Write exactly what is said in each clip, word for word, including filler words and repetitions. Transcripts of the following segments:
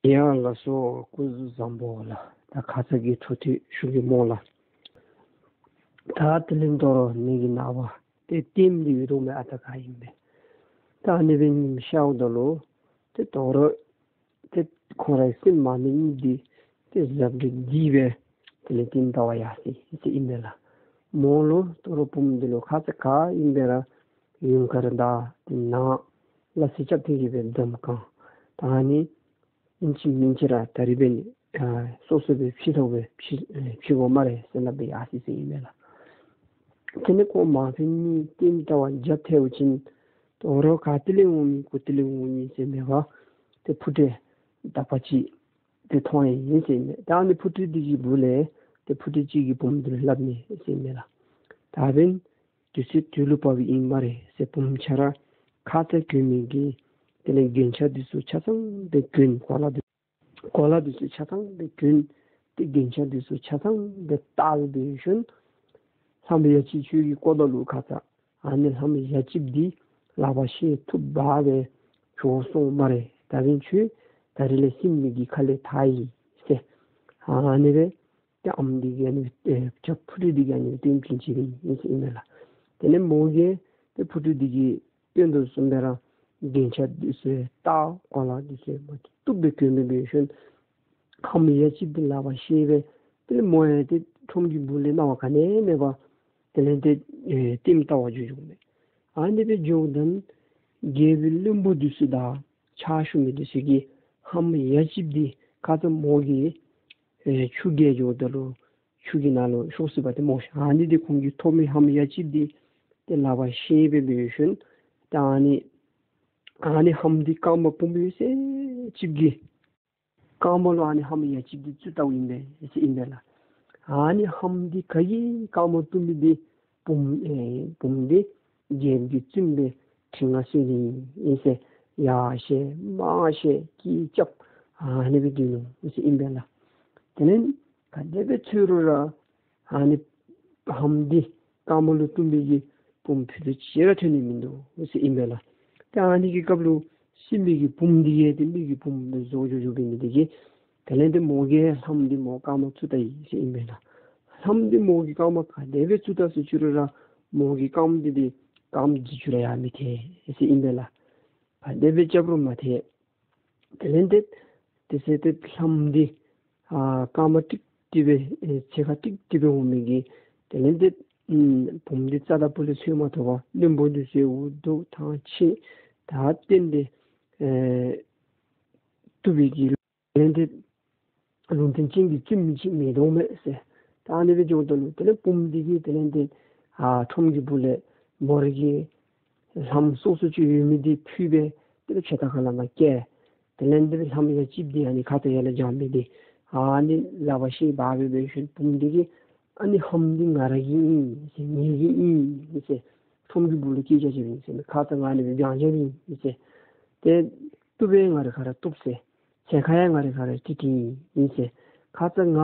ཡ་ལགས་སོ། སྐུ་གཟུགས་བཟང་པོ་ལགས། ད་ཁ་ཙ་གི་འཕྲོ་མཐུད་ཞུ་གེ་སྨོ་ལགས། ད་དེ་ལས་དོ་རུང་ནི་གི་ནངས་པ་ཏེ་ལྟདམོ་འདི་ཡོད་དོ་མས། ཨ་ད་ག་ཨིན་པས། ད་ཨ་ནི་སྦེ་ཉིམ་ཤརཝ་ད་ལུ་ཏེ་དོ་རུང་ཏེ་ཁོང་རའི་སྲིངམོ་མ་ནི་གཉིས་འདི་ཏེ་གཟབ་རིག་བདེ་སྦེ་དེ་ལས་ལྟདམོ་ལྟ་བར་ཡར་སོ་ཡི་ཟེར་ཨིན་པས་ལགས། མོ་ལུ་དོ་རུང་བུམོ་འདི་ལུ་ཁ་ཙ་ག་ཨིན་པས་ར་ཡུངས་ཀར་དང་ཏེ་ནང་ལག་ཚིགས་རྐྱབ་སྟེ་གི་སྦེ་འཛམ་བཀང་། ད་ཨ་ནི་ཨིན་ཅི་མིན་ཅི་ར་ད་རིས་འབད་ནི་ཨ་སོ་སོ་སྦེ་ཕྱེ་ཐོགས་སྦེ་ཕྱེ་ཨེ་ཕྱེ་དགོ་སྨ་རེ་ཟེར་སླབ་སྦེ་ཡར་སོ་ཡི་ཟེར་ཨིན་པས་ལགས། དེ་ལས་ཁོང་མ་ཕམ་གཉིས་ལྟདམོ་ལྟ་བར་རྒྱབ་ཐལ་བ་ཅིན་དོ་རུང་ག་ཏེ་ལས་འོང་མི་ག་ཏེ་ལས་འོང་མི་ཟེར་མེད་པར་ཏེ་འཕུར་གྲལ་དག་པ་ཅིག་ཏེ་མཐོང་ཡི་ཟེར་ཨིན་མས། ད་ཨ་ནི་འཕུར་གྲལ་འདི་གི་སྦུག་ལས་ཏེ་འཕུར་གྲལ་ཅིག་གིས་བུམོ་འདི་ལུ་སླབ་ནི་ཟེར་ཨིན་མས་ལགས། ད་འབདན་དུས་ཚོད་དུས་ལུ་བབས་ཨིན་སྨ་རེ་ཟེར། བུམོ་ཁྱོད་ར་ཁ་ཙ་གྱོན་མི་གི་དེ་ལས་རྒྱན་ཆ་འདི་ཚུ་ཆ་ཚང་སྦེ་གྱོན། གོ་ལ་འདི་གོ་ལ་འདི་ཚུ་ཆ་ཚང་སྦེ་གྱོན། ཏེ་རྒྱན་ཆ་འདི་ཚུ་ཆ་ཚང་སྦེ་བཏགས་སྦེ་ཞིནམ་ལྷམོ་ཡ་གཅིག་ཁྱོད་ཀྱིས་བཀོ་ད་ལུ་ཁ་ཙ་ཨ་ནི་ལྷམོ་ཡ་གཅིག་འདི་ལག་པར་བཤེད་བཏུབ་པ་སྦེ་བྱོག་སོང་སྨ་རེ། ད་འབདན་ཁྱོད་ད་རིས་ལས་སྲིངམོ་གི་ཁ་ལས་ཐར་ཡི་ཟེར། ཨ་ནི་སྦེ་ཏེ་ཨམ་འདི་གིས་ཨ་ནི་ཨེ་ཁྱོད་འཕུར་གྲལ་འདི་གི་ཨ་ནི་སྟོན་བྱིན་བྱིན་པའི་ཨིན་ཟེར་ཨིན་མས་ལགས། དེ་ལས་མོ་གིས་ཏེ་འཕུར་གྲལ་འདི་གི་སྟོན་དོ་བཟུམ་སྦེ་ར་རྒྱན་ཆ་འདི་ཚུ་བཏགས། གོ་ལ་འདི་ཚུ་མ་བཏུབ་སྦེ་གྱོན་སྦེ་འབད་ཞིནམ་ལྷམོ་ཡ་གཅིག་འདི་ལག་པར་བཤེད་སྦེ་དེ་ལས་མོ་ཡང་ཏེ་ཁྲོམ་གྱི་སྦུག་ལས་སྣང་བ་ག་ནི་མེད་པར་དེ་ལས་ཏེ་ཨེ་ལྟདམོ་ལྟ་བར་འགྱོ་འགྱོཝ་མས། ཨ་ནི་སྦེ་འགྱོཝ་ད་རྒྱལ་པོའི་བློན་པོ་འདི་ཚུ་དང་ཕྱག་ཞུ་མི་འདི་ཚུ་གིས་ལྷམོ་ཡ་གཅིག་འདི་ཁ་ཙ་མོ་གིས་ཨེ་ཆུ་བརྒལ་འགྱོཝ་ད་ལུ་ཆུ་གི་ནང་ལུ་ཤོར་སོ་ཡི་པ་ཏེ་སྨོ་ཤ། ཨ་ནི་འདི་ཁོང་གིས་ཐོབ་མི་ལྷམོ་ཡ་གཅིག་འདི་ཏེ་ལག་པར་བཤེད་སྦེ་འབད་ཞིནམ་ད་ཨ་ནི་ཨ་ནི་ལྷམོ་འདི་རྐངམ་བུམོ་ཡོད་ཚད་ཅིག་གི་རྐངམ་ལུ་ཨ་ནི་ལྷམོ་ཡ་གཅིག་འདི་བཙུགས་བཏང་ཨིན་པས་ཟེར་ཨིན་པས་ལགས། ཨ་ནི་ལྷམོ་འདི་ག་གིས་རྐངམ་བཏུམ་མི་འདི་བུམོ་ཨེ་བུམོ་འདི་རྒྱལཔོ་གིས་བཙུགས་སྦེ་ཁྲི་མངའ་གསོལ་ནི་ཨིན་ཟེར་ཡར་བཤེད་མར་བཤེད་སྐད་རྐྱབ་ཨ་ནི་སྦེ་སྡོད་ནུག་ཟེར་ཨིན་པས་ལགས། དེ་ལས་ག་དེ་སྦེ་འཚོལ་རུང་ར་ཨ་ནི་ལྷམོ་འདི་རྐངམ་ལུ་བཏུམ་མི་གི་བུམོ་ཕུད་རྡོག་ཅིག་ར་ཐོན་ནི་མིན་འདུག་ཟེར་ཨིན་པས་ལགས། ཏེ་ཨ་ནི་གི་སྐབས་ལུ་སྲིངམོ་གི་བུམོ་འདི་ཡང་ཏེ་མི་གི་བུམོ་སྦེ་བཟོ་བཟོ་བཟོཝ་འབད་ནི་འདི་གིས་དེ་ལས་ཏེ་མོ་གིས་ལྷམོ་འདི་མོ་རྐངམ་བཙུགས་ད་ཡི་ཟེར་ཨིན་པས་ལགས། ལྷམོ་འདི་མོ་གི་རྐངམ་ག་དེ་སྦེ་བཙུགས་ད་ཟེར་འཚོལ་རུང་ར་མོ་གི་རྐངམ་འདི་འདི་རྐངམ་འདི་ཚུ་ར་ཡང་མི་ཐལ་ཟེར་ཨིན་པས་ལགས། ག་དེ་སྦེ་རྐྱབ་རུང་མ་ཐལ། དེ་ལས་ཏེ་དེ་ཚེ་ཏེ་ལྷམོ་འདི་ཨ་རྐངམ་ཀྲིག་ཀྲི་སྦེ་ཨེ་ཕྱེད་ཀ་ཀྲིག་ཀྲི་སྦེ་འོང་མི་གིས་དེ་ལས་ཏེ་ཨམ་བུམོ་འདི་རྩ་དང་སྤུ་ལས་འཚོལ་མ་ཐོབ་པར་བློན་པོ་འདི་ཚུ་འུ་སྡུག་ཐང་ཆད་ད་བརྟེན་ཏེ་ཨེ་བཏུབ་པའི་གི་དེ་ལས་ཏེ་ལུང་བསྟན་ཅན་གྱི་བཙུན་མོ་ཅིག་མེད་དོ་མས་ཟེར། ད་ཨ་ནི་སྦེ་འགྱོཝ་ད་ལུ་དེ་ལས་བུམོ་འདི་གིས་དེ་ལས་ཏེ་ཨ་ཁྲོམ་གྱི་སྦུག་ལས་མོ་ར་གི་ལྷམོ་སོ་སོ་ཅིག་ཡོད་མི་འདི་ཕུད་སྦེ་དེ་ལས་ཕྱེད་ཀ་ཁ་ལས་མར་བཀལ། དེ་ལས་ཏེ་ལྷམོ་ཡ་གཅིག་འདི་ཨ་ནི་ཁ་ཙ་ཡར་ལས་བརྐྱངས་མི་འདི་ཨ་ནི་ལག་པར་བཤེད་འབག་སྦེ་འབད་ཞིནམ་བུམོ་འདི་གིས་ཨ་ནི་ལྷམོ་འདི་ང་ར་གི་ཨིན་ཟེར་ངེ་གི་ཨིན་ཟེར་ཁྲོམ་གྱི་སྦུག་ལུ་སྐད་རྐྱབ་རྐྱབ་ཨིན་ཟེར་ཁ་ཙ་ང་ཨ་ནི་སྦེ་བརྐྱངས་བརྐྱངསམ་ཨིན་ཟེར་ཏེ་བཏུབ་པའི་ང་རའི་ཁར་ར་བཏུབ་ཟེར། ཕྱེད་ཀ་ཡང་ང་རའི་ཁར་ར་ཀྲིག་ཀྲི་ཨིན་ཟེར། ཁ་ཙ་ང་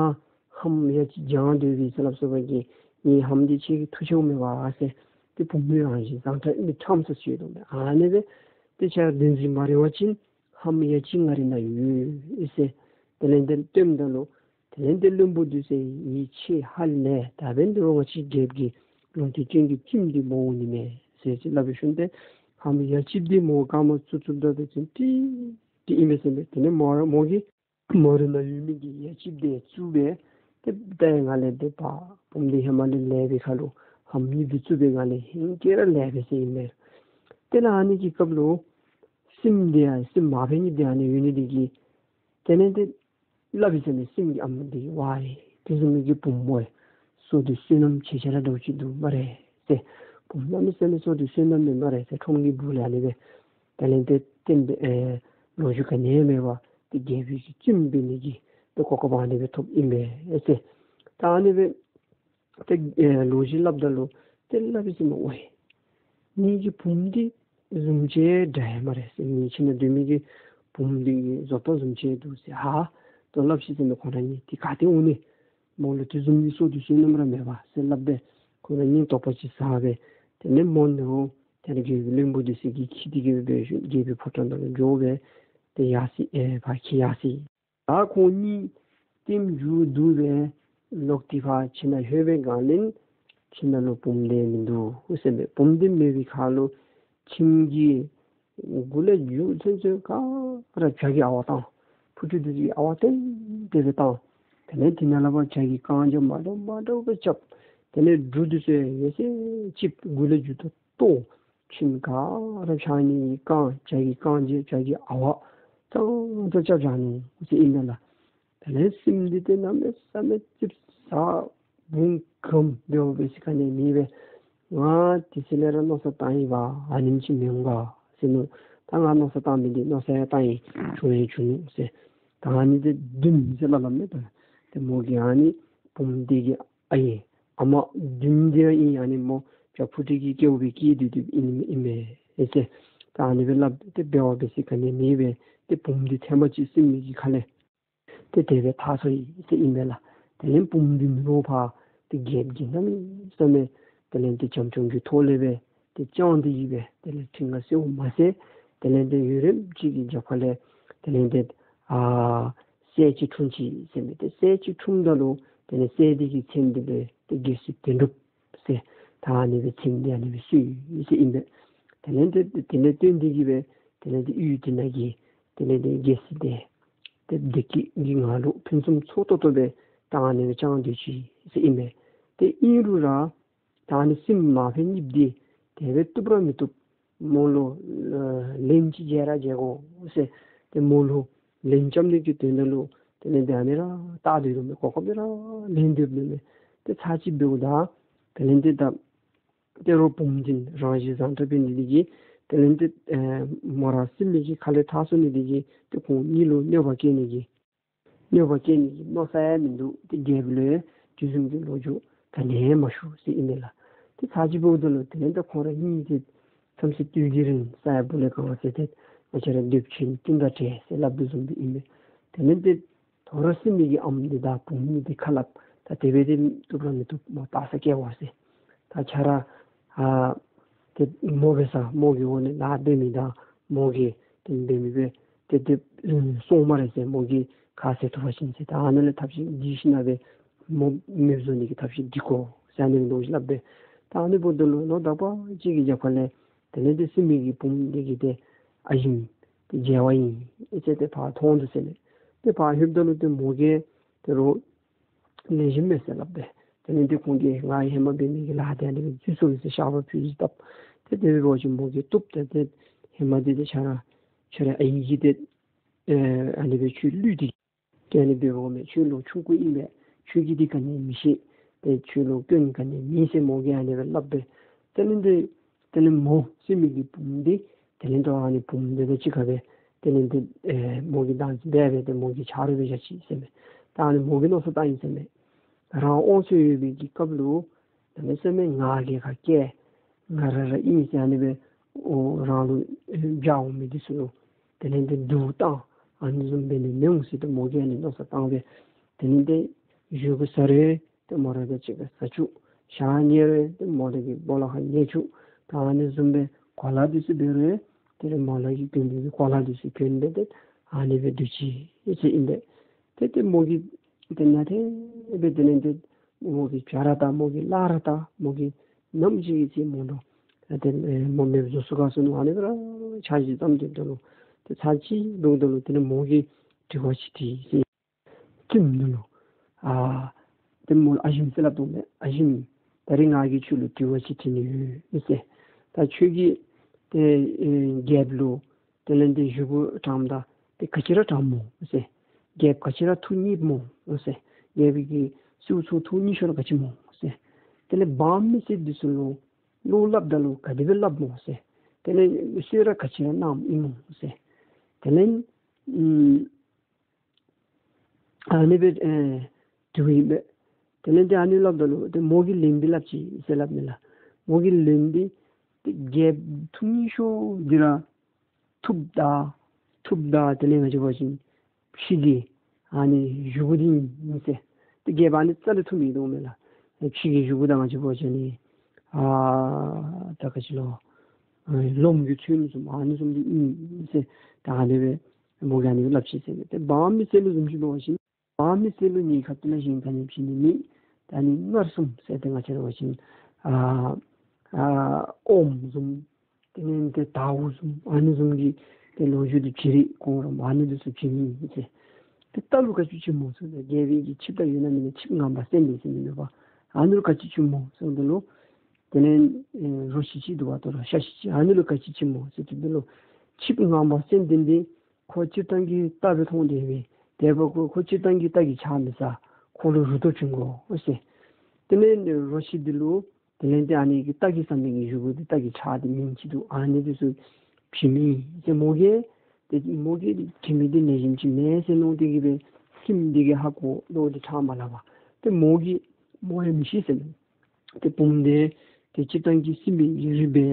ལྷམོ་ཡ་གཅིག་བརྐྱངས་སྡོད་པས་ཟེར་སླབ་སོ་བ་གིས་ངེའི་ལྷམོ་འདི་ཁྱེད་ཀྱིས་འཐུ་ཆོག་མེད་པ་ཟེར། ཏེ་བུམོ་རང་བཞིན་བཟང་དྲགས་མི་ཁྲམ་ས་ཅིག་ཡོད་དོ་མས། ཨ་ནི་སྦེ་ཏེ་ཁྱེད་ར་བདེན་འཛིན་མ་རེད་པ་ཅིན་ལྷམོ་ཡ་གཅིག་ང་རའི་ནང་ཡོད་ཟེར། དེ་ལས་ཏེ་སྟོནམ་ད་ལུ་དེ་ལས་ཏེ་བློན་པོ་འདི་ཚུ་ཡིད་ཆེས་ཧ་ལས། ད་འབདན་འདི་རུང་ང་བཅས་རྒྱལཔོ་གི་ལུང་བསྟན་ཅན་གྱི་བཙུནམོ་འདི་མོ་འོང་ནི་མས་ཟེར་ཅིག་སླབ་པའི་ཤུལ་ཏེ་ལྷམོ་ཡ་གཅིག་འདི་མོ་རྐངམ་བཙུགས་བཙུགསཔ་ད་འདི་ཚུ་ཀྲིག་ཀྲི་ཨིན་པས་ཟེར་མས། དེ་ལས་མོ་ར་མོ་གིས་མོ་རའི་ནང་ཡོད་མི་གི་ཡ་གཅིག་འདི་བཙུགས་སྦེ་ཏེ་ད་ཡང་ང་ལས་ཏེ་ཕར་བུམོ་འདི་ཧེ་མ་ལས་ལེགས་པའི་ཁར་ལུ་ལྷམོ་གཉིས་འདི་བཙུགས་སྦེ་ང་ལས་ཧེང་སྐལ་ར་ལེགས་པས་ཟེར་ཨིན་མས། དེ་ལས་ཨ་ནི་གི་སྐབས་ལུ་སྲིངམོ་འདི་ཡང་སྲིངམོ་མ་ཕམ་གཉིས་འདི་ཨ་ནི་ཡོད་ནི་འདི་གིས་དེ་ལས་ཏེ་སླབ་ཨིན་ཟེར་མས། སྲིངམོ་གི་ཨམ་འདི་ཝའེ་དེ་བཟུམ་མའི་གི་བུམོ་ཨེ་བསོད་སྡེ་བསོད་ནམས་ཆེ་ཆེ་ར་འདྲཝ་ཅིག་འདུག་སྨ་རེ་ཟེར། བུམོ་གནམ་མེད་ས་མེད་བསོད་སྡེ་བསོད་ནམས་མེད་སྨ་རེ་ཟེར། ཁྲོམ་གྱི་སྦུག་ལས་ཨ་ནི་སྦེ་དེ་ལས་ཏེ་བསྟན་པའི་ཨེ་ལོ་རྒྱུས་ག་ནི་ཡང་མེད་པར་ཏེ་རྒྱལ་པོའི་གི་བཙུནམོ་འབད་ནི་གི་ཏེ་གོ་སྐབས་ཨ་ནི་སྦེ་ཐོབ་ཨིན་པས་ཟེར། ད་ཨ་ནི་སྦེ་ཏེ་ཨེ་ལོ་རྒྱུས་སླབ་ད་ལུ་ཏེ་སླབ་ཨིན་ཟེར་མས། ཝའེ་ངེ་གི་བུམོ་འདི་བཟུམ་ཅིག་འདྲ་ཡི་སྨ་རེ་ཟེར། ངེའི་ཁྱིམ་ནང་སྡོད་མི་གི་བུམོ་འདི་གི་བཟོ་ལྟ་བཟུམ་ཅིག་འདུག་ཟེར་ཧ་ཏོ་སླབ་ཅི་ཟེར་མས། ཁོང་ར་གཉིས་ཏེ་ག་ཏེ་འོང་ནི། མོ་ལུ་དེ་བཟུམ་གྱི་བསོད་སྡེ་བསོད་ནམས་ར་མེད་པས་ཟེར་སླབ་སྦེ་ཁོང་ར་གཉིས་དོགས་པ་ཅིག་ཟ་སྦེ་དེ་ལས་མོ་ནི་འོ་དེ་ལས་རྒྱལ་པོའི་བློན་པོ་འདི་ཚུ་གིས་འཁྱིད་དེ་གི་སྦེ་འབད་ཞིནམ་རྒྱལ་པོའི་ཕོ་བྲང་ནང་ལུ་འགྱོ་སྦེ་ ཡར་སོང་ཨེ་ཕར་འཁྱིད་ཡར་སོང་། ད་ཁོང་གཉིས་ལྟདམོ་བརྒྱུད་དེ་སྦེ་ལོག་སྟེ་ཕར་ཁྱིམ་ནང་ལྷོད་པའི་སྒང་ལས་ཁྱིམ་ནང་ལུ་བུམོ་དེ་མིན་འདུག་ཟེར་མས། བུམོ་དེ་མེད་པའི་ཁར་ལུ་ཁྱིམ་གྱི་མགུ་ལས་མཇུག་ཚུན་ཚོད་ག་ར་བྱ་གི་ཨ་ཝ་བཏང་། ཕུ་ཊུ་དེ་ཚུ་གིས་ཨ་ཝ་བཏོན་ཏེ་སྦེ་བཏང་། དེ་ལས་དེ་ནང་ལས་ཕར་བྱ་གི་རྐང་རྗེས་མ་འདྲཝ་མ་འདྲཝ་སྦེ་རྐྱབ། དེ་ལས་འབྲུ་དེ་ཚུ་ཡང་ཡོད་ཚད་ཅིག་མགུ་ལས་མཇུག་ཏུ་བཏོག། ཁྱིམ་ག་ར་བྱ་ནི་གི་རྐང་བྱ་གི་རྐང་རྗེས་བྱ་གི་ཨ་ཝ་ཙང་ཙང་རྐྱབ་བཞག་ནུག་ཟེར་ཨིན་མས་ལགས། དེ་ལས་སྲིནམོ་འདི་ཏེ་གནམ་མེད་ས་མེད་ཙིགཔ་ཟ་འབུངས་སྐམ་འབདཝ་འབད་ས་ག་ནི་མེད་པས། ང་དུས་ཅི་ལས་ར་མནོ་བསམ་བཏང་ཡི་བ་ཨ་ནེམ་ཅིག་མི་འོང་ག་ཟེར་མནོ། ད་ང་མནོ་བསམ་བཏང་མི་འདི་མནོ་བསམ་ཡང་བཏང་ཡི། བྱུང་ཡང་བྱུང་ནུག་ཟེར། ད་ཨ་ནི་འདི་བདུན་ཟེར་སླབ་སླབ་མས། ད་ཏེ་མོ་གིས་ཨ་ནི་བུམོ་འདི་གི་ཨའི་ཨ་མ་བདུན་འདི་ཨིན། ཨ་ནི་མོ་བྱ་ཕུ་ཊུ་གི་སྐྱེ་བོ་སྦེ་སྐྱེས་ཏེ་སྡོདཔ་ཨིན་ཨིན་མས་ཟེར། ད་ཨ་ནི་སྦེ་སླབ་སྟེ་འབད་བ་འབད་ས་ག་ནི་མེད་པས། ཏེ་བུམོ་འདི་ཐེངས་མ་ཅིག་སྲིནམོ་གི་ཁ་ལས་ཏེ་དེ་སྦེ་ཐར་སོ་ཡི་ཟེར་ཨིན་མས་ལགས། དེ་ལས་བུམོ་འདི་མི་རོ་ཕར་ཏེ་རྒྱལཔོ་གིས་གནམ་མེད་ས་མེད་དེ་ལས་ཏེ་བྱམས་སྐྱོང་གི་ཐོག་ལས་སྦེ་ཏེ་བསྐྱངས་ཏེ་གི་སྦེ་དེ་ལས་ཁྲིམས་ཁ་བསལཝ་མ་ཚད་དེ་ལས་ཏེ་ཡུན་རིངམོ་ཅིག་གི་རྒྱབ་ཁ་ལས་དེ་ལས་ཏེ་ཨ་སྲས་ཅིག་འཁྲུངས་ཅི་ཟེར་མས། ཏེ་སྲས་ཅིག་འཁྲུངསམ་ད་ལུ་དེ་ལས་སྲས་འདི་གི་མཚན་འདི་སྦེ་ཏེ་རྒྱལ་སྲས་དོན་གྲུབ་ཟེར་ད་ཨ་ནི་སྦེ་མཚན་འདི་ཨ་ནི་སྦེ་གསོལ་ཡི་ཟེར་ཨིན་པས། དེ་ལས་ཏེ་དེ་ལས་བརྟེན་ཏེ་གི་སྦེ་དེ་ལས་ཏེ་ཡུལ་དེ་ནང་གི་དེ་ལས་ཏེ་རྒྱལ་སྲིད་དེ་ཏེ་བདེ་སྐྱིད་ཀྱི་ངང་ལུ་ཕུན་སུམ་ཚོགས་ཏོག་ཏོ་སྦེ་ད་ཨ་ནི་སྦེ་བསྐྱངས་སྡོད་ཅི་ཟེར་ཨིན་པས། ཏེ་ཨིན་རུང་ར་ད་ཨ་ནི་སྲིནམོ་མ་ཕམ་གཉིསཔོ་འདི་དེ་སྦེ་བཏུབ་ར་མི་བཏུབ། མོ་ལུ་ལན་ཅིག་འཇལ་ར་འཇལ་དགོ་ཟེར། ཏེ་མོ་ལུ་ལན་རྐྱབ་ནི་གི་དོན་དག་ལུ་དེ་ལས་ཏེ་ཨ་ནི་ར་བལྟ་སྡོད་དོ་མས། གོ་སྐབས་འདི་ར་ལེན་སྡོདཔ་མས། ཏེ་ཚར་གཅིག་འབདཝ་ད་དེ་ལས་ཏེ་ད་ཏེ་རོགས་བུམོ་འདི་རང་བཞིན་བཟང་དྲགས་འབད་ནི་འདི་གིས་དེ་ལས་ཏེ་ཨེ་མོ་ར་སྲིནམོ་གི་ཁ་ལས་ཐར་སོ་ནི་འདི་གིས་ཏེ་ཁོང་གཉིས་ལུ་གནོད་པ་བཀལ་ནི་གི་གནོད་པ་བཀལ་ནི་གི་མནོ་ས་ཡང་མིན་འདུག། ཏེ་རྒྱལཔོ་ལུ་ཡང་དེ་བཟུམ་གྱི་ལོ་རྒྱུས་ག་ནི་ཡང་མ་ཞུ་ཟེར་ཨིན་མས་ལགས། ཏེ་ཚར་གཅིག་འབདཝ་ད་ལུ་དེ་ལས་ཏེ་ཁོང་ར་གཉིས་ཏེ་མཚམས་སུ་སྡོད་དེ་རིང་ས་ཡ་སྦུག་ལས་གང་ཟེར་ཏེ་ང་བཅས་ར་འདོད་ཆེན་སྤྲིན་དང་བྲལ་ཟེར་སླབ་དོ་བཟུམ་སྦེ་ཨིན་མས། དེ་ལས་ཏེ་དོ་རུང་སྲིནམོ་གི་ཨམ་འདི་དང་བུམོ་འདི་ཁ་སླབ། ད་དེ་སྦེ་ཏེ་བཏུབ་ར་མི་བཏུབ། མོ་བལྟ་ས་སྐྱེལ་བ་ཟེར། ད་ཁྱོད་ར་ཨ་ཏེ་མོ་འབད་ས་མོ་གི་འོག་ནས་ལཱ་འབད་མི་དང་མོ་གིས་ཏེ་འབད་མི་སྦེ་ཏེ་ཏེ་ཨེ་སོང་སྨ་རེ་ཟེར། མོ་གིས་ག་ཟེར་བཏུབ་པ་ཅིན་ཟེར། ད་ཨ་ནི་ལས་ཐབས་ཤེས་འདི་ཞིན་ན་སྦེ་མོ་མེདཔ་བཟོ་ནི་གི་ཐབས་ཤེས་འདི་དགོ་ཟེར་ཨ་ནི་སྦེ་མནོ་ཞིནམ་སླབ་སྦེ། ད་ཨ་ནི་འབདཝ་ད་ལུ་ལོ་དག་པ་ཅིག་གི་རྒྱབ་ཁ་ལས་དེ་ལས་ཏེ་སྲིནམོ་གི་བུམོ་འདི་གིས་ཏེ་ཨ་ཞེམོ་ཏེ་མཇལ་བར་ཨིན་ཨེ་ཟེར་ཏེ་ཕར་མཐོང་དོ་ཟེར་མས། ཏེ་ཕར་ལྷོདཔ་ད་ལུ་ཏེ་མོ་གིས་ཏེ་རོགས་ལེགས་ཤོམ་མས་ཟེར་སླབ་སྦེ། དེ་ལས་ཏེ་ཁོང་གིས་ང་ཧེ་མ་འབད་མི་གི་ལཱ་འདི་ཨ་ནི་སྦེ་འཛོལ་སོ་ཡི་ཟེར་བཤགས་པ་ཕུལ་ཅི་བཏབ། ཏེ་དེ་སྦེ་འབད་བ་ཅིན་མོ་གིས་བཏུབ། ཏེ་ཏེ་ཧེ་མ་འདི་ཏེ་ཁྱོད་ར་ཁྱོད་རའི་ཨའི་གིས་ཏེ་ཨེ་ཨ་ནི་སྦེ་ཁྱོད་བསླུས་ཏེ་ཏེ་ཨ་ནི་སྦེ་འབདཝ་མས། ཁྱོད་ལོ་ཆུང་ཀུ་ཨིན་པས། ཁྱོད་ཀྱིས་འདི་ག་ནི་མི་ཤེས། ཏེ་ཁྱོད་ལུ་སྐྱོན་ག་ནི་མེད་ཟེར་མོ་གིས་ཨ་ནི་སྦེ་སླབ་སྦེ། དེ་ལས་ཏེ་དེ་ལས་མོ་སྲིནམོ་གི་བུམོ་འདི་དེ་ལས་ཏེ་ཨ་ནི་བུམོ་འདི་དང་གཅིག་ཁར་སྦེ་དེ་ལས་ཏེ་ཨེ་མོ་གིས་བདག་འཛིན་འབད་སྦེ་ཏེ་མོ་གི་ཆ་རོགས་སྦེ་བཞག་ཅི་ཟེར་མས། ད་ཨ་ནི་མོ་གིས་མནོ་བསམ་བཏང་ཡི་ཟེར་མས། རང་དབང་ཚད་ཡོད་པའི་གི་སྐབས་ལུ་གནམ་མེད་ས་མེད་ང་རྒྱལ་ཁ་སྐྱེ། ང་ར་ར་ཨིན་ཟེར་ཨ་ནི་སྦེ་འོ་རང་ལུ་ཨེ་འབྱར་འོང་མི་འདི་ཚུ་ལུ་དེ་ལས་ཏེ་སྡུག་བཏང་། ཨ་ནི་བཟུམ་འབད་ནི་མི་འོང་ཟེར་ཏེ་མོ་གིས་ཨ་ནི་མནོ་བསམ་བཏང་སྦེ། དེ་ལས་ཏེ་བཞེས་སྒོ་ཟ་རུང་ཏེ་མོ་ར་དང་གཅིག་ཁར་ཟ་བཅུག། ཞག་ཉལ་རུང་ཏེ་མོ་ར་གི་སྦོ་ལོགས་ཁར་ཉལ་བཅུག། ད་ཨ་ནི་བཟུམ་སྦེ་གོ་ལ་འདི་ཚུ་འབད་རུང་ཏེ་ར་མོ་ར་གིས་གྱོན་མི་གི་གོ་ལ་འདི་ཚུ་གྱོན་སྦེ་ཏེ་ཨ་ནི་སྦེ་སྡོད་ཅི་ཟེར་ཨིན་པས། ཏེ་ཏེ་མོ་གིས་ཏེ་ནང་ཏེ་སྦེ་དེ་ལས་ཏེ་མོ་གི་བྱ་ར་དང་མོ་གི་གླ་ར་དང་མོ་གི་ནམ་ཅིག་གི་ཚེ་མོ་ལུ་ཏེ་མོ་མེདཔ་བཟོ་ཚུགས་ག་ཟེར་མནོ། ཨ་ནི་སྦེ་ར་འཆར་གཞི་བརྩམས་ཏེ་སྡོདཔ་ད་ལུ་ཏེ་ཚར་གཅིག་འབདཝ་ད་ལུ་དེ་ལས་མོ་གིས་དྲི་བ་ཅིག་དྲིས་ཟེར། བཙུནམོ་ལུ། ཨ་ཏེ་མོ་ལུ་ཨ་ཞེམོ་ཟེར་སླབ་དོ་མས། ཨ་ཞེམོ། ད་རིས་ང་གིས་ཁྱོད་ལུ་དྲི་བ་ཅིག་དྲི་ནི་ཡོད་ཟེར། ད་ཁྱོད་ཀྱིས་ཏེ་ཨེ་རྒྱལཔོ་ལུ་དེ་ལས་ཏེ་བཞེས་སྒོ་དྲངམ་ད་ཏེ་ག་ཅི་ར་དྲངམ་སྨོ་ཟེར། རྒྱལཔོ་ག་ཅི་ར་ཐུགས་མཉེསཔ་སྨོ་ཟེར། རྒྱལཔོ་གིས་སྲིད་ཚོགས་ཐུགས་མཉེས་ཤོས་ར་ག་ཅི་སྨོ་ཟེར། དེ་ལས་འབངས་མི་སེར་འདི་ཚུ་ལུ་བློ་སླབ་ད་ལུ་ག་དེ་སྦེ་སླབ་སྨོ་ཟེར། དེ་ལས་གསོལ་རས་ག་ཅི་ར་གནངམ་ཨིན་སྨོ་ཟེར། དེ་ལས་ཨམ་ཨ་ནི་སྦེ་ཨེ་དྲིཝ་ཨིན་པས། དེ་ལས་ཏེ་ཨ་ནི་སླབ་ད་ལུ་ཏེ་མོ་གིས་ལན་འདི་སླབ་ཅི་ཟེར་སླབ་མས་ལགས། མོ་གིས་ལན་འདི་ཏེ་རྒྱལཔོ་ཐུགས་མཉེས་ཤོས་འདི་ར་ཐུབ་དང་ཐུབ་དང་དེ་ལས་ང་བཅས་འབད་བ་ཅིན་ཕྱི་གི་ཨ་ནི་བཞེས་སྒོ་འདི་ཨིན་ཟེར། ཏེ་རྒྱལཔོ་ཨ་ནི་རྩ་ལས་ཐུབ་མི་འདུག་མས་ལགས། ཕྱི་གི་བཞེས་སྒོ་དང་ང་བཅས་འབད་བ་ཅིན་ཨ་ད་ག་ཅི་ལོ་ཨེ་ལོམ་གྱིས་འཚོལ་ནི་བཟུམ་ཨ་ནི་བཟུམ་འདི་ཨིན་ཟེར། ད་ཨ་ནི་སྦེ་ མོ་གིས་ཨ་ནི་སླབ་ཅི་ཟེར་མས། ཏེ་འབངས་མི་སེར་ལུ་བཟུམ་ཅིག་འབད་བ་ཅིན་འབངས་མི་སེར་ལུ་ངེའི་ཁ་ཐུག་ལས་གཞན་ག་ནི་བྱིན་ནི་མེད། ད་ཨ་ནི་མངར་གསུམ་ཟེར་ཏེ་ང་བཅས་ར་འབད་བ་ཅིན་ཨ་ཨ་ཨོམ་བཟུམ་དེ་ལས་ཏེ་དར་བ་བཟུམ་ཨ་ནི་བཟུམ་གྱི་ཏེ་ལོ་རྒྱུས་འདི་བྱི་རིལ་གོང་རོལ་མོ་ཨ་ནི་འདི་ཚུ་བྱིན་ནི་ཟེར། ཏེ་རྟ་ལུ་ག་ཅི་བྱིན་སྨོ་ཟེར་ཏེ་རྒྱལ་པོའི་གི་ཆིབས་རྟ་ཡོད་ན་མེད་ན་ཆིབས་ངང་པ་སེང་ལྡེང་ཟེར་མི་མེད་པ། ཨ་ནི་ལུ་ག་ཅི་བྱིན་སྨོ་ཟེར་དོ་ལོ། དེ་ལས་ཨེ་རོ་ཁྱི་ཅིག་འདུག་པ་ད་རོ་ཤ་ཁྱི་ཅིག་ཨ་ནི་ལུ་ག་ཅི་བྱིན་སྨོ་ཟེར་དོ་ལོ། ཆིབས་ངང་པ་སེང་ལྡེང་འདི་ཁོ་སྤྱིར་བཏང་གི་རྟ་སྦེ་མཐོང་སྟེ་སྦེ་དེ་འབདཝ་ཁོ་ཁོ་སྤྱིར་བཏང་གི་རྟ་གི་ཆ་མི་ཟ། ཁོ་ལུ་རུ་ཏོ་བྱིན་དགོ་ཟེར། དེ་ལས་རོ་ཁྱི་འདི་ལུ་དེ་ལས་ཏེ་ཨ་ནི་གི་རྟ་གི་ཟ་མི་གི་བཞེས་སྒོ་འདི་རྟ་གི་ཁྲག་འདི་མིང་ཅིག་འདུག་ཨ་ནི་འདི་ཚུ་བྱིན་མི་ཟེར། མོ་གིས་ཏེ་མོ་གིས་དྲི་མི་འདི་ལེགས་ཤོམ་ཅིག་མེད་ཟེར་མནོ་སྟེ་གི་སྦེ་སྲིངམོ་འདི་གིས་ཧ་གོ་ལོ་འདི་ཁྲག་མ་ལང་པ། ཏེ་མོ་གིས་མོ་ཡང་མི་ཤེས་ཟེར་མས། ཏེ་བུམོ་འདི་ཏེ་སྤྱིར་བཏང་གི་སྲིངམོ་གི་རིགས་སྦེ་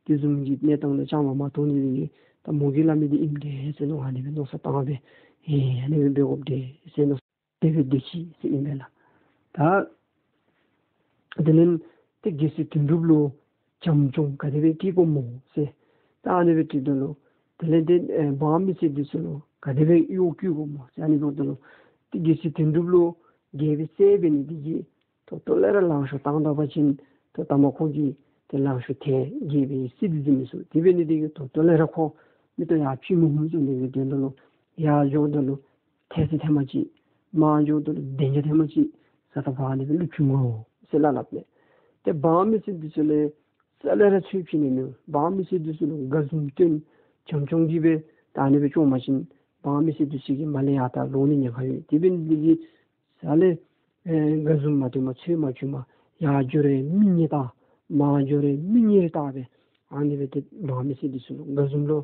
དེ་བཟུམ་གྱི་གནས་སྟངས་ལུ་བཅངམ་མ་མཐོང་ནི་འདི་གིས་ད་མོ་གིས་སླབ་མི་འདི་ཨིནམ་འདྲས་ཟེར་མནོ་ཨ་ནི་སྦེ་མནོ་བསམ་བཏང་སྦེ་ཨེ་ཨ་ནི་སྦེ་འབད་དགོཔ་འདྲས་ཟེར་མནོ་དེ་སྦེ་སྡོད་ཅི་ཟེར་ཨིན་པས་ལགས། ད་དེ་ལས་ཏེ་རྒྱལ་སྲས་དོན་གྲུབ་ལུ་བྱམས་སྐྱོང་ག་དེ་སྦེ་བསྐྱེད་དགོཔ་སྨོ་ཟེར་ད་ཨ་ནི་སྦེ་དྲིས་དོ་ལོ། དེ་ལས་ཏེ་ཨེ་འབངས་མི་སེར་འདི་ཚུ་ལུ་ག་དེ་སྦེ་གཡོག་བཀོལ་དགོཔ་སྨོ་ཟེར་ཨ་ནི་སྦེ་དོ་ལོ། ཏེ་རྒྱལ་སྲས་དོན་གྲུབ་ལུ་རྒྱལ་པོའི་སྲས་འབད་ནི་འདི་གིས་ད་ལྟོ་ལས་ར་ལང་ཤོར་བཏང་ད་པ་ཅིན་ད་ལྟ་མ་ཁོ་གིས་ཏེ་ལང་ཤོར་ཐལ་རྒྱལ་པོའི་སྲིད་འདི་འཛིན་མི་ཚུགས། དེ་འབད་ནི་འདི་གིས་ད་ལྟོ་ལས་ར་ཁོ་མིག་ཏོ་ཡར་ཕྱེ་མི་ནུམ་ཟེར་ནི་གི་དོན་དོ་ལོ། ཡར་འགྱོཝ་ད་ལུ་ཐལ་ཚིག་ཐེངས་མ་གཅིག། མར་འགྱོཝ་ད་ལུ་གདན་རྒྱ་ཐེངས་མ་གཅིག་ཟ་ད་ཕར་ཨ་ནི་སྦེ་ལུ་བྱིན་དགོ་ཟེར་སླབ་སླབ་མས། ཏེ་འབངས་མི་སེར་འདི་ཚུ་ལས་རྩ་ལས་ར་ཚུར་བྱིན་ནི་མེད། འབངས་མི་སེར་འདི་ཚུ་ལུ་དགའ་འཛུམ་སྟོན་བྱམས་སྐྱོང་གིས་སྦེ་ད་ཨ་ནི་སྦེ་སྐྱོང་པ་ཅིན་འབངས་མི་སེར་འདི་ཚུ་གིས་མར་ལས་ཡར་ད་ལོག་ནི་ཉེན་ཁ་ཡོད། དེ་འབད་ནི་འདི་གིས་རྩ་ལས་ཨེ་དགའ་འཛུམ་མ་སྟོན་པར་ཚུར་མ་བྱོན་པར་ཡར་འགྱོ་རུང་མིག་གཉིས་བལྟ། མར་འགྱོ་རུང་མིག་གཉིས་བལྟ་སྦེ་ཨ་ནི་སྦེ་ཏེ་འབངས་མི་སེར་འདི་ཚུ་ལུ་དགའ་འཛུམ་ལོ་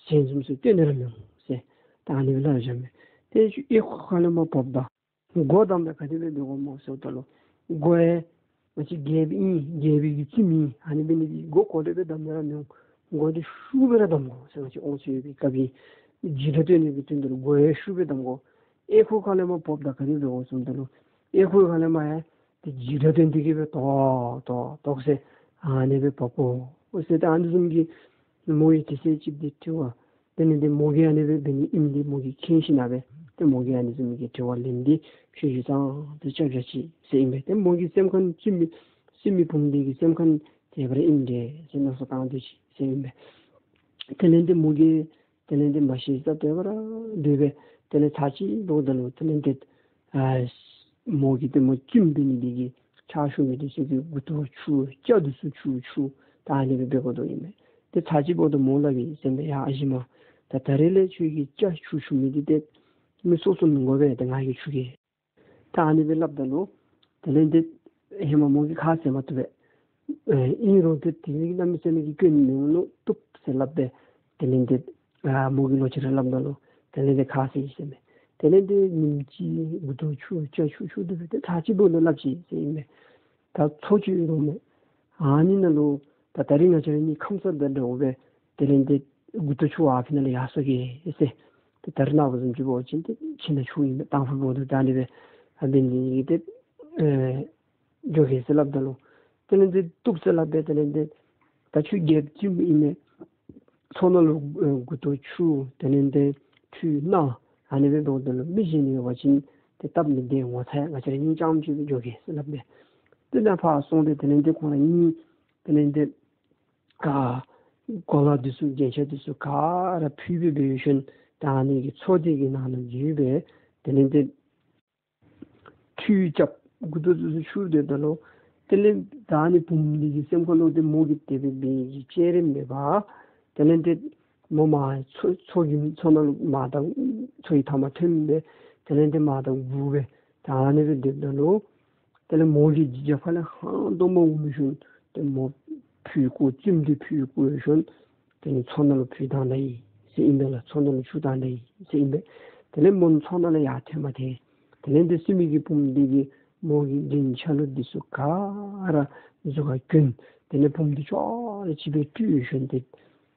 ཞལ་འཛུམ་ཚུ་སྟོན་ནི་ར་མི་འོང་ཟེར་ད་ཨ་ནི་སྦེ་སླབ་བཞག་མས། ཏེ་ཨོལ་ལྐོག་ཁ་ལས་མར་བབས་ད་སྒོ་བསྡམ་སྦེ་ག་དེ་སྦེ་འབད་དགོཔ་སྨོ་ཟེརཝ་ད་ལུ་སྒོ་ཡང་ང་བཅས་རྒྱལཔོ་ཨིན་རྒྱལཔོ་གི་བཙུནམོ་ཨིན་ཨ་ནི་འབད་ནི་འདི་སྒོ་གོ་ལེ་སྦེ་བསྡམ་ནི་ར་མི་འོང་། སྒོ་འདི་ཤུགས་སྦེ་ར་བསྡམ་དགོ་ཟེར། ང་བཅས་དབང་ཚད་ཡོད་པའི་སྐབས་ཨིན། འཇིགས་སྐྲག་སྟོན་ནི་གི་དོན་དུ་ལུ་སྒོ་ཡང་ཤུགས་སྦེ་བསྡམ་དགོ། ཨོལ་ལྐོག་ཁ་ལས་མར་བབས་ད་ག་དེ་སྦེ་འབདཝ་སྨོ་ཟེརཝ་ད་ལུ་ཨོལ་ལྐོག་ཁ་ལས་མར་ཡང་ཏེ་འཇིགས་སྐྲག་སྟོན་ཏེ་གི་སྦེ་ཏོག་ཏོག་ཏོག་ཟེར་ཨ་ནི་སྦེ་བབས་དགོ་ཟེར། ད་ཨ་ནི་བཟུམ་གྱི་མོ་ཡང་དེ་ཚེ་ཅིག་འདི་དྲི་བ་དེ་ལས་ཏེ་མོ་གིས་ཨ་ནི་སྦེ་འབད་ནི་ཨིནམ་འདི་མོ་གིས་མཁྱེན་ཞིན་ན་སྦེ་ཏེ་མོ་གིས་ཨ་ནི་བཟུམ་གྱི་དྲི་བ་ལན་འདི་ཞུ་ཞུཝ་ཙང་ཏེ་སྐྱབས་རྐྱབ་ཅི་ཟེར་ཨིན་པས། ཏེ་མོ་གི་སེམས་ཁར་བཙུནམོ་བཙུནམོ་བུམོ་འདི་གི་སེམས་ཁར་དེ་སྦེ་ར་ཨིནམ་འདྲས་ཟེར་མནོ་བསམ་བཏང་སྡོད་ཅི་ཟེར་ཨིན་པས། དེ་ལས་ཏེ་མོ་གིས་དེ་ལས་ཏེ་མ་ཤེས་ས་དེ་སྦེ་ར་སྡོད་པས། དེ་ལས་ཚར་གཅིག་འབདཝ་ད་ལུ་དེ་ལས་ཏེ་ཨ་མོ་གིས་ཏེ་མོ་བཙུནམོ་འབད་ནི་འདི་གིས་ཕྱག་ཞུ་མི་འདི་ཚུ་གི་མགུ་ཏོ་འཁྱུ་སྐྱ་འདི་ཚུ་འཁྱུ་འཁྱུ་ད་ཨ་ནི་སྦེ་འབད་དགོ་དོ་ཨིན་མས། ཏེ་ཚར་གཅིག་འབདཝ་ད་མོ་སླབ་ཡི་ཟེར་མས། ཡ་ཨ་ཞེ་མ་ད་ད་རེས་ལས་ཁྱོད་ཀྱིས་སྐྱ་འཁྱུ་འཁྱུ་མི་འདི་ཏེ་མི་སོ་སོ་མི་དགོ་པས། ཏེ་ང་གིས་འཁྱུ་གེ། ད་ཨ་ནི་སྦེ་སླབ་ད་ལུ་དེ་ལས་ཏེ་ཧེ་མ་མོ་གིས་ཁ་བཟེད་མ་བཏུབ་པས། ཨེ་ཨིན་རུང་ཏེ་དེ་ནི་གནམ་མེད་ས་མེད་ཀྱི་སྐྱོན་མི་འོང་མནོ་བཏུབ་ཟེར་སླབ་སྦེ་དེ་ལས་ཏེ་ཨ་མོ་གིས་ལོག་ཅི་ར་སླབ་ད་ལུ་དེ་ལས་ཏེ་ཁ་བཟེད་ཡི་ཟེར་མས། དེ་ལས་ཏེ་ཉིནམ་གཅིག་མགུ་ཏོ་འཁྱུ་སྐྱ་འཁྱུ་འཁྱུ་སྡོད་པས། ཏེ་ཚར་གཅིག་འབདཝ་ད་སླབ་ཅི་ཟེར་ཨིན་མས། ད་ཚོགས་ཅིག་ཡོད་དོ་མས། ཨ་ནི་ནང་ལུ་ད་ད་རིས་ང་བཅས་ར་གཉིས་ཁམས་སངས་ད་འདྲཝ་སྦེ་དེ་ལས་ཏེ་མགུ་ཏོ་འཁྱུ་བར་ཕྱི་ནང་ལུ་ཡར་སོང་གེ་ཟེར། ཏེ་ད་རིས་ནངས་པ་བཟུམ་ཅིག་འབད་བ་ཅིན་ཏེ་ཁྱིམ་ནང་འཁྱུ་ཨིན་མས། དང་ཕུ་འབདཝ་ད་ད་ཨ་ནི་སྦེ་ཨ་འབད་ནི་འདི་གིས་ཏེ་ཨེ་འགྱོ་གེ་ཟེར་སླབ་ད་ལུ་དེ་ལས་ཏེ་བཏུབ་ཟེར་སླབ་སྦེ་དེ་ལས་ཏེ་ད་ཁྱོད་རྒྱལཔོ་བཙུནམོ་ཨིན་མས། ཚོགས་ནང་ལུ་ཨེ་མགུ་ཏོ་འཁྱུ་དེ་ལས་ཏེ་ཁྲུས་གནང་ཨ་ནི་སྦེ་འབདཝ་ད་ལུ་མི་གཞན་ཡོད་པ་ཅིན་ཏེ་སྟབས་མི་བདེ། ངོ་ཚ་ཡ། ང་བཅས་ར་གཉིས་རྐྱངམ་ཅིག་སྦེ་འགྱོ་གེ་ཟེར་སླབ་སྦེ་ཏེ་ད་ཕར་སོང་སྟེ་དེ་ལས་ཏེ་ཁོང་ར་གཉིས་དེ་ལས་ཏེ་ཨ་གོ་ལ་འདི་ཚུ་རྒྱན་ཆ་འདི་ཚུ་ག་ར་ཕུད་སྦེ་འབད་ཞིནམ་ད་ཨ་ནི་གི་ཚོགས་སྡེ་གི་ནང་ན་འཛུལ་སྦེ་དེ་ལས་ཏེ་ཁྲུས་རྐྱབ། མགུ་ཏོ་འདི་ཚུ་འཁྱུ་སྡོད་ད་ལུ་དེ་ལས་ད་ཨ་ནི་བུམོ་འདི་གི་སེམས་ཁར་ལུ་ཏེ་མོ་གིས་དེ་སྦེ་འབད་ནི་གི་བྱེད་རིན་མེད་པར་དེ་ལས་ཏེ་མོ་མར་ཚོགས་ཚོགས་ཀྱི་ཚོགས་ནང་ལུ་མར་དང་ཚོགས་ཀྱི་མཐའ་མར་ཐོན་སྦེ་དེ་ལས་ཏེ་མར་དང་སྒུར་སྦེ་ད་ཨ་ནི་སྦེ་སྡོདཔ་ད་ལུ་དེ་ལས་མོ་གི་རྒྱབ་ཁ་ལས་ཧང་སྟོང་མར་འོང་མི་ཞིནམ་ཏེ་མོ་ཕུད་བཀོ་བཙུནམོ་འདི་ཕུད་བཀོ་ཞིནམ་དེ་ནི་ཚོགས་ནང་ལུ་ཕུད་བཏང་ད་ཡི་ཟེར་ཨིན་པས་ལགས། ཚོགས་ནང་ལུ་འཁྱུ་བཏང་ད་ཡི་ཟེར་ཨིན་པས། དེ་ལས་མོ་ཚོགས་ནང་ལུ་ཡར་ཐོན་མ་ཐོན་དེ་ལས་ཏེ་སྲིངམོ་གི་བུམོ་འདི་གིས་མོ་གི་རྒྱན་ཆ་ལུ་འདི་ཚུ་ག་ར་གཟུགས་ཁར་གྱོན། དེ་ལས་བུམོ་འདི་ཅོག་ར་གཅིག་སྦེ་སྤྲུལ་ཞིནམ་ཏེ་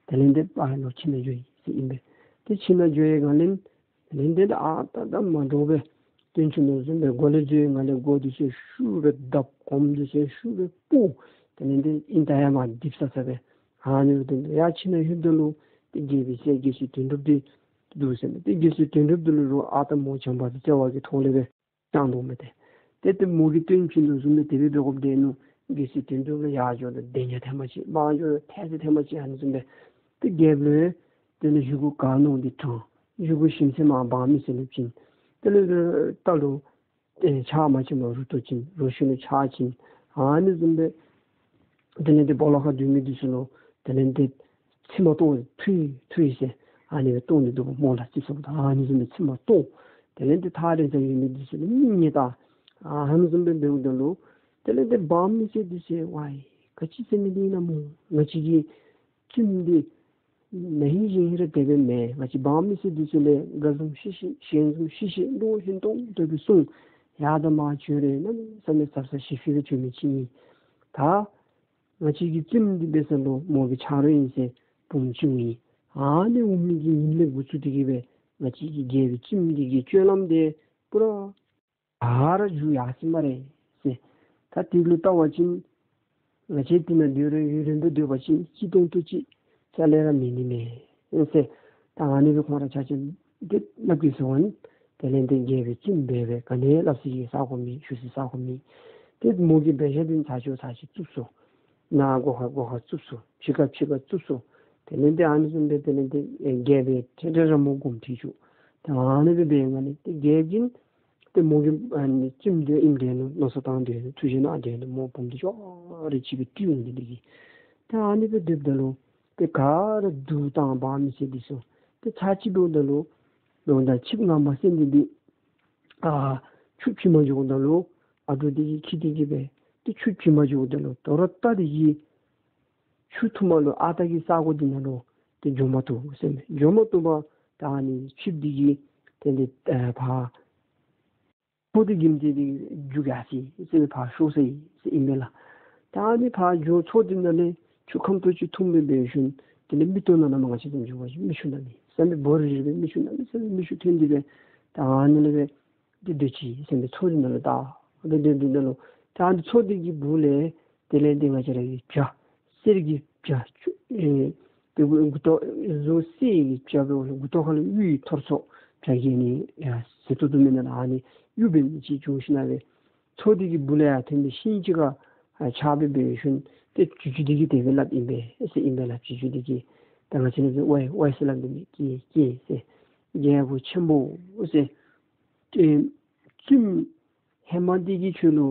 དེ་ལས་ཏེ་ཕར་ལོག་ཁྱིམ་ནང་འགྱོ་ཡི་ཟེར་ཨིན་པས། ཏེ་ཁྱིམ་ནང་འགྱོ་བའི་སྒང་ལས་དེ་ལས་ཏེ་ཨ་རྟག་རྟག་མ་འདྲཝ་སྦེ་སྟོན་བཅུག་དོ་བཟུམ་སྦེ་སྒོ་ལས་འཛུལ་བའི་སྒང་ལས་སྒོ་འདི་ཚུ་ཤུགས་སྦེ་བརྡབ། གོམ་འདི་ཚུ་ཤུགས་སྦེ་སྤོ། དེ་ལས་ཏེ་ཨིན་ད་ཡར་མར་རྡིབ་ས་ས་སྦེ་ཨ་ནི་སྦེ་སྟོན་ཏེ་ཡར་ཁྱིམ་ནང་ལྷོདཔ་ད་ལུ་ཏེ་རྒྱལ་པོའི་སྲས་རྒྱལ་སྲས་དོན་གྲུབ་འདི་ འདུག་ཟེར་མས། ཏེ་རྒྱལ་སྲས་དོན་གྲུབ་འདི་ལུ་རུང་ཨ་རྟག་མོ་བྱམས་པ་དང་བརྩེ་བ་གི་ཐོག་ལས་སྦེ་བསྐྱངས་དོ་མས་ཏེ། ཏེ་ཏེ་མོ་གིས་སྟོན་བྱིན་དོ་བཟུམ་སྦེ་དེ་སྦེ་འབད་དགོཔ་འདི་ནུག། རྒྱལ་སྲས་དོན་གྲུབ་ལུ་ཡར་འགྱོཝ་ད་གདན་ཉ་ཐེངས་མ་ཅིག་མར་འགྱོཝ་ད་ཐལ་ཙེ་ཐེངས་མ་ཅིག། ཨ་ནི་བཟུམ་སྦེ་ཏེ་རྒྱལཔོ་ལུ་ཡང་དེ་ལས་བཞེས་སྒོ་ག་ནི་འོང་འདི་དྲངས། བཞེས་སྒོ་ཞིམ་ཟས་མར་འབངས་མི་སེར་ལུ་བྱིན། དེ་ལས་རྟ་ལུ་ཨེ་ཕྱག་མ་བྱིན་པར་རུ་ཏོ་བྱིན། རོ་ཁྱི་ལུ་ཕྱག་བྱིན། ཨ་ནི་བཟུམ་སྦེ་དེ་ལས་ཏེ་སྦོ་ལོགས་ཁར་སྡོད་མི་འདི་ཚུ་ལུ་དེ་ལས་ཏེ་མཆིལ་མ་གཏོར་ཐུལ་ཐུལ་ཟེར། ཨ་ནི་སྦེ་གཏོར་ནི་འདུག་པ་སྨོ་ལགས། ཙིགཔ་ཟ་བ་ད་ཨ་ནི་བཟུམ་སྦེ་མཆིལ་མ་གཏོར། དེ་ལས་ཏེ་ཐག་རིང་སར་ཡོད་མི་འདི་ཚུ་ལུ་མིག་གཉིས་བལྟ། ཨ་ནི་བཟུམ་སྦེ་འབདཝ་ད་ལུ་དེ་ལས་ཏེ་འབངས་མི་སེར་འདི་ཚུ་ཝའི་ག་ཅི་ཟེར་མི་འདི་ཨིན་ན་སྨོ། ང་བཅས་ཀྱི་བཙུནམོ་འདི་ན་ཧིང་གཞེས་ཧིང་ར་དེ་སྦེ་མེན། ང་བཅས་འབངས་མི་སེར་འདི་ཚུ་ལས་དགའ་བཟུམ་ཤི་ཤི་ཞན་བཟུམ་ཤི་ཤི་བློ་ཧིང་གཏོང་དོ་སྦེ་གསུངས། ཡར་དང་མར་བྱོན་རུང་གནམ་མེད་ས་མེད་ཟབ་ཟབ་ཞི་ཞི་སྦེ་བྱོན་མི་ཅིག་ཨིན། ད་ང་བཅས་ཀྱི་བཙུནམོ་འདི་འབད་ས་ལུ་མོ་གི་ཆ་རོགས་ཨིན་ཟེར་བུམོ་ཅིག་འོང་ཡི། ཨ་ནི་འོང་མི་གི་ཉིནམ་ལས་འགོ་བཙུགས་ཏེ་གི་སྦེ་ང་བཅས་ཀྱི་རྒྱལ་པོའི་བཙུནམོ་འདི་གི་སྤྱོད་ལམ་འདི་པུ་ར་ག་ར་འགྱུར་ཡར་སོ་སྨ་རེ་ཟེར། ད་དེ་ལུ་བལྟ་བ་ཅིན་ང་བཅས་འདི་ནང་སྡོད་རུང་ཡུན་རིངམོ་སྦེ་སྡོད་པ་ཅིན་སྐྱིད་ཏོང་ཏོ་ཅིག་རྩ་ལས་ར་མེད་ནི་མས་ཟེར། ད་ཨ་ནི་སྦེ་ཁོང་ར་ཆ་ཁྱབ་འདི་སླབ་ཀྱི་ཟེར་བ་ནི། དེ་ལས་ཏེ་རྒྱལ་པོའི་བཙུནམོ་འབད་སྦེ་ག་ནི་སླབ་ས་གི་ས་གོ་མེད། ཞུ་སའི་ས་གོ་མེད། ཏེ་མོ་གིས་འབད་བཞག་འདི་ཚར་ཅིག་ཚར་ཅིག་བཙུགས་སོ། ནཱ་སྒོ་ཁར་སྒོ་ཁར་བཙུགས་སོ། ཕྱི་ཁར་ཕྱི་ཁར་བཙུགས་སོ། དེ་ལས་ཏེ་ཨ་ནི་བཟུམ་སྦེ་དེ་ལས་ཏེ་ཨེ་རྒྱལ་པོའི་ཁྲི་ཁྲི་ར་མོ་སྒོམ་ཁྲིད་བཅུག། ད་ཨ་ནི་སྦེ་འབད་ང་ནི་ཏེ་རྒྱལ་པོ་གིས་ཏེ་མོ་གི་ཨ་ནི་བཙུནམོ་འདི་ཨིནམ་འདྲས་ནུག། མནོ་བསམ་བཏང་སྟེ་ཐུགས་བཞེད་གནང་སྟེ་མོ་བུམོ་འདི་ཅོག་ར་ཅིག་སྦེ་སྤྲུལ་འོང་སྟེ་འདི་གིས། ད་ཨ་ནི་སྦེ་སྡོདཔ་ད་ལུ་ཏེ་ག་ར་འདུག་དང་འབངས་མི་སེར་འདི་ཚུ་ཏེ་ཚར་ཅིག་འབདཝ་ད་ལུ་ལོག་ད་ཆིབས་ངང་པ་སེང་ལྡེང་འདི་ཨ་ཆུ་བྱིན་པར་འགྱོཝ་ད་ལུ་ཨ་འབྲུག་འདི་གིས་འཁྱིད་དེ་གི་སྦེ་ཏེ་ཆུ་བྱིན་པར་འགྱོཝ་ད་ལུ་དོ་རུང་རྟ་འདི་གིས་ཆུ་འཐུང་མ་ལུ་ཨ་རྟག་གི་ས་གོ་འདི་ནང་ལུ་ཏེ་འགྱོ་མ་བཏུབ་ཟེར་མས། འགྱོ་མ་བཏུབ་པར་ད་ཨ་ནི་ཆིབས་འདི་གིས་ཏེ་འདི་ཨ་ཕར་མཚོ་འདི་གི་མདུན་དེ་རྒྱུག་ཡར་སོ་ཡི་ཟེར་ཕར་ཤོར་སོ་ཡི་ཟེར་ཨིན་པས་ལགས། ད་ཨ་ནི་ཕར་འགྱོ་མཚོ་འདི་ནང་ལས་ཆུ་ཁམ་ཏོག་ཅིག་འཐུང་སྦེ་འབད་ཞིནམ་དེ་ལས་མིག་ཏོ་ནང་ན་མ་ང་བཅས་བཟུམ་ཅིག་འབད་བ་ཅིན་མིག་ཆུ་ནང་མི་ཟེར་མི་འབོ་རི་རི་སྦེ་མིག་ཆུ་ནང་མི་ཟེར་མི་མིག་ཆུ་ཐོན་ཏེ་སྦེ་ད་ཨ་ནི་ལས་སྦེ་འདི་སྡོད་ཅི་ཟེར་མས། མཚོ་འདི་ནང་ལུ་ད་འདི་འདི་འདི་ནང་ལུ་ད་ཨ་ནི་མཚོ་འདི་གི་སྦུག་ལས་དེ་ལས་འདི་ང་བཅས་ར་གི་བྱ་གསེར་གྱི་བྱ་ཆུ་ཨེ་དེ་མགུ་མགུ་ཏོ་བཟོ་གསེར་གྱི་བྱ་འབད་བ་ལུ་མགུ་ཏོ་ཁ་ལུ་གཡུ་ཡི་ཐོར་ཚུགས་བྱ་གི་ནི་ཡ་ཟེར་ཏོག་ཏོ་མེན་ན་ཨ་ནི་གཡུ་འབད་མི་ཅིག་བྱུང་ཞིནམ་ལས་མཚོ་འདི་གི་སྦུག་ལས་ཡར་ཐོན་ཏེ་ཤིང་ཅིག་ཁར་ཨ་ཆགས་སྦེ་འབད་ཞིནམ་ཏེ་བྱི་ཅུང་འདི་གིས་དེ་སྦེ་སླབ་ཨིན་པས་ཟེར་ཨིན་པས་ལགས། བྱི་ཅུང་འདི་གིས་ད་ང་བཅས་ནི་ཝའི་ཝའི་ཟེར་སླབ་འདི་མས། ཀྱེ་ཀྱེ་ཟེར། རྒྱལ་པོ་ཆེན་པོ་ཟེར། ཨེ་བཙུནམོ་ཧེ་མ་འདི་གིས་ཁྱོད་ལུ་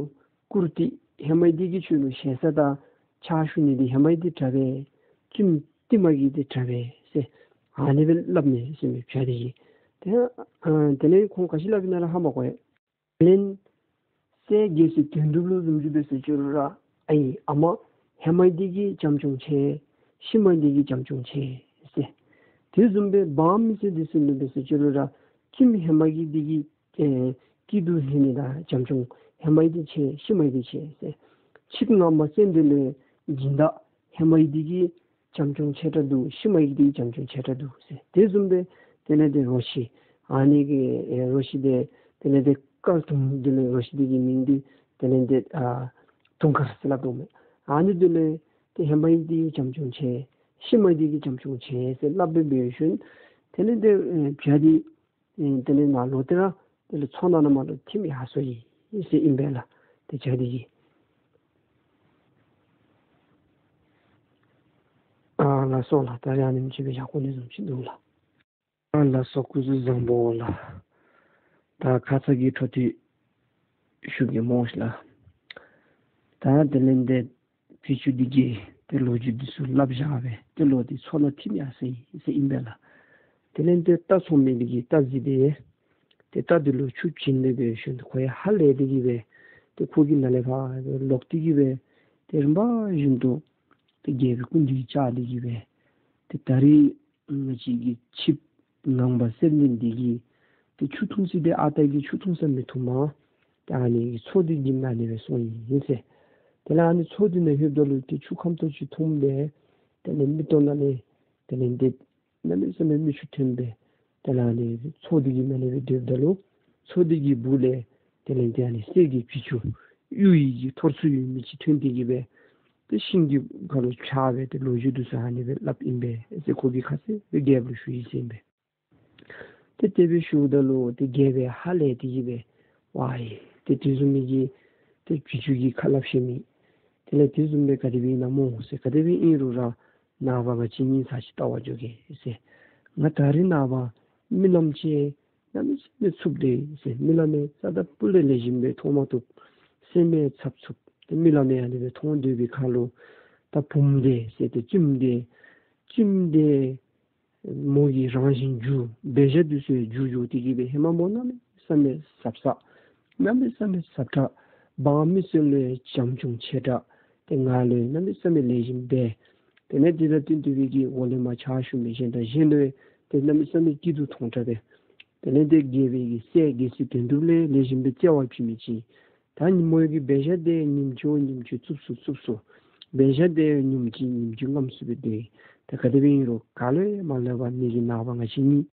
བཀུར་སྟི་ཧེ་མ་འདི་གིས་ཁྱོད་ལུ་ཞེ་ས་དང་ཕྱག་ཞུ་ནི་འདི་ཧེ་མ་འདི་དྲག་པས། བཙུནམོ་ལྟདམོ་གི་འདི་དྲག་པས་ཟེར་ཨ་ནི་སྦེ་སླབ་མས་ཟེར་མས་བྱ་འདི་གིས། ཏེ་ཨ་དེ་ལས་ཁོང་ག་ཅི་སླབ་ཨིན་ན་ར་ཧ་མ་གོ་ཡ། ལན། སྲས་རྒྱལ་སྲས་དོན་གྲུབ་ལུ་བཟུམ་ཅིག་འབད་ཟེར་ཅི་རུང་ར་ཨའི་ཨ་མ་ཧེ་མ་འདི་གིས་བྱམས་སྐྱོང་ཆེ། ཤུལ་མ་འདི་གིས་བྱམས་སྐྱོང་ཆེ་ཟེར། དེ་བཟུམ་སྦེ་འབངས་མི་སེར་འདི་ཚུ་ལུ་འབད་ཟེར་ཅི་རུང་ར་བཙུནམོ་ཧེ་མ་གི་འདི་གིས་ཨེ་སྐྱིད་སྡུག་ལྷོད་ནི་དང་བྱམས་སྐྱོང་ཧེ་མ་འདི་ཆེ་ཤུལ་མ་འདི་ཆེ་ཟེར། ཆིབས་ངང་པ་སེང་ལྡེང་ལུ་སྦྱིན་བདག་ཧེ་མ་འདི་གིས་བྱམས་སྐྱོང་ཆེ་དྲགས་འདུག། ཤུལ་མ་འདི་གིས་བྱམས་སྐྱོང་ཆེ་དྲགས་འདུག་ཟེར། དེ་བཟུམ་སྦེ་དེ་ལས་ཏེ་རོ་ཁྱི་ཨ་ནི་གི་ཨེ་རོ་ཁྱི་འདི་དེ་ལས་ཏེ་དཀར་དུང་འདི་ལས་རོ་ཁྱི་འདི་གི་མིང་འདི་དེ་ལས་ཏེ་ཨ་དུང་དཀར་ཟེར་སླབ་དོ་མས། ཨ་ནི་འདི་ལས་ཏེ་ཧེ་མ་འདི་གིས་བྱམས་སྐྱོང་ཆེ་ཤུལ་མ་འདི་གིས་བྱམས་སྐྱོང་ཆེ་ཟེར་སླབ་སྦེ་འབད་ཞིནམ་དེ་ལས་ཏེ་ཨེ་བྱ་འདི་ཨེ་དེ་ལས་ནཱ་ལོག་སྟེ་ར་དེ་ལས་མཚོ་ནང་ན་མར་ལུ་ཐིམ་ཡར་སོ་ཡི་ཟེར་ཨིན་པས་ལགས། ཏེ་བྱ་འདི་གིས། ཨ་ལགས་སོ་ལགས། ད་ཨ་ནེམ་ཅིག་སྦེ་བཞག་དགོ་ནི་བཟུམ་ཅིག་འདུག་ལགས། ཨ་ལགས་སོ། སྐུ་གཟུགས་བཟང་པོ་ལགས། ད་ཁ་ཙ་གི་འཕྲོ་མཐུད་ཞུ་གེ་སྨོ་ལགས། ད་དེ་ལས་ཏེ་བྱི་ཅུང་འདི་གིས་ཏེ་ལོ་རྒྱུས་འདི་ཚུ་སླབ་བཞག་སྦེ་ཏེ་ལོག་སྟེ་མཚོ་ནང་ཐིམ་ཡར་སོ་ཡི་ཟེར་ཨིན་པས་ལགས། དེ་ལས་ཏེ་རྟ་འཚོ་མི་འདི་གིས་རྟ་བརྫིས་ཏེ་ཏེ་རྟ་འདི་ལུ་ཆུ་བྱིན་སྦེ་འབད་ཞིནམ་ཁོ་ཡང་ཧ་ལས་ཏེ་གི་སྦེ་ཏེ་ཁོ་གིས་ནཱ་ལས་ཕར་ལོག་སྟེ་གི་སྦེ་ཏེ་རིམ་པ་བཞིན་དུ་ཏེ་རྒྱལ་པོའི་སྐུ་མདུན་བཅར་ཏེ་གི་སྦེ་ཏེ་ད་རིས་ང་བཅས་ཀྱི་ཆིབས་ངང་པ་སེང་ལྡེང་འདི་གིས་ཏེ་ཆུ་འཐུང་ཟེར་ཏེ་ཨ་རྟག་གི་ཆུ་འཐུང་ས་མི་འཐུང་མ་ཏེ་ཨ་ནི་མཚོ་འདི་བརྒྱུད་ནཱ་ལས་སྦེ་སོང་ཡི་ཟེར། དེ་ལས་ཨ་ནི་མཚོ་འདི་ནང་ལྷོདཔ་ད་ལུ་ཏེ་ཆུ་ཁམ་ཏོག་ཅིག་འཐུང་སྦེ་དེ་ལས་མིག་ཏོ་ནང་ལས་དེ་ལས་ཏེ་གནམ་མེད་ས་མེད་མིག་ཆུ་ཐོན་སྦེ་དེ་ལས་ཨ་ནི་མཚོ་འདི་གི་ནང་ལས་སྦེ་སྡོདཔ་ད་ལུ་མཚོ་འདི་གི་སྦུག་ལས་དེ་ལས་ཏེ་ཨ་ནི་གསེར་གྱི་བྱི་ཅུང་གཡུ་ཡི་གི་ཐོར་ཚུགས་ཡོད་མི་ཅིག་ཐོན་ཏེ་གི་སྦེ་ཏེ་ཤིང་གི་ཁ་ལུ་ཆགས་སྦེ་ཏེ་ལོ་རྒྱུས་འདི་ཚུ་ཨ་ནི་སྦེ་སླབ་ཨིན་པས་ཟེར་ཁོ་གིས་ཁ་གསལ་སྦེ་རྒྱལཔོ་ལུ་ཞུ་ཡི་ཟེར་ཨིན་པས། ཏེ་དེ་སྦེ་ཞུཝ་ད་ལུ་ཏེ་རྒྱལ་པོའི་ཧ་ལས་ཏེ་གི་སྦེ་ཝའི་ཏེ་དེ་བཟུམ་མའི་གི་ཏེ་བྱི་ཅུང་གི་ཁ་སླབ་ཤེས་མི་དེ་ལས་དེ་བཟུམ་སྦེ་ག་དེ་སྦེ་ཨིན་ན་སྨོ་ཟེར། ག་དེ་སྦེ་ཨིན་རུང་ར་ནངས་པ་ང་བཅས་གཉིས་ཚར་ཅིག་བལྟ་བར་འགྱོ་གེ་ཟེར། ང་ད་རིས་ནངས་པ་རྨི་ལམ་ཅིག་གནམ་མེད་ས་མེད་འཚུབ་དེས་ཟེར། རྨི་ལམ་ཡང་རྩ་དང་སྤུ་ལས་ལེགས་ཤོམ་སྦེ་མཐོང་མ་བཏུབ། སེམས་ཡང་འཚབ་འཚུབ། ཏེ་རྨི་ལམ་ཡང་ཨ་ནི་སྦེ་མཐོང་སྡོད་པའི་ཁར་ལུ་ད་བུམོ་དེ་ཟེར་ཏེ་བཙུནམོ་དེ་བཙུནམོ་དེ་མོ་གི་རང་བཞིན་འགྱུར་འབད་བཞག་དེ་ཚུ་འགྱུར་འགྱུར་ཏེ་གི་སྦེ་ཧེ་མ་མོ་གནམ་མེད་ས་མེད་ཟབ་ས་གནམ་མེད་ས་མེད་ཟབ་དྲགས། འབངས་མི་སེར་ལུ་ཡང་བྱམས་སྐྱོང་ཆེ་དྲགས། ཏེ་ང་ལུ་ཡང་གནམ་མེད་ས་མེད་ལེགས་ཤོམ་འབད། དེ་ལས་དེ་དང་བསྟུན་ཏེ་སྦེ་གི་འོག་ལས་མར་ཕྱག་ཞུ་མི་གཞན་དང་གཞན་ལུ་ཡང་ཏེ་གནམ་མེད་ས་མེད་སྐྱིད་སྡུག་མཐོང་དྲགས་པས། དེ་ལས་ཏེ་རྒྱལ་པོའི་གི་སྲས་རྒྱལ་སྲས་དོན་གྲུབ་ལུ་ཡང་ལེགས་ཤོམ་སྦེ་བརྩེ་བ་བྱིན་མི་ཅིག། ད་ཉིནམ་གི་འབད་བཞག་དེ་ཉིནམ་གཅིག་ཉིནམ་གཅིག་འཚུབ་སུ་འཚུབ་སུ། འབད་བཞག་དེ་ཉིནམ་གཅིག་ཉིནམ་གཅིག་རྔམ་སུ་སྦེ་སྡོད། ད་ག་དེ་སྦེ་ཨིན་རུང་ག་ལུ་ཡང་མ་སླབ་པར་ངེ་གི་ནངས་པ་ང་བཅས་གཉིས་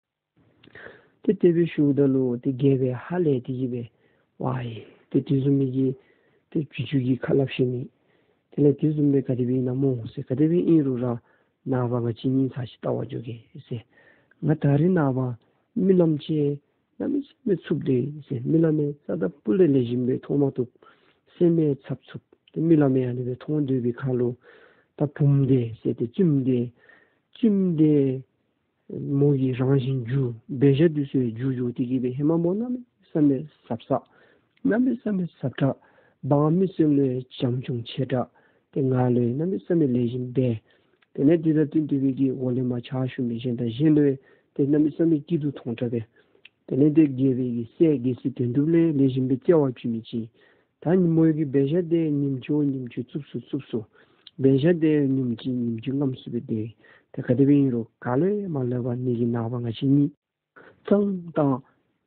ཏེ་དེ་སྦེ་ཞུཝ་ད་ལུ་ཏེ་རྒྱལ་པོའི་ཧ་ལས་ཏེ་གི་སྦེ་ཝའི་ཏེ་དེ་བཟུམ་མའི་གི་ཏེ་བྱི་ཅུང་གི་ཁ་སླབ་ཤེས་མི་དེ་ལས་དེ་བཟུམ་སྦེ་ག་དེ་སྦེ་ཨིན་ན་སྨོ་ཟེར། ག་དེ་སྦེ་ཨིན་རུང་ར་ནངས་པ་ང་བཅས་གཉིས་ཚར་ཅིག་བལྟ་བར་འགྱོ་གེ་ཟེར། ང་ད་རིས་ནངས་པ་རྨི་ལམ་ཅིག་གནམ་མེད་ས་མེད་འཚུབ་དེས་ཟེར། རྨི་ལམ་ཡང་རྩ་དང་སྤུ་ལས་ལེགས་ཤོམ་སྦེ་མཐོང་མ་བཏུབ། སེམས་ཡང་འཚབ་འཚུབ། ཏེ་རྨི་ལམ་ཡང་ཨ་ནི་སྦེ་མཐོང་སྡོད་པའི་ཁར་ལུ་ད་བུམོ་དེ་ཟེར་ཏེ་བཙུནམོ་དེ་བཙུནམོ་དེ་མོ་གི་རང་བཞིན་འགྱུར་འབད་བཞག་དེ་ཚུ་འགྱུར་འགྱུར་ཏེ་གི་སྦེ་ཧེ་མ་མོ་གནམ་མེད་ས་མེད་ཟབ་ས་གནམ་མེད་ས་མེད་ཟབ་དྲགས། འབངས་མི་སེར་ལུ་ཡང་བྱམས་སྐྱོང་ཆེ་དྲགས། ཏེ་ང་ལུ་ཡང་གནམ་མེད་ས་མེད་ལེགས་ཤོམ་འབད། དེ་ལས་དེ་དང་བསྟུན་ཏེ་སྦེ་གི་འོག་ལས་མར་ཕྱག་ཞུ་མི་གཞན་དང་གཞན་ལུ་ཡང་ཏེ་གནམ་མེད་ས་མེད་སྐྱིད་སྡུག་མཐོང་དྲགས་པས། དེ་ལས་ཏེ་རྒྱལ་པོའི་གི་སྲས་རྒྱལ་སྲས་དོན་གྲུབ་ལུ་ཡང་ལེགས་ཤོམ་སྦེ་བརྩེ་བ་བྱིན་མི་ཅིག། ད་ཉིནམ་གི་འབད་བཞག་དེ་ཉིནམ་གཅིག་ཉིནམ་གཅིག་འཚུབ་སུ་འཚུབ་སུ། འབད་བཞག་དེ་ཉིནམ་གཅིག་ཉིནམ་གཅིག་རྔམ་སུ་སྦེ་སྡོད། ད་ག་དེ་སྦེ་ཨིན་རུང་ག་ལུ་ཡང་མ་སླབ་པར་ངེ་གི་ནངས་པ་ང་བཅས་གཉིས་གཙང་བཏང་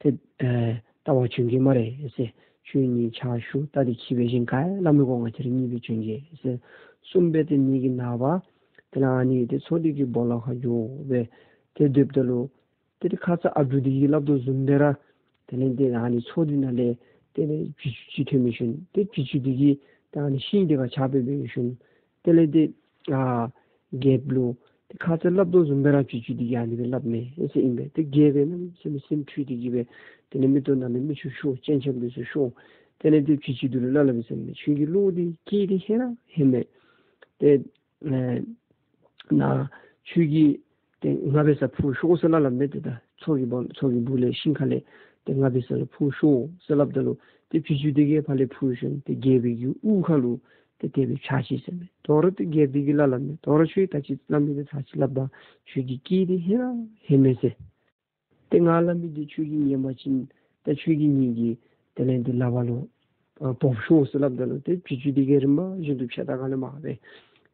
ཏེ་ཨེ་བལྟ་བར་བྱོན་གེ་སྨ་རེ་ཟེར། ཁྱོད་གཉིས་ཕྱག་ཞུ་ད་དེ་ཅིག་འབད་བཞིན་ག་ཡང་སླབ་མི་དགོ། ང་བཅས་ར་གཉིས་སྦེ་བྱོན་གེ་ཟེར་གསུངས་སྦེ་ཏེ་ངེ་གི་ནངས་པ་དེ་ལས་ཨ་ནི་ཏེ་མཚོ་དེ་གི་སྦོ་ལོགས་ཁར་འགྱོ་སྦེ་ཏེ་སྡོདཔ་ད་ལུ་ཏེ་ཏེ་ཁ་ཙ་ཨ་འབྲུག་འདི་གིས་སླབ་དོ་བཟུམ་སྦེ་ར་དེ་ལས་ཏེ་ཨ་ནི་མཚོ་འདི་ནང་ལས་དེ་ལས་བྱི་ཅུང་ཅིག་ཐོན་མི་ཤུལ་ཏེ་བྱི་ཅུང་འདི་གིས་ཏེ་ཨ་ནི་ཤིང་འདི་ཁར་ཆགས་སྦེ་འབད་ཡོད་ཤུལ་དེ་ལས་ཏེ་ཨ་རྒྱལཔོ་ལུ་ཏེ་ཁ་ཙ་སླབ་དོ་བཟུམ་སྦེ་ར་བྱི་ཅུང་འདི་གིས་ཨ་ནི་སྦེ་སླབ་མས་ཨེ་ཟེར་ཨིན་པས། ཏེ་རྒྱལཔོ་གནམ་མེད་ས་མེད་སེམས་འཁྲུལ་ཏེ་གི་སྦེ་དེ་ལས་མིག་ཏོ་ནང་ལས་མིག་ཆུ་ཤོར། སྤྱན་ཆབ་འདི་ཚུ་ཤོར། དེ་ལས་ཏེ་བྱི་ཅུང་འདི་ལུ་སླབ་སླབ་ཡི་ཟེར་མས། ཁྱོད་ཀྱི་བློ་འདི་སྐྱེས་ཏེ་ཧེ་ར་ཧེ་མས། ཏེ་ཨེ་ནཱ་ཁྱོད་ཀྱིས་ཏེ་ང་འབད་སར་འཕུར་ཤོག་ཟེར་སླབ་སླབ་མས། ཏེ་ད་མཚོ་གི་སྦོ་མཚོ་གི་སྦུག་ལས་ཤིང་ཁ་ལས་ཏེ་ང་འབད་སར་ལུ་འཕུར་ཤོག་ཟེར་སླབ་ད་ལུ་ཏེ་བྱི་ཅུང་འདི་གིས་ཕར་ལས་འཕུར་ཤོག་ཏེ་རྒྱལཔོ་གི་དབུ་ཁ་ལུ་ཏེ་དེ་སྦེ་ཆགས་ཅི་ཟེར་མས། དོ་རུང་ཏེ་རྒྱལཔོ་འདི་གིས་སླབ་སླབ་མས། དོ་རུང་ཁྱོད་ད་ཅི་སླབ་མི་འདི་ཚར་ཅིག་སླབ་ད། ཁྱོད་ཀྱིས་སྐྱེས་ཏེ་ཧེ་ར་ཧེ་མས་ཟེར། ཏེ་ང་སླབ་མི་འདི་ཁྱོད་ཀྱིས་ཉན་པ་ཅིན་ད་ཁྱོད་ཀྱིས་ངེ་གི་དེ་ལས་ཏེ་ལག་པ་ལུ་ཨ་བོབ་ཤོག་ཟེར་སླབ་ད་ལུ་ཏེ་བྱི་ཅུང་འདི་གིས་རིམ་པ་བཞིན་དུ་ཕྱག་ད་ག་ལས་མར་སྦེ་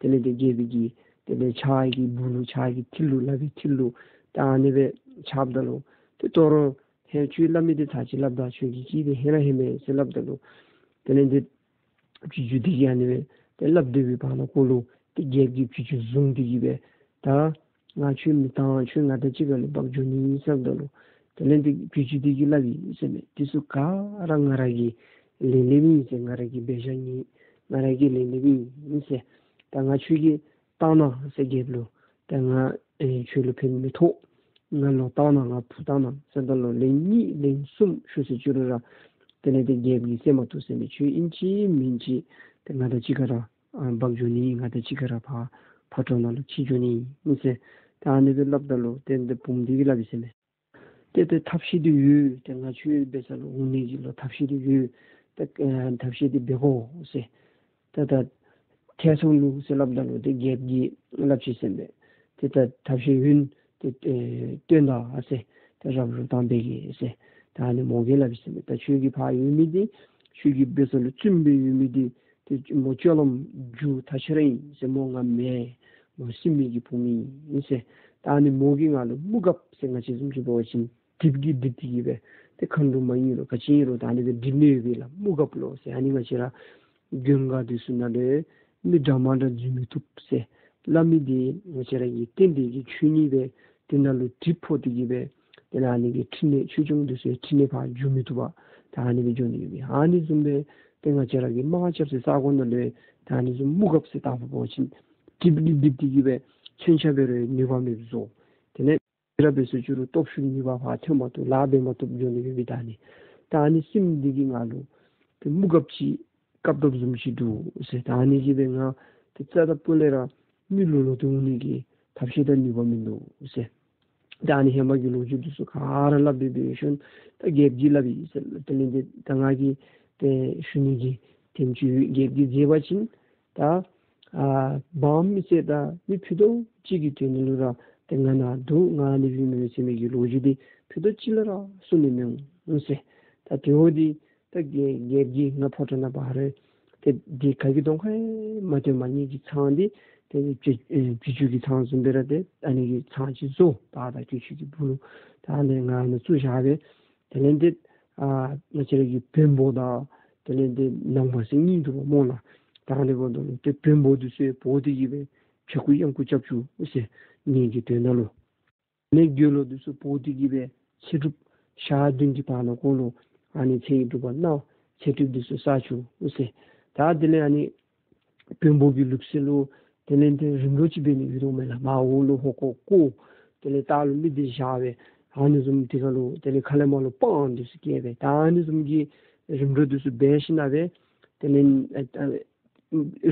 དེ་ལས་ཏེ་རྒྱལཔོ་གི་དེ་ལས་ཕྱག་གི་སྦུག་ལུ་ཕྱག་གི་མཐིལ་ལུ་ལག་པའི་མཐིལ་ལུ་ད་ཨ་ནི་སྦེ་ཆགསཔ་ད་ལུ་ཏེ་དོ་རུང་ཧེ་ཁྱོད་སླབ་མི་འདི་ཚར་ཅིག་སླབ་ད། ཁྱོད་ཀྱིས་སྐྱེས་ཏེ་ཧེ་ར་ཧེ་མས་ཟེར་སླབ་ད་ལུ་དེ་ལས་ཏེ་བྱི་ཅུང་འདི་གིས་ཨ་ནི་སྦེ་ཏེ་སླབ་སྡོད་པའི་བར་ན་ཁོ་ལུ་ཏེ་རྒྱལཔོ་གིས་བྱི་ཅུང་བཟུང་སྟེ་གི་སྦེ་ད་ང་ཁྱོད་མི་བཏང་། ཁྱོད་ང་དང་གཅིག་ཁར་ལུ་འབག་འགྱོ་ནི་ཨིན་ཟེར་སླབ་ད་ལུ་དེ་ལས་ཏེ་བྱི་ཅུང་འདི་གིས་སླབ་ཡི་ཟེར་མས། དེ་ཚུ་ག་ར་ང་ར་གིས་ལན་སླབ་ཨིན་ཟེར། ང་ར་གིས་འབད་བཞག་ནི་ང་ར་གིས་ལན་སླབ་ཨིན་ཟེར། ད་ང་ཁྱོད་ཀྱིས་བཏང་གནང་ཟེར་རྒྱལཔོ་ལུ། ད་ང་ཨེ་ཁྱོད་ལུ་ཕན་མི་ཐོགས། ང་ལོག་བཏང་གནང་། ང་འཕུར་བཏང་གནང་ཟེརཝ་ད་ལུ་ལན་གཉིས་ལན་གསུམ་ཞུ་ཟེར་བཅུག་རུང་ར་དེ་ལས་ཏེ་རྒྱལཔོ་གིས་སེམས་མ་བཏུབ་ཟེར་མས། ཁྱོད་ཨིན་ཅི་མིན་ཅི་ཏེ་ང་དང་གཅིག་ཁར་ཨ་འབག་འགྱོ་ནི། ང་དང་གཅིག་ཁར་ཕར་ཕ་ཊོ་ནང་ལུ་ཁྱིད་འགྱོ་ནི་ཨིན་ཟེར། ད་ཨ་ནི་སྦེ་སླབ་ད་ལུ་ཏེ་འདི་བུམོ་འདི་གིས་སླབ་ཡི་ཟེར་མས། ཏེ་ཏེ་ཐབས་ཤེས་འདི་ཡོད། ཏེ་ང་ཁྱོད་འབད་སར་ལུ་འོང་ནི་གི་ལུ་ཐབས་ཤེས་འདི་ཡོད། ཏེ་ཨ་ཐབས་ཤེས་འདི་འབད་དགོ་ཟེར། ཏེ་ད་ཐེ་ཚོམ་ལུ་ཟེར་སླབ་ད་ལུ་ཏེ་རྒྱལཔོ་གིས་སླབ་ཅི་ཟེར་མས། ཏེ་ད་ཐབས་ཤེས་ཡོད། ཏེ་ཨེ་སྟོན་ད་ཟེར། ཏེ་རབ་རུབ་བཏང་འབད་གེ་ཟེར། ད་ཨ་ནི་མོ་གིས་སླབ་ཡི་ཟེར་མས། ད་ཁྱོད་ཀྱི་ཕར་ཡོད་མི་འདི་ཁྱོད་ཀྱིས་འབད་སར་ལུ་བཙུན་སྦེ་ཡོད་མི་འདི་ཏེ་མོ་སྤྱོད་ལམ་རྒྱུ་ཐ་ཤལ་ར་ཨིན་ཟེར། མོ་ང་མེན། མོ་སྲིན་མོ་གི་བུམོ་ཨིན་ཟེར། ད་ཨ་ནི་མོ་གིས་ང་ལུ་དམུ་གབ་ཟེར། ང་བཅས་བཟུམ་ཅིག་འབད་བ་ཅིན་སྒྲིབ་ཀྱིས་སྒྲིབ་སྟེ་གི་སྦེ་ཏེ་མཁའ་འགྲོ་མ་ཨིན་རུང་ག་ཅི་ཨིན་རུང་ད་ཨ་ནི་སྦེ་སྒྲིབ་ནི་ཡོད་པས་ལགས། དམུ་གབ་ལོ་ཟེར། ཨ་ནི་ང་བཅས་ར་མགོན་ཁང་འདི་ཚུ་ནང་ལས་མི་འདྲ་མ་འདྲ་འཛུལ་མི་བཏུབ་ཟེར། བླ་མ་འདི་ང་བཅས་ར་གི་རྟེན་འབྲེལ་གྱི་མཆོད་རྟེན་སྦེ་དེ་ནང་ལུ་གྲིབ་ཕོག་སྟེ་གི་སྦེ་དེ་ལས་ཨ་ནི་གི་ཕྲིན་ལས་ཆོས་སྐྱོང་འདི་ཚུ་ཕྲིན་ལས་ཕར་འགྱོ་མི་བཏུབ་པར་ད་ཨ་ནི་སྦེ་འགྱོ་ནི་ཡོད་པས། ཨ་ནི་བཟུམ་སྦེ་ཏེ་ང་བཅས་ར་གི་དམག་རྐྱབ་སའི་ས་གོ་ནང་ལུ་ད་ཨ་ནི་བཟུམ་དམུ་གབ་ཟེར་བཏང་འབད་བ་ཅིན་སྒྲིབ་ཀྱིས་སྒྲིབ་སྟེ་གི་སྦེ་མཚོན་ཆ་འབད་རུང་ནུས་པ་མེདཔ་བཟོ། དེ་ལས་ ཤི་ར་འབད་སོང་ཅི་རུང་སྟོབས་ཤུགས་ནུས་པ་ཕར་ཐོན་མ་བཏུབ། ལཱ་འབད་མ་བཏུབ་འགྱོ་ནི་ཡོད་པའི་ད་ནི། ད་ཨ་ནི་སྲིནམོ་འདི་གིས་ང་ལུ་ཏེ་དམུ་གབ་ཅིག་བཀབ་དོཝ་བཟུམ་ཅིག་འདུག་ཟེར། ད་ཨ་ནི་གིས་སྦེ་ང་ཏེ་རྩ་དང་སྤུ་ལས་ར་མི་ལོག་ལོག་སྟེ་འོང་ནི་གི་ཐབས་ཤེས་དང་ནུས་པ་མིན་འདུག་ཟེར། ད་ཨ་ནི་ཧེ་མ་གི་ལོ་རྒྱུས་འདི་ཚུ་ག་ར་སླབ་སྦེ་འབད་ཞིནམ་ད་རྒྱལཔོ་གིས་སླབ་ཡི་ཟེར། དེ་ལས་འདི་ད་ང་གིས་ཏེ་ཞུ་ནི་གི་དེམ་ཅིག་ཡོད། རྒྱལཔོ་གིས་མཛད་པ་ཅིན་ད་ཨ་འབངས་མི་སེར་དང་མི་ཕུད་རྡོག་གཅིག་གི་དོན་ལུ་ར་ཏེ་ང་ནཱ་འདུག། ང་ཨ་ནི་སྦེ་མི་འབད་ཟེར་མི་གི་ལོ་རྒྱུས་འདི་ཕུད་རྡོག་གཅིག་ལུ་ར་གསུང་ནི་མི་འོང་ཟེར། ད་དེ་འོ་འདི་ད་རྒྱལ་རྒྱལཔོ་གིས་ང་ཕོ་བྲང་ནང་འབག་རུང་ཏེ་འདི་ག་གི་གདོང་ཁར་ཡང་མ་སྟོན་པར་ངེ་གི་ཚང་འདི་ཏེ་བྱི་ཨེ་བྱི་ཅུང་གི་ཚང་བཟུམ་སྦེ་ར་ཏེ་ཨ་ནི་གི་ཚང་ཅིག་བཟོ། ད་ད་ཁྱོད་ཁྱོད་ཀྱི་སྦུག་ལུ་ད་ཨ་ནི་ང་ནཱ་བཙུགས་བཞག་སྦེ། དེ་ལས་འདི་ཨ་ང་བཅས་ར་གི་བོན་པོ་དང་དེ་ལས་འདི་ནང་པ་ཟེར་གཉིས་འདུག་པ་སྨོ་ལགས། ད་ཨ་ནི་འབདཝ་ད་ལུ་ཏེ་བོན་པོ་འདི་ཚུ་འབོ་སྟེ་གི་སྦེ་ཕྱྭ་འགུགས་གཡང་འགུགས་རྐྱབ་བཅུག་ཟེར་ངེ་གི་དོན་དག་ལུ། ནི་དགེ་སློང་འདི་ཚུ་འབོ་སྟེ་གི་སྦེ་ཚེ་སྒྲུབ་ཞག་བདུན་གྱི་བར་ན་ཁོ་ལུ་ཨ་ནི་ཚེ་ཡི་སྒྲུབ་པ་གནང་། ཚེ་སྒྲུབ་འདི་ཚུ་བསགས་བཅུག་ཟེར། ད་དེ་ལས་ཨ་ནི་བོན་པོ་གི་ལུགས་སྲོལ་ལུ་དེ་ལས་འདི་རིམ་གྲོ་ཅིག་འབད་ནི་ཡོད་དོ་མས་ལགས། མར་འོག་ལུ་ཧོ་ཀོ་བརྐོ། དེ་ལས་ལྟག་ལུ་མི་འདི་བཞག་སྦེ་ཨ་ནི་བཟུམ་དེ་ཁར་ལུ་དེ་ལས་ཁ་ལས་མར་ལུ་སྤང་འདི་ཚུ་བཀལ་སྦེ། ད་ཨ་ནི་བཟུམ་གྱི་རིམ་གྲོ་འདི་ཚུ་འབད་ཞིནམ་ལས་དེ་ལས་ཨ་ཨ་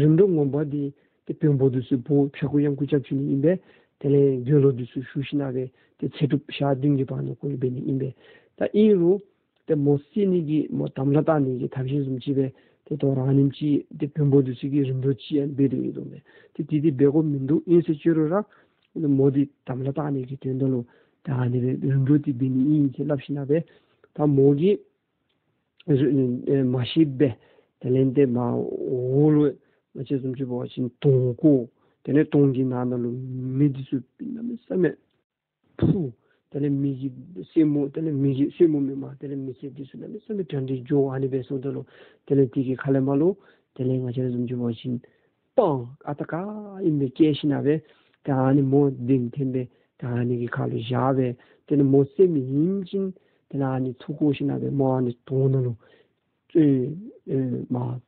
རིམ་གྲོ་ངོ་མ་འདི་ཏེ་བོན་པོ་འདི་ཚུ་འབོ་ཕྱྭ་འགུགས་གཡང་འགུགས་རྐྱབ་བཅུག་ནི་ཨིན་པས། དེ་ལས་དགེ་སློང་འདི་ཚུ་བཞུགས་ཞིནམ་ལས་ཏེ་ཚེ་སྒྲུབ་ཞག་བདུན་གྱི་བར་ན་ཁོ་ལུ་འབད་ནི་ཨིན་པས། ད་ཨིན་རུང་ཏེ་མོ་བསད་ནི་གི་མོ་དམ་ལ་བཏགས་ནི་གི་ཐབས་ཤེས་བཟུམ་ཅིག་སྦེ་ཏེ་དོ་རུང་ཨ་ནེམ་ཅིག་ཏེ་བོན་པོ་འདི་ཚུ་གིས་རིམ་གྲོ་ཅིག་ཡང་འབད་དེ་ཡོད་དོ་མས། ཏེ་དེ་འདི་འབད་དགོཔ་མིན་འདུག། ཨིན་ཟེར་ཅི་རུང་ར་མོ་འདི་དམ་ལ་བཏགས་ནི་གི་དོན་དག་ལུ་ད་ཨ་ནི་སྦེ་རིམ་གྲོ་འདི་འབད་ནི་ཨིན་ཟེར་སླབ་ཞིནམ་ལས་ད་མོ་གིས་ཨེ་མ་ཤེས་པར་དེ་ལས་འདི་མར་འོག་ལུ་ང་བཅས་བཟུམ་ཅིག་འབད་བ་ཅིན་དོང་བརྐོ། དེ་ལས་དོང་གི་ནང་ན་ལུ་མེ་འདི་ཚུ་གནམ་མེད་ས་མེད་ཕུ། དེ་ལས་མེ་གི་སེན་མོ་དེ་ལས་མེ་གི་སེན་མོ་མེན་པར་དེ་ལས་མེ་ལྕེ་འདི་ཚུ་གནམ་མེད་ས་མེད་དྲག་དྲག་འགྱོ། ཨ་ནི་སྦེ་སོངམ་ད་ལུ་དེ་ལས་དེ་གི་ཁ་ལས་མར་ལུ་དེ་ལས་ང་བཅས་བཟུམ་ཅིག་འབད་བ་ཅིན་སྤང་ཨ་རྟག་ཨིན་པས་བཀལ་ཞིནམ་ལས་ད་ཨ་ནི་མོ་གདན་འཐེན་སྦེ་ད་ཨ་ནི་གི་ཁར་ལུ་བཞག་སྦེ་དེ་ལས་མོ་བསད་མི་ཨིན་ཅིན་དེ་ལས་ཨ་ནི་ཚུར་བཀོ་ཞིནམ་ལས་མོ་ཨ་ནི་དོང་ནང་ལུ་ཨེ་ཨེ་མར་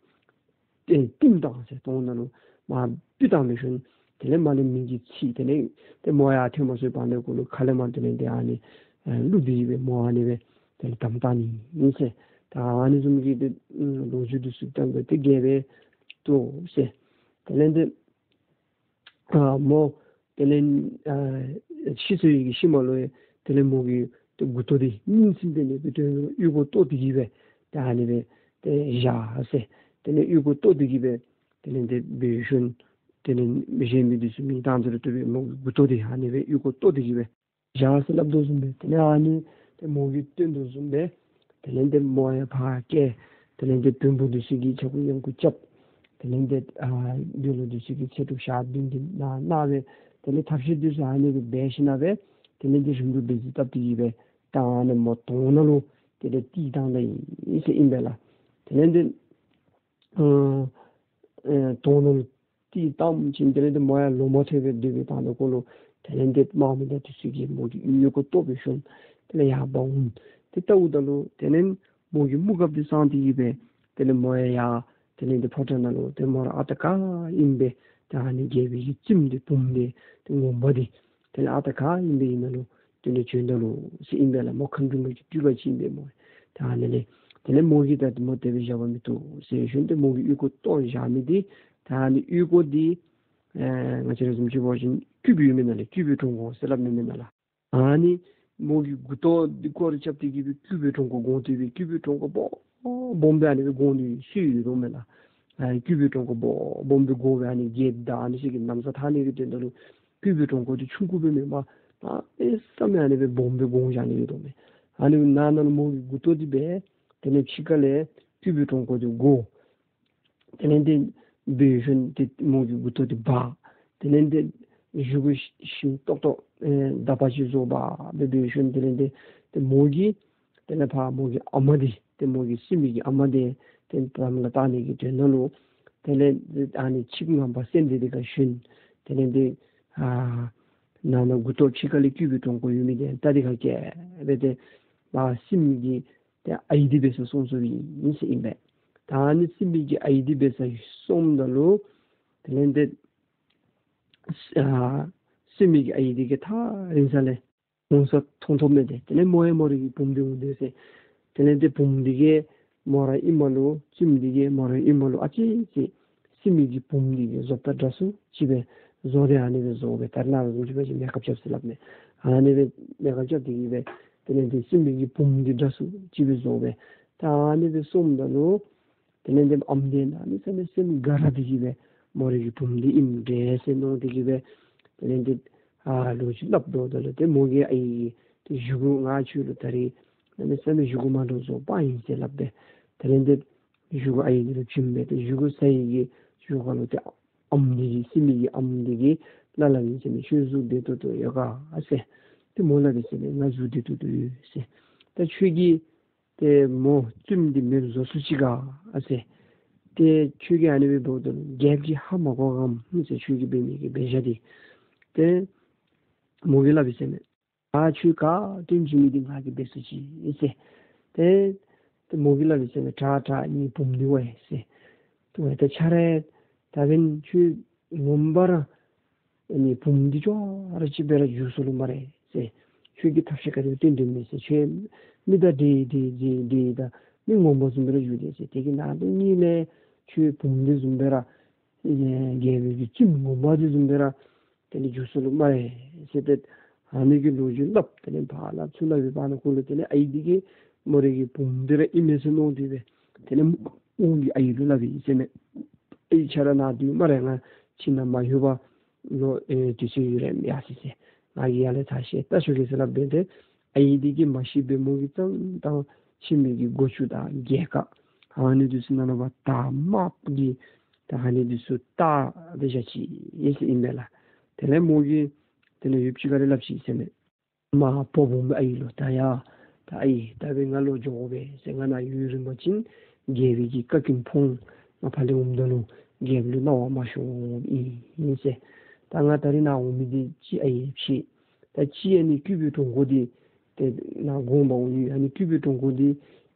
ཏེ་བཏིང་བཏང་ཟེར། དོང་ནང་ལུ་མར་བཏིང་བཏང་མི་ཤུལ་དེ་ལས་མར་ལས་མེ་གིས་འཚིག། དེ་ལས་ཏེ་མོ་ཡར་ཐོན་མ་ཚུགས་པར་ནི་ཁོ་ལུ་ཁ་ལས་མར་དེ་ལས་ཏེ་ཨ་ནི་ཨེ་བླུགས་ཏེ་གི་སྦེ་མོ་ཨ་ནི་སྦེ་དེ་ལས་དམ་བཏགས་ནི་ཨིན་ཟེར། ད་ཨ་ནི་བཟུམ་གྱི་ཏེ་ལོ་རྒྱུས་འདི་ཚུ་དང་འབྲེལ་ཏེ་རྒྱལ་པོ་ཏེ་ཟེར། དེ་ལས་ཏེ་ཨ་མོ་དེ་ལས་ཨ་ཤི་སོ་ཡི་གི་ཤུལ་མ་ལུ་ཡང་དེ་ལས་མོ་གི་ཏེ་མགུ་ཏོ་འདི་སྙིང་ཚིམ་པའི་ནི་སྦེ་ཏེ་ཨོལ་ལྐོག་བཏོག་སྟེ་གི་སྦེ་ད་ཨ་ནི་སྦེ་ཏེ་བཞག་ཟེར། དེ་ལས་ཨོལ་ལྐོག་བཏོག་སྟེ་གི་སྦེ་དེ་ལས་ཏེ་འབད་ཞིནམ་དེ་ལས་གཞན་མི་འདི་ཚུ་མེ་བཏང་ཚར་ཏེ་སྦེ་མོ་གི་མགུ་ཏོ་འདི་ཨ་ནི་སྦེ་ཨོལ་ལྐོག་བཏོག་སྟེ་གི་སྦེ་བཞག་ཟེར་སླབ་དོ་བཟུམ་སྦེ་དེ་ལས་ཨ་ནི་ཏེ་མོ་གིས་སྟོན་དོ་བཟུམ་སྦེ་དེ་ལས་ཏེ་མོ་ཡང་ཕར་བསྐྱལ། དེ་ལས་ཏེ་བོན་པོ་འདི་ཚུ་གིས་ཕྱྭ་འགུགས་གཡང་འགུགས་རྐྱབ། དེ་ལས་ཏེ་ཨ་དགེ་སློང་འདི་ཚུ་གིས་ཚེ་སྒྲུབ་ཞག་བདུན་གྱི་ནང་གནང་སྦེ་དེ་ལས་ཐབས་ཤེས་འདི་ཚུ་ཨ་ནི་སྦེ་འབད་ཞིནམ་ལས་དེ་ལས་ཏེ་རིམ་གྲོ་འབད་ཚུགས་བཏབ་སྟེ་གི་སྦེ་ད་ཨ་ནི་མོ་དོང་ནང་ལུ་དེ་ལས་བཏིང་བཏང་ད་ཡི་ཟེར་ཨིན་པས་ལགས། དེ་ལས་ཏེ་ཨ་ཨེ་དོང་ནང་ལུ་བཏིང་བཏང་ཞིནམ་དེ་ལས་ཏེ་མོ་ཡང་ལོང་མ་ཐོན་པར་སྡོད་པའི་བར་ན་ཁོ་ལུ་དེ་ལས་ཏེ་དམག་མི་དང་འདི་ཚུ་གིས་མོ་གི་ཨོལ་ལྐོག་བཏོག་སྦེ་ཞིནམ་དེ་ལས་ཡར་འབག་འོང་། ཏེ་ལྟཝ་ད་ལུ་དེ་ལས་མོ་གི་དམུ་གབ་འདི་སངས་ཏེ་གི་སྦེ་དེ་ལས་མོ་ཡང་ཡར་དེ་ལས་ཏེ་ཕོ་བྲང་ནང་ལུ་ཏེ་མོ་ར་ཨ་རྟག་ཨིན་པས། ད་ཨ་ནི་རྒྱལ་པོའི་གི་བཙུནམོ་འདི་བུམོ་འདི་ཏེ་ངོ་མ་འདི་དེ་ལས་ཨ་རྟག་ཨིན་པས། ཨིན་ན་ལུ་དེ་ལས་བྱོན་ད་ལོ་ཟེར་ཨིན་པས་ལགས། མོ་མཁའ་འགྲོ་མ་གི་སྤྲུལ་པ་ཅིག་ཨིན་པས་མོ། ད་ཨ་ནི་ལས་དེ་ལས་མོ་གིས་ད་མོ་དེ་སྦེ་བཞག་པ་མི་བཏུབ་ཟེར་ཞིནམ་ཏེ་མོ་གི་ཨོལ་ལྐོག་བཏོག་བཞག་མི་འདི་ད་ཨ་ནི་ཨོལ་ལྐོག་འདི་ཨེ་ང་བཅས་ར་བཟུམ་ཅིག་འབད་བ་ཅིན་ཀུ་བེར་ཡོད་མེན་ན་ལགས། ཀུ་བེར་གྲོང་ཁོག་ཟེར་སླབ་མི་མེན་ན་ལགས། ཨ་ནི་མོ་གི་མགུ་ཏོ་འདི་སྐོར་ར་རྐྱབ་སྟེ་གི་སྦེ་ཀུ་བེར་གྲོང་ཁོག་བསྒོར་ཏེ་སྦེ་ཀུ་བེར་གྲོང་ཁོག་སྦོམ་སྦོམ་སྦེ་ཨ་ནི་སྦེ་བསྒོར་ནི་སྲོལ་ཡོད་དོ་མས་ལགས། ཨ་ཀུ་བེར་གྲོང་ཁོག་སྦོམ་སྦོམ་སྦེ་བསྒོར་སྦེ་ཨ་ནི་རྒྱལཔོ་དང་ཨ་ནི་ཚུ་གི་ན་བཟའ་འཐག་ནི་གི་དོན་དག་ལུ་ཀུ་བེར་གྲོང་ཁོག་འདི་ཆུང་ཀུ་སྦེ་མེན་པར་གནམ་མེད་ས་མེད་ཨ་ནི་སྦེ་སྦོམ་སྦེ་བསྒོར་བཞག་ནི་ཡོད་དོ་མས། ཨ་ནི་ནང་ན་ལུ་མོ་གི་མགུ་ཏོ་འདི་སྦེ་དེ་ལས་ཕྱི་ཁ་ལས་ཀུ་བེར་གྲོང་ཁོག་འདི་བསྒོར། དེ་ལས་ཏེ་འབད་ཞིནམ་ཏེ་མོ་གི་མགུ་ཏོ་འདི་འབག། དེ་ལས་ཏེ་བཞེས་སྒོ་ཞིམ་ཏོག་ཏོ་ཨེ་དག་པ་ཅིག་བཟོ་འབག་སྦེ་འབད་ཞིནམ་དེ་ལས་ཏེ་ཏེ་མོ་གི་དེ་ལས་ཕར་མོ་གི་ཨ་མ་འདི་ཏེ་མོ་གི་སྲིནམོ་གི་ཨ་མ་འདི་ཏེ་དམ་ལ་བཏགས་ནི་གི་དོན་དག་ལུ་དེ་ལས་ཨ་ནི་ཆིབས་ངན་པ་སེང་ལྡེང་འདི་ཁར་ཞོན། དེ་ལས་ཏེ་ཨ་ནང་ན་མགུ་ཏོ་ཕྱི་ཁ་ལས་ཀུ་བེར་གྲོང་ཁོག་ཡོད་མི་འདི་ད་འདི་ཁར་བཀལ་སྦེ་ཏེ་མ་སྲིནམོ་གི་ཏེ་ཨའི་འདི་འབད་སར་སོང་སོངམ་ཨིན་ཟེར་ཨིན་པས། ད་ཨ་ནི་སྲིནམོ་གི་ཨའི་འདི་འབད་སར་སོངམ་ད་ལུ་དེ་ལས་ཏེ་ཨ་སྲིནམོ་གི་ཨའི་འདི་གིས་ཐག་རིང་ས་ལས་ མཐོང་ས་མཐོང་མཐོང་མས་ཏེ། དེ་ལས་མོ་ཡང་མོ་རའི་གི་བུམོ་འདི་འོང་སྟེ་ཟེར། དེ་ལས་ཏེ་བུམོ་འདི་གིས་མོ་ར་ཨིནམ་ལུ་བཙུནམོ་འདི་གིས་མོ་ར་ཨིནམ་ལུ་ཨ་ཙི་ཅིག་སྲིནམོ་གི་བུམོ་འདི་གི་བཟོ་ལྟ་འདྲ་སུ་ཅིག་སྦེ་བཟོ་སྟེ་ཨ་ནི་སྦེ་བཟོ་སྦེ་ད་རེས་ནངས་པ་བཟུམ་ཅིག་སྦེ་མེཀ་ཨཔ་རྐྱབ་ཟེར་སླབ་མས། ཨ་ནི་སྦེ་མེཀ་ཨཔ་རྐྱབ་སྟེ་གི་སྦེ་དེ་ལས་ཏེ་སྲིནམོ་གི་བུམོ་འདི་འདྲ་སུ་ཅིག་སྦེ་བཟོ་སྦེ་ད་ཨ་ནི་སྦེ་སོངམ་ད་ལུ་དེ་ལས་ཏེ་ཨམ་འདི་གནམ་མེད་ས་མེད་སེམས་དགའ་ར་སྟེ་གི་སྦེ་མོ་རའི་གི་བུམོ་འདི་ཨིནམ་འདྲས་ཟེར་མནོ་སྟེ་གི་སྦེ་དེ་ལས་ཏེ་ཨ་ལོ་རྒྱུས་སླབ་དོ་ད་ལུ་ཏེ་མོ་གིས་ཨའི་གི་ཏེ་བཞེས་སྒོ་ང་ཁྱོད་ལུ་ད་རིས་གནམ་མེད་ས་མེད་བཞེས་སྒོ་མ་འདྲཝ་བཟོ་པ་ཨིན་ཟེར་སླབ་སྦེ་དེ་ལས་ཏེ་བཞེས་སྒོ་ཨའི་འདི་ལུ་བྱིན་སྦེ་ཏེ་བཞེས་སྒོ་ཟ་ནི་གི་བཞེས་སྒོ་ལུ་ཏེ་ཨམ་འདི་གིས་སྲིནམོ་གི་ཨམ་འདི་གིས་སླབ་སླབ་ཨིན་ཟེར་མས། ཁྱོད་གཟུགས་བདེ་ཏོག་ཏོ་ཡོད་ག་ཟེར། ཏེ་མོ་སླབ་ཨིན་ཟེར་མས། ང་གཟུགས་བདེ་ཏོག་ཏོ་ཡོད་ཟེར། ད་ཁྱོད་ཀྱིས་ཏེ་མོ་བཙུནམོ་འདི་མེདཔ་བཟོ་ཚུགས་ཅི་ག་ཟེར། ཏེ་ཁྱོད་ཀྱིས་ཨ་ནི་སྦེ་འབདཝ་ད་རྒྱལཔོ་གིས་ཧ་མ་གོ་གམ་ཟེར། ཁྱོད་ཀྱིས་འབད་མི་གི་འབད་བཞག་འདི། ཏེ་མོ་གིས་སླབ་ཨིན་ཟེར་མས། ད་ཁྱོད་ག་སྟོན་བྱིན་མི་འདི་ང་གིས་འབད་ཚུགས་ཅི་ཟེར། ཏེ་ཏེ་མོ་གིས་སླབ་ཨིན་ཟེར་མས། དྲག་དྲག་ངེའི་བུམོ་འདི་འོང་ཟེར། ཏེ་འོ་ད་ཁྱོད་ར་ད་འབདན་ཁྱོད་ངོ་མ་ར་ཨ་ནི་བུམོ་འདི་ཅོག་ར་གཅིག་སྦེ་ར་འགྱུར་སོ་ལོ་སྨ་རེ་ཟེར། ཁྱོད་ཀྱིས་ཐབས་ཤེས་ག་དེ་སྦེ་སྟོན་དོ་མས་ཟེར། ཁྱོད་མི་དང་འདྲེ་འདྲེ་འདྲེ་འདྲེ་དང་མི་ངོ་མ་བཟུམ་སྦེ་ར་འགྱུར་དེས་ཟེར། དེ་གི་ནང་དོན་གཉིས་ལས་ཁྱོད་བུམོ་འདི་བཟུམ་སྦེ་ར་ཨེ་རྒྱལ་པོའི་གི་བཙུནམོ་ངོ་མ་འདི་བཟུམ་སྦེ་ར་དེ་ལས་འགྱུར་སོ་ལོ་སྨ་རེ་ཟེར། ཏེ་ཨ་ནི་གི་ལོ་རྒྱུས་སླབ། དེ་ལས་ཕར་སླབ་ཚུར་སླབ་པའི་བར་ན་ཁོ་ལུ་དེ་ལས་ཨའི་འདི་གིས་མོ་རའི་གི་བུམོ་འདི་ར་ཨིན་མས་ཟེར་མནོ་སྟེ་སྦེ་དེ་ལས་མོ་གིས་ཨའི་ལུ་སླབ་ཨིན་ཟེར་མས། ཨའི་ཁྱོད་ར་ནཱ་སྡོད་སྨ་རེ། ང་ཁྱིམ་ནང་མ་ལྷོད་པར་ལོ་ཨེ་དུས་ཚོད་ཡུན་རིངམོ་ཡར་སོ་ཡི་ཟེར། ང་གིས་ཡར་ལས་ཐག་བཅད་བལྟ་ཞུ་གེ་ཟེར་སླབ་སྦེ་ཏེ་ཨའི་འདི་གིས་མ་ཤེས་པར་མོ་གིས་ཙང་ད་ཁྱིམ་གྱི་སྒོ་ཅུང་དང་སྒལ་ཁ་ཨ་ནི་འདི་ཚུ་ནང་ལུ་འབག་དར་དམརཔོ་གི་ད་ཨ་ནི་འདི་ཚུ་བཏགས་སྦེ་བཞག་ཅི་ཟེར་ཨིན་པས་ལགས། དེ་ལས་མོ་གིས་དེ་ལས་ཡུདཔ་ཅིག་ཁར་ལས་སླབ་ཅི་ཟེར་མས། མ་བུམོ་ཨའི་ལུ་ད་ཡ་ད་ཨའི་ད་འབདན་ང་ལོག་འགྱོ་དགོ་པས་ཟེར། ང་ནཱ་ཡུན་རིངམོ་ཅིག་རྒྱལ་པོའི་གི་བཀའ་བཀྱོན་ཕོག། ང་ཕར་ལས་འོངམ་ད་ལུ་རྒྱལཔོ་ལུ་གནང་བ་མ་ཤོརཝ་ཨིན་ཟེར། ད་ང་ད་རིས་ནཱ་འོང་མི་འདི་ཅིག་ཨའི་ཕྱིར། ད་ཅིག་ཨ་ནི་སྐྱུར་པའི་གྲོང་ཁོག་འདི་ཏེ་ནཱ་དགོངས་པ་འོང་ཡི། ཨ་ནི་སྐྱུར་པའི་གྲོང་ཁོག་འདི་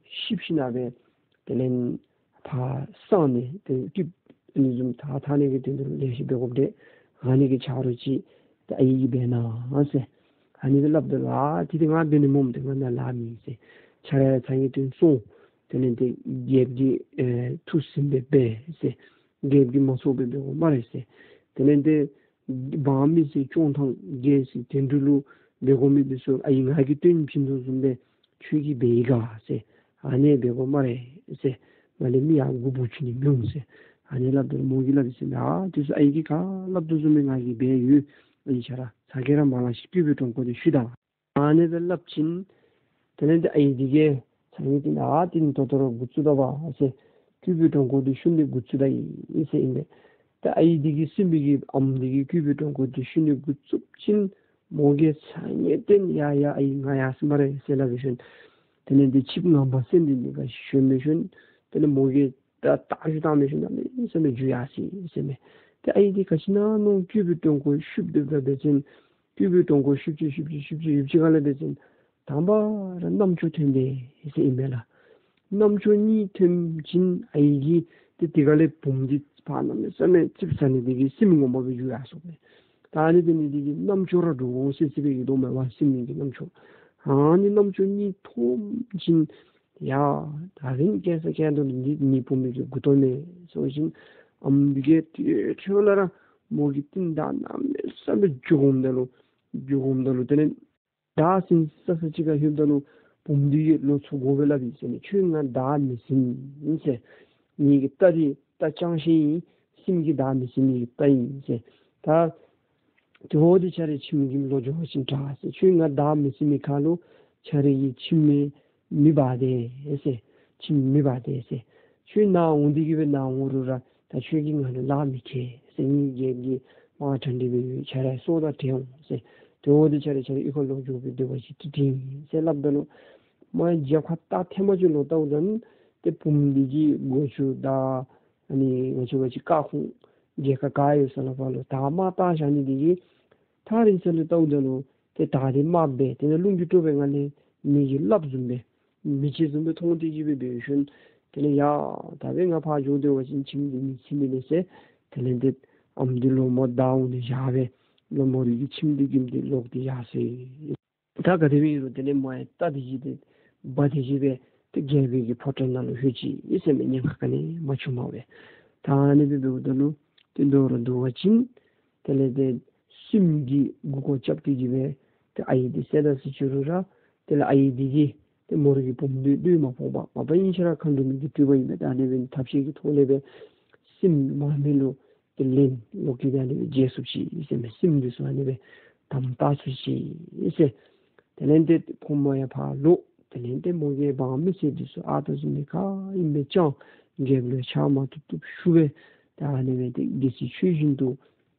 ཤིབ་ཞིནམ་སྦེ་དེ་ལས་ཕར་སངས་ནི་ཏེ་སྐྱིདཔ་ཨ་ནི་བཟུམ་ཐར་ཐར་ནི་གི་དོན་དུ་ལེགས་ཤོམ་འབད་དགོཔ་འདི་ཨ་ནི་གི་ཆ་རོགས་ཅིག་ད་ཨའི་གིས་འབད་གནང་ཟེར། ཨ་ནི་སྦེ་སླབ་ད་ལུ་ཨ་དེ་འདི་ང་འབད་ནི་སྨོ། ཏེ་ང་ནཱ་ལཱ་མེད་ཟེར། ཁྱོད་ར་ཚ་ངེས་དོན་སོང་། དེ་ལས་ཏེ་རྒྱལཔོ་གི་ཨེ་ཐུགས་ཟིན་སྦེ་འབད་ཟེར། རྒྱལཔོ་གིས་མ་ཚོར་བར་འབད་དགོ་སྨ་རེ་ཟེར། དེ་ལས་ཏེ་འབངས་མི་སེར་སྐྱོང་ཐངས་རྒྱལ་སྲིད་དེ་འདྲ་ལུ་འབད་དགོ་མི་འདི་ཚུ་ཨའི་ང་གིས་སྟོན་བྱིན་དོ་བཟུམ་སྦེ་ཁྱོད་ཀྱིས་འབད་ཡི་ག་ཟེར། ཨ་ནི་འབད་དགོ་སྨ་རེ་ཟེར། ང་ལས་མི་ཡང་མགུ་འབོ་བཅུག་ནི་མི་འོང་ཟེར། ཨ་ནི་སླབ་ད་ལུ་མོ་གིས་སླབ་ཨིན་ཟེར་མས། ཨ་དེ་ཚུ་ཨའི་གིས་ག་སླབ་དོ་བཟུམ་སྦེ་ང་གིས་འབད་ཡོད། ཨའི་ཁྱོད་ར་ཚ་གྱང་ར་མ་ལང་ཞིག་སྐྱུར་པའི་གྲོང་ཁོག་འདི་ཤུལ་ད། ཨ་ནི་སྦེ་སླབ་ཅིན་དེ་ལས་ཏེ་ཨའི་འདི་གིས་ཚ་ངེས་དོན་ཨ་དེ་ནི་ད་ལྟོ་ར་འགོ་བཙུགས་ད་པ་ཟེར། སྐྱུར་པའི་གྲོང་ཁོག་འདི་ཤུལ་ནི་འགོ་བཙུགས་ད་ཡི་ཟེར་ཨིན་པས། ད་ཨའི་འདི་གིས་སྲིནམོ་གི་ཨམ་འདི་གིས་སྐྱུར་པའི་གྲོང་ཁོག་འདི་ཤུལ་ནི་འགོ་བཙུགས་ཅིན་མོ་གིས་ཚ་ངེས་དོན་ཡ་ཡ་ཨའི་ང་ཡར་སོ་སྨ་རེ་ཟེར་སླབ་པའི་ཤུལ་དེ་ལས་ཏེ་ཆིབས་ངང་པ་སེང་ལྡེང་འདི་ག་ཞོན་པའི་ཤུལ་དེ་ལས་མོ་གིས་ད་རྟ་རྒྱུག་བཏང་མི་ཤུལ་གནམ་མེད་ས་མེད་རྒྱུག་ཡར་སོ་ཡི་ཟེར་མས། ཏེ་ཨའི་འདི་ག་ཅི་ཨིན་ན་མནོ་སྐྱུར་པའི་གྲོང་ཁོག་ཤུབ་སྟེ་འབད་བ་ཅིན་སྐྱུར་པའི་གྲོང་ཁོག་ཤུབ་ཅིག་ཤུབ་ཅིག་ཤུབ་ཅིག་ཡུདཔ་ཅིག་ཁར་ལས་འབད་བ་ཅིན་དང་པ་ར་རྣམ་ཅོ་ཐོན་ཏེ་ཟེར་ཨིན་མས་ལགས། རྣམ་ཅོ་གཉིས་ཐོན་ཅིན་ཨའི་གིས་ཏེ་དེ་ཁར་ལས་བུམོ་འདི་ཕར་གནམ་མེད་ས་མེད་ཙིགཔ་ཟ་ནི་འདི་གིས་སྲིནམོ་ངོ་མ་སྦེ་རྒྱུག་ཡར་སོ་མས། ད་ཨ་ནི་འབད་ནི་འདི་གིས་རྣམ་ཅོ་ར་འདྲོག་འོང་སི་སི་སྦེ་ཡོད་དོ་མས་པ། སྲིནམོ་གི་རྣམ་ཅོ། ཨ་ནི་རྣམ་ཅོ་གཉིས་ཐོན་ཅིན་ཡ་ད་རིས་སྐྱེ་ས་སྐྱེ་དོ་འདི་ངེའི་བུམོ་གི་མགུ་ཏོ་མས་ཟེར་བ་ཅིན་ཨམ་འདི་གིས་ཏེ་ཁྱོད་ལ་ར་མོ་གིས་རྟིང་བདའ་གནམ་མེད་ས་མེད་རྒྱུག་འོངམ་ད་ལུ་རྒྱུག་འོངམ་ད་ལུ་དེ་ལས་བདའ་ཟུན་ས་ས་ཅིག་ཁར་ལྷོདཔ་ད་ལུ་བུམོ་འདི་གིས་ལོག་ཚུར་དགོ་སྦེ་སླབ་ཨིན་ཟེར་མས། ཁྱོད་ང་བདའ་མི་ཟུན་ཟེར། ངེ་གི་རྟ་འདི་རྟ་རྐྱང་ཤོས་ཨིན། སྲིནམོ་གིས་བདའ་མི་ཟུན་ངེ་གི་རྟ་ཨིན་ཟེར། ད་དེ་འབདཝ་ད་ཁྱོད་རའི་ཁྱིམ་གྱི་ལོག་འགྱོ་བ་ཅིན་དྲག་ཟེར། ཁྱོད་ང་བདའ་མི་ཟུན་མི་ཁར་ལུ་ཁྱོད་རའི་གི་ཁྱིམ་མེ་མེ་འབར་ཏེ་ཟེར། ཁྱིམ་མེ་འབར་ཏེ་ཟེར། ཁྱོད་ནཱ་འོང་སྟེ་གི་སྦེ་ནཱ་འོང་རུང་ར་ད་ཁྱོད་ཀྱིས་ང་ལུ་ལཱ་མི་ཁེལ་ཟེར། ངེའི་རྒྱལཔོ་གིས་དམག་གྲ་སྒྲིག་འབད་ཡོད། ཁྱོད་རའི་སྲོག་དང་བྲལ་འོང་ཟེར། དེ་འབདཝ་ད་ཁྱོད་ར་ཁྱོད་རའི་གཡུས་ཁར་ལོག་འགྱོ་སྦེ་སྡོད་པ་ཅིན་ཏེ་དྲག་ཨིན་ཟེར་སླབ་ད་ལུ་མོ་རྒྱབ་ཁར་རྟ་ཐེངས་མ་གཅིག་ལོག་བལྟཝ་ད་ཏེ་བུམོ་འདི་གི་སྒོ་ཅུང་དང་ཨ་ནི་ང་བཅས་འབད་བ་ཅིན་བཀའ་ཁུང་རྒྱལ་ཁབ་ག་ཡོད་ས་ལུ་ཕར་ལུ་དར་དམར་བཏགས་བཞག་ནི་འདི་གིས་ཐག་རིང་ས་ལུ་བལྟཝ་ད་ལུ་ཏེ་དར་འདི་དམརཔོ་སྦེ་དེ་ནང་རླུང་གིས་དཀྲོགས་པའི་ངང་ལས་མེ་གིས་སླབ་བཟུམ་སྦེ་མེ་ལྕེ་བཟུམ་སྦེ་མཐོང་སྟེ་གི་སྦེ་འབད་ཤུལ་དེ་ལས་ཡ་ད་འབདན་ང་ཕར་འགྱོ་སྡོད་པ་ཅིན་ཁྱིམ་འདི་མི་ཚིམ་ནི་ལས་ཟེར། དེ་ལས་ཏེ་ཨམ་འདི་ལོག་མོ་བདའ་འོང་ནི་བཞག་སྦེ་ལོག་མོ་རའི་གི་ཁྱིམ་འདི་གི་འདི་ལོག་སྟེ་ཡར་སོ་ཡི། ད་ག་དེ་སྦེ་ཨིན་རུང་དེ་ལས་མོ་ཡང་རྟ་དེ་གིས་ཏེ་འབག་སྟེ་གི་སྦེ་ཏེ་རྒྱལ་པོའི་གི་ཕོ་བྲང་ནང་ལུ་ལྷོད་ཅི་ཟེར་མས། ཉེན་ཁ་ག་ནི་མ་བྱུང་བར་སྦེ། ད་ཨ་ནི་སྦེ་འབདཝ་ད་ལུ་ཏེ་མདོར་བསྡུ་བ་ཅིན་དེ་ལས་ཏེ་སྲིནམོ་གིས་མགུ་སྐོར་རྐྱབ་སྟེ་གི་སྦེ་ཏེ་ཨའི་དེ་བསད་ད་ཟེར་ཅི་རུང་ར་དེ་ལས་ཨའི་དེ་གིས་ཏེ་མོ་རའི་གི་བུམོ་དེ་བློས་མ་ཕོག་པར་མ་པ་ཨིན་ཅི་ར་མཁའ་འགྲོ་མའི་གི་སྤྲུལ་པ་ཨིན་པས། ད་ཨ་ནི་སྦེ་ཐབས་ཤེས་ཀྱི་ཐོག་ལས་སྦེ་སྲིནམོ་མར་མེ་ལུ་ཏེ་ལན་ལོག་སྟེ་ཨ་ནི་སྦེ་འཇལ་ཚུགས་ཅི་ཟེར་མས། སྲིནམོ་འདི་ཚུ་ཨ་ནི་སྦེ་དམ་བཏགས་ཚུགས་ཅི་ཟེར། དེ་ལས་ཏེ་ཁོ་མོ་ཡང་ཕར་ལོག། དེ་ལས་ཏེ་མོ་གི་འབངས་མི་སེར་འདི་ཚུ་ཨ་རྟག་བཟུམ་སྦེ་ག་ཨིན་པས་ཅང་རྒྱལཔོ་ལུ་ཕྱག་མ་བཏུབ་བཏུབ་ཞུ་སྦེ་ད་ཨ་ནི་སྦེ་ཏེ་རྒྱལ་སྲིད་ཆོས་བཞིན་དུ་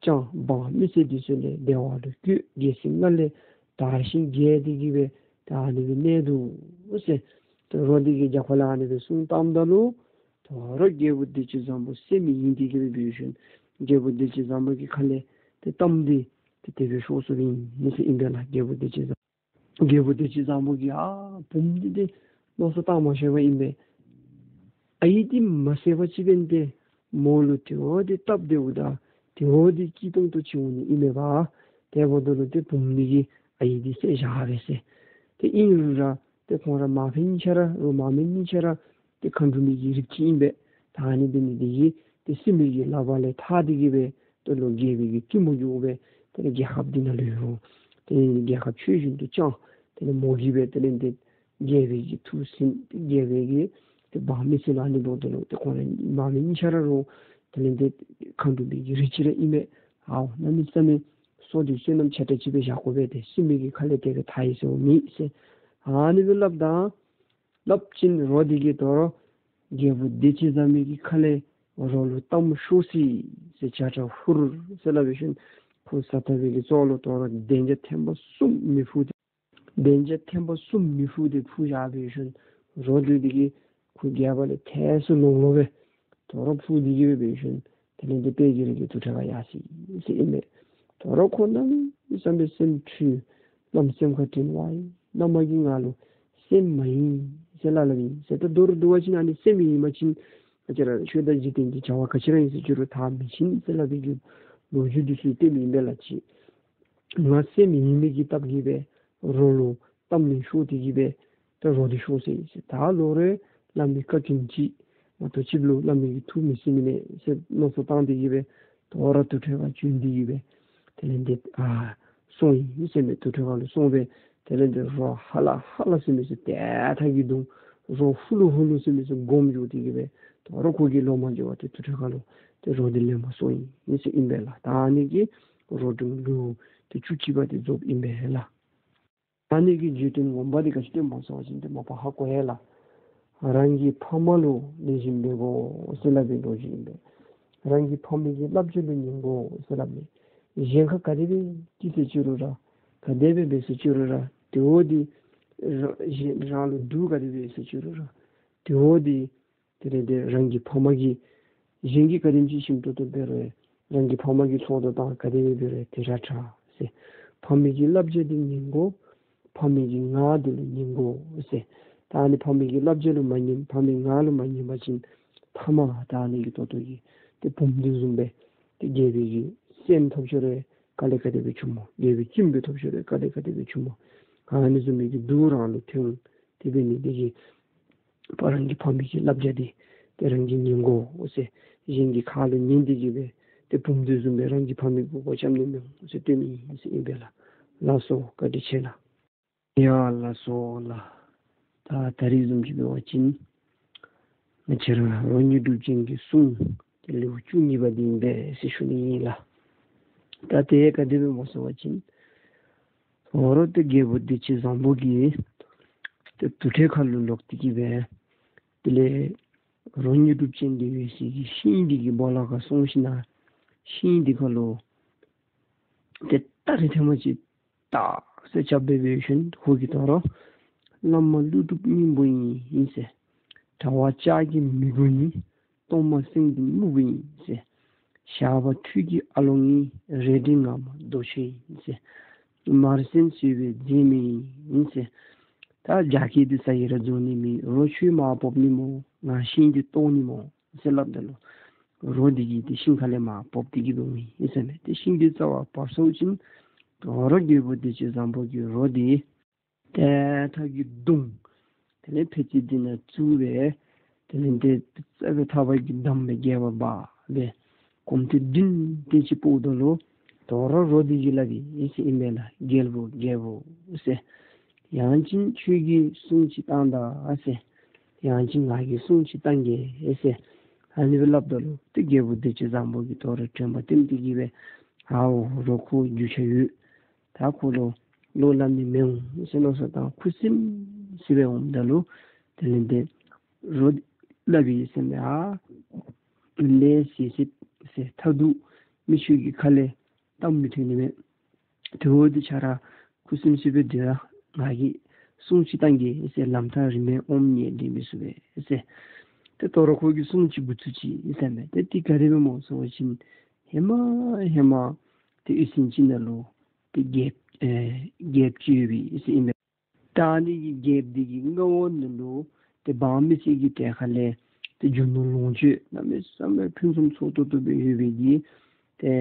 ཅང་འབངས་མི་སེར་འདི་ཚུ་ལས་བདེ་བ་ལུ་བཀོད། རྒྱལ་སྲིད་སྔར་ལས་དར་ཞིང་རྒྱས་ཏེ་གི་སྦེ་ད་ཨ་ནི་སྦེ་གནས་འདུག་ཟེར། ཏེ་རོ་འདི་གིས་རྒྱབ་ཁ་ལས་ཨ་ནི་སྦེ་གསུངས་བཏངམ་ད་ལུ་དོ་རུང་རྒྱལ་པོ་བདེ་ཆེན་བཟང་པོ་སེམས་ཡེངས་ཏེ་གི་སྦེ་འབད་ཞིནམ་རྒྱལ་པོ་བདེ་ཆེན་བཟང་པོ་གི་ཁ་ལས་ཏེ་གཏམ་འདི་ཏེ་དེ་སྦེ་ཤོར་སོཔ་ཨིན་ཟེར་ཨིན་པས་ལགས། རྒྱལ་པོ་བདེ་ཆེན་བཟང་རྒྱལ་པོ་བདེ་ཆེན་བཟང་པོ་གིས་ཨ་བུམོ་འདི་ཏེ་མནོ་བསམ་བཏང་མ་ཤེས་པ་ཨིན་པས། ཨའི་འདི་མ་བསད་པ་ཅིན་འབདན་ཏེ་མོ་ལུ་དེ་བ་འདི་སྟབས་བདེཝ་དང་དེ་བ་འདི་སྐྱིད་ཏོང་ཏོ་ཅིག་འོང་ནི་ཨིན་མས་པ། དེ་འབདཝ་ད་ལུ་ཏེ་བུམོ་འདི་གིས་ཨའི་འདི་བསད་བཞག་པས་ཟེར། ཏེ་ཨིན་རུང་ར་ཏེ་ཁོང་ར་མ་ཕན་ཆ་ར་རོགས་མ་མེན་ནི་ཆ་ར་ཏེ་མཁའ་འགྲོ་མའི་གི་རིགས་ཅིག་ཨིན་པས། ད་ཨ་ནི་འབད་ནི་འདི་གིས་ཏེ་སྲིནམོ་གི་ལག་པ་ལས་ཐར་ཏེ་གི་སྦེ་ཏེ་ལོག་རྒྱལ་པོའི་གི་བཙུན་མོ་འགྱོ་སྦེ་ཏེ་རྒྱལ་ཁབ་འདི་ནང་ལུ་ཡོད་རུང་ཏེ་རྒྱལ་ཁབ་ཆོས་བཞིན་དུ་བསྐྱངས། དེ་ལས་མོ་གིས་སྦེ་དེ་ལས་ཏེ་རྒྱལ་པོའི་གི་ཐུགས་ཟིན། རྒྱལ་པོའི་གི་ཏེ་འབངས་མི་སེར་ལུ་ཨ་ནི་འབདཝ་ད་ལུ་ཏེ་ཁོང་ར་མ་མེན་ཆ་ར་རོགས་དེ་ལས་ཏེ་མཁའ་འགྲོ་མའི་གི་རིགས་ཅིག་ར་ཨིན་མས། ཨའོ་གནམ་མེད་ས་མེད་སྲོག་འདི་བསོད་ནམས་ཆེ་དྲགས་ཅིག་སྦེ་བཞག་དགོ་པས། ཏེ་སྲིནམོ་གི་ཁ་ལས་དེ་སྦེ་ཐར་ཡི་ཟེར་མི་ཟེར་ཨ་ནི་སྦེ་སླབ་ད་སླབ་ཅིན་རོ་འདི་གིས་དོ་རུང་རྒྱལ་པོ་བདེ་ཆེན་བཟང་པོའི་གི་ཁ་ལས་རོ་ལུ་གཏམ་ཤོར་ཅི་ཟེར་བྱ་ཁྲ་ཧུར་ཟེར་སླབ་འབད་ཞིནམ་ཁོ་ས་ཐག་པའི་གི་ཙོག་ལུ་དོ་རུང་གདན་ཆ་ཐེངས་པ་གསུམ་མེ་ཕུ་སྟེ་གདན་ཆ་ཐེངས་པ་གསུམ་མེ་ཕུ་སྟེ་ཕུ་བཞག་འབད་ཞིནམ་རོ་འདི་གིས་ཁོ་རྒྱབ་ལས་ཐལ་སོ་ལོང་ལོང་སྦེ་དོ་རུང་ཕུ་སྟེ་གི་སྦེ་འབད་ཞིནམ་དེ་ལས་ཏེ་དཔལ་གྱི་རི་གི་དུར་ཁྲོད་ཁར་ཡར་སོ་ཡི་ཟེར་ཨིན་མས། དོ་རུང་ཁོ་གནམ་མེད་ས་མེད་སེམས་འཁྲུལ། བླམ་སེམས་ཁར་དྲན་པ་ཨིན། བླ་མ་གིས་ང་ལུ་སེམས་མ་ཡེངས་ཟེར་སླབ་སླབ་ཨིན་ཟེར། ད་མདོར་བསྡུ་བ་ཅིན་ཨ་ནི་སེམས་ཡེངས་པ་ཅིན་ང་བཅས་ར་ཆོས་དང་འཇིག་རྟེན་གྱི་བྱ་བ་ག་ཅི་ར་ཨིན་ཟེར་ཅི་རུང་ད་མི་ཤེས་ཟེར་སླབ་པའི་གི་ལོ་རྒྱུས་འདི་ཚུ་སྟོནམ་ཨིན་པས་ལགས། ཅིག་ང་སེམས་ཡེངས་མི་གི་སྟབས་ཀྱིས་སྦེ་རོ་ལུ་གཏམ་ནི་ཤོར་ཏེ་གི་སྦེ་ད་རོ་འདི་ཤོར་སོ་ཡི་ཟེར། ད་ལོག་རེ་བླ་མའི་བཀའ་དྲིན་ཅིག་མ་གཏོགས་ཅིག་ལུ་བླ་མའི་གི་ཐུགས་མི་ཟིན་མི་ནི་ཟེར་མནོ་བསམ་བཏང་སྟེ་གི་སྦེ་དོ་རུང་དུར་ཁྲོད་ཁར་བྱོན་ཏེ་གི་སྦེ་དེ་ལས་ཏེ་ཨ་སོང་ཡི་ཟེར་མས། དུར་ཁྲོད་ཁར་ལུ་སོང་སྦེ་དེ་ལས་ཏེ་རོ་ཧ་ལ་ཧ་ལ་ཟེར་མི་ཚུ་དེ་ཐག་གིས་བརྡུང་། རོ་ཧུ་ལུ་ཧུ་ལུ་ཟེར་མི་ཚུ་སྒོམ་འགྱོ་སྟེ་གི་སྦེ་དོ་རུང་ཁོ་གིས་ལོག་མ་འགྱོ་བར་ཏེ་དུར་ཁྲོད་ཁར་ལུ་ཏེ་རོ་འདི་ལེན་པར་སོང་ཡི་ཟེར་ཨིན་པས་ལགས། ད་ཨ་ནི་གིས་རོ་སྒྲུང་ལུ་ཏེ་བཅུ་གཅིག་པ་འདི་རྫོགསཔ་ཨིན་པས་ལགས། ཨ་ནི་གི་བརྗོད་དོན་ངོ་མ་འདི་ག་ཅི་སྟོནམ་སྨོ་ཟེར་བ་ཅིན་ཏེ་མ་པ་ཧ་གོ་ཡི་ལགས། རང་གི་ཕ་མ་ལུ་ལེགས་ཤོམ་འབད་དགོ་ཟེར་སླབ་པའི་ལོ་རྒྱུས་ཨིན་པས། རང་གི་ཕ་མའི་གི་བསླབ་བྱ་ལུ་ཉན་དགོ་ཟེར་སླབ་མས། གཞན་ཁར་ག་དེ་སྦེ་སྐྱེས་ཟེར་ཅི་རུང་ར་ག་དེ་སྦེ་འབད་ཟེར་ཅི་རུང་ར་དེ་བ་འདི་རང་གཞན་རང་ལུ་སྡུག་ག་དེ་སྦེ་ཟེར་ཅི་རུང་ར་དེ་བ་འདི་དེ་ལས་ཏེ་རང་གི་ཕ་མ་གིས་གཞན་གྱིས་ག་དེམ་ཅིག་ཞིམ་ཏོང་ཏོ་འབད་རུང་རང་གི་ཕ་མ་གིས་ཚོགས་འདུ་བཏང་ག་དེ་སྦེ་འབད་རུང་དེ་ར་དྲག་ཟེར། ཕ་མའི་གི་བསླབ་བྱ་འདི་ཉན་དགོ། ཕ་མའི་གི་ངག་འདི་ལུ་ཉན་དགོ་ཟེར། ད་ཨ་ནི་ཕ་མའི་གི་བསླབ་བྱ་ལུ་མ་ཉན་ཕ་མའི་ངག་ལུ་མ་ཉན་པ་ཅིན་ཐ་མ་ད་ཨ་ནི་གི་ཏོག་ཏོ་གིས་ཏེ་བུམོ་འདི་བཟུམ་སྦེ་ཏེ་རྒྱལ་པོའི་གི་སྲསམོ་ཐོབ་ཤོར་རུང་དཀའ་ལས་ག་དེ་སྦེ་བྱུངམ་སྨོ། རྒྱལ་པོའི་བཙུནམོ་སྦེ་ཐོབ་ཤོར་རུང་དཀའ་ལས་ག་དེ་སྦེ་བྱུངམ་སྨོ། ཨ་ནི་བཟུམ་མའི་གི་སྡུག་རང་ལུ་ཐོན། དེ་འབད་ནི་འདི་གིས་ཕ་རང་གི་ཕ་མའི་གི་བསླབ་བྱ་འདི་ཏེ་རང་གིས་ཉན་དགོ་ཟེར། གཞན་གྱི་ཁ་ལུ་ཉན་ཏེ་གི་སྦེ་ཏེ་བུམོ་འདི་བཟུམ་སྦེ་རང་གི་ཕ་མའི་མགུ་སྐོར་རྐྱབ་ནི་མི་འོང་ཟེར་སྟོནམ་ཨིན་ཟེར་ཨིན་པས་ལགས། ལགས་སོ་བཀའ་དྲིན་ཆེ་ལགས། ཡ་ལགས་སོ་ལགས། ད་ད་རིས་བཟུམ་ཅིག་འབད་བ་ཅིན་ང་བཅས་ར་རོ་དངོས་གྲུབ་ཅན་གྱི་གསུང་དེ་ལེའུ་བཅུ་གཉིས་པ་འདི་ཨིན་པས་ཟེར་ཞུ་ནི་ཨིན་ལགས། ད་དེ་ག་དེ་སྦེ་སྨོ་ཟེར་བ་ཅིན་དོ་རུང་ཏེ་རྒྱལ་པོ་བདེ་ཆེན་བཟང་པོ་གིས་ཏེ་དུར་ཁྲོད་ཁར་ལུ་ལོག་སྟེ་གི་སྦེ་དེ་ལས་རོ་དངོས་གྲུབ་ཅན་འདི་ཡོད་སའི་གི་ཤིང་འདི་གི་སྦོ་ལོགས་ཁར་སོང་ཞིནམ་ལས་ཤིང་འདི་ཁར་ལུ་ཏེ་སྟ་རེ་ཐེངས་མ་ཅིག་ཏག་ཟེར་རྐྱབ་སྦེ་འབད་ཞིནམ་ལས་ཁོ་གིས་དོ་རུང་བླ་མ་ཀླུ་སྒྲུབ་སྙིང་པོ་ཨིན་ཟེར། གྲྭ་པ་ལྕགས་ཀྱི་མི་དགོ་ཨིན། གཏོར་མ་སེང་ལྡེང་སྨུག་པོ་ཨིན་ཟེར། ཞགས་པ་ཁྲུས་ཀྱི་ཨ་ལོང་ཨིན། རལ་གྲི་ངར་མ་རྡོ་ཆས་ཨིན་ཟེར། མར་སེར་གསོལ་བའི་རྫས་མེད་ཨིན་ཟེར། ད་རྒྱ་སྐད་འདི་ས་ཡི་ར་རྫོགས་ནི་མེད། རོ་ཁྱོད་མར་ཕབ་ནི་སྨོ། ང་ཤིང་འདི་གཏོར་ནི་སྨོ་ཟེར་སླབ་ད་ལུ་རོ་འདི་གིས་ཏེ་ཤིང་ཁ་ལས་མར་ཕབ་སྟེ་གི་འོང་ཡི་ཟེར་མས། ཏེ་ཤིང་འདི་རྩ་བར་བབས་སོ་ཅིན་དོ་རུང་རྒྱལ་པོ་བདེ་ཆེན་བཟང་པོ་གིས་རོ་འདི་ ཏེ་ཐག་གིས་བརྡུང་། དེ་ལས་ཕད་ཙི་འདི་ནང་བཙུགས་སྦེ་དེ་ལས་ཏེ་རྩ་བའི་ཐགཔ་གིས་བསྡམས་སྦེ་སྒལ་པར་འབག་སྦེ་གོམ་ཐེངས་བདུན་དེ་ཅིག་སྤོཝ་ད་ལུ་དོ་རུང་རོ་འདི་གིས་སླབ་ཡི་ཟེར་ཨིན་མས་ལགས། རྒྱལ་པོ་རྒྱལ་པོ་ཟེར། ཡང་ཅིན་ཁྱོད་ཀྱིས་སྲུང་ཅིག་བཏང་ད་ཟེར། ཡང་ཅིན་ང་གིས་སྲུང་ཅིག་བཏང་གེ་ཟེར། ཨ་ནི་སྦེ་སླབ་ད་ལུ་ཏེ་རྒྱལ་པོ་བདེ་སྤྱོད་བཟང་པོ་གིས་དོ་རུང་དྲན་པ་བསྟེན་ཏེ་གིས་སྦེ་ཨའོ་རོ་ཁོ་རྒྱུས་ཆ་ཡོད། ད་ཁོ་ལུ་བློ་སླབ་ནི་མི་འོང་ཟེར་མནོ་བསམ་བཏང་ཁུ་སིམ་སི་སྦེ་འོངམ་ད་ལུ་དེ་ལས་ཏེ་རོ་སླབ་ཡི་ཟེར་མས། ཨ་ལས་ཟེར་ཟེར་ཟེར་མཐའ་ཐུག་མི་ཁྱོད་ཀྱི་ཁ་ལས་གཏམ་མི་ཐོན་ནི་མས། དེ་འོ་འདི་ཁྱོད་ར་ཁུ་སིམ་སི་སྦེ་སྡོད་ར་ང་གིས་སྲུང་ཅིག་བཏང་གེ་ཟེར། ལམ་ཐག་རིང་མས་འོང་ནི་འདི་མི་ཚུགས་པས་ཟེར། ཏེ་དོ་རུང་ཁོ་གིས་སྲུང་ཅིག་འབུ་ཚུགས་ཅི་ཟེར་མས། ཏེ་འདི་ག་དེ་སྦེ་སྨོ་ཟེར་བ་ཅིན་ཧེ་མ་ཧེ་མ་ཏེ་ཡུལ་ཟིན་ཅིག་ནང་ལུ་ཏེ་རྒྱལཔོ་ཨེ་རྒྱལཔོ་ཅིག་ཡོད་པས་ཟེར་ཨིན་མས། ད་ཨ་ནི་གི་རྒྱལཔོ་འདི་གི་མངའ་འོག་ནང་ལུ་ཏེ་འབངས་མི་སེར་གྱི་གྲལ་ཁ་ལས་ཏེ་རྒྱུ་ནོར་ལོངས་སྤྱོད་གནམ་མེད་ས་མེད་ཕུན་སུམ་ཚོགས་ཏོག་ཏོ་སྦེ་ཡོད་པའི་གི་ཏེ་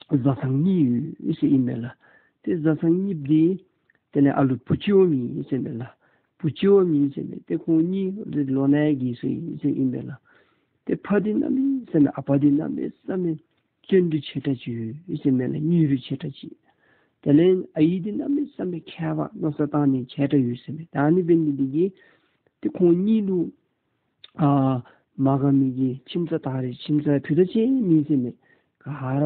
བཟའ་ཚང་གཉིས་ཡོད་ཟེར་ཨིན་མས་ལགས། ཏེ་བཟའ་ཚང་གཉིས་འདི་དེ་ལས་ཨ་ལུ་བུ་གཅིག་བོ་མེད་ཟེར་མས་ལགས། བུ་གཅིག་བོ་མེད་ཟེར་མས། ཏེ་ཁོང་གཉིས་ལོ་ན་རྒས་སོ་ཡི་ཟེར་ཨིན་མས་ལགས། ཏེ་ཕ་འདི་གནམ་མེད་ས་མེད་ཨ་པ་འདི་གནམ་མེད་ས་མེད་བརྩོན་འགྲུས་ཆེ་དྲགས་ཅིག་ཡོད་ཟེར་མས་ལགས། སྙིང་རུས་ཆེ་དྲགས་ཅིག། དེ་ལས་ཨའི་འདི་གནམ་མེད་ས་མེད་མཁས་པ་མནོ་བསམ་བཏང་ནི་ཆེ་དྲགས་ཡོད་ཟེར་མས། ད་ཨ་ནི་འབད་ནི་འདི་གིས་ཏེ་ཁོང་གཉིས་ལུ་ཨ་མ་དགའ་མི་གི་ཁྱིམ་ཚང་ད་རེས་ཁྱིམ་ཚང་ཕུད་རྡོག་ཅིག་མེད་ཟེར་མས། ག་ར་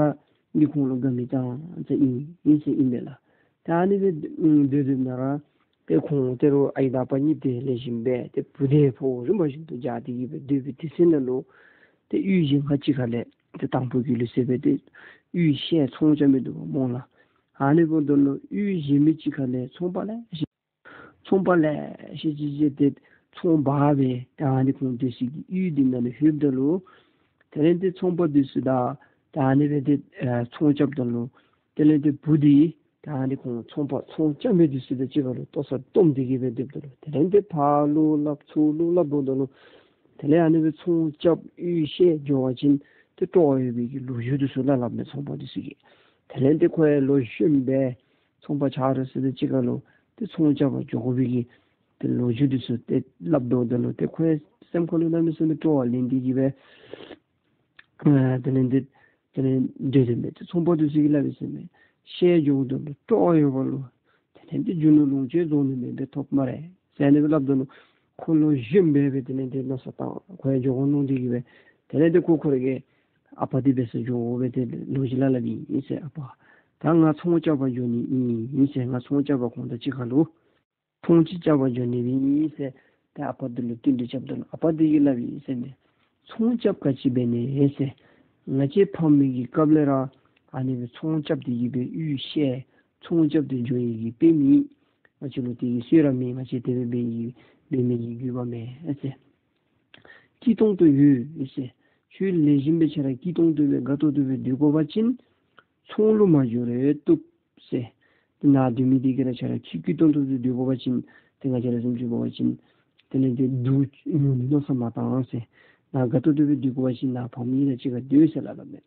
འདི་ཁོང་ལུ་དགའ་མི་ཙང་ཙ་ཨིན་ཨིན་ཟེར་ཨིན་མས་ལགས། ད་ཨ་ནི་སྦེ་སྡོད་སྡོདཔ་ད་ར་ཏེ་ཁོང་དེ་རུ་ཨའི་དང་ཨ་པ་གཉིས་དེ་ལེགས་ཤོམ་སྦེ་ཏེ་བུ་དེ་ཕོ་རིམ་པ་བཞིན་དུ་བྱ་སྟེ་གིས་སྦེ་སྡོད་པའི་དུས་ཚོད་ནང་ལུ་ཏེ་གཡུས་གཞན་ཁ་ཅིག་ཁ་ལས་ཏེ་དང་ཕུ་གི་ལུགས་སྲོལ་སྦེ་ཏེ་གཡུས་བཤལ་ཚོང་རྐྱབ་མི་འདུག་པ་སྨོ་ལགས། ཨ་ནི་འབདཝ་ད་ལུ་གཡུས་གཞན་མི་ཅིག་ཁ་ལས་ཚོང་པ་ལེ་ཤ་ཚོང་པ་ལེ་ཤ་ཅིག་ཅིག་ཏེ་ཚོང་འབག་སྦེ་ད་ཨ་ནི་ཁོང་སྡོད་སའི་གི་གཡུས་འདི་ནང་ལུ་ལྷོདཔ་ད་ལུ་དེ་ལས་ཏེ་ཚོང་པ་འདི་ཚུ་དང་ད་ཨ་ནི་སྦེ་ཏེ་ཨ་ཚོང་རྐྱབ་ད་ལུ་དེ་ལས་ཏེ་བུ་འདི་ད་ཨ་ནི་ཁོང་ཚོང་པ་ཚོང་རྐྱབ་མི་འདི་ཚུ་དང་གཅིག་ཁར་ལུ་ལྟོ་ཚང་སྟོངམ་སྟེ་གིས་སྦེ་སྡོདཔ་ད་ལུ་དེ་ལས་ཏེ་ཕར་ལོགས་སླབ་ཚུར་ལོགས་སླབ་འབདཝ་ད་ལུ་དེ་ལས་ཨ་ནི་སྦེ་ཚོང་རྐྱབ་གཡུས་བཤལ་འགྱོ་བ་ཅིན་ཏེ་སྤྲོ་བ་ཡོད་པའི་གི་ལོ་རྒྱུས་འདི་ཚུ་སླབ་སླབ་མས་ཚོང་པ་འདི་ཚུ་གིས། དེ་ལས་ཏེ་ཁོ་ཡང་ལོ་གཞོནམ་སྦེ་ཚོང་པ་ཆ་རོགས་ཚུ་དང་གཅིག་ཁར་ལུ་ཏེ་ཚོང་རྐྱབ་པར་འགྱོ་དགོ་པའི་གི་ཏེ་ལོ་རྒྱུས་འདི་ཚུ་ཏེ་སླབ་འབདཝ་ད་ལུ་ཏེ་ཁོ་ཡང་སེམས་ཁ་ལུ་གནམ་མེད་ས་མེད་སྤྲོ་བ་ལེན་ཏེ་གིས་སྦེ་ཨ་དེ་ལས་ཏེ་དེ་ལས་སྡོད་དེ་མས། ཏེ་ཚོང་པ་འདི་ཚུ་གིས་སླབ་ཡི་ཟེར་མས། བཤལ་འགྱོཝ་ད་ལུ་སྤྲོ་བ་ཡོད་པ་ལུ་དེ་ལས་ཏེ་རྒྱུ་ནོར་ལོངས་སྤྱོད་རྫོགས་ནི་མེདཔ་སྦེ་ཐོབ་སྨ་རེ་ཟེར་ཨ་ནི་སྦེ་སླབ་ད་ལུ་ཁོ་ལོ་གཞོནམ་སྦེ་སྦེ་དེ་ལས་ཏེ་མནོ་བསམ་བཏང་ཁོ་ཡང་འགྱོ་དགོ་མནོ་སྟེ་གིས་སྦེ་དེ་ལས་ཏེ་ཁོ་ཁོ་ར་གི་ཨ་པ་འདི་འབད་སར་འགྱོ་སྦེ་ཏེ་ལོ་རྒྱུས་སླབ་སླབ་ཨིན་ཟེར། ཨ་པ་ད་ང་ཚོང་རྐྱབ་པར་འགྱོ་ནི་ཨིན་ཟེར། ང་ཚོང་རྐྱབ་པར་ཁོང་དང་གཅིག་ཁར་ལུ་ཚོང་ཅིག་རྐྱབ་པར་འགྱོ་ནི་ཨིན་ཟེར། ཏེ་ཨ་པ་འདི་ལུ་བསྟུན་གྲོས་རྐྱབ་ད་ལུ་ཨ་པ་འདི་གིས་སླབ་ཡི་ཟེར་མས། ཚོང་རྐྱབ་ག་ཅི་འབད་ནི་ཟེར། ང་བཅས་ཕ་མའི་གི་སྐབས་ལས་ར་ཨ་ནི་སྦེ་ཚོང་རྐྱབ་སྟེ་གིས་སྦེ་གཡུས་བཤལ་ཚོང་རྐྱབ་སྟེ་འགྱོ་ནི་གི་དཔེ་མེད། ང་བཅས་ལུ་དེ་གི་སྲོལ་ར་མེད། ང་བཅས་དེ་སྦེ་འབད་ནི་འབད་མི་གི་དགོས་པ་མེད་ཟེར། སྐྱིད་ཏོང་ཏོ་ཡོད་ཟེར། ཁྱོད་ལེགས་ཤོམ་སྦེ་ཁྱོད་ར་སྐྱིད་ཏོང་ཏོ་སྦེ་དགའ་ཏོག་ཏོ་སྦེ་སྡོད་དགོ་པ་ཅིན་ཚོང་ལུ་མ་འགྱོ་རུང་བཏུབ་ཟེར། ཏེ་ནཱ་སྡོད་མི་འདི་གིས་ར་ཁྱོད་ར་སྐྱིད་སྐྱིད་ཏོང་ཏོ་སྦེ་སྡོད་དགོ་པ་ཅིན་ཏེ་ང་བཅས་ར་བཟུམ་ཅིག་འབད་བ་ཅིན་དེ་ལས་ཏེ་སྡུག་ཉུང་ནི་མནོ་བསམ་མ་བཏང་ཟེར། ནཱ་དགའ་ཏོག་ཏོ་སྦེ་སྡོད་དགོ་པ་ཅིན་ནཱ་ཕམ་གཉིས་དང་གཅིག་ཁར་སྡོད་ཟེར་སླབ་སླབ་མས།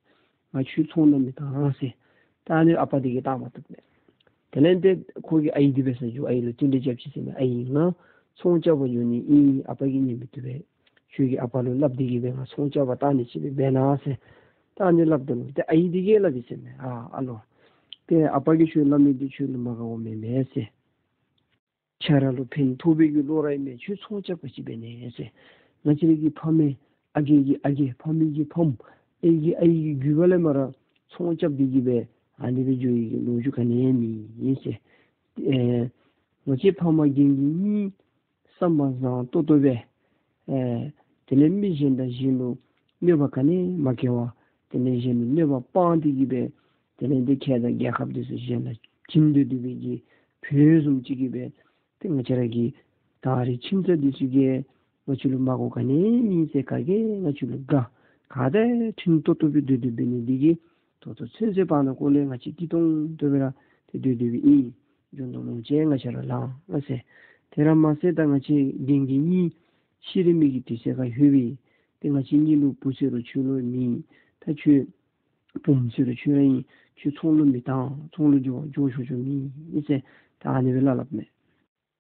ང་ཁྱོད་ཚོང་ལུ་མི་བཏང་ཟེར། ད་ཨ་ནི་ཨ་པ་འདི་གིས་བཏང་མ་བཏུབ་མས། དེ་ལས་ཏེ་ཁོ་གིས་ཨའི་འདི་འབད་སར་འགྱོ། ཨའི་ལུ་བསྟུན་གྲོས་རྐྱབ་ཅི་ཟེར་མས། ཨའི་ང་ཚོང་རྐྱབ་པར་འགྱོ་ནི་ཨིན། ཨ་པ་གིས་ཉན་མི་བཏུབ་པས། ཁྱོད་ཀྱིས་ཨ་པ་ལུ་སླབ་སྟེ་གིས་སྦེ་ང་ཚོང་རྐྱབ་པར་བཏང་ནི་ཅིག་སྦེ་འབད་གནང་ཟེར། ད་ཨ་ནི་སླབ་ད་ལུ་ཏེ་ཨའི་འདི་གིས་སླབ་ཡི་ཟེར་མས། ཨ་ཨ་ལོ། ཏེ་ཨ་པ་གིས་ཁྱོད་སླབ་མི་འདི་ཁྱོད་ལུ་མ་དགའཝ་མེན་མས་ཟེར། ཁྱོད་ར་ལུ་ཕན་ཐོགས་པའི་གི་བློ་ར་ཨིན་མས། ཁྱོད་ཚོང་རྐྱབ་ག་ཅི་འབད་ནི་ཟེར། ང་བཅས་ར་གི་ཕ་མེས་ཨ་རྒས་ཀྱི་ཨ་རྒས་ཕ་མེས་ཀྱི་ཕམ་ཨའི་གི་ཨའི་གི་རྒྱུད་པ་ལས་མར་ཚོང་རྐྱབ་སྟེ་གིས་སྦེ་ཨ་ནི་སྦེ་འགྱོ་ཡི་གི་ལོ་རྒྱུས་ག་ནི་ཡང་མེད་ཟེར། ཨེ་ང་བཅས་ཕམ་རྒན་གྱི་གཉིས་བསམ་པ་བཟང་ཏོག་ཏོ་སྦེ་ཨེ་དེ་ལས་མི་གཞན་དང་གཞན་ལུ་གནོད་པ་ག་ནི་མ་བཀལ་བར་དེ་ལས་གཞན་ལུ་གནོད་པ་སྤང་སྟེ་གིས་སྦེ་དེ་ལས་འདི་ཁྱེད་དང་རྒྱལ་ཁབ་འདི་ཚུ་གཞན་ལུ་བྱིན་ཏེ་སྡོད་པའི་གི་བོད་བཟུམ་ཅིག་གིས་སྦེ་ཏེ་ང་བཅས་ར་གི་ད་རེས་ཁྱིམ་ཚང་འདི་ཚུ་གིས་ང་བཅས་ལུ་མ་དགོ་ག་ནི་མེད་ཟེར། ག་གིས་ང་བཅས་ལུ་དགའ། ག་དེ་འཕྲིན་ཏོག་ཏོ་སྦེ་སྡོད་སྡོད་འབད་ནི་འདི་གིས་ད་ལྟོ་ཚུན་ཚོད་བར་ན་སྐོར་ལས་ང་བཅས་སྐྱིད་ཏོང་ཏོ་སྦེ་ར་ཏེ་སྡོད་སྡོད་པའི་ཨིན། རྒྱུ་ནོར་ལོངས་སྤྱོད་ང་བཅས་ར་ལང་ཟེར། དེ་ར་མ་ཚད་ད་ང་བཅས་རྒན་གྱི་གཉིས་ཤི་རན་མི་གི་དུས་ཚོད་ཁར་ལྷོད་པས། ཏེ་ང་བཅས་གཉིས་ལུ་བུ་ཟེར་རུང་ཁྱོད་ལུ་མེད། ད་ཁྱོད་བུམོ་ཟེར་རུང་ཁྱོད་ར་ཨིན། ཁྱོད་ཚོང་ལུ་མི་བཏང་། ཚོང་ལུ་འགྱོ་འགྱོ་ཆོག་ཆོག་མེད་ཟེར། ད་ཨ་ནི་སྦེ་སླབ་སླབ་མས།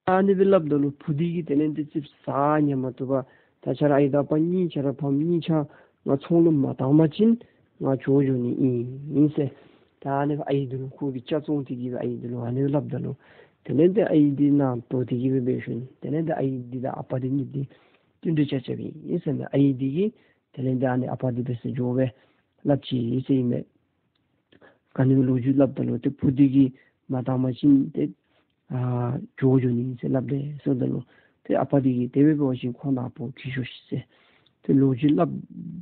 ཨ་ནི་སྦེ་སླབ་ད་ལུ་བུ་འདི་གིས་དེ་ལས་འདི་ཙིགཔ་ཟ་ཉན་མ་བཏུབ་པར་ད་ཁྱེད་ར་ཨའི་དང་ཨ་པ་གཉིས་ཁྱེད་ར་ཕམ་གཉིས་ཆ་ང་ཚོང་ལུ་མ་བཏང་པ་ཅིན་ང་བྱོག་འགྱོ་ནི་ཨིན་ཟེར། ད་ཨ་ནི་སྦེ་ཨའི་འདི་ལུ་ཁོ་གིས་ལྕགས་བཙོང་སྟེ་གི་སྦེ་ཨའི་འདི་ལུ་ཨ་ནི་སྦེ་སླབ་ད་ལུ་དེ་ལས་འདི་ཨའི་འདི་ནང་འགྲོ་སྟེ་གི་སྦེ་འབད་ཞིནམ་དེ་ལས་འདི་ཨའི་འདི་དང་ཨ་པ་འདི་གཉིས་འདི་བསྟུན་གྲོས་རྐྱབ་རྐྱབ་ཨིན་ཟེར་མས། ཨའི་འདི་གིས་དེ་ལས་འདི་ཨ་ནི་ཨ་པ་འདི་འབད་སར་འགྱོ་སྦེ་སླབ་ཅི་ཟེར་ཨིན་མས། ག་ནི་སྦེ་ལོ་རྒྱུས་སླབ་ད་ལུ་ཏེ་བུ་འདི་གིས་མ་བཏང་པ་ཅིན་ཏེ་ཨ་བྱོག་འགྱོ་ནི་ཨིན་ཟེར་སླབ་པས་ཟེརཝ་ད་ལུ་ཏེ་ཨ་པ་འདི་གིས་དེ་སྦེ་འབད་བ་ཅིན་ཁོ་ནཱ་བུ་འཁྱིད་ཤོག་ཤིག་ཟེར། ཏེ་ལོ་རྒྱུས་སླབ་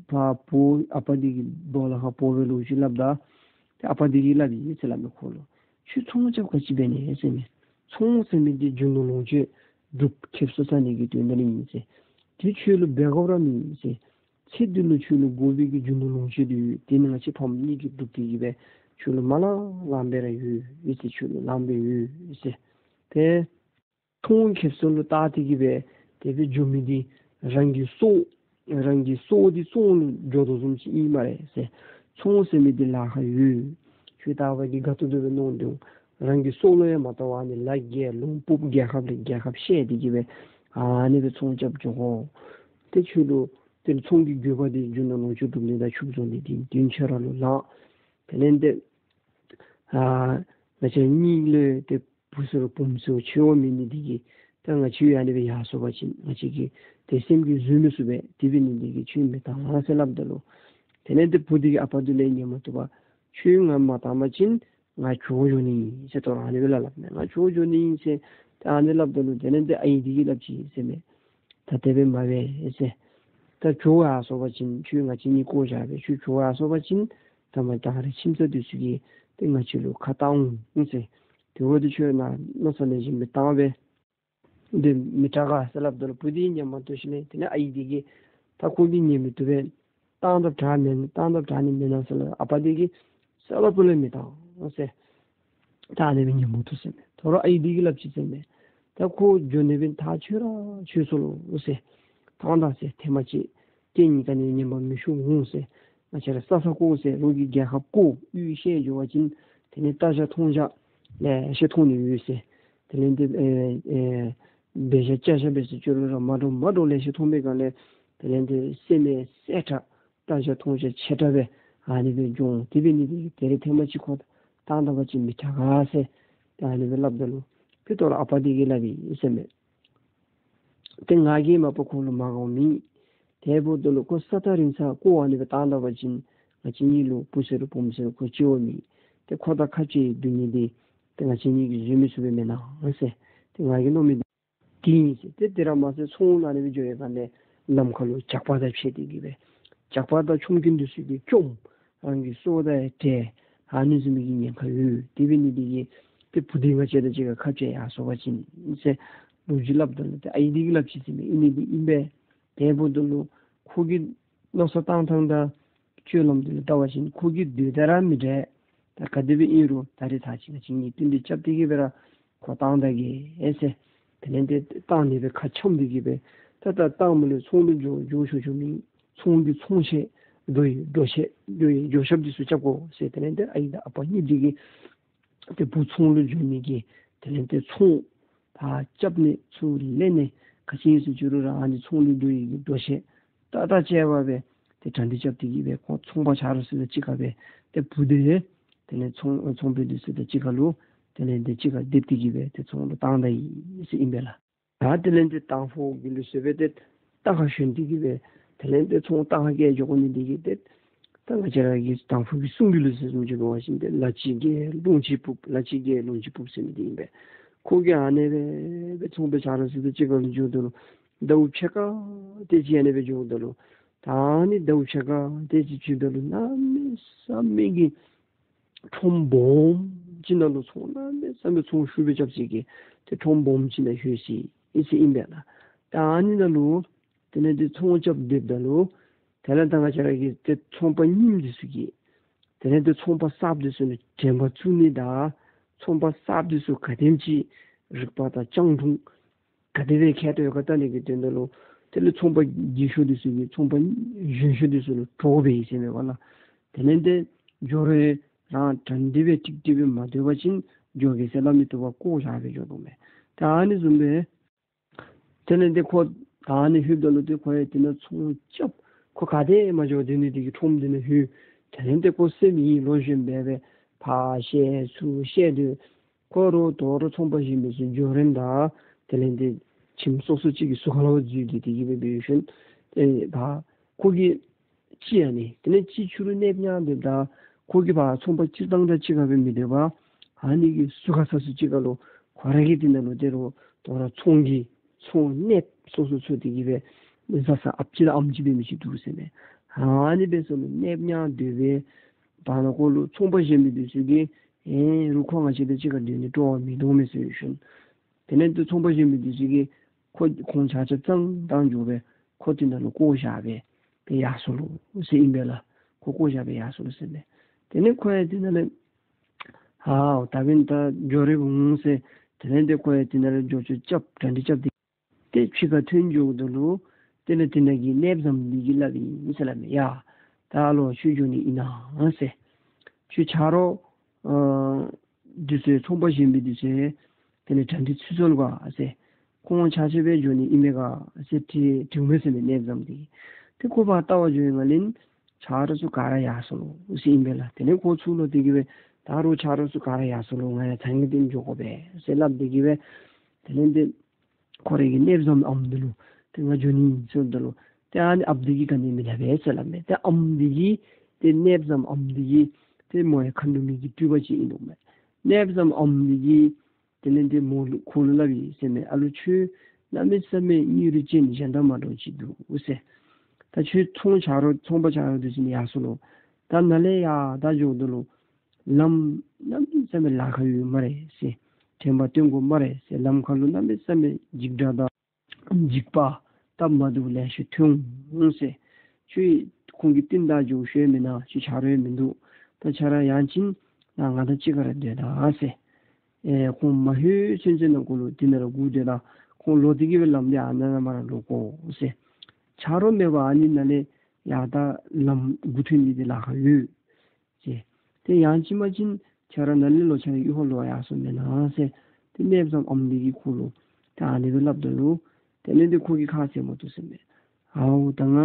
པ་བུ་ཨ་པ་འདི་གི་སྦོ་ལོགས་ཁར་བུ་སྦེ་ལོ་རྒྱུས་སླབ་ད་ཏེ་ཨ་པ་འདི་གིས་སླབ་ཨིན་ཟེར་སླབ་མས་ཁོ་ལུ། ཁྱོད་ཚོང་རྐྱབ་ག་ཅི་འབད་ནི་ཟེར་མས། ཚོང་ཟེར་མི་འདི་རྒྱུ་ནོར་ལོངས་སྤྱོད་སྒྲུབ་ཁེབ་སང་ཟ་ནི་གི་དོན་དག་ཨིན་ཟེར། དེ་ཁྱོད་ལུ་འབད་དགོཔ་ར་མེད་ཟེར། ཚེ་འདི་ལུ་ཁྱོད་ལུ་དགོ་པའི་གི་རྒྱུ་ནོར་ལོངས་སྤྱོད་འདི་ཡོད། དེ་ནི་ང་བཅས་ཕམ་གཉིས་ཀྱིས་སྒྲུབ་སྟེ་གི་སྦེ་ཁྱོད་ལུ་མ་ལང་ལང་སྦེ་ར་ཡོད་ཟེར། ཁྱོད་ལུ་ལངམ་སྦེ་ཡོད་ཟེར། ཏེ་ཚོང་ཁེབ་སང་ལུ་བལྟ་སྟེ་གི་སྦེ་དེ་སྦེ་འགྱོ་མི་འདི་རང་གི་སྲོག་རང་གི་སྲོག་འདི་བཙོང་ལུ་འགྱོ་དོ་བཟུམ་ཅིག་ཨིན་སྨ་རེ་ཟེར། ཚོང་ཟེར་མི་འདི་ལཱ་ཁག་ཡོད། ཁྱོད་ལྟ་བུ་གིས་དགའ་ཏོག་ཏོ་སྦེ་མནོ་འདུག། རང་གི་སྲོག་ལུ་ཡང་མ་བལྟ་བར་ཨ་ནི་ལ་རྒྱལ་ལུང་ཕུབ་རྒྱལ་ཁབ་ལས་རྒྱལ་ཁབ་བཤལ་ཏེ་གི་སྦེ་ཨ་ནི་སྦེ་ཚོང་རྐྱབ་འགྱོ་དགོ། ཏེ་ཁྱོད་ལུ་ཏེ་ཚོང་གི་དགོས་པ་འདི་རྒྱུ་ནོར་ལོངས་སྤྱོད་སྒྲུབ་ནི་དང་ཕྱུགས་བཙོང་ནི་འདི་དོན་ཆེ་ར་ལུ་ལང་། དེ་ལས་འདི་ཨ་ང་བཅས་གཉིས་ལུ་ཏེ་བུ་ཟེར་བུམོ་ཟེར་ཆེ་བ་མེད་ནི་འདི་གིས་ད་ང་བཅས་ཡང་ཨ་ནི་སྦེ་ཡར་སོང་པ་ཅིན་ང་བཅས་ཀྱིས་ཏེ་སེམས་ཀྱིས་བཟོད་མི་ཚུགས་པས། དེ་འབད་ནི་འདི་གིས་ཁྱོད་མི་བཏང་ཟེར་སླབ་ད་ལུ་དེ་ལས་འདི་བུ་འདི་གིས་ཨ་པ་འདི་ལས་ཉན་མ་བཏུབ་པར་ཁྱོད་ང་མ་བཏང་པ་ཅིན་ང་བྱོག་འགྱོ་ནི་ཨིན་ཟེར་དོ་རུང་ཨ་ནི་སྦེ་སླབ་སླབ་མས། ང་བྱོག་འགྱོ་ནི་ཨིན་ཟེར་ད་ཨ་ནི་སླབ་ད་ལུ་དེ་ལས་འདི་ཨའི་འདི་གིས་སླབ་ཅི་ཟེར་མས། ད་དེ་སྦེ་མ་འབད་ཟེར། ད་བྱོག་ཡར་སོང་པ་ཅིན་ཁྱོད་ང་བཅས་གཉིས་བཀོ་བཞག་སྦེ་ཁྱོད་བྱོག་ཡར་སོང་པ་ཅིན་ད་མ་ད་རེས་ཁྱིམ་ཚང་འདི་ཚུ་གིས་ཏེ་ང་བཅས་ལུ་ཁ་བཏང་འོང་ཟེར། དེ་འབདཝ་ད་ཁྱོད་ནཱ་མནོ་བསམ་ལེགས་ཤོམ་སྦེ་བཏང་སྦེ་འདི་མི་དྲག་ག་ཟེར་སླབ་ད་ལུ་བུ་འདི་ཉན་མ་བཏུབ་ཞིནམ་ལས་དེ་ལས་ཨའི་འདི་གིས་ད་ཁོ་གིས་ཉན་མི་བཏུབ་པས། བཏང་ད་དྲག་མེན་ན་བཏང་ད་དྲག་ནི་མེན་ན་ཟེར་སླབ། ཨ་པ་འདི་གིས་ཟེར་སླབ་པ་ལས་མི་བཏང་ཟེར། ད་ཨ་ནི་སྦེ་ཉན་མ་བཏུབ་ཟེར་མས། དོ་རུང་ཨའི་འདི་གིས་སླབ་ཅི་ཟེར་མས། ད་ཁོ་འགྱོ་ནི་འབདན་ཐག་ཆོད་ར་ཆོད་སོ་ལོ་ཟེར། བཏང་ད་ཟེར་ཐེངས་མ་གཅིག་སྐད་གཉིས་ཀ་ནི་ཉན་པ་མི་ཞུ་འོང་ཟེར། ང་བཅས་ར་ས་ས་བཀོ་ཟེར། རོགས་ཀྱི་རྒྱལ་ཁབ་བཀོ་གཡུས་བཤལ་འགྱོ་བ་ཅིན་དེ་ལས་རྟ་བྱ་མཐོང་བྱ་ལེ་ཤ་མཐོང་ནི་ཡོད་ཟེར། དེ་ལས་འདི་ཨེ་ཨེ་བལ་བྱ་སྤྱ་བྱ་འབད་སར་བཅར་རུང་ར་མ་འདྲཝ་མ་འདྲཝ་ལེ་ཤ་མཐོང་པའི་སྒང་ལས་དེ་ལས་འདི་སེམས་ཡང་གསལ་དྲགས་རྟ་བྱ་མཐོང་བྱ་ཆེ་དྲགས་སྦེ་ཨ་ནི་སྦེ་འགྱོ་འོང་། དེ་འབད་ནི་འདི་གིས་ད་རེས་ཐེངས་མ་གཅིག་ཁོ་བཏང་ད་པ་ཅིན་མི་དྲག་ག་ཟེར་ཨ་ནི་སྦེ་སླབ་ད་ལུ་ཏེ་དོ་རུང་ཨ་པ་འདི་གིས་སླབ་ཨིན་ཟེར་མས། ཏེ་ང་གིས་མ་པ་ཁོ་ལུ་མ་དགའཝ་མེད། དེ་འབདཝ་ད་ལུ་ཁོ་ས་ཐག་རིང་ས་བཀོ་ཨ་ནི་སྦེ་བཏང་ད་པ་ཅིན་ང་བཅས་གཉིས་ལུ་བུ་ཟེར་རུང་བུམོ་ཟེར་རུང་ཁོ་གཅིག་པོ་མེད། ཏེ་ཁོ་དང་ཁ་འཕྱལ་སྡོད་ནི་འདི་ཏེ་ང་བཅས་གཉིས་ཀྱིས་བཟོད་མི་ཚུགས་པས་མེན་ན་ཟེར། ཏེ་ང་གིས་མནོ་མི་འདི་ཨིན་ཟེར། ཏེ་དེ་ར་མ་ཚད་ཚོང་ལུ་ཨ་ནི་སྦེ་འགྱོ་བའི་སྒང་ལས་ལམ་ཁ་ལུ་ཇག་པ་དང་ཕྱད་དེ་གི་སྦེ་ཇག་པ་དང་ཆོམ་རྐུན་འདི་ཚུ་གིས་བཅོམ། རང་གི་སྲོག་དང་ཡང་བྲལ། ཨ་ནི་བཟུམ་མའི་གི་ཉེན་ཁ་ཡོད། དེ་འབད་ནི་འདི་གིས་ཏེ་བུ་འདི་ང་བཅས་དང་གཅིག་ཁར་ཁ་འཕྱལ་ཡར་སོང་པ་ཅིན་ཟེར་ལོ་རྒྱུས་སླབ་ད་ལུ་ཏེ་ཨའི་འདི་གིས་སླབ་ཅི་ཟེར་མས། ཨིན་ནི་འདི་ཨིན་པས། དེ་འབདཝ་ད་ལུ་ཁོ་གི་མནོ་བསམ་བཏང་ཐངས་དང་སྤྱོད་ལམ་འདི་ལུ་བལྟ་བ་ཅིན་ཁོ་གིས་འདོད་ད་ར་མི་འདྲ། ད་ག་དེ་སྦེ་ཨིན་རུང་ད་རེས་ད་ཅི་ང་བཅས་གཉིས་བསྟུན་གྲོས་རྐྱབ་སྟེ་གི་སྦེ་ར་ཁོ་བཏང་ད་གེ་ཨེ་ཟེར། དེ་ལས་འདི་བཏང་ནི་སྦེ་ཁ་འཆམ་སྟེ་གི་སྦེ་ད་ད་བཏང་མི་ལས་ཚོང་ལུ་འགྱོ་འགྱོ་ཆོག་ཆོག་མེད། ཚོང་འདི་ཚོང་ཆེད་འགྲོ་ཡི་འགྲོ་ཆེད་འགྱོ་ཡི་འགྱོ་ཆབ་འདི་ཚུ་རྐྱབ་དགོ་ཟེར། དེ་ལས་འདི་ཨའི་དང་ཨ་པ་གཉིས་འདི་གིས་ཏེ་བུ་ཚོང་ལུ་འགྱོ་ནི་གི་དེ་ལས་ཏེ་ཚོང་ཕར་རྐྱབ་ནི་ཚུར་ལེན་ནི་ག་ཅི་ཨིན་ཟེར་བཅུག་རུང་ར་ཨ་ནི་ཚོང་ལུ་འགྱོ་ཡི་གི་འགྲོ་ཆེད་ཏག་ཏག་བྱས་པ་སྦེ་ཏེ་གྲ་སྒྲིག་རྐྱབ་སྟེ་གི་སྦེ་ཁོང་ཚོང་པ་ཆ་རོགས་ཚུ་དང་གཅིག་ཁར་སྦེ་ཏེ་བུ་འདི་དེ་ལས་ཚོང་ཚོང་པ་འདི་ཚུ་དང་གཅིག་ཁར་ལུ་དེ་ལས་ཏེ་གཅིག་ཁར་སྡེབ་སྟེ་གི་སྦེ་ཏེ་ཚོང་ལུ་བཏང་ད་ཡི་ཟེར་ཨིན་པས་ལགས། ད་དེ་ལས་ཏེ་དང་ཕུ་གི་ལུགས་སྲོལ་སྦེ་ཏེ་རྟ་ཁར་ཞོན་ཏེ་གི་སྦེ་དེ་ལས་ཏེ་ཚོང་རྟ་ཁར་བཀལ་འགྱོ་དགོ་ནི་འདི་གིས་ཏེ་ད་ང་བཅས་ར་གི་དང་ཕུ་གི་སྲུང་གི་ལུགས་སྲོལ་བཟུམ་ཅིག་འབད་བ་ཅིན་ཏེ་ལ་གཅིག་བརྒལ་ལུང་གཅིག་ཕུབ། ལ་གཅིག་བརྒལ་ལུང་གཅིག་ཕུབ་ཟེར་མི་འདི་ཨིན་པས། ཁོ་གིས་ཨ་ནི་སྦེ་སྦེ་ཚོང་པའི་ཆ་རོགས་ཚུ་དང་གཅིག་ཁར་ལུ་འགྱོཝ་ད་ལུ་ཟླཝ་ཕྱེད་ཀ་དེ་ཅིག་ཨ་ནི་སྦེ་འགྱོཝ་ད་ལུ་ད་ཨ་ནི་ཟླཝ་ཕྱེད་ཀ་དེ་ཅིག་འགྱོཝ་ད་ལུ་གནམ་མེད་ས་མེད་ཀྱི་ཁྲོམ་སྦོམ་ཅིག་ནང་ལུ་ཚོང་གནམ་མེད་ས་མེད་ཚོང་ཤུགས་སྦེ་རྐྱབ་ཅིག་གི་ཏེ་ཁྲོམ་སྦོམ་ཅིག་ནང་ལྷོད་ཅི་ཨིན་ཟེར་ཨིན་པས་ལགས། ད་ཨ་ནི་ནང་ལུ་དེ་ལས་ཏེ་ཚོང་རྐྱབ་སྡོདཔ་ད་ལུ་དེ་ལས་ད་ང་བཅས་ར་གི་ཏེ་ཚོང་པ་རྙིངམ་འདི་ཚུ་གིས་དེ་ལས་ཏེ་ཚོང་པ་གསརཔ་འདི་ཚུ་ལུ་དྲན་པ་བཙུགས་ནི་དང་ཚོང་པ་གསརཔ་འདི་ཚུ་ག་དེམ་ཅིག་རིག་པ་དང་སྤྱང་གྲུང་ག་དེ་སྦེ་མཁས་དྲགས་ཡོད་ག་བལྟ་ནི་གི་དོན་དག་ལུ་དེ་ལས་ཚོང་པ་རྒས་ཤོས་འདི་ཚུ་གིས་ཚོང་པ་གཞོན་ཤོས་འདི་ཚུ་ལུ་གྲོགས་འབད་ཡི་ཟེར་མས་པ་ལགས། དེ་ལས་ཏེ་འགྱོ་རུང་རང་དྲང་སྟེ་སྦེ་ཀྲིག་ཀྲི་སྦེ་མ་སྡོད་པ་ཅིན་འགྱོ་གེ་ཟེར་སླབ་མི་བཏུབ་པར་བཀོ་བཞག་སྦེ་འགྱོ་དོ་མས། ད་ཨ་ནི་བཟུམ་སྦེ་དེ་ལས་ཏེ་ཁོ་ད་ཨ་ནི་ལྷོདཔ་ད་ལུ་ཏེ་ཁོ་ཡང་དེ་ནང་ཚོང་རྐྱབ། ཁོ་ག་ཏེ་མ་འགྱོ་དེ་ནི་དེ་གི་ཁྲོམ་དེ་ནང་ལྷོད། དེ་ལས་ཏེ་ཁོ་སེམས་ཡིད་ལོག་བཞིན་སྦེ་སྦེ་ཕར་བཤལ་ཚུར་བཤལ་ཏེ་ཁོ་ར་དོ་རུང་ཚོང་པ་གཞན་མི་ཚུ་འགྱོ་རན་ད་དེ་ལས་ཏེ་ཁྱིམ་སོ་སོ་ཅིག་གི་ཟུར་ཁ་ལུ་འཛུལ་ཏེ་དེ་གི་སྦེ་འབད་ཞིནམ་ཏེ་ད་ཁོ་གིས་ཅིག་ཨ་ནི་དེ་ལས་ཅིག་ཕྱི་རུ་གནསཔ་ཉར་སྡོདཔ་ད་ཁོ་གིས་ཕར་ཚོང་པ་སྤྱིར་བཏང་དང་གཅིག་ཁར་སྦེ་མི་སྡོད་པར་ཨ་ནི་གི་ཟུར་ཁ་ས་ཟུར་ཅིག་ཁར་ལུ་ཁོ་ར་གིས་དེ་ནང་ལུ་དེ་རུ་དོ་རུང་ཚོང་གི་ཚོང་གནསཔ་སོ་སོ་ཚུ་དེ་གི་སྦེ་བཟའ་ས་ཨཔ་ཅིག་དང་ཨམ་ཅིག་འབད་མི་ཅིག་འདུག་ཟེར་མས། ཨ་ནི་སྦེ་སོང་ནི་གནསཔ་ཉར་སྡོད་པའི་བར་ན་ཁོ་ལུ་ཚོང་པ་གཞན་མི་འདི་ཚུ་གིས་ཨེ་རུང་ཁོ་ང་བཅས་དང་གཅིག་ཁར་སྡོད་ནི་སྤྲོ་བ་མིན་འདུག་མས་ཟེར་ཞིནམ་དེ་ལས་ཏེ་ཚོང་པ་གཞན་མི་འདི་ཚུ་གིས་ཁོ་ཁོང་ཆ་ཁྱབ་ཙང་དང་འགྱོ་སྦེ་ཁོ་དེ་ནང་ལུ་བཀོ་བཞག་སྦེ་ཏེ་ཡར་སོང་ལོ་ཟེར་ཨིན་པས་ལགས། ཁོ་བཀོ་བཞག་སྦེ་ཡར་སོང་ལོ་ཟེར་མས། དེ་ལས་ཁོ་ཡང་དེ་ནང་ལས་ཨའོ་ད་འབདན་ད་འགྱོ་རན་འོང་ཟེར་དེ་ལས་ཏེ་ཁོ་ཡང་དེ་ནང་ལས་འགྱོ་ཆོག་རྐྱབ་གྲ་སྒྲིག་རྐྱབ་སྟེ་ཏེ་ཕྱི་ཁར་ཐོན་འགྱོཝ་ད་ལུ་དེ་ལས་དེ་ནང་གི་གནསཔ་བཟངམ་འདི་གིས་སླབ་ཨིན་ཟེར་སླབ་མས། ཡ་ད་ལོག་ཁྱོད་འགྱོ་ནི་ཨིན་ན་ཟེར། ཁྱོད་ཆ་རོགས་ཨ་འདི་ཚུ་ཚོང་པ་གཞན་མི་འདི་ཚུ་དེ་ལས་གྲ་སྒྲིག་ཚུད་སོང་ལོ་ག་ཟེར། ཁོང་ཆ་ཁྱབ་སྦེ་འགྱོ་ནི་ཨིན་མས་ག་ཟེར་དྲི་དྲིཝ་མས་ཟེར་མས་གནསཔ་བཟངམ་འདི་གིས། ཏེ་ཁོ་ཕར་བལྟ་བར་འགྱོ་ཡི་ང་ལན་ཆ་རོགས་ཚུ་ག་ར་ཡར་སོང་ལོ་ཟེར་ཨིན་པས་ལགས། དེ་ལས་ཁོ་ཚུར་ལོག་སྟེ་གི་སྦེ་ད་རུང་ཆ་རོགས་ཚུ་ག་ར་ཡར་སོང་ལོ། ང་ཡང་ཚང་གི་དེ་འགྱོ་དགོ་པས་ཟེར་སླབ་སྟེ་གི་སྦེ་དེ་ལས་ཏེ་ཁོ་རའི་གི་གནསཔ་བཟངམ་ཨམ་འདི་ལུ་ཏེ་ང་འགྱོ་ནི་ཨིན་ཟེརཝ་ད་ལུ་ཏེ་ཨ་ནི་ཨཔ་འདི་གིས་ག་ནི་མི་སླབ་པས་ཟེར་སླབ་མས། ཏེ་ཨམ་འདི་གིས་ཏེ་གནསཔ་བཟངམ་ཨམ་འདི་གིས་ཏེ་མོ་ཡང་མཁའ་འགྲོ་མའི་གི་སྤྲུལ་པ་ཅིག་ཨིན་འདུག་མས། གནསཔ་བཟངམ་ཨམ་འདི་གིས་དེ་ལས་ཏེ་མོ་ལུ་ཁོ་ལུ་སླབ་ཨིན་ཟེར་མས། ཨ་ལོ་ཁྱོད་གནམ་མེད་ས་མེད་མྱུར་ཅན་གཞན་དང་མ་འདྲཝ་ཅིག་འདུག་ཟེར། ད་ཁྱོད་ཚོང་ཆ་རོགས་ཚོང་པ་ཆ་རོགས་འདི་ཚུ་ནི་ཡར་སོང་ལོ། ད་ནཱ་ལས་ཡར་ད་འགྱོཝ་ད་ལུ་ལམ་གནམ་མེད་ས་མེད་ལཱ་ཁག་ཡོད་སྨ་རེ་ཟེར། དྲན་པ་བཏོན་དགོ་སྨ་རེ་ཟེར། ལམ་ཁར་ལུ་གནམ་མེད་ས་མེད་འཇིགས་སྒྲ་དང་འཇིགས་པ་སྟབས་མ་བདེཝ་ལེ་ཤ་ཐོན་འོང་ཟེར། ཁྱོད་ཁོང་གི་རྟིང་བདའ་འགྱོ་ཤེས་མེད་ན། ཁྱོད་ཆ་རོགས་མིན་འདུག། ད་ཁྱོད་ར་ཡང་ཅིན་ང་ང་དང་གཅིག་ཁར་སྡོད་ད་ཟེར། ཨེ་ཁོང་མ་ལྷོད་ཚུན་ཚོད་ནང་འཁོད་ལུ་དེ་ནང་ར་སྒུག་སྡོད་ད། ཁོང་ལོག་སྟེ་གི་སྦེ་ལམ་འདི་ཨ་ནཱ་ནཱ་མར་ར་ལོག་དགོ་ཟེར། ཆ་རོགས་མེད་པར་ཨ་ནི་ནཱ་ལས་ཡར་ད་ལམ་སྒུག་ཐོན་ནི་འདི་ལཱ་ཁག་ཡོད་ཟེར། ཏེ་ཡང་ཅིན་མ་ཅིན་ཁྱོད་ར་ནཱ་ལས་ལོག་ཁྱོད་རའི་གཡུས་ཁར་ལོག་ཡར་སོང་མེན་ན་ཟེར། ཏེ་གནསཔ་བཟངམ་ཨམ་འདི་གིས་ཁོ་ལུ་ད་ཨ་ནི་སྦེ་སླབ་ད་ལུ་དེ་ལས་ཏེ་ཁོ་གིས་ཁ་བཟེད་མ་བཏུབ་ཟེར་མས། ཨའོ་ད་ང་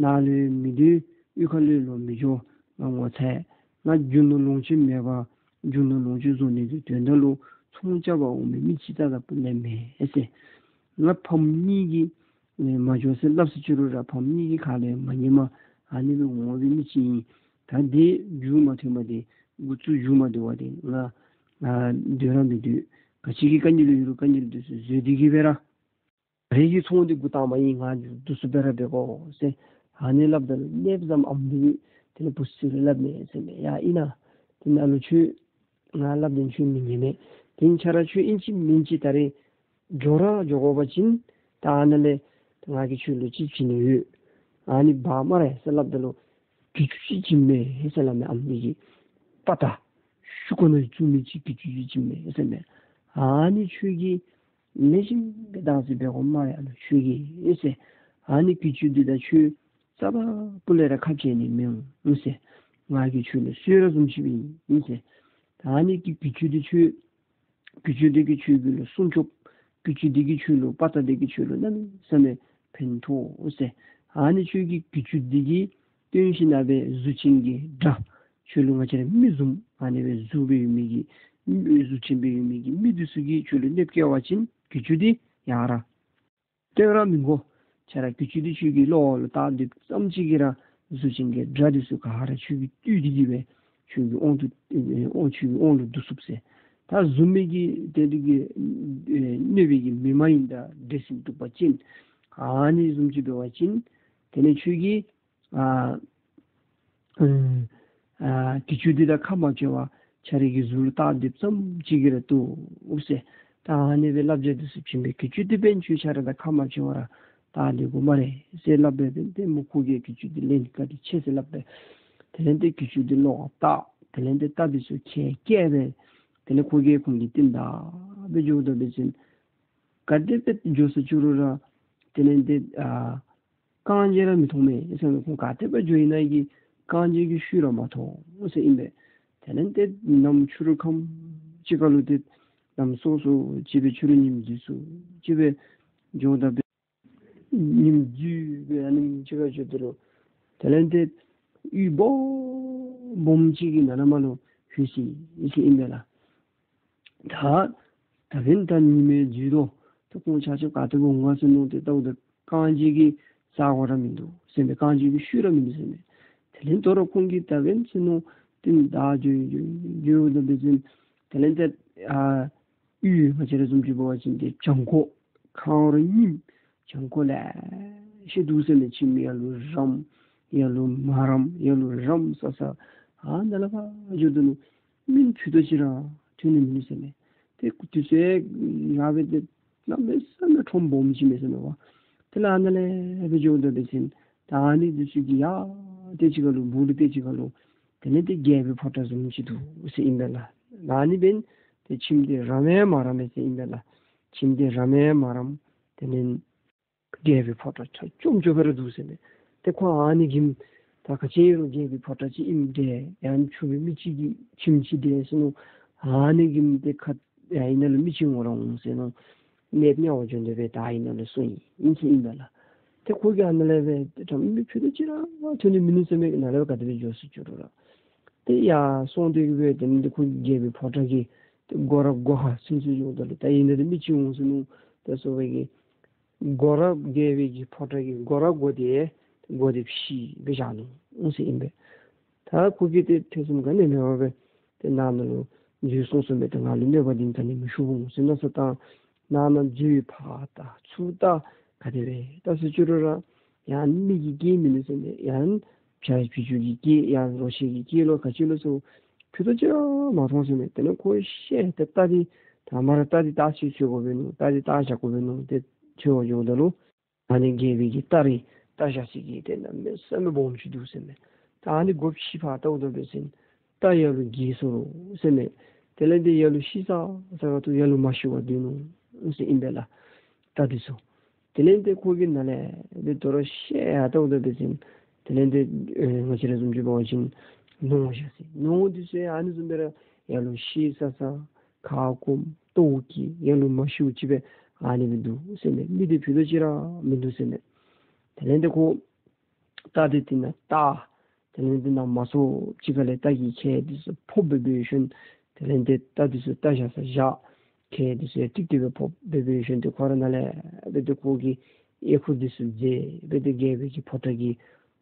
ནཱ་ལུ་མི་སྡོད། གཡུས་ཁ་ལུ་ལོག་མི་འགྱོ། ང་ངོ་ཚ་ཡི། ང་རྒྱུ་ནོར་ལོངས་སྤྱོད་མེད་པར་རྒྱུ་ནོར་ལོངས་སྤྱོད་བཟོ་ནི་གི་དོན་དག་ལུ་ཚོང་རྐྱབ་པར་འོང་མི་མི་ཅིག་རྩ་དང་སྤུ་ལས་མེན་ཟེར། ང་ཕམ་གཉིས་ཀྱིས་ཨེ་མ་འགྱོ་ཟེར་སླབ་ཟེར་ཅི་རུང་ར་ཕམ་གཉིས་ཀྱི་ཁ་ལས་མ་ཉན་པར་ཨ་ནི་སྦེ་འོང་བའི་མི་ཅིག་ཨིན། ད་འདི་མཇུག་མ་ཐོན་པར་འདི་འགོ་བཙུགས་མཇུག་མ་བསྡུ་བར་འདི་ང་ང་སྡོད་ར་མི་སྡོད། ག་ཅི་གི་དཀའ་ངལ་ཡོད་རུང་དཀའ་ངལ་འདི་ཚུ་བཟོད་དེ་གི་སྦེ་ར་རང་གི་ཚོང་འདི་འགོ་དང་པ་ཨིན། ང་འདི་ཚུ་སྦེ་ར་འབད་དགོ་ཟེར་ཨ་ནི་སླབ་ད་ལུ་གནསཔ་བཟངམ་ཨམ་འདི་གིས་དེ་ལས་བུ་ཚུ་ལུ་སླབ་མས་ཟེར་མས། ཡ་ཨིན་ན། དེ་ནཱ་ལུ་ཁྱོད་ང་སླབ་དོན་ཁྱོད་མི་ཉན་མས། དེ་ཁྱོད་ར་ཁྱོད་ཨིན་ཅི་མིན་ཅི་ད་རེས་འགྱོ་ར་འགྱོ་དགོ་པ་ཅིན་ད་ཨ་ནཱ་ལས་ང་གིས་ཁྱོད་ལུ་ཅིག་བྱིན་ནི་ཡོད། ཨ་ནི་འབག་སྨ་རེ་ཟེར་སླབ་ད་ལུ་གྱི་ཅུང་ཅིག་བྱིན་མས་ཟེར་སླབ་མས། ཨམ་འདི་གིས་པ་ཏ་ཤུ་ཀོ་ནང་བཙུགས་མི་ཅིག་གྱི་ཅུང་ཅིག་བྱིན་མས་ཟེར་མས། ཨ་ནི་ཁྱོད་ཀྱིས་ལེགས་ཤོམ་སྦེ་བདག་འཛིན་འབད་དགོ་སྨ་རེ། ཨ་ནི་ཁྱོད་ཀྱིས་ཟེར། ཨ་ནི་གྱི་ཅུང་འདི་དང་ཁྱོད་རྩ་བ་ལས་ར་ཁ་འཕྱལ་ནི་མི་འོང་ཟེར། ང་གིས་ཁྱོད་ལུ་གསོལ་རས་བཟུམ་ཅིག་སྦེ་ཨིན་ཟེར། ཨ་ནི་གི་གྱི་ཅུང་འདི་ཁྱོད་གྱི་ཅུང་འདི་གིས་ཁྱོད་ཀྱི་ལུ་སྲུང་སྐྱོབ། གྱི་ཅུང་འདི་གིས་ཁྱོད་ལུ་པ་ཏ་འདི་གིས་ཁྱོད་ལུ་གནམ་མེད་ས་མེད་ཕན་ཐོགས་ཟེར། ཨ་ནི་ཁྱོད་ཀྱི་གྱི་ཅུང་འདི་གིས་སྟོན་ཞིན་ན་སྦེ་གཟུགས་ཅན་གྱི་དགྲ་ཁྱོད་ལུ་ང་བཅས་ར་མི་བཟུམ་ཨ་ནི་སྦེ་གཟུགས་སྦེ་ཡོད་མི་གི་གཟུགས་ཅན་སྦེ་ཡོད་མི་གི་མི་འདི་ཚུ་གིས་ཁྱོད་ལུ་གནོདཔ་བཀལ་བ་ཅིན་གྱི་ཅུང་འདི་ཡར་ར་སྟོན་ར་མི་དགོ། ཁྱོད་ར་གྱི་ཅུང་འདི་ཁྱོད་ཀྱི་ལོགས་ལུ་བཏགས་སྡོདཔ་ཙམ་ཅིག་གིས་ར་གཟུགས་ཅན་གྱི་དགྲ་འདི་ཚུ་ག་ར་ཁྱོད་ཀྱིས་བཏུལ་ཏེ་གི་སྦེ་ཁྱོད་ཀྱི་དབང་དུ་ཨེ་ཁྱོད་ཀྱི་དབང་ལུ་བསྡུ་ཚུགས་ཟེར། ད་གཟུགས་མེད་ཀྱི་དེ་འདི་གིས་ཨེ་གནོད་པའི་གི་མི་མ་ཡིན་དང་འདྲེ་སྲིན་གདུག་པ་ཅན་ཨ་ནི་བཟུམ་ཅིག་འབད་བ་ཅིན་དེ་ལས་ཁྱོད་ཀྱིས་ཨ་ཨ་གྱི་ཅུང་འདི་དང་ཁ་མ་འཕྱལ་བར་ཁྱོད་རའི་གི་གཟུགས་ལུ་བཏགས་སྡོདཔ་ཙམ་ཅིག་གིས་ར་བཏུབ་ཟེར། ད་ཨ་ནི་སྦེ་བསླབ་བྱ་འདི་ཚུ་བྱིན་པས། གྱི་ཅུང་འདི་འབདན་ཁྱོད་ཁྱོད་ར་དང་ཁ་མ་འཕྱལ་བར་ར་བཏགས་སྡོད་དགོ་སྨ་རེ་ཟེར་སླབ་སྦེ་འབདན་ཏེ་མོ་ཁོ་གིས་གྱི་ཅུང་འདི་ལེན། བཀའ་དྲིན་ཆེ་ཟེར་སླབ་སྦེ་དེ་ལས་ཏེ་གྱི་ཅུང་འདི་ལོག་བཏགས། དེ་ལས་ཏེ་རྟ་འདི་ཚུ་ཁལ་བཀལ་སྦེ་དེ་ལས་ཁོ་གིས་ཁོང་གི་རྟིང་བདའ་སྦེ་འགྱོཝ་ད་འབད་བ་ཅིན་ག་དེ་སྦེ་འགྱོ་ཟེར་ཅི་རུང་ར་དེ་ལས་ཏེ་ཨ་རྐང་རྗེས་ར་མི་མཐོང་མས་ཟེར་མས། ཁོང་ག་དེ་སྦེ་འགྱོ་ཡི་ན་གི་རྐང་རྗེས་ཀྱི་ཤུལ་ར་མ་མཐོང་ཟེར་ཨིན་པས། དེ་ལས་ཏེ་ནམ་ཕྱི་རུ་ཁམས་ཅིག་ཁར་ལུ་ཏེ་ ལམ་སོ་སོ་ཅིག་སྦེ་ཕྱི་རུ་ཉིམ་འཛུལ་སོ་ཅིག་སྦེ་འགྱོཝ་ད་སྦེ་ཉིམ་འཛུལ་སྦེ་ཨ་ནེམ་ཅིག་ཁར་འགྱོཝ་ད་ལུ་དེ་ལས་ཏེ་གཡུས་སྦོམ་སྦོམ་ཅིག་གི་ནང་ན་མར་ལུ་ལྷོད་ཅི་ཟེར་ཨིན་པས་ལགས། ད་ད་འབདན་ད་ཉི་མ་འཛུལ་དོ། ད་ཁོང་ཆ་ཁྱབ་ག་ཏེ་འོང་ག་ཟེར་མནོ་སྟེ་ལྟཝ་ད་རྐང་རྗེས་ཀྱི་ས་གོ་ར་མིན་འདུག་ཟེར་མས། རྐང་རྗེས་ཀྱི་ཤུལ་ར་མིན་འདུག་ཟེར་མས། དེ་ལས་དོ་རུང་ཁོང་གིས་ད་འབདན་ཟེར་མནོ་སྟེ་བདའ་འགྱོ་འགྱོ་འགྱོཝ་ད་འབད་བ་ཅིན་དེ་ལས་ཏེ་ཨ་གཡུས་ང་བཅས་ར་བཟུམ་ཅིག་འབད་བ་ཅིན་ཏེ་བྱང་ཁོག་ཁ་འོག་ར་རྙིངམ་བྱང་ཁོག་ལེ་ཤ་འདུག་ཟེར་མས། ཁྱིམ་ཡར་ལུ་རམ་ཡར་ལུ་མ་རམ་ཡར་ལུ་རམ་ས་ས་ཨ་ནཱ་ལས་ཕར་འགྱོཝ་ད་ལུ་མི་ཕུད་རྡོག་ཅིག་ར་ཐོན་ནི་མིན་ནུག་ཟེར་མས། ཏེ་དུས་ཚོད་ཡང་འབད་དེ་གནམ་མེད་ས་མེད་ཁྲོམ་སྦོམ་ཅིག་མས་ཟེར་མས་པ། དེ་ལས་ཨ་ནཱ་ལས་འབད་འགྱོཝ་ད་འབད་བ་ཅིན་ད་ཨ་ནི་འདི་ཚུ་གི་ཡར་ཏེ་ཅིག་ཁར་ལུ་སྦུག་ལུ་ཏེ་ཅིག་ཁར་ལུ་དེ་ལས་ཏེ་རྒྱལ་པོའི་ཕོ་བྲང་བཟུམ་ཅིག་འདུག་ཟེར་ཨིན་པས་ལགས། ཨ་ནི་འབདན་ཏེ་ཁྱིམ་འདི་རམ་ཡང་མ་རམ་ཟེར་ཨིན་པས་ལགས། ཁྱིམ་འདི་རམ་ཡང་མ་རམ། དེ་ལས་རྒྱལ་པོའི་ཕོ་བྲང་ཆ་ཅོམ་ཅོག་སྦེ་ར་འདུག་ཟེར་མས། ཏེ་ཁོ་ཨ་ནི་གི་ད་ག་ཅི་རུང་རྒྱལ་པོའི་ཕོ་བྲང་ཅིག་ཨིནམ་འདྲས་ཡང་ཆུང་བའི་མི་ཅིག་གི་ཁྱིམ་ཅིག་འདྲས་ཟེར་མནོ། ཨ་ནི་གི་ཏེ་ཁ་ཡར་ཨིན་ན་ལུ་མི་ཅིག་འོང་ར་འོང་ཟེར་མནོ། གནསཔོ་དམྱལ་བ་འགྱོ་དོ་སྦེ་ད་ཨིན་ན་ལུ་སོང་ཡི་ཨིན་ཟེར་ཨིན་པས་ལགས། ཏེ་ཁོ་གིས་ཨ་ནཱ་ལས་འབད་དེ་ད་མི་ཕུད་རྡོག་ཅིག་ར་ཐོན་ནི་མིན་ནུག་ཟེར་མས། ནཱ་ལས་འབད་ག་དེ་སྦེ་འགྱོ་ཟེར་ཅི་རུང་ར་ཏེ་ཡར་སོང་སྟེ་གི་འབད་དེ་ནི་ཏེ་ཁོ་གིས་རྒྱལ་པོའི་ཕོ་བྲང་གི་ཏེ་སྒོ་ར་སྒོ་ཁར་ཚུན་ཚོད་འགྱོཝ་ད་ལུ་ད་ཨིན་ན་ཏེ་མི་ཅིག་འོང་ཟེར་མནོ། ད་སོ་སྦེ་གི་སྒོ་ར་རྒྱལ་པོའི་གི་ཕོ་བྲང་གི་སྒོ་ར་སྒོ་དེ་སྒོ་དེ་ཕྱེ་སྦེ་བཞག་ནུག་ཟེར་ཨིན་པས། ད་ཁོ་གིས་ཏེ་ཐེ་ཚོམ་ག་ནི་མེད་པར་སྦེ་ཏེ་ནང་ན་ལུ་འཛུལ་སོང་སོང་སྦེ་ཏེ་ང་ལུ་གནོད་པ་འདི་ག་ནི་མི་ཞུགས་འོང་ཟེར་མནོ་བསམ་བཏང་། ནང་ན་འཛུལ་ཕར་ལྟ་ཚུར་ལྟ་ག་དེ་སྦེ་ལྟ་ཟེར་ཅི་རུང་ར་ཡང་མི་གི་སྐད་མིན་ནུག་ཟེར་མས། ཡང་བྱ་བྱི་ཅུང་གི་སྐད་ཡང་རོ་ཁྱི་གི་སྐད་ལོ་ག་ཅི་ལོ་ཚུ་ཕུད་རྡོག་ཅིག་ར་མ་མཐོང་ཟེར་མས། དེ་ལས་ཁོ་ཤེས་ཏེ་རྟ་འདི་དང་པ་ར་རྟ་འདི་རྟ་ཅིག་འཚོལ་དགོ་པས་མནོ། རྟ་འདི་རྟ་བཞག་དགོ་པས་མནོ། ཏེ་འཚོལ་བར་འགྱོཝ་ད་ལུ་ཨ་ནི་རྒྱལ་པོའི་གི་རྟ་རི་རྟ་བཞག་ས་གི་ཏེ་གནམ་མེད་ས་མེད་སྦོམ་ཅིག་འདུག་ཟེར་མས། ད་ཨ་ནི་སྒོ་ཕྱེ་ཕར་ལྟཝ་ད་འབད་བ་ཅིན་རྟ་ཡར་ལུ་འགྱེལ་སོ་ལོ་ཟེར་མས། དེ་ལས་ཏེ་ཡར་ལུ་ཤི་ས་ས་ག་ཏེ་ཡར་ལུ་མ་ཤི་བར་སྡོད་ནུག་ཟེར་ཨིན་པས་ལགས། རྟ་འདི་ཚུ་དེ་ལས་ཏེ་ཁོ་གིས་ནཱ་ལས་འབད་དོ་རུང་ཤེས་ཡར་ལྟཝ་ད་འབད་བ་ཅིན་དེ་ལས་ཏེ་ཨེ་ང་བཅས་ར་བཟུམ་ཅིག་འབད་བ་ཅིན་ནོར་བཞག་ས་ནོར་འདི་ཚུ་ཨ་ནི་བཟུམ་སྦེ་ར་ཡར་ལུ་ཤི་ས་ས་ཁ་སྐོམ་ལྟོཝ་བཀྱེས་ཡར་ལུ་མ་ཤིཝ་ཅིག་སྦེ་ཨ་ནི་སྦེ་འདུག་ཟེར་མས། མི་འདི་ཕུད་རྡོག་ཅིག་ར་མིན་འདུག་ཟེར་མས། དེ་ལས་ཏེ་ཁོ་རྟ་འདི་དེ་ནང་ལྟ། དེ་ལས་དེ་ནང་མ་སོང་ཅིག་ཁ་ལས་རྟ་གི་ཁལ་འདི་ཚུ་ཕབ་སྦེ་འབད་ཞིནམ་དེ་ལས་ཏེ་རྟ་འདི་ཚུ་རྟ་བཞག་ས་བཞག་ཁལ་འདི་ཚུ་ཡང་ཏིག་ཏིག་སྦེ་ཕབ་སྦེ་འབད་ཞིནམ་ཏེ་ཁོ་ར་ནཱ་ལས་འབད་དེ་ཁོ་གི་ཨེ་ཁུ་འདི་ཚུ་མཛད་འབད་དེ་རྒྱལ་པོའི་གི་ཕོ་བྲང་གི་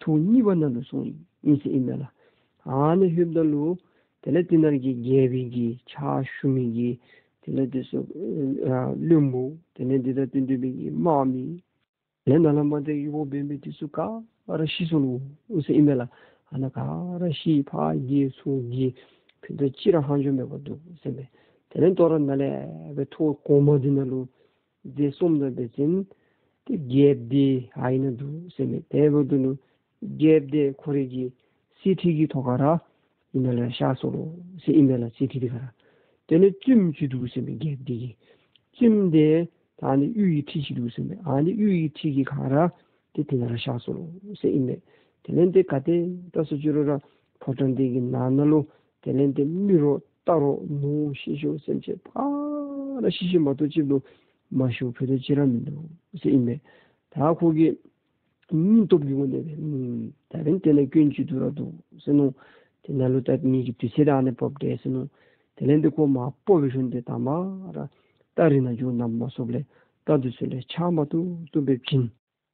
ཐོག་གཉིས་པ་ནང་ལུ་སོང་ཡི་ཟེར་ཨིན་མས་ལགས། ཨ་ནི་ལྷོདཔ་ད་ལུ་དེ་ལས་དེ་ནང་གི་རྒྱལ་པོའི་གི་ཕྱག་ཞུ་མི་གི་དེ་ལས་འདི་ཚུ་ཨ་བློན་པོ་དེ་ལས་འདི་དང་བསྟུན་ཏེ་སྦེ་གི་དམག་མི་དེ་ལས་ནཱ་ལས་མར་ཏེ་གཡོག་པོ་འབད་མི་འདི་ཚུ་ག་ར་ཤི་སོ་ལོ་ཟེར་ཨིན་མས་ལགས། ཨ་ནཱ་ག་ར་ཤི་ཕར་འགྱེལ་ཚུར་འགྱེལ་ཕུད་རྡོག་ཅིག་ར་ཧང་ཅོ་མེད་པར་འདུག་ཟེར་མས། དེ་ལས་དོ་རུང་ནཱ་ལས་འབད་ཐོག་གོང་མ་འདི་ནང་ལུ་འདི་སོངམ་ད་འབད་བ་ཅིན་ཏེ་རྒྱལཔོ་འདི་ཨ་ནཱ་འདུག་ཟེར་མས། དེ་འབདཝ་ད་ལུ་རྒྱལཔོ་འདི་ཁོ་རའི་གི་གསེར་ཁྲི་གི་ཐོག་ཁར་ར་ཨ་ནཱ་ལས་གཤགས་སོ་ལོ་ཟེར་ཨིན་མས་ལགས། གསེར་ཁྲི་འདི་ཁར་ར། དེ་ལས་བཙུནམོ་ཅིག་འདུག་ཟེར་མས་རྒྱལཔོ་འདི་གི། བཙུནམོ་འདི་ད་ཨ་ནི་གཡུ་ཡི་ཁྲི་ཅིག་འདུག་ཟེར་མས། ཨ་ནི་གཡུ་ཡི་ཁྲི་གི་ཁར་ར་ཏེ་དེ་ནང་ར་གཤགས་སོ་ལོ་ཟེར་ཨིན་མས། དེ་ལས་ཏེ་ག་ཏེ་ལྟ་ཟེར་ཅི་རུང་ར་ཕོ་བྲང་འདི་གི་ནང་ན་ལུ་དེ་ལས་ཏེ་མི་རོ་རྟ་རོ་ནོར་ཤི་ཤོ་སེམས་ཅན་ག་ར་ཤི་ཤི་མ་གཏོགས་ཅིག་ལུ་མ་ཤིཝ་ཕུད་རྡོག་ཅིག་ར་མིན་འདུག་ཟེར་ཨིན་མས། ད་ཁོ་གི་སྙིང་སྟོབས་ཀྱི་ངོ་ནས་འབད་ད་འབདན་དེ་ནང་སྐྱོན་ཅིག་འདུག་ར་འདུག་ཟེར་མནོ། དེ་ནང་ལུ་ད་ངེ་གི་དུས་ཚོད་ད་ཨ་ནི་འབདཝ་འདྲས་ཟེར་མནོ། དེ་ལས་ཏེ་ཁོ་མར་སྤོ་སྦེ་ཞིནམ་ཏེ་དང་པ་ར་རྟ་རི་ནང་འགྱོ་ནམ་མ་སོངམ་ལས་རྟ་འདི་ཚུ་ལས་ཆང་མ་བཏུབ་བཏུབ་སྦེ་བྱིན།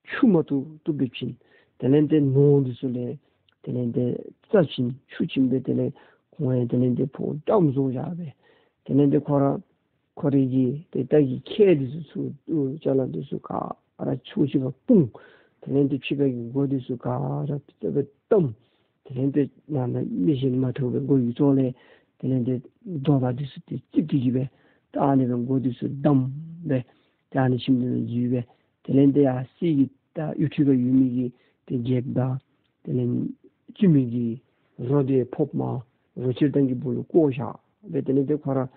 ཆུ་མ་བཏུབ་བཏུབ་སྦེ་བྱིན། དེ་ལས་ཏེ་ནོར་འདི་ཚུ་ལས་དེ་ལས་ཏེ་རྩྭ་བྱིན་ཆུ་བྱིན་སྦེ་དེ་ལས་ཁོང་ཡང་དེ་ལས་ཏེ་ཕོཝ་འགྲངམ་བཟོ་བཞག་སྦེ། དེ་ལས་ཏེ་ཁོ་ར་ཁོ་རའི་གི་ཏེ་རྟ་གི་ཁལ་འདི་ཚུ་ཚུར་ཅ་ལ་འདི་ཚུ་ག་ར་ཕྱོགས་གཅིག་ཁར་སྤུངས། དེ་ལས་ཏེ་ཕྱི་ཁ་གི་སྒོ་འདི་ཚུ་ག་ར་ཏེ་སྦེ་བསྡམས། དེ་ལས་ཏེ་ནང་ན་མི་གཞན་མ་ཐོན་པའི་སྒོ་ཡོད་ཚད་ལས་དེ་ལས་ཏེ་རྡོ་དང་འདི་ཚུ་ཏེ་རྩིག་སྟེ་གི་སྦེ་ད་ཨ་ནི་སྦེ་སྒོ་འདི་ཚུ་བསྡམས་སྦེ་ད་ཨ་ནི་ཁྱིམ་འདི་ནང་འཛུལ་སྦེ། དེ་ལས་ཏེ་ཡར་གསེར་གྱི་ད་གཡུ་ཁྲི་ཁར་ཡོད་མི་གི་ཏེ་རྒྱལཔོ་དང་དེ་ལས་བཙུནམོ་གི་རོ་འདི་ཕབ་མར་རོ་ཁྱིར་ཐང་གི་སྦུག་ལུ་བཀོ་བཞག་སྦེ། དེ་ལས་ཏེ་ཁོ་ར་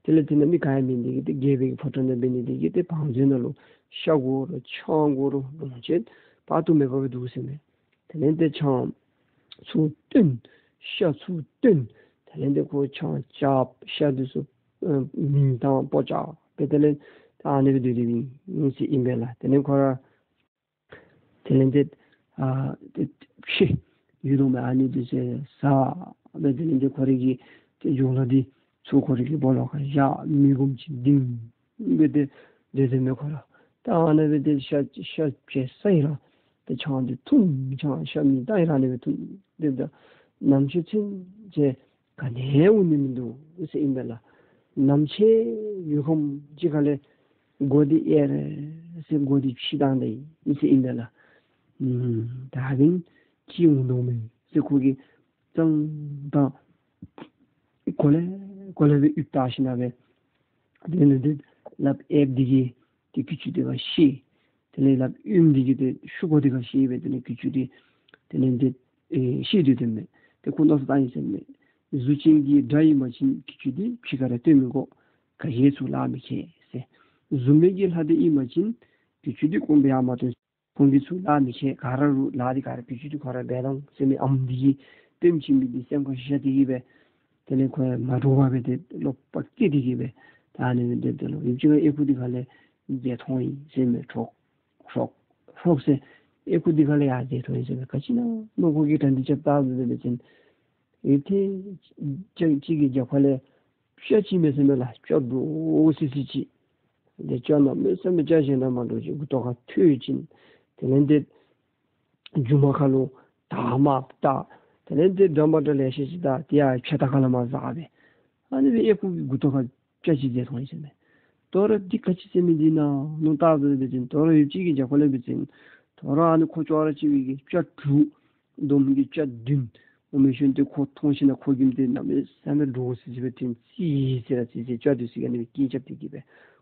དེ་ལས་དེ་ནང་མི་ག་ཡང་མེད་ནི་དེ་གིས་ཏེ་རྒྱལ་པོའི་གི་ཕོ་བྲང་ནང་འབད་ནི་དེ་གིས་ཏེ་བང་མཛོད་ནང་ལུ་ཤ་དགོ་རུང་ཆང་དགོ་རུང་ལོངས་སྤྱོད་དཔག་ཏུ་མེད་པ་སྦེ་འདུག་ཟེར་མས། དེ་ལས་ཏེ་ཆང་ཚུར་བཏོན། ཤ་ཚུར་བཏོན། དེ་ལས་ཏེ་ཁོ་ཆང་རྐྱབ་ཤ་འདི་ཚུ་ ཨ་མིང་དང་པོ་ཅག་སྦེ་དེ་ལས་ཨ་ནི་སྦེ་སྡོད་དེ་ཨིན་ཟེར་ཨིན་པས་ལགས། དེ་ལས་ཁོ་ར་དེ་ལས་ཏེ་ཨ་ཏེ་ཤི་ཡོད་དོ་མས། ཨ་ནི་འདི་ཚུ་བཟའ་སྦེ་དེ་ལས་ཏེ་ཁོ་རའི་གི་ཏེ་སྦྱོང་བརྡར་འདི་ཚུ་ཁོ་རའི་གི་སྦོ་ལོགས་ཁར་བཞག་མི་སྒོམ་ཅིག་སྡིངས་སྦེ་ཏེ་སྡོད་དེ་མས་ཁོ་ར། ད་ཨ་ནི་སྦེ་ཏེ་ཤ་ཤ་བཅད་ས་ཡི་ར་ཏེ་ཆང་འདི་འཐུང་ཆང་ཤ་མིག་ལྟ་ཡི་ར་ཨ་ནི་སྦེ་འཐུང་སྡོདཔ་ད་ནམ་ཕྱེད་ཚུན་ཚོད་ག་ནི་འོང་ནི་མིན་འདུག་ཟེར་ཨིན་པས་ལགས། ནམ་ཕྱེད་ཡུལ་ཁམས་ཅིག་ཁ་ལས་སྒོ་འདི་ཨེ་རེ་ཟེར་སྒོ་འདི་ཕྱེ་བཏང་ད་ཡི་ཟེར་ཨིན་པས་ལགས། ཨུམ་ད་གིན་ཅིག་འོང་དོ་མས་ཟེར་ཁོ་གིས་ཙང་ད་གོ་ལེ་གོ་ལེ་སྦེ་ཡིབ་བལྟ་ཞིནམ་ལས་དེ་ལས་ཏེ་ལགཔ་གཡསཔ་འདི་གིས་ཏེ་གྱི་ཅུང་འདི་ཁར་བཤེད། དེ་ལས་ལགཔ་གཡོནམ་འདི་གིས་ཏེ་ཤུ་གུ་འདི་ཁར་བཤེད་སྦེ་དེ་ལས་གྱི་ཅུང་འདི་དེ་ལས་ཏེ་ཨེ་བཤེད་དེ་སྡོདཔ་མས། ཏེ་ཁོ་མནོ་བསམ་བཏང་ཡི་ཟེར་མས། གཟུགས་ཅན་གྱི་དགྲ་ཨིན་པ་ཅིན་གྱི་ཅུང་འདི་ཕྱི་ཁར་ར་སྟོན་མི་དགོ། ག་གིས་ཚུར་ལག་མི་ཁེལ་ཟེར། གཟུགས་མེད་ཀྱི་ལྷ་འདྲེ་ཨིན་པ་ཅིན་གྱི་ཅུང་འདི་ཁོང་གིས་ཡར་མ་སྟོན། ཁོང་གིས་ཚུར་ལག་མི་ཁེལ། ག་ར་རུང་ལཱ་འདི་ག་ར་གྱི་ཅུང་འདི་ཁོ་ར་འབད་དོ་ཟེར་མས། ཨམ་འདི་གིས་སྟོནམ་ཅིག་མི་འདི་སེམས་ཁར་ཤར་ཏེ་གི་སྦེ་དེ་ལས་ཁོ་ཡང་མ་འདྲོག་པར་སྦེ་ཏེ་བློ་ཕམ་སྐྱེས་ཏེ་གི་སྦེ་ད་ཨ་ནི་སྦེ་སྡོདཔ་ད་ལུ་ཡུདཔ་ཅིག་ཁར་ཨེ་ཁུ་འདི་ཁ་ལས་མཛད་ཐོན་ཡི་ཟེར་མས། ཧྲོག་ཧྲོག་ཧྲོག་ཟེར་ཨེ་ཁུ་འདི་ཁ་ལས་ཡར་མཛད་ཐོན་ཡི་ཟེར་མས། ག་ཅི་ཨིན་ན་མནོ་ཁོ་གིས་གྲ་འདི་རྐྱབ་བལྟ་སྦེ་འབད་བ་ཅིན་ཡུདཔ་ཐེངས་ཅིག་གི་རྒྱབ་ཁ་ལས་སྤྱ་ཅིག་མས་ཟེར་མས་ལགས། སྤྱ་འདྲོག་སི་སི་ཅིག། དེ་སྤྱ་གནམ་མེད་ས་མེད་སྤྱ་གཞན་དང་མ་འདྲཝ་ཅིག་མགུ་ཏོ་ཁར་ཐོད་ཅིག། དེ་ལས་ཏེ་མཇུག་མ་ཁ་ལུ་དར་དམརཔོ་བཏགས། དེ་ལས་ཏེ་འདྲ་མ་འདྲ་ལེ་ཤ་ཅིག་བཏགས། དེ་ཡང་ཕྱག་དར་ཁ་ལས་མར་འཛེགས་སྦེ་ཨ་ནི་སྦེ་ཨེ་ཁུ་གི་མགུ་ཏོ་ཁར་སྤྱ་ཅིག་མཛད་ཐོན་ཡི་ཟེར་མས། དོ་རུང་འདི་ག་ཅི་ཟེར་མི་འདི་ཨིན་ན་མནོ་བལྟ་སྦེ་འབད་བ་ཅིན་དོ་རུང་ཡུདཔ་ཅིག་གི་རྒྱབ་ཁ་ལས་འབད་བ་ཅིན་དོ་རུང་ཨ་ནི་ཁོ་ཅོག་ར་གཅིག་པའི་གི་སྤྱ་དྲུག་བསྡོམས་ཀྱི་སྤྱ་བདུན་འོང་མི་ཤུལ་ཏེ་ཁོ་མཐོང་ཞིནམ་ལས་ཁོ་གི་མདངས་གནམ་མེད་ས་མེད་འདྲོག་སི་སི་སྦེ་ཐོན་ཅི་ཟེར་ར་ཅི་ཟེར་སྤྱ་འདི་ཚུ་གིས་ཨ་ནི་སྦེ་སྐད་རྐྱབ་སྟེ་གི་སྦེ་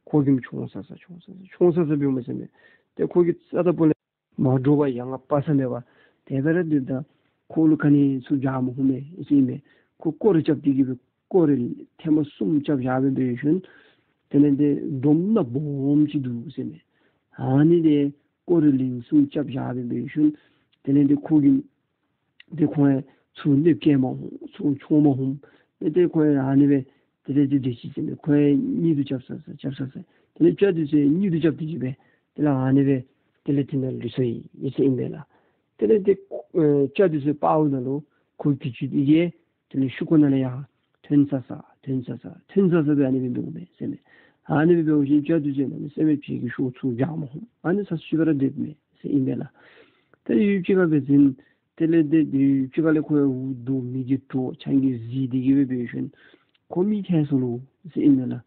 ཁོ་གི་མདངས་ཆུང་ས་ས་ཆུང་ས་ས་ཆུང་ས་ས་སྦེ་འོང་མས་ཟེར་མས། ཏེ་ཁོ་གིས་རྩ་དང་པོ་ལས་མ་འདྲོག་པར་ཡ་ང་པ་ས་མེད་པར་དེ་སྦེ་ར་སྡོདཔ་ད་ཁོ་ལུ་ག་ནི་ཚུར་རྒྱག་མ་ནུམ་མས་ཟེར་མས། ཁོ་སྐོར་ར་རྐྱབ་སྟེ་གི་སྦེ་སྐོར་ར་ཐེངས་མ་གསུམ་རྐྱབ་བཞག་སྦེ་འབད་ཞིནམ་དེ་ལས་ཏེ་སྒྲོམ་ནག་སྦོམ་ཅིག་འདུག་ཟེར་མས། ཨ་ནི་ཏེ་སྐོར་ར་ལན་གསུམ་རྐྱབ་བཞག་སྦེ་འབད་ཞིནམ་དེ་ལས་ཏེ་ཁོ་གིས་ཏེ་ཁོ་ཡང་ཚུར་གནོདཔ་བཀལ་མ་ནུམ་ཚུར་མཆོང་མ་ནུམ། ཏེ་ཏེ་ཁོ་ཡང་ཨ་ནི་སྦེ་དེ་ལས་ཏེ་དེ་ཅིག་ཟེར་མས། ཁོ་ཡང་གཉིད་དུ་རྐྱབ་ས་ས་རྐྱབ་ས་ས། དེ་ལས་སྤྱ་འདི་ཚུ་ཡང་གཉིད་དུ་རྐྱབ་སྟེ་གི་སྦེ་དེ་ལས་ཨ་ནི་སྦེ་དེ་ལས་དེ་ནང་ལུས་སོ་ཡི་ཟེར་ཨིན་པས་ལགས། དེ་ལས་ཏེ་ཨེ་སྤྱ་འདི་ཚུ་དཔའ་བོ་ནང་ལུ་ཁོ་གི་ཅུང་འདི་གིས་དེ་ལས་ཤུ་གུ་ནང་ལས་ཡར་ཐོན་ས་ས་ཐོན་ས་ས་ཐོན་ས་ས་སྦེ་ཨ་ནི་སྦེ་འབདཝ་མས་ཟེར་མས། ཨ་ནི་སྦེ་འབད་ཞིནམ་སྤྱ་འདི་ཚུ་གནམ་མེད་ས་མེད་ཕྱི་གི་ཤུགས་ཚུར་རྒྱག་མ་ནུམ། ཨ་ནི་ས་ས་ཅིག་སྦེ་ར་སྡོདཔ་མས་ཟེར་ཨིན་པས་ལགས། ད་ཡུདཔ་ཅིག་ཁར་འབད་བ་ཅིན་དེ་ལས་ཏེ་ཡུདཔ་ཅིག་ཁར་ལས་ཁོ་ཡང་འུ་སྡུག་མི་གི་གྲོགས་ཆང་གིས་བཟི་སྟེ་གི་སྦེ་འབད་ཞིནམ་ཁོ་མི་ཐལ་སོ་ལོ་ཟེར་ཨིན་པས་ལགས།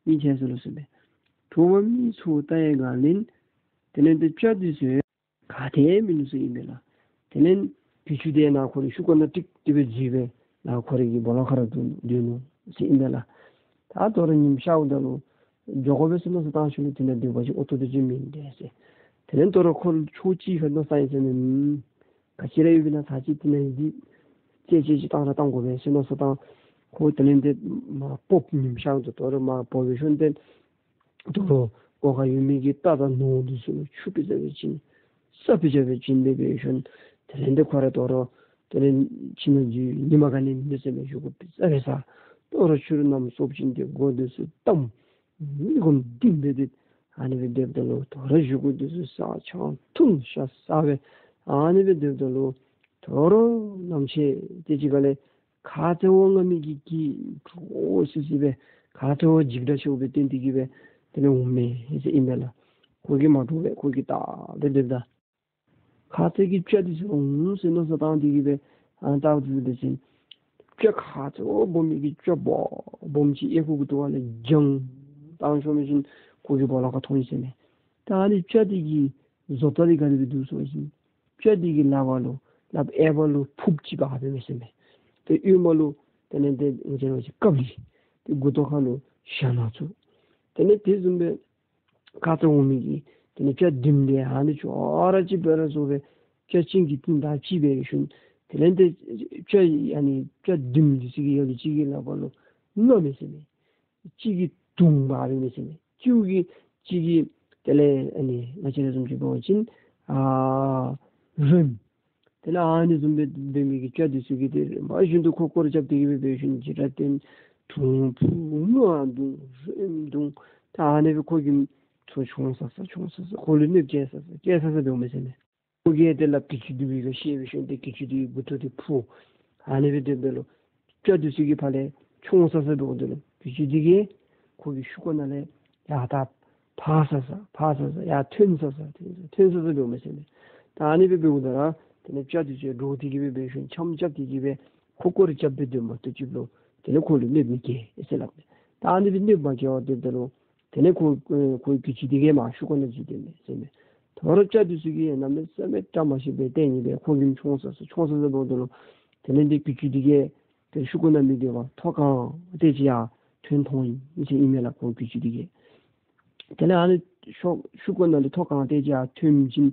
མི་ཐལ་སོ་ལོ་ཟེར་མས། གྲོགས་མ་མི་ཚུ་ལྟ་བའི་སྒང་ལས་དེ་ལས་ཏེ་སྤྱ་འདི་ཚུ་ག་ཏེ་མིན་ནུག་ཟེར་ཨིན་པས་ལགས། དེ་ལས་གྱི་ཅུང་འདི་ནཱ་ཁོ་རའི་ཤུ་གུ་ནང་ཏིག་ཏིག་སྦེ་འཛུལ་སྦེ་ནཱ་ཁོ་རའི་གི་སྦོ་ལོགས་ཁར་ར་སྡོད་སྡོད་ནུག་ཟེར་ཨིན་པས་ལགས། ད་དོ་རུང་ཉིམ་ཤརཝ་ད་ལུ་འགྱོ་དགོ་པས་ཟེར་མནོ་བསམ་བཏང་ཞིནམ་ལས་དེ་ནང་སྡོད་པ་ཅིན་ཨོ་ཏོ་དེ་ཅིག་མིན་འདྲས་ཟེར། དེ་ལས་དོ་རུང་ཁོ་ཕྱོགས་གཅིག་ཁར་མནོ་བསམ་ཡི་ཟེར་མས། ག་ཅི་ར་ཡོད་པའི་ནང་ཚར་གཅིག་དེ་ནང་འདི་ཅེ་ཅེ་ཅིག་བཏང་ར་བཏང་དགོ་པས་ཟེར་མནོ་བསམ་བཏང་། ཁོ་དེ་ལས་ཏེ་མར་སྤོབས། ཉིམ་ཤརཝ་ད་དོ་རུང་མར་སྤོབས་སྦེ་ཞིནམ་ཏེ་དོ་རུང་སྒོ་ཁར་ཡོད་མི་གི་རྟ་དང་ནོར་འདི་ཚུ་ལུ་ཆུ་ཕུད་ཙམ་སྦེ་བྱིན་ས་ཕུད་ཙམ་སྦེ་བྱིན་སྦེ་འབད་ཞིནམ་དེ་ལས་ཏེ་ཁོ་ར་དོ་རུང་དེ་ལས་ཁྱིམ་ནང་འཛུལ། ཉི་མ་ག་ནི་མེད་ཟེར་མས། བཞེས་སྒོ་ཕུད་ཙམ་སྦེ་བཟའ། དོ་རུང་ཕྱི་རུ་གནམ་སྲོ་བཞིན་ཏེ་སྒོ་འདི་ཚུ་བསྡམས། མི་སྒོམ་སྡིངས་སྦེ་ཏེ་ཨ་ནི་སྦེ་སྡོདཔ་ད་ལུ་དོ་རུང་བཞེས་སྒོ་འདི་ཚུ་བཟའ། ཆང་འཐུང་ཤ་བཟའ་སྦེ་ཨ་ནི་སྦེ་སྡོདཔ་ད་ལུ་དོ་རུང་ནམ་ཕྱེད་དེ་ཅིག་ཁར་ལས་ཁ་ཙ་བ་མངར་མི་གིས་གིས་འདྲོག་སི་སི་སྦེ་ཁ་ཙ་བ་འཇིགས་སྐྲག་ཆེཝ་སྦེ་བཏོན་ཏེ་གི་སྦེ་དེ་ལས་འོང་མས་ཟེར་ཨིན་པས་ལགས། ཁོ་གིས་མ་འདྲོག་པར་ཁོ་གིས་ལྟ་སྦེ་སྡོདཔ་ད་ཁ་ཙ་གི་སྤྱ་འདི་ཚུ་འོང་ཟེར་མནོ་བསམ་བཏང་སྟེ་གི་སྦེ་ཨ་ནི་ལྟ་སྟེ་སྡོད་ཅི། སྤྱ་ཁ་ཙ་བ་སྦོམ་མི་གི་སྤྱ་སྦོམ་སྦོམ་ཅིག་ཨེ་ཁུ་གི་ཐོག་ལས་བརྒྱངས་བཏང་ཤོར་མི་ཅིག་ཁོ་གི་སྦོ་ལོགས་ཁར་མཐོང་ཡི་ཟེར་མས། ད་ཨ་ནི་སྤྱ་འདི་གི་བཟོ་ལྟ་འདི་ག་དེ་སྦེ་འདུག་ཟེར་བ་ཅིན་སྤྱ་འདི་གི་ལགཔ་ལུ་ལགཔ་གཡས་པ་ལུ་ཕུརཔ་ཅིག་འབག་སྦེ་མས་ཟེར་མས། ཏེ་གཡོན་མ་ལུ་དེ་ལས་ཏེ་ང་བཅས་ར་ཅིག་ཀབ་ལི། ཏེ་མགུ་ཏོ་ཁ་ལུ་ཞྭ་ནག་ཚུ། དེ་ལས་དེ་བཟུམ་སྦེ་ཁ་ཙ་འོང་མི་གི་དེ་ལས་སྤྱ་བདུན་འདི་ཨ་ནི་ཅོག་ར་གཅིག་སྦེ་ར་བཟོ་སྦེ་སྤྱ་གཅིག་གི་རྟིང་བདའ་གཅིག་སྦེ་ཞིནམ་དེ་ལས་ཏེ་སྤྱ་ཨ་ནི་སྤྱ་བདུན་འདི་ཚུ་གི་ཡ་ལུ་གཅིག་གི་ལགཔ་ལུ་མངར་མས་ཟེར་མས། གཅིག་གིས་དུང་འབག་སྦེ་མས་ཟེར་མས། གཅིག་གིས་གཅིག་གིས་དེ་ལས་ཨ་ནི་ང་བཅས་ར་བཟུམ་ཅིག་འབད་བ་ཅིན་ཨ་རོལམོ། དེ་ལས་ཨ་ནི་བཟུམ་སྦེ་འབད་མི་གི་སྤྱ་འདི་ཚུ་གིས་ཏེ་མ་བཞིན་དུ་ཁོ་སྐོར་ར་རྐྱབ་སྟེ་གི་སྦེ་འབད་ཞིནམ་འཇིགས་སྐྲག་བཏོན། དུང་ཕུ་ངུ་ཨ་དུང་རེམ་དུང་། ད་ཨ་ནི་སྦེ་ཁོ་གིས་ཚུར་མཆོང་ས་ས་མཆོང་ས་ས་ཁོ་ལུ་གནོདཔ་བཀལ་ས་ས་བཀལ་ས་ས་འབདཝ་མས་ཟེར་མས། ཁོ་གིས་དེ་ལས་གྱི་ཅུང་བདུད་ཀྱིས་ཤེས་པའི་ཤུལ་ཏེ་གྱི་ཅུང་བདུད་ཀྱི་མགུ་ཏོ་དེ་ཕུ། ཨ་ནི་སྦེ་སྡོདཔ་ད་ལུ་སྤྱ་འདི་ཚུ་གིས་ཕར་ལས་མཆོང་ས་ས་འབདཝ་ད་ལུ་གྱི་ཅུང་བདུད་ཀྱིས་ཁོ་གི་ཤུ་ཀོ་ནང་ལས་ཡར་ད་འཕར་ས་ས་འཕར་ས་ས་ཡར་ཐོན་ས་ས་ཐོན་ས་ཐོན་ས་ས་འབདཝ་མས་ཟེར་མས། ད་ཨ་ནི་སྦེ་འབདཝ་ད་ར་དེ་ལས་སྤྱ་འདི་ཚུ་འདྲོག་སྟེ་གི་སྦེ་འབད་ཞིནམ་འཆམ་རྐྱབ་སྟེ་གི་སྦེ་ཁོ་སྐོར་ར་རྐྱབ་སྦེ་སྡོདཔ་མ་གཏོགས་ཅིག་ལུ་དེ་ལས་ཁོ་ལུ་གནོདཔ་མི་བཀལ་ཟེར་སླབ་མས། ད་ཨ་ནི་སྦེ་གནོདཔ་མ་བཀལ་བར་སྡོདཔ་ད་ལུ་དེ་ལས་ཁོ་ཁོ་གྱི་ཅུང་བདུད་ཀྱིས་མར་ཤུ་ཀོ་ནང་འཛུལ་སྡོད་མས་ཟེར་མས། ད་རུང་སྤྱ་འདི་ཚུ་གིས་གནམ་མེད་ས་མེད་བཀྲ་མ་ཤིས་པའི་ལྟས་ངན་སྦེ་ཁོ་གིས་མཆོང་ས་ས་མཆོང་ས་ས་འབདཝ་ད་ལུ་དེ་ལས་དེ་གྱི་ཅུང་བདུད་ཀྱིས་དེ་ཤུ་ཀོ་ནང་མི་སྡོད་པར་ཐོག་ཁང་སྟེ་ཅིག་ཡར་ཐོན་ཐོན་ཡི་ཟེར་ཨིན་མས་ལགས། ཁོ་གྱི་ཅུང་བདུད་ཀྱིས་དེ་ལས་ཨ་ནི་ཤོ་ཤུ་ཀོ་ནང་ལས་ཐོག་ཁང་སྟེ་ཅིག་ཡར་ཐོན་ཞིནམ་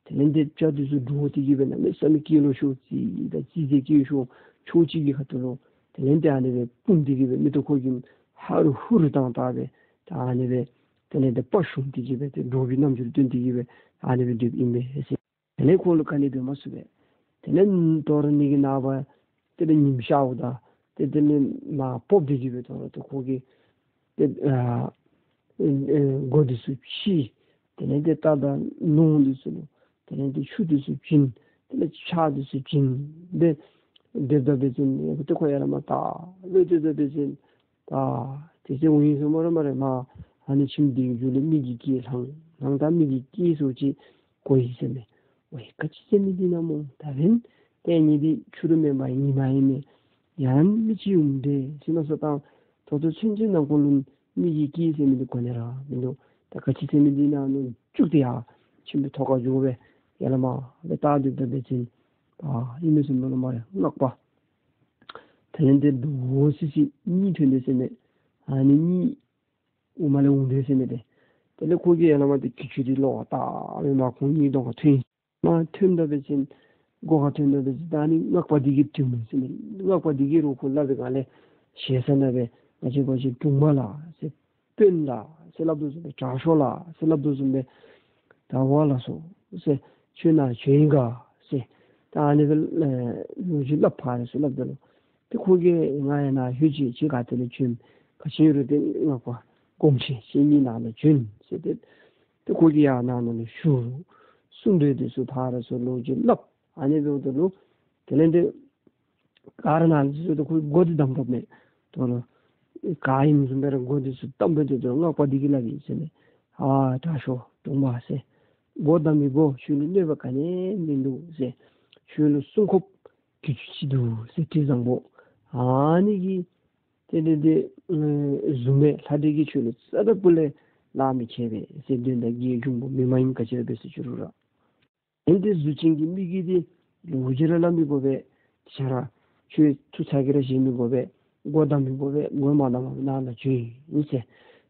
དེ་ལས་དེ་སྤྱ་འདི་ཚུ་འདྲོག་སྟེ་གི་སྦེ་གནམ་མེད་ས་མེད་སྐད་ལོག་ཤོར་ཅིག་དང་ཅི་ཟེར་སྐད་ཤོར་ཕྱོགས་གཅིག་གི་ཁ་ཐུག་ལུ་དེ་ལས་དེ་ཨ་ནི་སྦེ་སྤུངས་ཏེ་གི་སྦེ་མིག་ཏོ་ཁོ་གིས་ཧ་རུ་ཧུ་རུ་བཏང་བཏང་སྦེ་ད་ཨ་ནི་སྦེ་དེ་ལས་དེ་དཔའ་ཞུམ་སྟེ་གི་སྦེ་དེ་འདྲོག་པའི་རྣམ་འགྱུར་སྟོན་ཏེ་གི་སྦེ་ཨ་ནི་སྦེ་སྡོདཔ་ཨིན་མས་ཟེར། དེ་ལས་ཁོ་ལུ་ག་ནི་འབད་མ་ཚུགས་པས། དེ་ལས་དོ་རུང་ནི་གི་ནངས་པ་དེ་ལས་ཉིམ་ཤརཝ་ད་དེ་དེ་ལས་མར་སྤོབས་ཏེ་གི་སྦེ་དོ་རུང་དེ་ཁོ་གིས་དེ་ཨ་ཨེ་ཨེ་སྒོ་འདི་ཚུ་ཕྱེ། དེ་ལས་དེ་རྟ་དང་ལུང་འདི་ཚུ་ལུ་དེ་ལས་དེ་ཆུ་འདི་ཚུ་བྱིན། དེ་ལས་ཆརཔ་འདི་ཚུ་བྱིན་སྦེ་སྡོདཔ་ད་འབད་བ་ཅིན་དེ་ཁོ་ཡར་ལས་མར་ད་ལོག་སྡོདཔ་ད་འབད་བ་ཅིན་ད་དེ་ཚེ་འོང་ཡི་ཟེར་སྨ་རེ་སྨ་རེ། མར་ཨ་ནི་ཁྱིམ་འདི་གི་མཇུག་ལུ་མི་གི་སྐད་ལྷང་ལྷང་དང་མི་གི་སྐད་ཚུ་ཅིག་གོ་ཡི་ཟེར་མས། ཝའི་ག་ཅི་ཟེར་མི་འདི་ཨིན་ན་སྨོ། ད་འབདན་ལྟས་ངན་འདི་ཕྱི་རུ་མེན་པར་ཉིནམ་ཨིན་མས། ཡང་མི་ཅིག་འོང་དེས་ཟེར་མནོ་བསམ་བཏང་། ད་ལྟོ་ཚུན་ཚོད་ནང་འཁོད་ལུ་མི་གི་སྐད་ཟེར་མི་འདི་གོ་ནི་ར་མིན་འདུག། ད་ག་ཅི་ཟེར་མི་འདི་ཨིན་ན་མནོ་བཅུག་སྟེ་ཡར་ཁྱིམ་གྱི་ཐོག་ཁར་འགྱོ་སྦེ་ཡར་ལས་མར་སྦེ་བལྟ་སྡོདཔ་ད་འབད་བ་ཅིན་ད་ཨིན་མས་ཟེར་མནོ་ལོ་སྨ་རེ། སྔགས་པ་དེ་ལས་དེ་འདྲོག་སི་སི་གཉིས་ཐོན་དེས་ཟེར་མས། ཨ་ནི་གཉིས་དབུ་མ་ལས་འོང་དེས་ཟེར་མས་ཏེ། དེ་ལས་ཁོ་གིས་ཡར་ལས་མར་དེ་གྱི་ཅུང་འདི་ལོག་བལྟ་སྦེ་མར་ཁོང་གཉིས་གདོང་ཁར་ཐོན། མར་ཐོནམ་ད་འབད་བ་ཅིན་སྒོ་ཁར་ཐོནམ་ད་འབད་བ་ཅིན་ད་ཨ་ནི་སྔགས་པ་འདི་གིས་འདྲིཝ་མས་ཟེར་མས། སྔགས་པ་འདི་གིས་རོགས་ཁོ་སླབ་པའི་སྒང་ལས་ཞེ་ས་ནང་སྦེ་ང་བཅས་འབད་བ་ཅིན་དྲུང་པ་ལགས་ཟེར་དཔོན་ལགས་ཟེར་སླབ་དོ་བཟུམ་སྦེ་དྲག་ཤོས་ལགས་ཟེར་སླབ་དོ་བཟུམ་སྦེ་ད་ཝ་ལ་སོ་ཟེར་ཁྱོད་ནཱ་བྱོན་ཡི་ག་ཟེར་ད་ཨ་ནི་སྦེ་ལོ་རྒྱུས་སླབ་ཕར་ཟེར་སླབ་ད་ལུ་ཏེ་ཁོ་གིས་ང་ཡང་ནཱ་ལྷོད་ཅི། ཁྱོད་ག་ཏེ་ལས་བྱོནམ། ག་ཅི་རུང་ཏེ་སྔགས་པ་སྒོམ་ཆེན་ཁྱེད་གཉིས་ནཱ་ལུ་བྱོན་ཟེར་ཏེ་ཏེ་ཁོ་གིས་ཡར་ནང་ན་ལུ་ཞུ། གསུང་གྲོས་འདི་ཚུ་ཕར་ཚུར་ལོ་རྒྱུས་སླབ། ཨ་ནི་འབདཝ་ད་ལུ་དེ་ལས་དེ་ག་ར་ནཱ་ལུ་ཚུད་དེ་ཁོ་སྒོ་འདི་བསྡམ་བསྡམ་མས། དོ་རུང་ག་ཨིནམ་བཟུམ་སྦེ་ར་སྒོ་འདི་ཚུ་བསྡམ་སྦེ་སྡོད་དོ། སྔགས་པ་འདི་གིས་སླབ་ཨིན་ཟེར་མས། ཨ་དྲག་ཤོས་དྲུང་པ་ཟེར། སྒོ་བསྡམ་མི་དགོ། ཁྱོད་ལུ་གནོད་པ་ག་ནི་མིན་འདུག་ཟེར། ཁྱོད་ལུ་སྲུང་འཁོརཔ་གྱི་ཅུང་ཅིག་འདུག་ཟེར་དྲི་བཟང་པོ། ཨ་ནི་གིས་ཏེ་ཏེ་ཏེ་ཨེ་བཟུམ་སྦེ་ལྷ་འདྲེ་གིས་ཁྱོད་ལུ་རྩ་དང་སྤུ་ལས་ལག་མི་ཁེལ་བས་ཟེར། གདོན་དང་བགེགས་འབྱུང་པོ་མི་མ་ཡིན་ག་ཅི་ར་འབད་ཟེར་ཅི་རུང་ར། ཨིན་ཏེ་གཟུགས་ཅན་གྱི་མི་གི་འདི་ལོ་རྒྱུས་ར་སླབ་མི་དགོ་པས། ཁྱོད་ར་ཁྱོད་ཚུར་ཚ་གྱང་ར་བཞེས་མི་དགོ་པས། སྒོ་བསྡམ་མི་དགོ་པས། སྒོ་མ་བསྡམ་པར་ནཱ་ལུ་བྱོན་ཡི་ཟེར།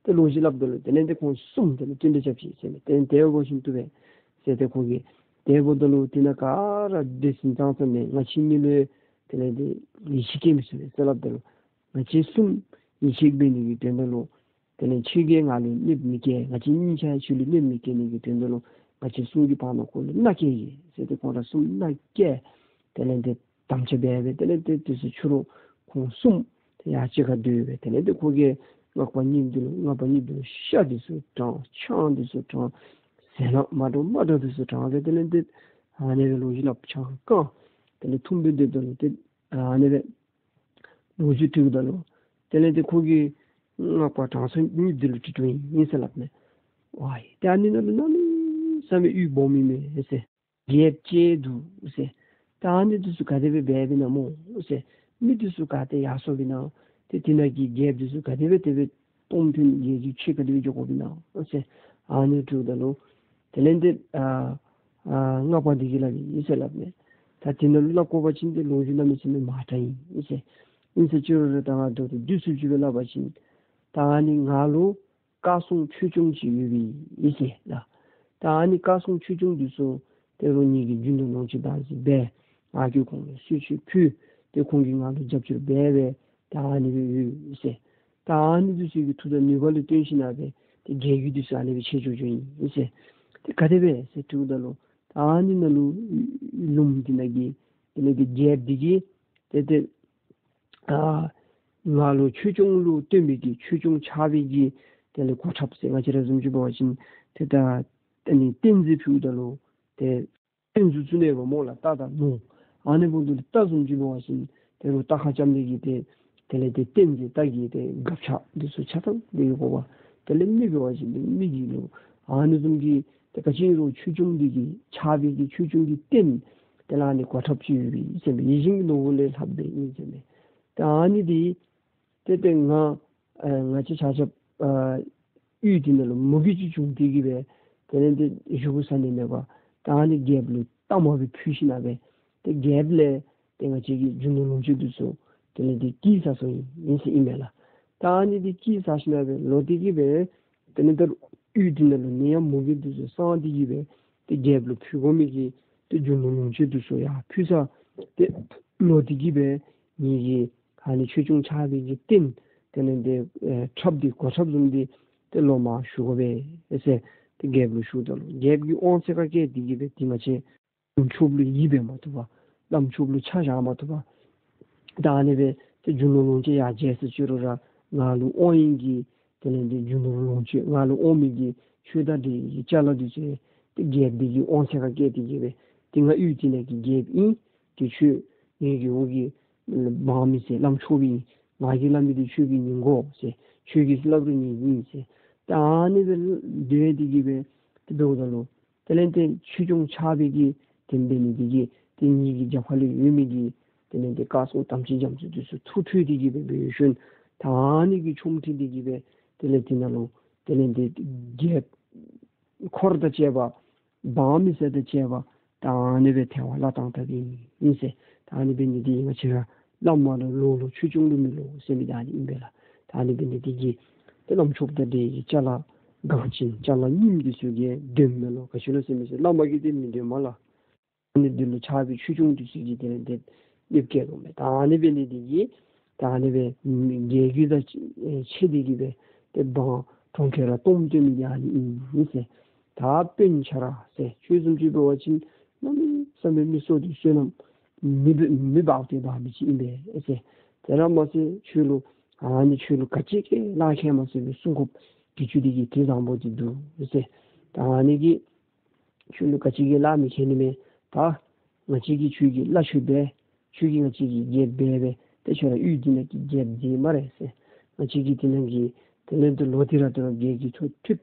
ཏེ་ལོ་རྒྱུས་སླབ་ད་ལུ་དེ་ལས་ཏེ་ཁོང་གསུམ་དེ་ལས་བསྟུན་གྲོས་རྐྱབ་ཅི་ཟེར་མས། ཏེ་དེ་འབད་བ་ཅིན་བཏུབ་པས་ཟེར། ཏེ་ཁོ་གིས་དེ་འབདཝ་ད་ལུ་དེ་ནང་ག་ར་འདྲེ་སྲིན་ཙང་ཙ་མས། ང་བཅས་གཉིས་ལུ་དེ་ལས་ཏེ་ཡིད་ཆེས་བསྐྱེད་མི་ཚུགས་པས་ཟེར་སླབ་ད་ལུ་ང་བཅས་གསུམ་ཡིད་ཆེས་འབད་ནི་གི་དོན་དག་ལུ་དེ་ལས་ཁྱོད་ཀྱིས་ང་ལུ་གནོདཔ་མི་བཀལ། ང་བཅས་གཉིས་ཆ་ཁྱོད་ལུ་གནོདཔ་མི་བཀལ་ནི་གི་དོན་དག་ལུ་ང་བཅས་གསུམ་གྱི་བར་ན་ཁོ་ལུ་མནའ་བསྐྱལ་ཡི་ཟེར། ཏེ་ཁོང་ར་གསུམ་མནའ་བསྐྱལ། དེ་ལས་ཏེ་དམ་བཅའ་འབད་སྦེ་དེ་ལས་ཏེ་དུས་ཚོད་ཕྱི་རུ་ཁོང་གསུམ་ཏེ་ཡར་གཅིག་ཁར་སྡོད་སྦེ་དེ་ལས་ཏེ་ཁོ་གིས་སྔགས་པ་གཉིས་འདི་ལུ་སྔགས་པ་གཉིས་འདི་ལུ་ཤ་འདི་ཚུ་དྲངས། ཆང་འདི་ཚུ་དྲངས། ཟས་སྣ་མ་འདྲཝ་མ་འདྲཝ་འདི་ཚུ་དྲངས་སྦེ་དེ་ལས་ཏེ་ཨ་ནི་སྦེ་ལོ་རྒྱུས་སླབ་ཆང་བཀང་། དེ་ལས་འཐུང་སྦེ་སྡོདཔ་ད་ལུ་ཏེ་ཨ་ནི་སྦེ་ལོ་རྒྱུས་དྲིཝ་ད་ལུ་དེ་ལས་ཏེ་ཁོ་གིས་སྔགས་པ་དྲང་སྲོང་གཉིས་འདི་ལུ་དྲི་དོ་ཨིན་ཟེར་སླབ་མས། ཝའི་ཏེ་ཨ་ནི་ནང་ལུ་གནམ་མེད་ས་མེད་འོད་སྦོམ་ཨིན་མས་ཟེར། རྒྱལཔོ་ཅིག་འདུག་ཟེར། ད་ཨ་ནི་འདི་ཚུ་ག་དེ་སྦེ་འབདཝ་ཨིན་ན་སྨོ་ཟེར། མི་འདི་ཚུ་ག་ཏེ་ཡར་སོངམ་ཨིན་ན། ཏེ་དེ་ནང་གི་རྒྱལཔོ་འདི་ཚུ་ག་དེ་སྦེ་དེ་སྦེ་གཏོང་ཕན་རྒྱལ་རྒྱུ་ཆེ་ག་དེ་སྦེ་འགྱོ་དགོཔ་ཨིན་ན་ཟེར་ཨ་ནི་དྲིཝ་ད་ལུ་དེ་ལས་ཏེ་ཨ་ཨ་སྔགས་པ་འདི་གིས་སླབ་ཨིན་ཟེར་སླབ་མས། ད་དེ་ནང་ལུ་སླབ་དགོ་པ་ཅིན་ཏེ་ལོ་རྒྱུས་གནམ་མེད་ས་མེད་མང་དྲགས་ཨིན་ཟེར། ཨིན་ཟེར་ཅི་རུང་ར་ད་ང་ད་ལྟོ་བསྡུས་སུ་ཅིག་སྦེ་སླབ་པ་ཅིན་ད་ཨ་ནི་ང་ལུ་བཀའ་སྲུང་ཆོས་སྐྱོང་ཅིག་ཡོད་པའི་ཨིན་ཟེར་ལགས། ད་ཨ་ནི་བཀའ་སྲུང་ཆོས་སྐྱོང་འདི་ཚུ་ད་རུང་ངེ་གི་རྒྱུན་དུ་ལོངས་སྤྱོད་དང་གཅིག་སྦེ་ང་གིས་ཁོང་ལུ་གསོལ་མཆོད་ཕུལ། ཏེ་ཁོང་གིས་ང་ལུ་རྒྱབ་སྐྱོར་འབད་སྦེ་ད་ཨ་ནི་སྦེ་ཡོད་ཟེར། ད་ཨ་ནི་འདི་ཚུ་གི་མཐུ་དང་ནུས་པ་ལུ་བརྟེན་ཞིན་ན་སྦེ་ཏེ་རྒྱལ་རྒྱུད་འདི་ཚུ་ཨ་ནི་སྦེ་ཆད་འགྱོ་འགྱོཝ་ཨིན་ཟེར། ཏེ་ག་དེ་སྦེ་ཟེར་དྲིཝ་ད་ལུ་ད་ཨ་ནི་ནང་ལུ་ལུངམ་འདི་ནང་གི་དེ་ལས་ཏེ་རྒྱལཔོ་འདི་གིས་ཏེ་ཏེ་ཨ་ ང་ལུ་ཆོས་སྐྱོང་ལུ་སྟོན་པའི་གི་ཆོས་སྐྱོང་ཆགས་པའི་གི་དེ་ལས་གོ་ཁྲབ་ཟེར་ང་བཅས་ར་བཟུམ་ཅིག་འབད་བ་ཅིན་ཏེ་ད་ཨ་ནི་རྟེན་རྫས་ཕུལཝ་ད་ལུ་ཏེ་རྟེན་གཟུགས་བཙུགས་ནི་འབད་སྨོ་ལགས། རྟ་དང་ལུང་ཨ་ནི་འབདཝ་ད་ལུ་རྟ་བཟུམ་ཅིག་འབད་བ་ཅིན་ཏེ་རུང་རྟ་ཁར་འཁྱམས་ཏེ་གི་ཏེ་དེ་ལས་ཏེ་རྟེན་རྫས་རྟ་གི་ཏེ་སྒ་ཆས་འདི་ཚུ་ཆ་ཚང་སྦེ་ཡོད་དགོ་པས། དེ་ལས་མི་འབད་བ་ཅིན་ཏེ་མི་གི་ལུས། ཨ་ནི་བཟུམ་གྱི་ཏེ་ག་ཅི་ཨིན་རུང་ཆོས་སྐྱོང་འདི་གི་ཆགས་པའི་གི་ཆོས་སྐྱོང་གི་རྟེན་དེ་ལུ་ཨ་ནི་གོ་ཁྲབ་ཅིག་ཡོད་པས་ཟེར་མས། ཡིད་བཞིན་གྱི་ནོར་བུ་ལས་ལྷག་པའི་ཨིན་ཟེར་མས། ཏེ་ཨ་ནི་འདི་ཏེ་ཏེ་ང་ཨ་ང་བཅས་ཆ་ཁྱབ་ཨ་ཡུལ་འདི་ནང་ལུ་མུ་གེ་ཅིག་བྱུང་སྟེ་གི་སྦེ་དེ་ལས་ཏེ་བཞུགས་ས་ནི་མེད་པར་ད་ཨ་ནི་རྒྱལཔོ་ལུ་གཏའ་མ་སྦེ་ཕུལ་ཞིནམ་ལས་ཏེ་རྒྱལཔོ་ལས་ཏེ་ང་བཅས་ཀྱི་རྒྱུ་ནོར་ལོངས་སྤྱོད་འདི་ཚུ་དེ་ལས་ཏེ་བསྐྱིས་ཟ་སོང་ཡི་ཟེར་ཨིན་མས་ལགས། ད་ཨ་ནི་འདི་བསྐྱིས་ཟ་ཞིནམ་ལས་ལོག་སྟེ་གི་སྦེ་དེ་ལས་ཏེ་ཡུལ་འདི་ནང་ལུ་ནད་ཡམས་མུ་གེ་འདི་ཚུ་སངས་ཏེ་གི་སྦེ་ཏེ་རྒྱལཔོ་ལུ་ཕུལ་དགོ་མི་གི་ཏེ་རྒྱུ་ནོར་ལོངས་སྤྱོད་འདི་ཚུ་ཡང་ཕུལ་ཚར། ཏེ་ལོག་སྟེ་གི་སྦེ་ངེ་གི་ཨ་ནི་ཆོས་སྐྱོང་ཆགས་པའི་གི་རྟེན་དེ་ལས་ཏེ་ཨེ་ཁྲབ་འདི་གོ་ཁྲབ་བཟུམ་འདི་ཏེ་ལོག་མར་ཞུ་དགོ་པས་ཟེར་ཏེ་རྒྱལཔོ་ལུ་ཞུཝ་ད་ལུ་རྒྱལཔོ་གིས་དབང་ཚད་ཁ་བཀལ་ཏེ་གི་སྦེ་ཏེ་ང་བཅས་བླམ་ཆོསཔ་ལུ་ཡིད་འབད་མ་བཏུབ་པར་བླམ་ཆོསཔ་ལུ་ཆ་བཞག་མ་བཏུབ་པར་ད་ཨ་ནི་སྦེ་ཏེ་རྒྱུ་ནོར་ལོངས་སྤྱོད་ཡར་བརྗེད་སོང་ཅི་རུང་ར་ང་ལུ་དབང་ནི་གི་དེ་ལས་ཏེ་རྒྱུ་ནོར་ལོངས་སྤྱོད་ང་ལུ་དབང་མི་གི་ཆོས་དང་འབྲེལ་གྱི་ཅ་ལ་འདི་ཚུ་ཏེ་རྒྱལཔོ་འདི་གིས་དབང་ཚད་ཁ་བཀལ་ཏེ་གི་སྦེ་ཏེ་ང་ཡུལ་འདི་ནང་གི་རྒྱལཔོ་ཨིན། ཏེ་ཁྱོད་ངེ་གི་འོག་གི་འབངས་མི་སེར་བླམ་ཆོསཔ་ཨིན། ང་གིས་སླབ་མི་འདི་ཁྱོད་ཀྱིས་ཉན་དགོ་ཟེར། ཁྱོད་ཀྱིས་སླབ་རུང་ཉན་ཨིན་ཟེར། ད་ཨ་ནི་སྦེ་སྡོད་དེ་གི་སྦེ་ཏེ་འབདཝ་ད་ལུ་དེ་ལས་ཏེ་ཆོས་སྐྱོང་ཆགས་པའི་གི་དེ་འབད་ནི་འདི་གིས་ཏེ་ངེ་གི་རྒྱབ་ཁ་ལུ་ཡོད་མི་གི་དེ་ལས་ཏེ་བཀའ་སྲུང་དམ་ཅན་རྒྱ་མཚོ་འདི་ཚུ་ཐུགས་ཁྲོས་ཏེ་གི་སྦེ་འབད་ཞིནམ་ད་ཨ་ནི་གི་ཆོ་འཕྲུལ་འདི་གིས་སྦེ་དེ་ལས་ཏེ་ནཱ་ལུ་དེ་ལས་ཏེ་རྒྱལཔོ་འཁོར་དང་བཅས་པ་འབངས་མི་སེར་དང་བཅས་པ་ད་ཨ་ནི་སྦེ་ཐལ་བར་བརླག་བཏང་དཔ་ཨིན་ཟེར། ད་ཨ་ནི་འབད་ནི་འདི་ང་བཅས་ར་བླམ་ལུ་ལོག་ལོ་ཆོས་སྐྱོང་ལུ་མི་ལོ་ཟེར་མི་ད་ཨ་ནི་ཨིན་པས་ལགས། ད་ཨ་ནི་འབད་ནི་འདི་གིས་ཏེ་བླམ་ཆོསཔ་དང་འབྲེལ་གྱི་ཅ་ལ་འགངས་ཅན་ཅ་ལ་རྙིངམ་འདི་ཚུ་གིས་འདོན་མི་ལོ། ག་ཅི་ལོ་ཟེར་མི་ཟེར་བླ་མ་གིས་འདི་མི་འདོན་མས་ལགས། ཨ་ནི་འདི་ལུ་ཆགས་པའི་ཆོས་སྐྱོང་འདི་ཚུ་གིས་དེ་ལས་ཏེ་གནོདཔ་བཀལ་དོ་མས། ད་ཨ་ནི་འབད་ནི་འདི་གིས་ད་ཨ་ནི་སྦེ་རྒྱལ་རྒྱུད་དང་ཕྱད་དེ་གི་སྦེ་ཏེ་འབངས་གྲོང་ཁྱེར་ར་སྟོངམ་སྟོན་མི་འདི་ཨ་ནི་ཨིན་ཟེར། ད་དཔོན་ཁྱོད་ར་ཟེར་ཁྱོད་བཟུམ་ཅིག་འབད་བ་ཅིན་གནམ་མེད་ས་མེད་མི་བསོད་བདེ་བསོད་ནམས་མི་འབག་མི་འབག་སྟེ་འབག་མི་ཅིག་ཨིན་པས་ཟེར། དེ་ར་མ་ཚད་ཁྱོད་ལུ་ཨ་ནི་ཁྱོད་ལུ་ག་ཅི་གིས་ལཱ་ཁག་མ་ཚུགས་པའི་སྲུང་སྐྱོབ་གི་ཁྱོད་འདི་གིས་དེ་བཟང་པོ་འདི་འདུག་ཟེར། ད་ཨ་ནི་གིས་ཁྱོད་ལུ་ག་ཅི་གིས་ལཱ་མི་ཁག་ནི་མས། ད་ང་བཅས་ཀྱིས་ཁྱོད་ཀྱི་བླ་མཆོད་འབད། ཁྱོད་ཀྱིས་ང་བཅས་ཀྱི་རྒྱལཔོ་འབད་འབད། ཏེ་ཁྱོད་ར་ཡུལ་འདི་ནང་གི་རྒྱལཔོ་འདི་སྨ་རེ་ཟེར། ང་བཅས་ཀྱིས་འདི་ནང་གི་དེ་ལས་ཏེ་ལོག་སྟེ་ར་ཏེ་ར་རྒྱལ་གྱི་ཐོག་ཐུབ།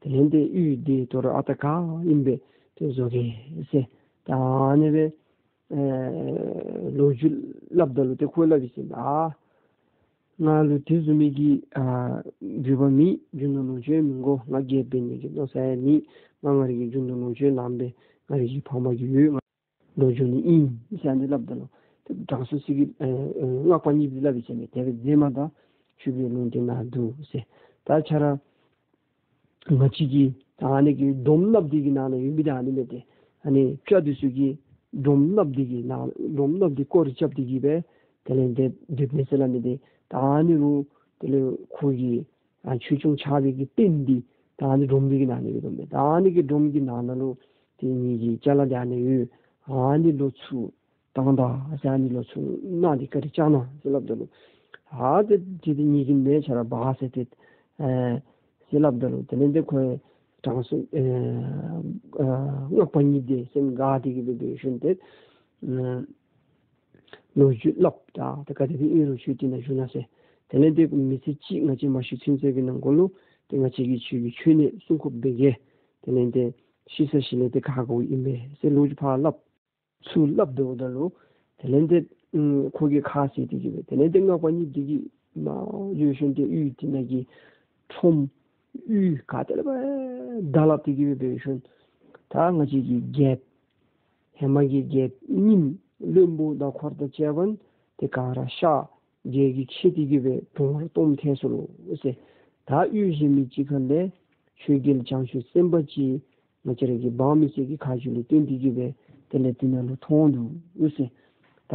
དེ་ལས་ཏེ་ཡུལ་འདི་ད་རུང་ཨ་རྟག་ག་ཨིནམ་སྦེ་ཏེ་བཟོ་གེ་ཟེར། ད་ཨ་ནི་སྦེ་ཨེ་ལོ་རྒྱུས་སླབ་ད་ལུ་ཏེ་ཁོ་སླབ་ཡི་ཟེར། ཨ་ང་ལུ་དེ་བཟུམ་མའི་གི་ཨ་འབྲུག་པ་མེད། རྒྱུ་ནོར་ལོངས་སྤྱོད་མི་དགོ། ང་རྒྱལཔོ་འབད་ནི་གི་མནོ་ས་ཡང་མེད། ང་ང་རའི་གི་རྒྱུ་ནོར་ལོངས་སྤྱོད་ལངམ་སྦེ་ང་རའི་གི་ཕམ་གིས་ཡོད། ང་ལོག་འགྱོ་ནི་ཨིན་ཟེར་ཨ་ནི་སླབ་ད་ལུ་ཏེ་དྲང་སྲོང་ཟེར་གི་ཨེ་ཨེ་སྔགས་པ་གཉིསཔོ་སླབ་ཡི་ཟེར་མས། དེ་སྦེ་མཛད་མ་ད་ཆུ་བོའི་ལུང་བསྟན་ནང་འདུག་ཟེར། ད་ཁྱོད་ར་ང་བཅས་ཀྱི་ད་ཨ་ནི་གི་སྒྲོམ་ནགཔོ་འདི་གི་ནང་ན་ཡོད་མི་ད་ཨ་ནི་མས། ཏེ་ཨ་ནི་སྤྱ་འདི་ཚུ་གིས་སྒྲོམ་ནགཔོ་འདི་གི་ནང་སྒྲོམ་ནགཔོ་འདི་སྐོར་ར་རྐྱབ་སྟེ་གི་སྦེ་དེ་ལས་ཏེ་སྡོདཔ་མས་ཟེར་སླབ་མི་འདི་ད་ཨ་ནི་རུང་དེ་ལས་ཁོ་གི་ཨ་ཆོས་སྐྱོང་ཆགས་པའི་གི་རྟེན་འདི་ད་ཨ་ནི་སྒྲོམ་འདི་གི་ནང་ན་ཡོད་དོ་མས། ད་ཨ་ནི་གི་སྒྲོམ་གྱི་ནང་ན་ལུ་ཏེ་ངེ་གི་ཅ་ལ་འདི་ཨ་ནི་ཡོད། ཨ་ནི་ལོག་ཚུར་བཏང་ད་ཟེར། ཨ་ནི་ལོག་ཚུར་ནང་འདི་བཀའ་དྲིན་བསྐྱང་གནང་ཟེར་སླབ་ད་ལུ་ཨ་ཏེ་ཏེ་ཏེ་ངེ་གི་མེ་ཁྱོད་ར་འབག་ཟེར་ཏེ་ཨེ་ཟེར་སླབ་ད་ལུ་དེ་ལས་ཏེ་ཁོ་དྲང་སྲོང་ཨེ་ཨེ་སྔགས་པ་གཉིས་འདི་སེམས་དགའ་སྟེ་གི་སྦེ་འབད་ཞིནམ་ཏེ་ཨེ་ལོ་རྒྱུས་སླབ། ད་ད་ག་དེ་སྦེ་ཨིན་རུང་ཁྱོད་འདི་ནང་བཞུགས་གནང་ཟེར། དེ་ལས་ཏེ་མི་ཚེ་གཅིག་ང་བཅས་མ་ཤི་ཚུན་ཚོད་ཀྱི་ནང་འཁོད་ལུ་ཏེ་ང་བཅས་ཀྱིས་ཁྱོད་ཀྱི་མཆོད་གནས་སྲུང་སྐྱོབ་འབད་གེ། དེ་ལས་ཏེ་ཤི་ས་ཤི་ལས་ཏེ་ཁག་ཁག་པོ་ཨིན་པས་ཟེར་ལོ་རྒྱུས་ཕར་སླབ། ཚུར་སླབ་སྡོདཔ་ད་ལུ་དེ་ལས་ཏེ་ཨམ་ཁོ་གིས་ཁ་བཟེད་དེ་གི་སྦེ་དེ་ལས་ཏེ་སྔགས་པ་གཉིས་འདི་གིས་མར་འགྱོ་ཞིནམ་ཏེ་ཡུལ་འདི་ནང་གི་ཁྲོམ་ཡུལ་ག་ཏེ་ལས་འབད་ད་སླབ་སྟེ་གི་སྦེ་འབད་ཞིནམ་ད་ང་བཅས་ཀྱི་རྒྱལཔོ་ཧེ་མ་གི་རྒྱལཔོ་རྙིངམ་བློན་པོ་དང་འཁོར་དང་བཅས་པ་ཏེ་ག་ར་གཤགས། རྒྱལ་གྱིས་ཆེ་སྟེ་གི་སྦེ་གྲོངས་ར་སྟོངམ་ཐལ་སོ་ལོ་ཟེར། ད་ཡུལ་གཞན་མི་ཅིག་ཁ་ལས་ཆོས་རྒྱལ་བྱང་ཆུབ་སེམས་དཔའ་ཅིག་ང་བཅས་ར་གི་འབངས་མི་སེར་གྱི་ཁ་རྗེ་ལུ་བསྟན་ཏེ་གི་སྦེ་དེ་ལས་འདི་ནང་ལུ་ཐོན་འདུག་ཟེར། ད་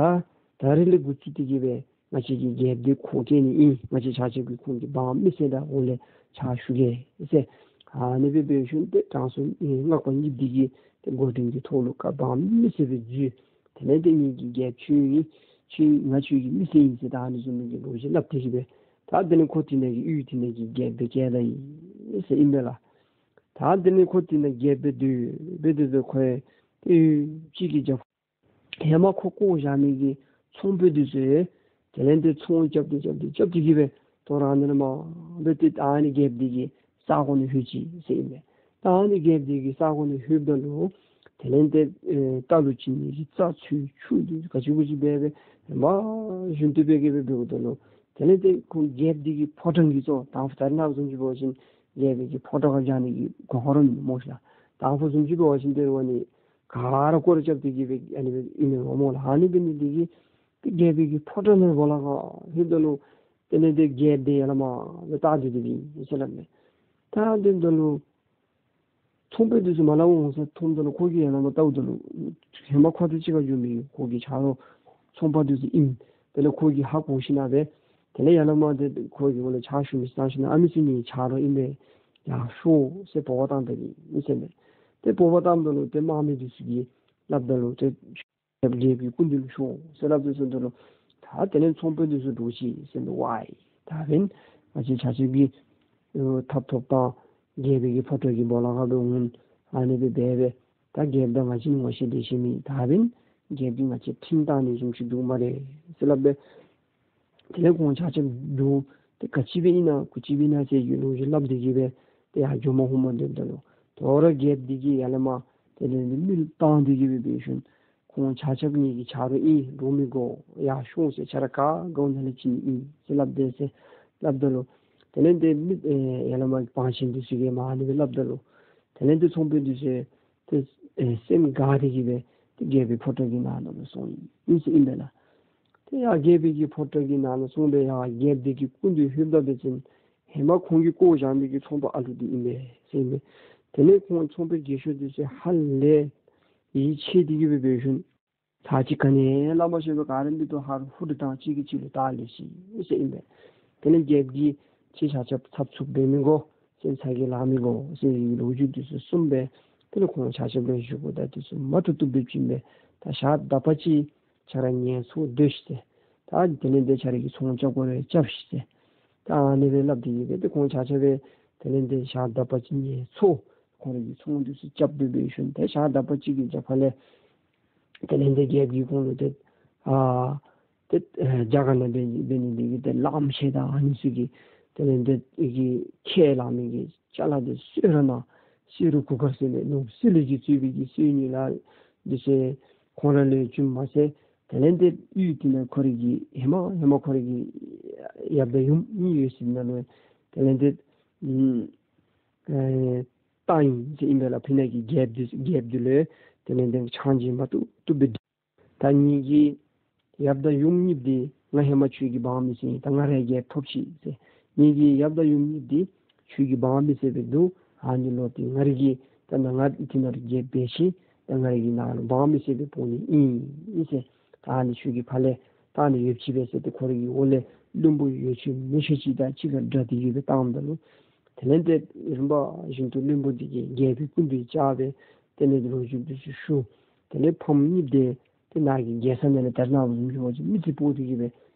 ད་རིས་ལས་འགོ་བཙུགས་ཏེ་གི་སྦེ་ང་བཅས་ཀྱི་རྒྱལཔོ་འདི་ཁོང་བཀལ་ནི་ཨིན། ང་བཅས་ཆ་ཁྱབ་ཀྱིས་ཁོང་གི་འབངས་མི་སེར་དང་འོག་ལས་ཕྱག་ཞུ་གེ་ཟེར། ཨ་ནི་སྦེ་འབད་ཞིནམ་ཏེ་དྲང་སྲོང་སྔགས་པ་གཉིས་འདི་གིས་ཏེ་འགོ་འདྲེན་གྱི་ཐོག་ལུ་བཀའ་འབངས་མི་སེར་སྦེ་འཛུལ། དེ་ལས་ཏེ་ངེ་གི་རྒྱལཔོ་ཁྱོད་ཨིན། ཁྱོད་ང་ཁྱོད་ཀྱི་མི་སེར་ཨིན་ཟེར་ད་ཨ་ནི་བཟུམ་གྱི་ལོ་རྒྱུས་སླབ་སྟེ་གི་སྦེ། ད་དེ་ལས་ཁོ་དེ་ནང་གི་ཡུལ་དེ་ནང་གི་རྒྱལཔོ་སྦེ་བསྐོ་ད་ཡི་ཟེར་ཨིན་པས་ལགས། ད་དེ་ལས་ཁོ་དེ་ནང་རྒྱལཔོ་སྦེ་སྡོད་སྦེ་སྡོད་སྦེ་ཁོ་ཡང་ཏེ་ཡུལ་གཅིག་གི་རྒྱབ་ཧེ་མ་ཁོ་བཀོ་བཞག་མི་གི་ཚོང་དཔོན་འདི་ཚུ་ཡང་དེ་ལས་ཏེ་ཚོང་རྐྱབ་སྟེ་རྐྱབ་སྟེ་རྐྱབ་སྟེ་གི་སྦེ་དོ་རུང་ཨ་ནི་ལས་མར་སྦེ་ཏེ་ད་ཨ་ནི་རྒྱལཔོ་འདི་གི་ས་གོ་ནང་ལྷོད་ཅི་ཟེར་ཨིན་པས། ད་ཨ་ནི་རྒྱལཔོ་འདི་གི་ས་གོ་ནང་ལྷོདཔ་ད་ལུ་དེ་ལས་ཏེ་ཨེ་རྟ་ལུ་བྱིན་ནི་གི་རྩྭ་འཚོལ་ཆུ་འདི་ག་ཅི་གུ་ཅི་འབད་སྦེ་མར་བཞུགས་ཏེ་སྦེ་གི་སྦེ་འབདཝ་ད་ལུ་དེ་ལས་ཏེ་ཁོང་རྒྱལཔོ་འདི་གི་ཕོ་བྲང་གི་ཚུ་དང་ཕུ་ད་རེས་ནངས་པ་བཟུམ་ཅིག་འབད་བ་ཅིན་རྒྱལཔོ་གི་ཕོ་བྲང་ཁར་བཞག་ནི་གི་གོ་སྐབས་ར་མེད་སྨོ་ཤ། དང་ཕུ་བཟུམ་ཅིག་འབད་བ་ཅིན་དེ་རུ་ཨ་ནི་ག་ར་སྐོར་ར་རྐྱབ་སྟེ་གི་སྦེ་ཨ་ནི་སྦེ་ཨིན་མས་སྨོ་ལགས། ཨ་ནི་འབད་ནི་འདི་གིས་ཏེ་རྒྱལཔོ་གི་ཕོ་བྲང་ནང་སྦོ་ལོགས་ཁར་ལྷོདཔ་ད་ལུ་དེ་ལས་ཏེ་རྒྱལཔོ་འདི་ཡར་ལས་མར་སྦེ་བལྟ་སྟེ་སྡོད་པའི་ཨིན་ཟེར་སླབ་མས། ད་དེ་འབདཝ་ད་ལུ་ཚོང་དཔོན་འདི་ཚུ་མར་ལས་འོང་ས་མཐོངམ་ད་ལུ་ཁོ་གིས་ཡར་ལས་མར་བལྟཝ་ད་ལུ་ཧེ་མ་ཁོ་དང་གཅིག་ཁར་བཞུགས་མི་ཁོ་གི་ཆ་རོགས་ཚོང་པ་འདི་ཚུ་ཨིན། དེ་ལས་ཁོ་གིས་ཧ་གོ་ཞིན་ན་སྦེ་དེ་ལས་ཡར་ལས་མར་ཏེ་ཁོ་གི་འོག་ལུ་ཕྱག་ཞུ་མི་ཚུ་བཏང་ཞིན་ན་ཨ་མི་ཚུ་ངེའི་ཆ་རོགས་ཨིན་པས། ཡར་ཤོག་ཟེར་འབོ་བར་བཏངམ་ད་ཨིན་ཟེར་མས། ཏེ་འབོ་བར་བཏངམ་ད་ལུ་ཏེ་དམག་མི་འདི་ཚུ་གིས་སླབ་ད་ལུ་ཏེ་རྒྱལཔོ་གི་སྐུ་མདུན་ལུ་ཤོག་ཟེར་སླབ་སྟེ་ཟེརཝ་ད་ལུ་ད་དེ་ལས་ཚོང་དཔོན་འདི་ཚུ་འདྲོག་ཅི་ཟེར་མས། ཝའི་ད་འབདན་ང་བཅས་ཆ་ཁྱབ་ཀྱིས་ཨེ་ཐབ་ཐོབ་དང་རྒྱལཔོ་གི་ཕོ་བྲང་གི་སྦོ་ལོགས་ཁར་སྦེ་འོང་ཨ་ནི་སྦེ་འབད་སྦེ་ད་རྒྱལཔོ་དང་ང་བཅས་ནི་ངོ་ཤེས་འདྲིས་ཤེས་མེད། ད་འབདན་རྒྱལཔོ་གིས་ང་བཅས་ཁྲིམས་བཏང་ནི་བཟུམ་ཅིག་འདུག་སྨ་རེ་ཟེར་སླབ་སྦེ། དེ་ལས་ཁོང་ཆ་ཁྱབ་འདྲོག་ཏེ་ག་ཅི་སྦེ་ཨིན་ན་གུ་ཅི་སྦེ་ཨིན་ན་ཟེར་གྱི་ལོ་རྒྱུས་སླབ་སྟེ་གི་སྦེ་ཏེ་ཡར་འགྱོ་མ་ཧུམ་མ་སྡོདཔ་ད་ལུ་དོ་རུང་རྒྱལཔོ་འདི་གིས་ཡར་ལས་མར་དེ་ལས་ཏེ་མི་ལུ་བཏང་སྟེ་གི་སྦེ་འབད་ཞིནམ་ཁོང་ཆ་ཁྱབ་ངེ་གི་ཆ་རོགས་ཨིན། འདྲོག་མི་དགོ། ཡར་ཤོག་ཟེར། ཁྱེད་ར་ག་དགའཝ་ནང་ལས་བྱིན་ནི་ཨིན་ཟེར་སླབ་སྟེ་ཟེར་སླབ་ད་ལུ་དེ་ལས་ཏེ་མི་ཨེ་ཡར་ལས་མར་གྱི་བང་ཆེན་འདི་ཚུ་གིས་མར་ཨ་ནི་སྦེ་སླབ་ད་ལུ་དེ་ལས་ཏེ་ཚོང་དཔོན་འདི་ཚུ་ཏེ་ཨེ་སེམས་དགའ་སྟེ་གི་སྦེ་ཏེ་རྒྱལ་པོའི་ཕོ་བྲང་གི་ནང་ན་ལུ་སོང་ཡི་ཟེར་ཨིན་པས་ལགས། ཏེ་ཡར་རྒྱལ་པོའི་གི་ཕོ་བྲང་གི་ནང་ན་སོང་སྦེ་ཡར་རྒྱལཔོ་འདི་གི་སྐུ་མདུན་ལྷོདཔ་ད་འབད་བ་ཅིན་ཧེ་མ་ཁོང་གིས་བཀོ་བཞག་མི་གི་ཚོང་པ་ཨ་ལུ་འདི་ཨིན་པས་ཟེར་ཨིན་པས། དེ་ལས་ཁོང་ཚོང་པའི་རྒས་ཤོས་འདི་ཚུ་ཧ་ལས་ཡིད་ཆེས་ཏེ་གི་སྦེ་འབད་ཞིནམ་ཚར་གཅིག་ག་ནི་སླབ་མ་ཤེས་པར་ག་ར་མིག་ཏོ་ཧ་རུ་ཧུ་རུ་བཏང་གཅིག་གིས་གཅིག་ལུ་བལྟ་ལས་ཅི་ཟེར་ཨིན་པས། དེ་ལས་རྒྱལཔོ་གིས་ཁྱེད་ཆ་ཁྱབ་འཚབ་འཚུབ་འབད་མི་དགོ། སེམས་ཚ་གྱང་ལང་མི་དགོ་ཟེར་བའི་ལོ་རྒྱུས་འདི་ཚུ་གསུངས་སྦེ་དེ་ལས་ཁོང་ཆ་ཁྱབ་ལུ་བཞུགས་པ་ད་འདི་ཚུ་མ་བཏུབ་བཏུབ་སྦེ་བྱིན་སྦེ་ད་ཞག་དག་པ་ཅིག་ཁྱེད་ར་ངལ་འཚོ་སྡོད་ཤིག་ཟེར། ད་དེ་ལས་ཏེ་ཁྱེད་ར་གི་ཚོང་རྐྱབ་དགོ་རུང་རྐྱབ་ཤིག་ཟེར། ད་ཨ་ནི་སྦེ་སླབ་སྟེ་གི་སྦེ་ཏེ་ཁོང་ཆ་ཁྱབ་སྦེ་དེ་ལས་ཏེ་ཞག་དག་པ་ཅིག་ངལ་འཚོ་ཁོང་ར་གི་ཚོང་འདི་ཚུ་རྐྱབ་སྦེ་འབད་ཞིནམ་ཏེ་ཞག་དག་པ་ཅིག་གི་རྒྱབ་ཁ་ལས་དེ་ལས་ཏེ་རྒྱལཔོ་གིས་ཁོང་ལུ་ཏེ་ཨ་ཏེ་ཨེ་རྒྱ་གར་ནང་འབད་འབད་ནི་འདི་གིས་ཏེ་གླངམོ་ཆེ་དང་ཨ་ནི་ཚུ་གི་དེ་ལས་ཏེ་ཨི་གི་ཁས་བླངས་མི་གི་ཅ་ལ་འདི་གསོལ་རས་ནང་གསོལ་རས་གུར་དཀར་ཟེར་མི་ནོར་བུ་སི་ལུ་གིས་གཙོས་པའི་གི་གསོལ་ནི་ལ་འདི་ཚུ་ཁོང་ར་ལུ་བྱིན་མ་ཚད་དེ་ལས་ཏེ་ཡུལ་འདི་ནང་ཁོ་རའི་གི་ཧེ་མ་ཧེ་མ་ཁོ་རའི་གི་ཡབ་དང་ཡུམ་གཉིས་ཡོད་ས་ནང་ལུ་དེ་ལས་ཏེ་ཨམ་ཨེ་བཏང་ཡི་ཟེར་ཨིན་པས་ལགས། ཕི་ནང་གི་རྒྱལཔོ་འདི་རྒྱལཔོ་འདི་ལུ་དེ་ལས་ཏེ་ཆང་བྱིན་མ་བཏུབ་བཏུབ་སྦེ་ད་ངེ་གི་ཡབ་དང་ཡུམ་གཉིས་འདི་ང་ཧེ་མ་ཁྱོད་ཀྱི་འབངས་མི་སེར་ཨིན། ད་ང་ར་རྒྱལཔོ་ཐོབ་ཅི་ཟེར། ངེ་གི་ཡབ་དང་ཡུམ་གཉིས་འདི་ཁྱོད་ཀྱི་འབངས་མི་སེར་སྦེ་འདུག། ཨ་ནི་ལུ་ཏེ་ང་རའི་གི་ད་ནཱ་ང་འདི་ནང་རྒྱལཔོ་འབད་ཞིནམ་ད་ང་རའི་གི་ནང་ལུ་འབངས་མི་སེར་སྦེ་འབོ་ནི་ཨིན་ཟེར། ད་ཨ་ནི་ཁྱོད་ཀྱི་ཕར་ལས་ད་ཨ་ནི་ཡོདཔ་ཅིག་སྦེ་ཟེར་ཏེ་ཁོ་རའི་གི་འོག་ལས་བློན་པོ་ཡོད་ཚད་མི་ཤེས་ཅིག་དང་གཅིག་ཁར་སྦྲགས་ཏེ་གི་སྦེ་བཏངམ་ད་ལུ་དེ་ལས་ཏེ་རིམ་པ་བཞིན་དུ་བློན་པོ་འདི་གིས་རྒྱལ་པོའི་སྐུ་མདུན་བཅར་སྦེ་དེ་ལས་ལོ་རྒྱུས་འདི་ཚུ་ཞུ། དེ་ལས་ཕམ་གཉིས་འདི་ཏེ་ནཱ་གི་རྒྱལ་ས་ནང་ལས་ད་རེས་ནངས་པ་བཟུམ་ཅིག་འབད་བ་ཅིན་མི་རྩིས་སྤོ་སྟེ་གི་སྦེ་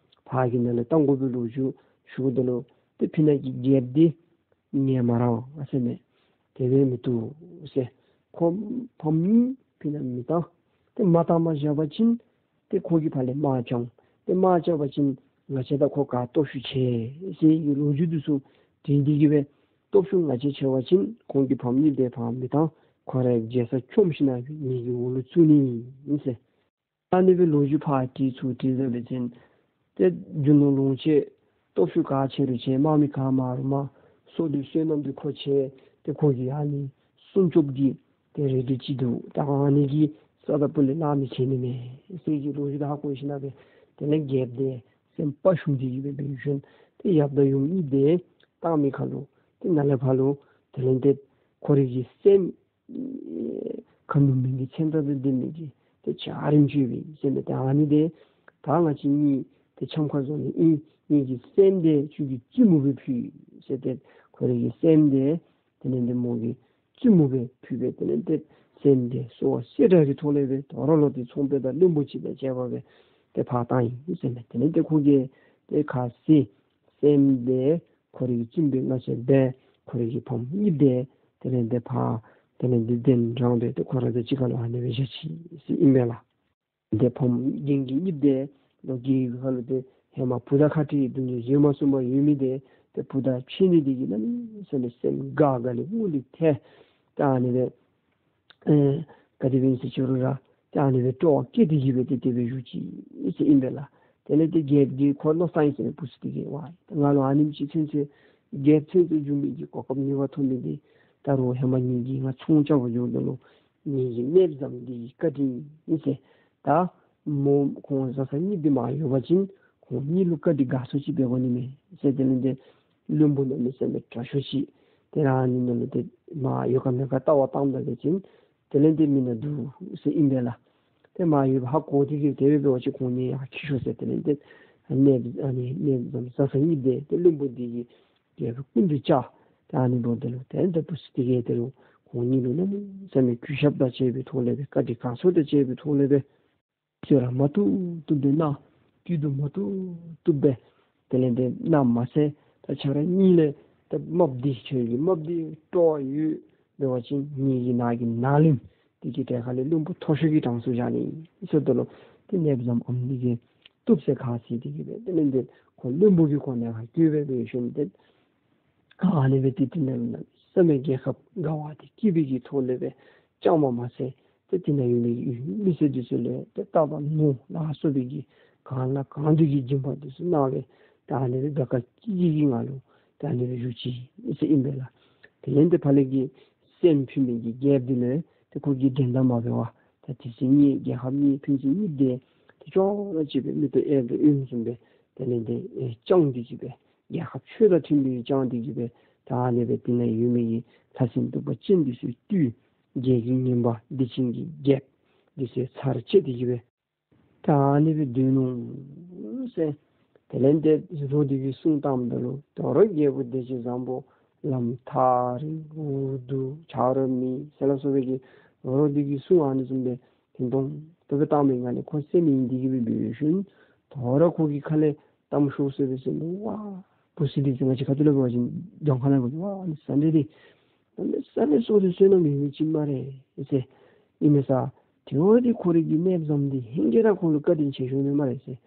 ཕར་གི་ནང་ལས་བཏང་དགོ་པའི་ལོ་རྒྱུས་ཞུཝ་ད་ལུ་ཏེ་ཕི་ནང་གི་རྒྱལཔོ་འདི་ངལ་མ་རངས་ཟེར་མས། དེ་སྦེ་མི་བཏུབ་ཟེར། ཁོ་ཕམ་གཉིས་ཕི་ནང་མི་བཏང་། ཏེ་མ་བཏང་མ་བཞག་པ་ཅིན་ཏེ་ཁོ་གིས་ཕར་ལས་དམག་རྐྱབ། ཏེ་དམག་རྐྱབ་པ་ཅིན་ང་བཅས་དང་ཁོ་ག་སྟོབས་ཤུགས་ཆེ་ཟེར་གྱི་ལོ་རྒྱུས་འདི་ཚུ་དྲིས་ཏེ་གི་སྦེ་སྟོབས་ཤུགས་ང་བཅས་ཆེ་བ་ཅིན་ཁོང་གི་ཕམ་གཉིས་འདི་ཕར་མི་བཏང་། ཁོ་རའི་རྒྱལ་ས་བཅོམ་ཞིན་ན་ངེ་གི་འོག་ལུ་བཙུགས་ནི་ཨིན་ཟེར། ཨ་ནི་སྦེ་ལོ་རྒྱུས་ཕར་དྲི་ཚུར་དྲི་ཟེར་བ་ཅིན་ཏེ་རྒྱུ་ནོར་ལོངས་སྤྱོད་སྟོབས་ཤུགས་ག་ཆེ་རུང་ཆེ་དམག་མི་ག་མང་རུང་མང་། སྲོག་འདི་བསོད་ནམས་འདི་ཁོ་ཆེ། ཏེ་ཁོ་གི་ཨ་ནི་སྲུང་སྐྱོབ་ཀྱི་ཏེ་རལ་གྲི་ཅིག་འདུག། ད་ཨ་ནི་གིས་ས་དང་ཕུ་ལས་ལང་མི་ཆད་ནི་མས་ཟེར་གྱི་ལོ་རྒྱུས་ད་ཧ་གོ་ཞིན་ན་སྦེ་དེ་ལས་རྒྱལཔོ་འདི་སེམས་དཔའ་ཞུམ་སྟེ་གི་སྦེ་འབད་ཞིནམ་ཏེ་ཡབ་དང་ཡུམ་གཉིས་འདི་བཏང་མི་ཁར་ལུ་ཏེ་ནཱ་ལས་ཕར་ལུ་དེ་ལས་ཏེ་ཁོ་རའི་གི་སེམས་ཁ་ནུབ་མི་གི་མཚན་རྟགས་འདི་འདི་མི་གི་ཏེ་འཆར་རིམ་ཅིག་ཡོད་པས་ཟེར་མས། ཏེ་ཨ་ནི་འདི་ད་ང་བཅས་གཉིས་ཏེ་འཆམ་ཁ་བཟོ་ནི་ཨིན། ངེ་གི་སེམས་འདི་ཁྱོད་ཀྱི་བཙུན་མོ་སྦེ་ཕུལ་ཟེར་ཏེ་ཁོ་རའི་གི་སེམས་འདི་དེ་ལས་ཏེ་མོ་གི་བཙུན་མོ་སྦེ་ཕུལ་སྦེ་དེ་ལས་ཏེ་སེམས་འདི་གསོལ་བ་གསེར་བྲག་གི་ཐོག་ལས་སྦེ་དོ་རུང་ལོག་སྟེ་ཚོང་དཔོན་དང་བློན་པོ་ཅིག་དང་བཅས་པ་སྦེ་ ཏེ་ཕར་བཏང་ཡི་ཟེར་མས། དེ་ལས་ཏེ་ཁོ་གིས་ཏེ་ཁ་ཟས་སྲནམ་དེ་ཁོ་རའི་གི་བཙུན་པོའི་སྔ་ཕྱི་སྦེ་ཁོ་རའི་གི་ཕམ་གཉིས་དེ་དེ་ལས་ཏེ་ཕར་དེ་ལས་ཏེ་གདན་དྲངས་སྦེ་ཏེ་ཁོ་ར་དང་གཅིག་ཁར་ལུ་ཨ་ནི་སྦེ་བཞག་ཅི་ཟེར་ཨིན་པས་ལགས། ཏེ་ཕམ་རྒན་གྱི་གཉིས་དེ་ལོག་གི་ཁ་ལུ་ཏེ་ཧེ་མ་བུ་དང་ཁ་བྲལ་དོན་དུ་བཟོད་མ་ཚུགས་པར་ཡོད་མི་དེ་ཏེ་བུ་དང་ཕྱད་ནི་དེ་གིས་གནམ་མེད་ས་མེད་སེམས་དགའ་དགའ་ལས་ངུ་ལས་ཐལ། ཏེ་ཨ་ནི་སྦེ་ཨེ་ག་དེ་སྦེ་ཨིན་ཟེར་ཅི་རུང་ར་ཏེ་ཨ་ནི་སྦེ་སྤྲོ་བ་སྐྱེས་ཏེ་གི་སྦེ་ཏེ་དེ་སྦེ་བཞུགས་ཅི་ཟེར་ཨིན་པས་ལགས། དེ་ལས་ཏེ་རྒྱལཔོ་གིས་ཁོ་ལུ་བློ་བཟང་ཨིན་ཟེར་བུ་ཚུ་དེ་གིས་ཝའི་ང་ལུ་ཨ་ནེམ་ཅིག་ཚུན་ཚོད་རྒྱལཔོ་ཚུན་ཚོད་བཞུགས་མི་གི་གོ་སྐབས་ནུས་པ་ཐོབ་མི་དེ་ད་རུང་ཧེ་མ་ངེ་གི་ང་ཚོང་རྐྱབ་པར་འགྱོཝ་ད་ལུ་ངེ་གི་གནསཔོ་བཟངམ་འདི་གི་བཀའ་དྲིན་ཨིན་ཟེར། ད་མོ་ཁོང་བཟའ་ཚང་གཉིས་འདི་མར་ཡོད་པ་ཅིན་ཁོང་གཉིས་ལུ་བཀའ་དྲིན་དགའ་ཚོར་ཅིག་འབད་དགོ་ནི་མས་ཟེར། དེ་ལས་ཏེ་བློན་པོ་གནམ་མེད་ས་མེད་དྲག་ཤོས་ཅིག་ཏེ་རང་གཉིས་ནང་ལུ་ཏེ་མར་ཡོད་ག་མེད་ག་བལྟ་བར་བཏངམ་ད་འབད་བ་ཅིན་དེ་ལས་ཏེ་མི་ནང་འདུག་ཟེར་ཨིན་པས་ལགས། ཏེ་མར་ཡོདཔ་ཧ་གོ་སྟེ་གི་དེ་སྦེ་འབད་བ་ཅིན་ཁོང་གཉིས་ཡར་འཁྱིད་ཤོག་ཟེར། དེ་ལས་ཏེ་གནས་ཨ་ནི་གནས་བཟངམ་བཟའ་ཚང་གཉིས་དེ་ཏེ་བློན་པོ་འདི་གིས་རྒྱལཔོ་སྐུ་མདུན་བཅར། ཏེ་ཨ་ནི་འབདཝ་ད་ལུ་ཏེ་ད་བུ་ཚུ་དེ་གིས་དེ་ལུ་ཁོང་གཉིས་ལུ་གནམ་མེད་ས་མེད་གུས་ཞབས་དང་བཅས་པའི་ཐོག་ལས་སྦེ་བཀའ་དྲིན་དགའ་ཚོར་དང་བཅས་པའི་ཐོག་ལས་སྦེ་ཚོད་ར་མ་བཏུབ་བཏུབ་སྦེ་གནང་། བཏུབ་ཏུ་མ་བཏུབ་བཏུབ་སྦེ་དེ་ལས་ཏེ་གནངམ་མ་ཚད་ད་ཁྱོད་ར་གཉིས་ལས་ད་རྨགཔ་འདི་ཁྱོད་ཀྱི་རྨགཔ་འདི་སྤྲོ་བ་ཡོད་འབད་བ་ཅིན་ངེ་གི་ནང་གི་ནང་བློན་འདི་གི་གྲལ་ཁ་ལས་བློན་པོ་མཐོ་ཤོས་ཀྱི་གྲངས་སུ་བཞག་ནི་ཟེརཝ་ད་ལུ་ཏེ་གནས་བཟངམ་ཨམ་འདི་གིས་བཏུབ་ཟེར་ཁ་བཟེད་དེ་གི་སྦེ་དེ་ལས་ཏེ་ཁོ་བློན་པོ་གི་གོ་གནས་ཁར་བཀོད་སྦེ་འབད་ཞིནམ་ཏེ་ཨ་ནི་སྦེ་ཏེ་དེ་ནང་ལུ་གནམ་མེད་ས་མེད་རྒྱལ་ཁབ་དགའ་བ་དེ་སྐྱིད་པའི་གི་ཐོག་ལས་སྦེ་བཅངམ་མ་ཚད་ཏེ་དེ་ནང་ཡོད་མི་གི་མི་སེར་འདི་ཚུ་ལུ་ཏེ་རྟ་དང་ནོར་ལ་སོགས་པའི་གི་གང་ལ་གང་འདུལ་གྱི་སྦྱིན་པ་འདི་ཚུ་གནང་སྦེ་ད་ཨ་ནི་སྦེ་དགའ་དགའ་སྐྱིད་སྐྱིད་ཀྱི་ངང་ལུ་ད་ཨ་ནི་སྦེ་བཞུགས་ཅི་ཟེར་ཨིན་པས་ལགས། དེ་ལས་ཏེ་ཕར་ལས་ཀྱི་སྲནམ་ཕུལ་མི་གི་རྒྱལཔོ་འདི་ལུ་ཏེ་ཁོ་གིས་འགྲན་ཟླ་མ་འབད་བར་ད་དེ་ཚེ་གཉིས་རྒྱལ་ཁབ་གཉིས་ཕན་ཚུན་གཉིས་ཏེ་ཏེ་ཅོག་ར་གཅིག་སྦེ་མིག་ཏོ་གཡས་སྦེ་གཡོན་བཟུམ་སྦེ་དེ་ལས་ཏེ་ཨེ་བཅངས་ཏེ་གི་སྦེ་རྒྱལ་ཁབ་ཆོས་དང་མཐུན་པའི་བཅངས་ཏེ་གི་སྦེ་ད་ཨ་ནི་སྦེ་དེ་ནང་ཡོད་མི་གི་ལྷ་སྲིན་གདུག་པ་ཅན་འདི་ཚུ་བཏུལ། རྒྱལ་གྱི་ངན་པ་སྡིག་ཅན་གྱི་རྒྱལཔོ་འདི་ཚུ་ཚར་བཅད་དེ་གི་སྦེ་ད་ཨ་ནི་སྦེ་སྡོད་ནུག་ཟེར། དེ་ལས་ཏེ་རོ་འདི་གིས་གསུང་བཏངམ་ད་ལུ་དོ་རུང་རྒྱལ་པོ་བདེ་སྤྱོད་བཟང་པོ་ལམ་ཐག་རིང་འུ་སྡུག་ཆ་རོགས་མེད་ཟེར་ལ་སོགས་པའི་གི་རོ་འདི་གིས་གསུང་ཨ་ནི་བཟུམ་སྦེ་ཐེན་ཐོང་ཏོ་སྦེ་བཏང་མི་ངང་ལས་ཁོ་སེམས་ཨིན་དེ་གི་སྦེ་འབད་ཞིནམ་དོ་རུང་ཁོ་གི་ཁ་ལས་གཏམ་ཤོར་སོ་སྦེ་ཟེར་ནུག། ཝའི་བུ་ཚ་འདི་ཚུ་ང་བཅས་ཁ་ཐུག་ལས་འབད་བ་ཅིན་གྱངས་ཁ་ལས་འབད་བ་ཅིན་ཝའི་ཨ་ནི་བཟའ་འདི་འདི་གནམ་མེད་ས་མེད་བསོད་བདེ་བསོད་ནམས་ཡོད་མི་ཅིག་སྨ་རེ་ཟེར། ཨིན་མས་ས། དེ་འབདཝ་ད་ཁོ་རའི་གི་གནསཔོ་བཟངམ་འདི་ཧེང་སྐལ་ར་ཁོ་ལུ་བཀའ་དྲིན་ཆེ་ཤོས་མས་སྨ་རེ་ཟེར།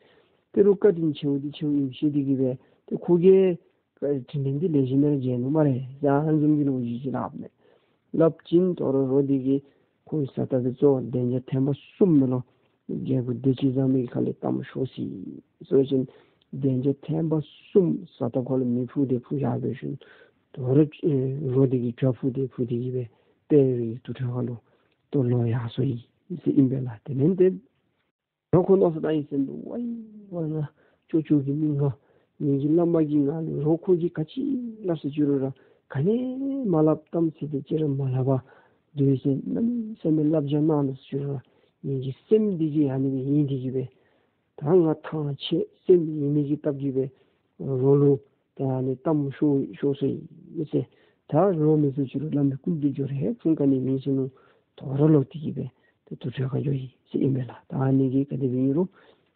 དེ་རུང་བཀའ་དྲིན་ཆེཝ་འདི་ཆེཝ་ཨིནམ་ཤེས་ཏེ་གི་སྦེ་ཏེ་ཁོ་གིས་དྲིན་ལན་འདི་ལེགས་ཤོམ་སྦེ་ར་འཇལ་ནུག་སྨ་རེ་ཟེར་ཨ་ནི་བཟུམ་གྱི་ལོ་རྒྱུས་ཅིག་སླབ་མས། སླབ་ཅིན་དོ་རུང་རོ་འདི་གིས་ཁོ་གི་བཟའ་ཟླ་འདི་གཙོ་བོ་གདན་ཆ་ཐེངས་མ་གསུམ་མས་ལོ། རྒྱལ་པོ་བདེ་སྤྱོད་བཟང་མོའི་ཁ་ལས་གཏམ་ཤོར་ཅི་ཟེར་བ་ཅིན་གདན་ཆ་ཐེངས་མ་གསུམ་བཟའ་ཟླ་ཁོ་ལུ་མེ་ཕུ་སྟེ་ཕུ་བཞག་འབད་ཞིནམ་དོ་རུང་ཨེ་རོ་འདི་གིས་དྲོད་ཕུ་སྟེ་ཕུ་སྟེ་གི་སྦེ་དཔལ་རི་དུར་ཁྲོད་ཁ་ལུ་ཏེ་ལོག་ཡར་སོ་ཡི་ཟེར་ཨིན་པས་ལགས། དེ་ལས་ཏེ་རོ་ཁོ་མནོ་བསམ་བཏང་ཡི་ཟེར་འདུག། ཝའི་ཝའི་ང་ཅོག་ཅོག་གི་མི་ང་ངེ་གི་བླ་མ་གིས་ང་ལུ་རོ་ཁོ་གིས་ག་ཅི་སླབ་ཟེར་ཅི་རུང་ར་ག་ནི་མ་སླབ། གཏམ་ཚིག་དེ་ཅིག་ར་མ་སླབ་པར་སྡོད་ཟེར་གནམ་མེད་ས་མེད་བསླབ་བྱ་གནང་ནུག་ཟེར་ཅི་རུང་ར་ངེ་གི་སེམས་འདི་གིས་ཨ་ནི་སྦེ་ཡེངས་ཏེ་གི་སྦེ་ད་ང་ཐང་ཆད་སེམས་ཡེངས་མི་གི་སྟབས་ཀྱིས་སྦེ་རོ་ལུ་ད་ཨ་ནི་གཏམ་ཤོར་ཤོར་སོ་ཡི་ཟེར། ད་རོ་མི་བཟོད་ཅི་རུང་བླ་མའི་སྐུ་མདུན་འགྱོ་རུང་ཧེ་ཕུང་ག་ནི་མེད་ཟེར་ནུག། དོ་རུང་ལོག་སྟེ་གི་སྦེ་ཏེ་དུར་ཁྲོད་ཁར་འགྱོ་ཡི་ཟེར་ཨིན་པས་ལགས། ད་ཨ་ནི་གིས་ག་དེ་སྦེ་ཨིན་རུང་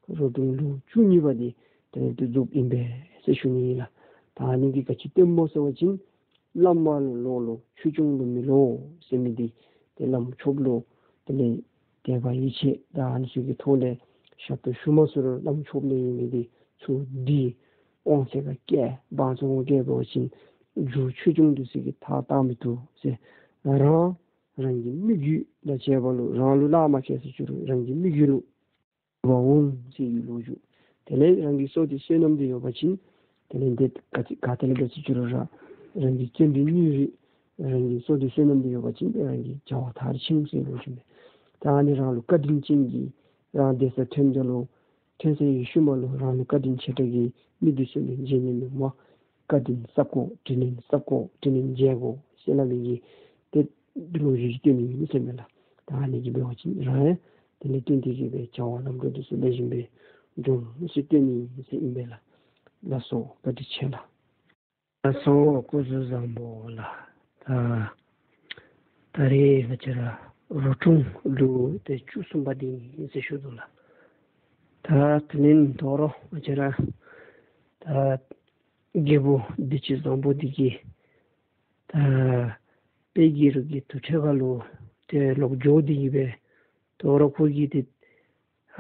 རོ་སྒྲུང་ལུ་བཅུ་གཉིས་པ་འདི་དེ་ལས་ཏེ་རྫོགསཔ་ཨིན་པས་ཟེར་ཞུ་ནི་ཨིན་ལགས། ད་ཨ་ནི་གིས་ག་ཅི་སྟོནམ་སྨོ་ཟེར་བ་ཅིན་བླ་མ་ལུ་ལོག་ལོ་ཆོས་སྐྱོང་ལུ་མི་ལོག་ཟེར་མི་འདི་ཏེ་བླམ་ཆོསཔ་ལུ་དེ་ལས་དད་པ་ཡིད་ཆེས་དང་ཨ་ནི་ཚུ་གི་ཐོག་ལས་ཞབས་ཏོག་ཞུ་མ་ཚུགས་རུང་བླམ་ཆོསཔ་ལས་ཡོད་མི་འདི་ཚུར་འདི་དབང་ཚད་ཁར་བཀལ་བང་ཚད་ཁར་བཀལ་འབད་བ་ཅིན་རྒྱུ་ཆོས་སྐྱོང་འདི་ཚུ་གིས་ཐར་བཏང་མི་བཏུབ་ཟེར། རང་རང་གི་མི་རྒྱུད་དང་བཅས་པ་ལུ་རང་ལུ་ལཱ་མ་ཁེལ་ཟེར་ཅི་རུང་རང་གི་མི་རྒྱུད་ལུ་འབབ་འོང་ཟེར་བའི་ལོ་རྒྱུས། དེ་ལས་རང་གི་བསོད་བདེ་བསོད་ནམས་འདི་ཡོད་པ་ཅིན་དེ་ལས་འདི་ག་ཅི་ག་ཏེ་ལས་འབད་ཟེར་ཅི་རུང་ར་རང་གི་བརྩོན་འགྲུས་སྙིང་རུས་རང་གི་བསོད་བདེ་བསོད་ནམས་འདི་ཡོད་པ་ཅིན་རང་གི་བྱ་བ་མཐར་ཕྱིན་ཟེར་ལོ་རྒྱུས་མས། ད་ཨ་ནི་རང་ལུ་བཀའ་དྲིན་ཅན་གྱི་རང་སྡོད་ས་ཐོནམ་ད་ལུ་ཐོན་ས་ཡེ་ཤུལ་མ་ལུ་རང་ལུ་བཀའ་དྲིན་ཆེ་དྲགས་ཀྱི་མི་འདི་ཚུ་ལུ་འཇལ་ནི་མེད་སྨོ། བཀའ་དྲིན་གསབ་དགོ། དྲིན་ལན་གསབ་དགོ། དྲིན་ལན་འཇལ་དགོ་ཟེར་སླབ་མི་གི་ཏེ་ལོ་རྒྱུས་ཅིག་སྟོན་ནི་ཨིན་ཟེར་མས་ལགས། ད་ཨ་ནི་གིས་འབད་བ་ཅིན་རང་ཡང་དེ་ལས་བརྟེན་ཏེ་གི་སྦེ་བྱ་བ་ལམ་འགྲོ་འདི་ཚུ་ལེགས་ཤོམ་སྦེ་འགྱོ་འོང་ཟེར་སྟོན་ནི་ཨིན་ཟེར་ཨིན་པས་ལགས། ལགས་སོ། བཀའ་དྲིན་ཆེ་ལགས། ལགས་སོ། སྐུ་གཟུགས་བཟང་པོ་ལགས། ད་ད་རེས་ང་བཅས་ར་རོ་སྒྲུང་ལུ་ཏེ་བཅུ་གསུམ་པ་འདི་ཨིན་ཟེར་ཞུ་དོ་ལགས། ད་ ད་དེ་ལས་དོ་རུང་ང་བཅས་ར་ད་རྒྱལ་པོ་བདེ་སྤྱོད་བཟང་པོ་འདི་གིས་ད་དཔལ་གྱི་རི་གི་དུར་ཁྲོད་ཁ་ལུ་ཏེ་ལོག་འགྱོ་སྟེ་གིས་སྦེ་དོ་རུང་ཁོ་གིས་ཏེ་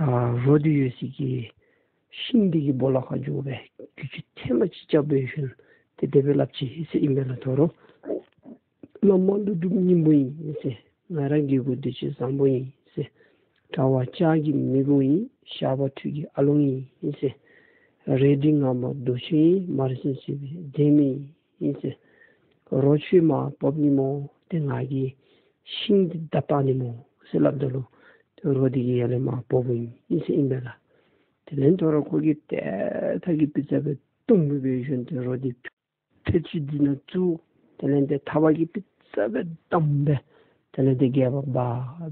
ཨ་རོ་འདི་ཡོད་སའི་གི་ཤིང་འདི་གི་སྦོ་ལོགས་ཁར་འགྱོ་སྦེ་གྱི་ཅུང་ཐེངས་མ་ཅིག་རྐྱབ་སྦེ་ཞིནམ་ཏེ་དེ་སྦེ་སླབ་ཅི་ཟེར་ཨིན་པས་ལགས། དོ་རུང་བླ་མ་ཀླུ་སྒྲུབ་སྙིང་པོ་ཨིན་ཟེར། ང་ར་རྒྱལ་པོ་བདེ་སྤྱོད་བཟང་པོ་ཨིན་ཟེར། དྲ་བ་ལྕགས་ཀྱི་མི་དགུང་ཨིན། ཤ་བ་ཁྲུས་ཀྱི་ཨ་ལོང་ཨིན་ཟེར། རལ་གྲི་ངར་མ་རྡོ་ཆུང་ཨིན། མར་སེར་ཟེར་བའི་རྫས་མེད་ཨིན་ཟེར། རོ་ཁྱོད་མར་བབས་ནི་སྨོ། ཏེ་ང་གིས་ཤིང་འདི་བརྡབ་བཏང་ནི་སྨོ་ཟེར་སླབ་ད་ལུ་ཏེ་རོ་འདི་གིས་ཡར་ལས་མར་བབས་ཨིན་ཟེར་ཨིན་པས་ལགས། དེ་ལས་དོ་རུང་ཁོ་གིས་ཏེ་ཐག་གིས་པི་ཙ་སྦེ་བརྡུང་སྦེ་འབད་ཞིནམ་ཏེ་རོ་འདི་ཕད་ཅིག་འདི་ནང་བཙུགས། དེ་ལས་ཏེ་ཐགཔ་གིས་པི་ཙ་སྦེ་བསྡམས་སྦེ་དེ་ལས་ཏེ་རྒྱལཔོ་འབག་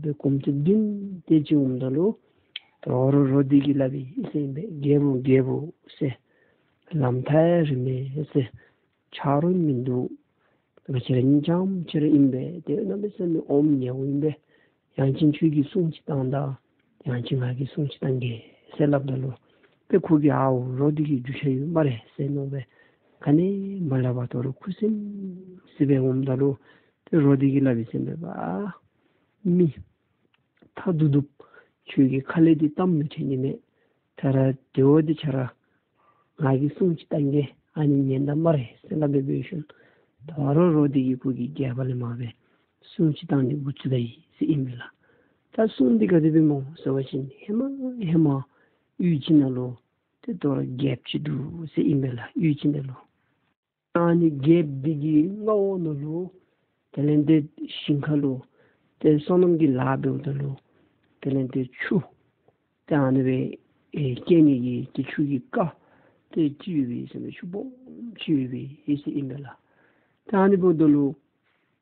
སྦེ་སྐོམ་ཚད་བདུན་དེ་ཅིག་འོངམ་ད་ལུ་དོ་རུང་རོ་འདི་གིས་སླབ་ཨིན་ཟེར་ཨིན་པས། རྒྱལ་པོ་རྒྱལ་པོ་ཟེར། ལམ་ཐག་རིང་མས་ཟེར། ཆ་རོགས་མིན་འདུག། ང་བཅས་ར་གཉིས་རྐྱངམ་ཅིག་ར་ཨིན་པས། ཏེ་གནམ་མེད་ས་མེད་ཨོམ་ཉེ་བོ་ཨིན་པས། ཡང་ཅིན་ཁྱོད་ཀྱིས་སྲུང་ཅིག་བཏང་ད། ཡང་ཅིན་ང་གིས་སྲུང་ཅིག་བཏང་གེ་ཟེར་སླབ་ད་ལུ་ཏེ་ཁོ་གིས་ཨའོ་རོ་འདི་གིས་རྒྱུས་ཆ་ཡོད་སྨ་རེ་ཟེར་མནོ་སྦེ་ག་ནི་མ་སླབ་པར་དོ་རུང་ཁུ་སིམ་སི་སྦེ་འོངམ་ད་ལུ་ཏེ་རོ་འདི་གིས་སླབ་ཨིན་ཟེར་ཨིན་པས། མི་ཐ་དུབ་དུབ་ཁྱོད་ཀྱི་ཁ་ལས་འདི་གཏམ་མི་ཐོན་ནི་མས། ད་ར་དེ་བ་འདི་ཁྱོད་ར་ང་གིས་སྲུང་ཅིག་བཏང་གེ། ཨ་ནི་ཉན་ད་སྨ་རེ་ཟེར་སླབ་སྦེ་འབད་ཞིནམ་དོ་རུང་རོ་འདི་གིས་ཁོ་གི་རྒྱབ་ལས་མར་སྦེ་སྲུང་ཅིག་བཏང་ནི་འགོ་བཙུགས་ད་ཡི་ཟེར་ཨིན་པས་ལགས། ད་སྲུང་འདི་ག་དེ་སྦེ་སྨོ་ཟེར་བ་ཅིན་ཧེ་མ་ཧེ་མ་གཡུས་ཅིག་ནང་ལུ་ཏེ་དོ་རུང་རྒྱལཔོ་ཅིག་འདུག་ཟེར་ཨིན་པས་ལགས། གཡུས་ཅིག་ནང་ལུ་ཨ་ནི་རྒྱལཔོ་འདི་གི་མངའ་འོག་ནང་ལུ་དེ་ལས་ཏེ་ཞིང་ཁ་ལུ་ཏེ་སོ་ནམ་གྱི་ལཱ་འབདཝ་ད་ལུ་དེ་ལས་ཏེ་ཆུ་ཏེ་ཨ་ནི་སྦེ་ཨེ་བསྐྱལ་ནི་གི་ཏེ་ཆུ་གི་རྐ་ཏེ་ཅིག་ཡོད་པས་ཟེར་མས། ཆུ་སྦོམ་ཅིག་ཡོད་པས་ཟེར་ཨིན་པས་ལགས། ཏེ་ཨ་ནི་འབདཝ་ད་ལུ་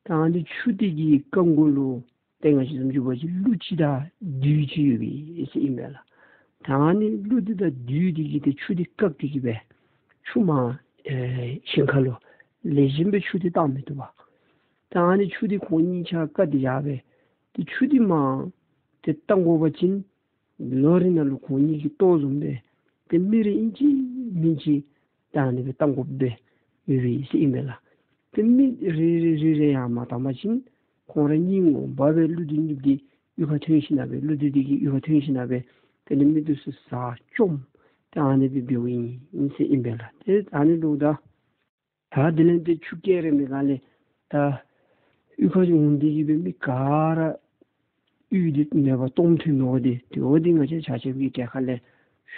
ཏེ་ཨ་ནི་ཆུ་འདི་གི་རྐ་མགུ་ལུ་ཏེ་ང་བཅས་བཟུམ་ཅིག་འབད་བ་ཅིན་ཀླུ་ཅིག་དང་བདུད་ཅིག་ཡོད་པས་ཟེར་ཨིན་པས་ལགས། ད་ཨ་ནི་ཀླུ་འདི་དང་བདུད་འདི་གིས་ཏེ་ཆུ་འདི་བཀག་སྟེ་གིས་སྦེ་ཆུ་མར་ཨེ་ཞིང་ཁ་ལུ་ལེགས་ཤོམ་སྦེ་ཆུ་འདི་བཏང་མི་བཏུབ་པས། ད་ཨ་ནི་ཆུ་འདི་ཁོང་གཉིས་ཆ་བཀག་སྟེ་བཞག་སྦེ་ཏེ་ཆུ་འདི་མར་ཏེ་བཏང་དགོ་པ་ཅིན་ལོ་རེ་ནང་ལུ་ཁོང་གཉིས་ཀྱི་ལྟོ་བཟུམ་སྦེ་ཏེ་མི་རེ་ཨིན་ཅི་མིན་ཅི་ད་ཨ་ནི་སྦེ་བཏང་དགོཔ་སྦེ་ཡོད་པས་ཟེར་ཨིན་པས་ལགས། ཏེ་མི་རེ་རེ་རེ་རེ་ཡང་མ་བཏང་པ་ཅིན་ཁོང་ར་གཉིས་ངོ་མ་སྦེ་ཀླུ་བདུད་གཉིས་འདི་གཡུས་ཁར་ཐོན་ཞིནམ་སྦེ་ཀླུ་བདུད་འདི་གི་གཡུས་ཁར་ཐོན་ཞིནམ་སྦེ་དེ་ལས་མི་འདི་ཚུ་བཟའ་བཅོམ་ཏེ་ཨ་ནི་སྦེ་འབདཝ་ཨིན་ཟེར་ཨིན་པས་ལགས། ཏེ་ཨ་ནི་ལུ་ད་ད་དེ་ལས་ཏེ་ཆུ་བཀལ་རན་པའི་སྒང་ལས་ད་གཡུས་ཁར་འོང་སྟེ་གིས་སྦེ་མི་ག་ར་གཡུས་འདི་ནད་པ་སྟོངམ་ཐོན་ནུག་འདི་དེ་འོ་འདི་ང་བཅས་ཆ་ཁྱབ་ཀྱི་གྲལ་ཁ་ལས་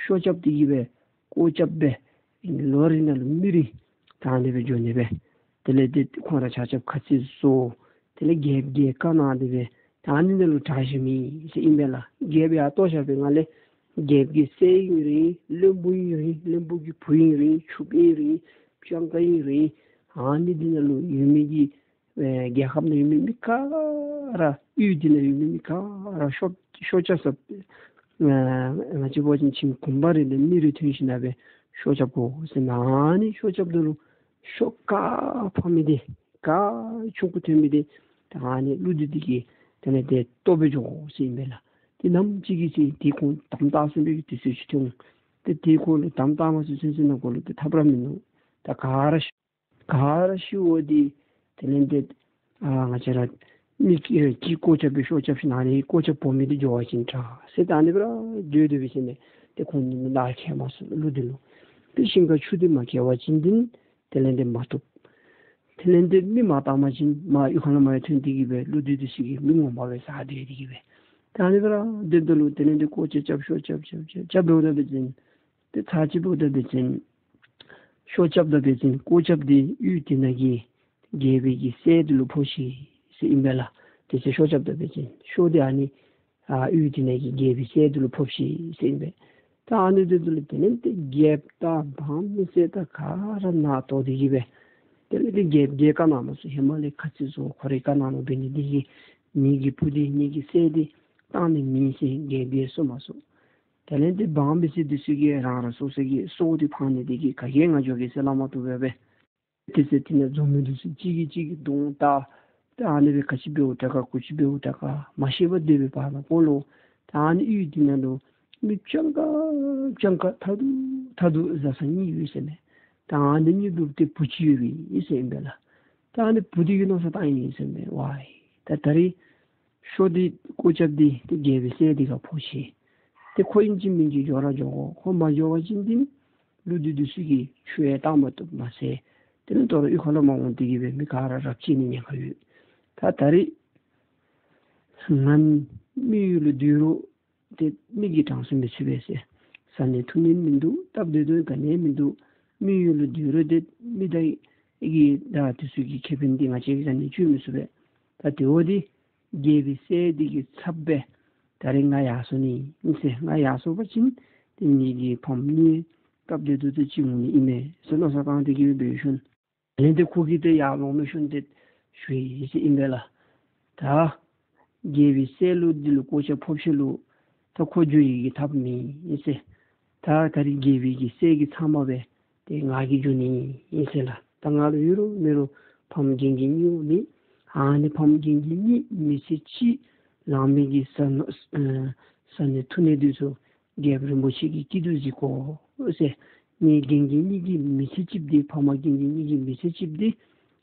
ཤོ་རྐྱབ་སྟེ་གིས་སྦེ་སྐོར་རྐྱབ་སྦེ་ལོ་རེ་ནང་ལུ་མི་རེ་ད་ཨ་ནི་སྦེ་འགྱོ་ནི་སྦེ་དེ་ལས་ཏེ་ཁོང་ར་ཆ་ཁྱབ་ཁ་ཚིག་བཟོ། དེ་ལས་རྒྱལཔོ་གིས་བཀའ་གནང་སྟེ་སྦེ་ད་ཨ་ནི་ནང་ལུ་དྲག་ཞན་མེད་ཟེར་ཨིན་པས་ལགས། རྒྱལཔོ་ཡར་ལྟོ་བཞག་པའི་སྒང་ལས་རྒྱལཔོ་གི་སྲས་ཨིན་རུང་བློན་པོ་ཨིན་རུང་བློན་པོ་གི་བུ་ཨིན་རུང་ཕྱུགཔོ་ཨིན་རུང་སྤྱང་ཀ་ཨིན་རུང་ཨ་ནི་འདི་ནང་ལུ་ཡོད་མི་གི་ཨེ་རྒྱལ་ཁབ་ནང་ཡོད་མི་མི་ག་ར་གཡུས་འདི་ནང་ཡོད་མི་མི་ག་ར་ཤོ་ཤོ་རྐྱབ་ས་ཨེ་ང་བཅས་འབད་བ་ཅིན་ཁྱིམ་གུང་པ་རེ་ལས་མི་རེ་ཐོན་ཞིནམ་སྦེ་ཤོ་རྐྱབ་དགོ་ཟེར་མས། ཨ་ནི་ཤོ་རྐྱབ་ད་ལུ་ཤོ་ག་ཕམ་མི་འདི་ག་ཆུང་ཀུ་ཐོན་མི་འདི་ད་ཨ་ནི་ཀླུ་བདུད་འདི་གི་དེ་ལས་ཏེ་ལྟོ་སྦེ་འགྱོ་དགོ་ཟེར་ཨིན་པས་ལགས། ཏེ་ནམ་ཅིག་གི་ཚེ་ཏེ་ཁོང་དམ་བཏགས་ཟེར་བའི་གི་དུས་ཚོད་ཅིག་ཐོན་འོང་། ཏེ་ཏེ་ཁོང་ལུ་དམ་བཏགས་མ་ཚུགས་ཚུན་ཚོད་ནང་འཁོད་ལུ་ཏེ་ཐབས་ར་མིན་འདུག། ད་ག་ར་ག་ར་ཤི་འོང་འདི་དེ་ལས་ཏེ་ཨ་ང་བཅས་ར་མི་གིས་སྐོར་རྐྱབ་སྦེ་ཤོ་རྐྱབ་ཞིནམ་ཨ་ནི་སྐོར་རྐྱབ་འབོ་མི་འདི་འགྱོ་བ་ཅིན་དྲག་ཟེར་ད་ཨ་ནི་སྦེ་ར་སྡོད་སྡོད་པའི་ཚེ་ནང་ཏེ་ཁོང་གཉིས་མི་ལཱ་ཁེལ་མ་ཚུགས། ཀླུ་བདུད་ལུ་ཏེ་ཞིང་ཁར་ཆུ་འདི་མ་བཀལ་བ་ཅིན་འདི་དེ་ལས་ཏེ་མ་བཏུབ། དེ་ལས་ཏེ་མི་མ་བཏང་པ་ཅིན་མར་གཡུས་ཁ་ལུ་མར་ཡར་ཐོན་ཏེ་གིས་སྦེ་ཀླུ་བདུད་འདི་ཚུ་གིས་མི་ངོ་མ་སྦེ་བཟའ་སྡོད་དེ་གིས་སྦེ་ད་ཨ་ནི་སྦེ་ར་སྡོདཔ་ད་ལུ་དེ་ལས་ཏེ་སྐོར་རྐྱབ་རྐྱབ་ཤོ་རྐྱབ་རྐྱབ་རྐྱབ་རྐྱབ་འབདཝ་ད་འབད་བ་ཅིན་ཏེ་ཚར་གཅིག་འབདཝ་ད་འབད་བ་ཅིན་ཤོ་རྐྱབ་ད་འབད་བ་ཅིན་སྐོར་རྐྱབ་འདི་གཡུས་འདི་ནང་གི་རྒྱལ་པོའི་གི་སྲས་འདི་ལུ་ཕོག་ཤིག་ཟེར་ཨིན་པས་ལགས། དེ་ཚེ་ཤོ་རྐྱབ་ད་འབད་བ་ཅིན་ཤོ་འདི་ཨ་ནི་ཨ་གཡུས་འདི་ནང་གི་རྒྱལ་པོའི་སྲས་འདི་ལུ་ཕོག་ཤིག་ཟེར་ཨིན་པས། ད་ཨ་ནི་འདི་ཚུ་ལུ་དེ་ལས་ཏེ་རྒྱལཔོ་དང་འབངས་མི་སེར་དང་ག་ར་ནང་དོག་སྟེ་གིས་སྦེ་དེ་ལས་ཏེ་རྒྱལཔོ་གིས་བཀའ་གནང་མ་ཚུགས། ཧེ་མ་ལས་ཁ་ཚིག་བཟོ་ཁོ་རའི་བཀའ་གནང་ནུག་འབད་ནི་འདི་གིས་ངེ་གི་བུ་འདི་ངེ་གི་སྲས་འདི་བཏང་ནི་མེད་ཟེར་རྒྱལཔོ་གིས་གསུངས་མ་ཚུགས། དེ་ལས་ཏེ་འབངས་མི་སེར་འདི་ཚུ་གིས་རང་རང་སོ་སོ་གི་སྲོག་འདི་ཕངས་ནི་འདི་གིས་ག་གིས་ང་འགྱོ་གེ་ཟེར་སླབ་མ་བཏུབ་པས། དེ་ཚེ་དེ་ནང་འཛོམས་མི་འདི་ཚུ་གཅིག་གིས་གཅིག་གི་གདོང་བལྟ། ད་ཨ་ནི་སྦེ་ག་ཅི་འབདཝ་དྲག་ག་གུ་ཅི་འབདཝ་དྲག་ག་མ་ཤེས་པར་སྡོད་པའི་བར་ན་ཁོང་ལུ་ད་ཨ་ནི་གཡུས་འདི་ནང་ལུ་ མི་སྤྱང་ཀ་སྤྱང་ཀ་ཐ་དུ་ཐ་དུ་བཟའ་ས་གཉིས་ཡོད་ཟེར་མས། ད་ཨ་ནི་གཉིས་ལུ་ཏེ་བུ་ཅིག་ཡོད་པས་ཟེར་ཨིན་པས་ལགས། ད་ཨ་ནི་བུ་འདི་གིས་མནོ་བསམ་བཏང་ཡི་ཟེར་མས། ཝའི་ད་ད་རིས་ཤོ་འདི་སྐུ་ཚབ་འདི་ཏེ་རྒྱལ་པོའི་སྲས་འདི་ཁར་ཕོག་ཅི། ཏེ་ཁོ་ཨིན་ཅི་མིན་ཅི་འགྱོ་ར་འགྱོ་དགོ། ཁོ་མ་འགྱོ་བ་ཅིན་འདི་ཀླུ་འདི་འདི་ཚུ་གིས་ཆུ་ཡང་བཏང་མ་བཏུབ་མ་ཚད་དེ་ལས་དོ་རུང་གཡུས་ཁ་ལུ་མ་འོང་། དེ་གིས་སྦེ་མི་ག་ར་རབས་ཆད་ནི་ཉེན་ཁ་ཡོད། ད་ད་རིས་ང་མི་ཡུལ་ལུ་སྡོད་རུང་ཏེ་མི་གི་གྲངས་སུ་མི་ཚུད་པས་ཟེར། བཟའ་ནི་འཐུང་ནི་མིན་འདུག། སྟབས་བདེ་ཏོག་ཏོ་ག་ནི་མིན་འདུག། མི་ཡུལ་ལུ་སྡོད་རུང་ཏེ་མི་དང་གི་ད་དེ་ཚུ་གི་ཁེ་ཕན་འདི་ང་བཅས་ཀྱིས་ག་ནི་བཅོལ་མི་ཚུགས་པས། ད་དེ་འབདཝ་ད་རྒྱལ་པོའི་སྲས་འདི་གི་ཚབ་སྦེ་ད་རིས་ང་ཡར་སོ་ནི་ཨིན་ཟེར། ང་ཡར་སོ་བ་ཅིན་ཏེ་ངེ་གི་ཕམ་གཉིས་སྟབས་བདེ་ཏོག་ཏོ་ཅིག་འོང་ནི་ཨིན་མས་ཟེར་མནོ་བསམ་བཏང་སྟེ་གི་འབད་ཞིནམ་དེ་ལས་ཏེ་ཁོ་གིས་ཏེ་ཡར་ལོང་མི་ཞིནམ་ཏེ་ཞུ་ཡི་ཟེར་ཨིན་པས་ལགས། ད་རྒྱལ་པོའི་སྲས་ལུ་འདི་ལུ་སྐུ་ཚབ་ཕོག་ཅི་ལུ་ད་ཁོ་འགྱོ་ནི་གི་ཐབས་མེད་ཟེར། ད་ད་རིས་རྒྱལ་པོའི་གི་སྲས་ཀྱི་ཚབ་མ་སྦེ་ཏེ་ང་གིས་འགྱོ་ནི་ཨིན་ཟེར་ལགས། ད་ང་ལུ་ཡོད་རུང་མེད་རུང་ཕམ་རྒན་གྱི་གཉིས་འོང་ནི། ཨ་ནི་ཕམ་རྒན་གྱི་གཉིས་མི་ཚེ་གཅིག་ལང་མི་གི་བཟའ་ནི་ཨ་བཟའ་ནི་འཐུང་ནི་འདི་ཚུ་རྒྱལཔོ་རིན་པོ་ཆེ་གི་སྐྱིད་སྡུག་གཟིགས་དགོ་ཟེར། ངེ་རྒན་གྱི་གཉིས་ཀྱི་མི་ཚེ་གཅིག་འདི་ཕམ་རྒན་གྱི་གཉིས་ཀྱི་མི་ཚེ་གཅིག་འདི་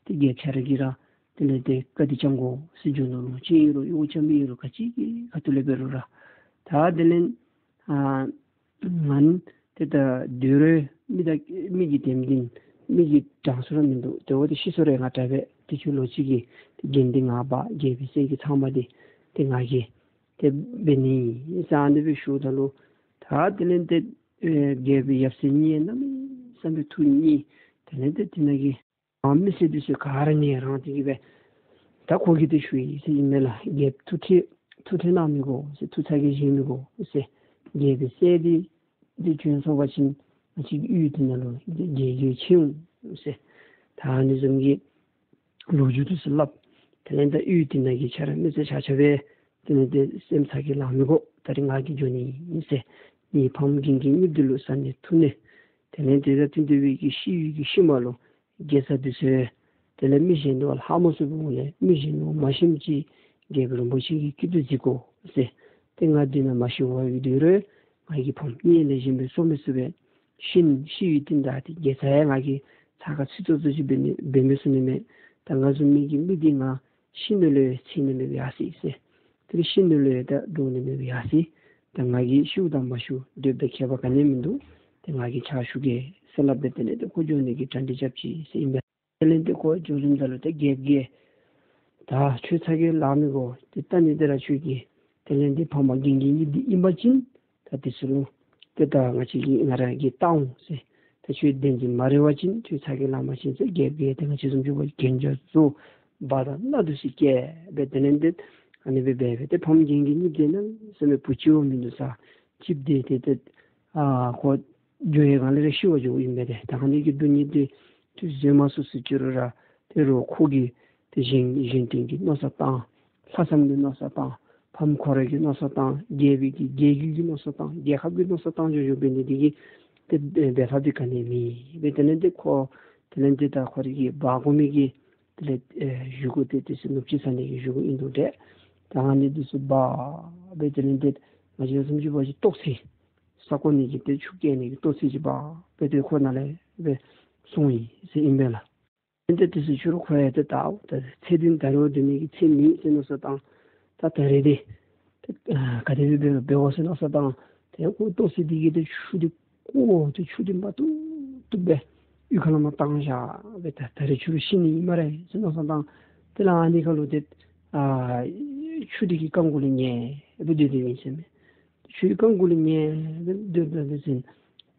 ཏེ་རྒྱལཔོ་ཁྱོད་ར་གིས་ར་དེ་ལས་ཏེ་བཀའ་དྲིན་བསྐྱང་དགོ་ཟེར། རྒྱུ་ནོར་ལོངས་སྤྱོད་ཨིན་རུང་གཡོག་རྐྱབ་མི་ཨིན་རུང་ག་ཅི་གི་ཁ་ཐུག་ལས་འབད་རུང་ར། ད་དེ་ལས་ཨ་ང་ཏེ་ད་སྡོད་རུང་མི་དང་མི་གི་དེམ་འདི་མི་གི་གྲངས་སུ་ར་མིན་འདུག། དེ་འབདཝ་ད་ཤི་སོང་རུང་ང་དྲག་པས། ཏེ་ཁྱོད་ལོ་གཅིག་གི་ཏེ་རྒན་འདི་ང་འབག། རྒྱལ་པོའི་སྲས་ཀྱི་ཚབ་མ་འདི་ཏེ་ང་གིས་ཏེ་འབད་ནི་ཨིན་ཟེར་ཨ་ནི་སྦེ་ཞུཝ་ད་ལུ་ད་དེ་ལས་ཏེ་ཨེ་རྒྱལ་པོའི་ཡབ་སྲས་གཉིས་གནམ་མེད་ས་མེད་ཐུགས་མཉེས། དེ་ལས་ཏེ་དེ་ནང་གི་ཨ་མི་སེར་འདི་ཚུ་ག་ར་ངལ་རངས་ཏེ་གི་སྦེ་ད་ཁོ་གིས་ཏེ་ཞུ་ཡི་ཟེར་ཨིན་མས་ལགས། རྒྱལཔོ་ཐུགས་ཁྲལ་ཐུགས་ཁྲལ་གནང་མི་དགོ་ཟེར། ཐུགས་ཚ་གྱང་བཞེས་མི་དགོ་ཟེར། རྒྱལ་པོའི་སྲས་འདི་འདི་བྱོན་སོང་པ་ཅིན་ང་བཅས་ཀྱི་གཡུས་འདི་ནང་ལུ་རྒྱལ་རྒྱལ་ཁྱོན་ཆེ་འོང་ཟེར། ད་ཨ་ནི་བཟུམ་གྱི་ལོ་རྒྱུས་འདི་ཚུ་སླབ། དེ་ལས་ད་གཡུས་འདི་ནང་གི་ཁྱོད་ར་མི་སེར་ཆ་ཁྱབ་སྦེ་དེ་ལས་ཏེ་སེམས་ཚ་གྱང་ལང་མི་དགོ། ད་རིས་ང་གིས་འགྱོ་ནི་ཨིན་ཟེར། ངེའི་ཕམ་རྒན་གྱི་གཉིས་འདི་ལུ་བཟའ་ནི་འཐུང་ནི་དེ་ལས་ཏེ་ད་དེ་འདི་སྦེ་གི་ཤི་བའི་གི་ཤུལ་མ་ལུ་དགེ་རྩ་འདི་ཚུ་དེ་ལས་མི་གཞན་དུ་ལྷག་མ་སོང་བའི་ངོ་ལས་མི་གཞན་ལུ་མ་ཤིཝ་ཅིག་རྒྱལཔོ་རིན་པོ་ཆེ་གི་སྐྱིད་སྡུག་གཟིགས་དགོ་ཟེར། ཏེ་ང་འདི་ནང་མ་ཤི་བར་སྡོད་རུང་ང་གི་ཕམ་གཉིས་ལེགས་ཤོམ་སྦེ་གསོ་མི་ཚུགས་པས། ཤི་ཤི་བའི་དོན་དག་འདི་དགེ་རྩ་ཡང་ང་གིས་ཚ་ཁ་ཚིག་ཙོག་ཙོ་ཅིག་འབད་མི་འབད་མི་ཚུགས་ནི་མས། ད་ང་བཟུམ་མི་གི་མི་འདི་ང་ཤི་ནི་ལུ་ཡང་འཚེར་ནི་མེད་པར་ཡར་སོ་ཡི་ཟེར། དེ་ལས་ཤི་ནི་ལུ་ཡང་ད་འདྲོག་ནི་མེད་པར་ཡར་སོ་ཡི། ད་ང་གིས་ཤིཝ་དང་མ་ཤིཝ་སྡོདཔ་ད་ཁྱད་པར་ག་ནི་མིན་འདུག། ཏེ་ང་གིས་ཕྱག་ཞུ་གེ་ཟེར་སླབ་སྦེ་དེ་ལས་ཏེ་ཁོ་འགྱོ་ནི་གི་གྲ་སྒྲིག་རྐྱབ་ཅི་ཟེར་ཨིན་པས། དེ་ལས་ཏེ་ཁོ་འགྱོ་ཞིནམ་ད་ལུ་ཏེ་རྒྱལཔོ་གིས་ད་ཁྱོད་ཚ་གྱང་ལང་མི་དགོ། ཏེ་ད་ནི་དེ་ར་ཁྱོད་ཀྱི་དེ་ལས་ཏེ་ཕམ་རྒན་གྱི་གཉིས་འདི་ཨིན་པ་ཅིན་ད་དེ་ཚུ་ལུ་ཏེ་ད་ང་བཅས་ཀྱིས་ང་ར་གིས་བཏང་འོང་ཟེར། ད་ཁྱོད་བདེན་འཛིན་མ་རེད་པ་ཅིན་ཁྱོད་ཚ་གྱང་ལང་པ་ཅིན་ཟེར་རྒྱལཔོ་གིས་ཏེ་ང་བཅས་བཟུམ་ཅིག་འབད་གན་རྒྱ་བཟོ་འབག་དང་སྣ་འདི་ཚུ་བཀལ་སྦེ་དེ་ལས་ཏེ་ཨ་ནི་སྦེ་འབད་སྦེ་ཏེ་ཕམ་རྒན་གྱི་གཉིས་འདི་གནམ་མེད་ས་མེད་བུ་ཅིག་འོང་མི་འདུག་ས་ཅིག་འབད་དེ་ཏེ་ཨ་ཁོ་འགྱོ་བའི་སྒང་ལས་ར་ཤི་བར་འགྱོཝ་ཨིན་པས། ཏེ་ད་ཨ་ནི་གི་སྡུག་བསྔལ་འདི་ཁྱོད་བཟོད་མ་ཚུགས་ཟེར་ཅི་རུང་ར་དེ་རུང་ཁོ་གིས་ཏེ་གཞན་གཞན་དོན་གྱི་མནོ་བསམ་བཏང་། ལྷག་བསམ་གྱི་མནོ་བསམ་བཏང་། ཕམ་ཁོ་ར་གི་མནོ་བསམ་བཏང་། རྒྱལ་པོའི་གི་རྒྱལ་རྒྱུད་ཀྱི་མནོ་བསམ་བཏང་། རྒྱལ་ཁབ་ཀྱི་མནོ་བསམ་བཏང་འགྱོ་འགྱོཝ་འབད་ནི་འདི་གིས་ཏེ་འབད་ཐབས་འདི་ག་ནི་མེད་པས། དེ་ལས་ཏེ་ཁོ་དེ་ལས་ཏེ་ད་ཁོ་རའི་གི་འབག་དགོ་མི་གི་དེ་ལས་ཨེ་གཞུག་གུ་ཏེ་དེ་ཚུ་ནུབ་ཕྱེད་ཚར་ནི་གི་གཞུག་གུ་ཨིན་འདུག་ཏེ། ད་ཨ་ནི་འདི་ཚུ་འབག་སྦེ་དེ་ལས་ཏེ་ང་བཅས་བཟུམ་ཅིག་འབད་བ་ཅིན་ཏོག་ཙེ་ས་གོ་ནི་གི་ཏེ་ཆུ་བསྐྱལ་ནི་གི་ཏོག་ཙེ་ཅིག་འབག་སྦེ་ཏེ་ཁོ་ནཱ་ལས་སྦེ་སོང་ཡི་ཟེར་ཨིན་པས་ལགས། ཏེ་དེ་ཚུ་ཕྱི་རུ་ཁོ་ཡང་ཏེ་ད་ཨོ་ད་ཚེ་འདི་ད་རུང་སྡོད་ནི་གི་ཚེ་མེད་ཟེར་མནོ་བསམ་བཏང་། ད་ད་རེས་འདི་ཏེ་ཨ་ག་དེ་སྦེ་འབད་འབད་འོང་ཟེར་མནོ་བསམ་བཏང་། ཏེ་ཁོ་ཏོག་ཙེ་འདི་གིས་ཏེ་ཆུ་འདི་བཀོ་ཏེ་ཆུ་འདི་མ་བཏུབ་བཏུབ་སྦེ་གཡུས་ཁ་ལས་མར་བཏང་བཞག་སྦེ་ད་ད་རེས་ཕྱི་རུ་ཤི་ནི་ཨིན་སྨ་རེ་ཟེར་མནོ་བསམ་བཏང་། དེ་ལས་ཨ་ནི་ཁ་ལུ་ཏེ་ཨ་ཆུ་འདི་གི་རྐང་གུ་ལས་ཉལ་སྦེ་སྡོད་དེ་ཨིན་ཟེར་མས། ཆུའི་རྐང་གུ་ལས་ཉལ་སྦེ་སྡོད་སྡོད་པ་ཅིན་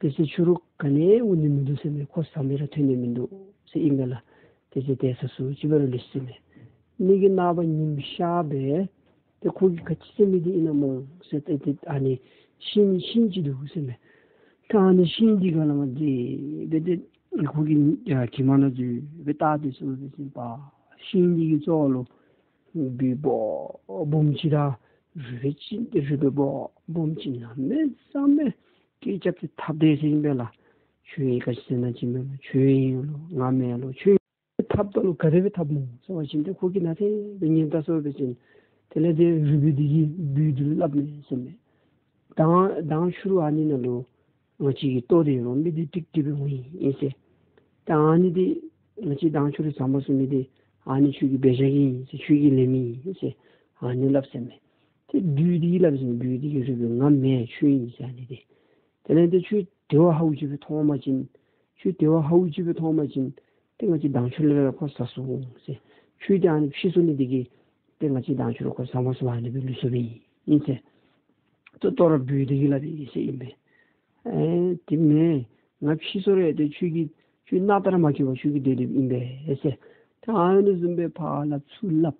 དེ་ཚེ་ཕྱི་རུ་ག་ནི་འོང་ནི་མིན་འདུག་ཟེར་མས། ཁོ་ཟ་མི་ར་ཐོན་ནི་མིན་འདུག་ཟེར་ཨིན་པས་ལགས། དེ་ཚེ་དེ་ས་སུ་ཅིག་སྦེ་ར་ལུས་ཟེར་མས། མི་གི་རྣམ་པ་ཉིམ་ཤར་སྦེ་ཏེ་ཁོ་གིས་ག་ཅི་ཟེར་མི་འདི་ཨིན་ན་སྨོ་ཟེར་ཏེ་ཏེ་ཨ་ནི་ཤིང་ཤིང་ཅིག་འདུག་ཟེར་མས། ད་ཨ་ནི་ཤིང་འདི་ག་ལས་མར་འདི་སྦེ་ཏེ་ཁོ་གིས་ཡར་གྱིབ་མ་ནང་འཛུལ་སྦེ་བལྟ་སྟེ་སོང་པ་ཅིན་པ་ཤིང་འདི་གི་རྩ་ལུ་རུས་སྦོམ་སྦོམ་ཅིག་དང་རུས་སྦལ་ཅིག་རུས་སྦལ་སྦོམ་སྦོམ་ཅིག་གནམ་མེད་ས་མེད་སྐད་རྐྱབ་སྟེ་འཐབ་སྟེ་ཟེར་ཨིན་པས་ལགས། ཁྱོད་ཡང་ག་ཅི་ཟེར་ན་ཅིག་མེན་ན། ཁྱོད་ཨིན་ལོ་ང་མེན་ལོ། ཁྱོད་འཐབ་ད་ལུ་ག་དེ་སྦེ་འཐབ་སྨོ་ཟེར་བ་ཅིན་ཏེ་ཁོ་གིས་ནཱ་དེ་སྦེ་ཉན་ད་སོང་པ་ཅིན་དེ་ལས་ཏེ་རུས་སྦལ་འདི་གིས་སྦུལ་འདི་ལུ་སླབ་མས་ཟེར་མས། མདང་མདང་ཕྱི་རུ་ཨ་ནི་ནང་ལུ་ང་བཅས་ཀྱི་ལྟོ་འདི་རོ་མི་འདི་ཀྲིག་ཀྲི་སྦེ་འོང་ཡི་ཟེར། ད་ཨ་ནི་འདི་ང་བཅས་མདང་ཕྱི་རུ་ཟ་མ་ཚུགས་མི་འདི་ཨ་ནི་ཁྱོད་ཀྱི་འབད་བཞག་གི་ཨིན་ཟེར། ཁྱོད་ཀྱིས་ལེན་མི་ཨིན་ཟེར་ཨ་ནི་སླབ་ཟེར་མས། ཏེ་སྦུལ་འདི་གིས་སླབ་ཟེར་མས། སྦུལ་འདི་གིས་རུས་སྦལ་ང་མེན་ཁྱོད་ཨིན་ཟེར་ཨ་ནི་འདི། དེ་ལས་ཏེ་ཁྱོད་དེ་བ་ཧ་གོ་ཅིག་སྦེ་མཐོང་བ་ཅིན་ཁྱོད་དེ་བ་ཧ་གོ་ཅིག་སྦེ་མཐོང་བ་ཅིན་ཏེ་ང་བཅས་མདང་ཕྱི་རུ་ལས་ར་ཁོ་ཟ་སོང་ཟེར། ཁྱོད་ཏེ་ཨ་ནི་ཕྱི་སོང་ནི་འདི་གིས་ཏེ་ང་བཅས་མདང་ཕྱི་རུ་ཁོ་ཟ་མ་ཚུགས་པར་ཨ་ནི་སྦེ་ལུས་སོཔ་ཨིན་ཟེར། ཏེ་ལྟོ་ར་སྦུལ་འདི་གིས་སླབ་ཨིན་ཟེར་ཨིན་པས། ཨེ་དེ་མེན། ང་ཕྱི་སོང་རུང་ཏེ་ཁྱོད་ཀྱིས་ཁྱོད་རྣག་ལྟར་མ་འཁྱོལ་བར་ཁྱོད་ཀྱིས་སྡོད་སྡོདཔ་ཨིན་པས་ཟེར། ད་ཨ་ནི་བཟུམ་སྦེ་ཕར་སླབ་ཚུར་སླབ།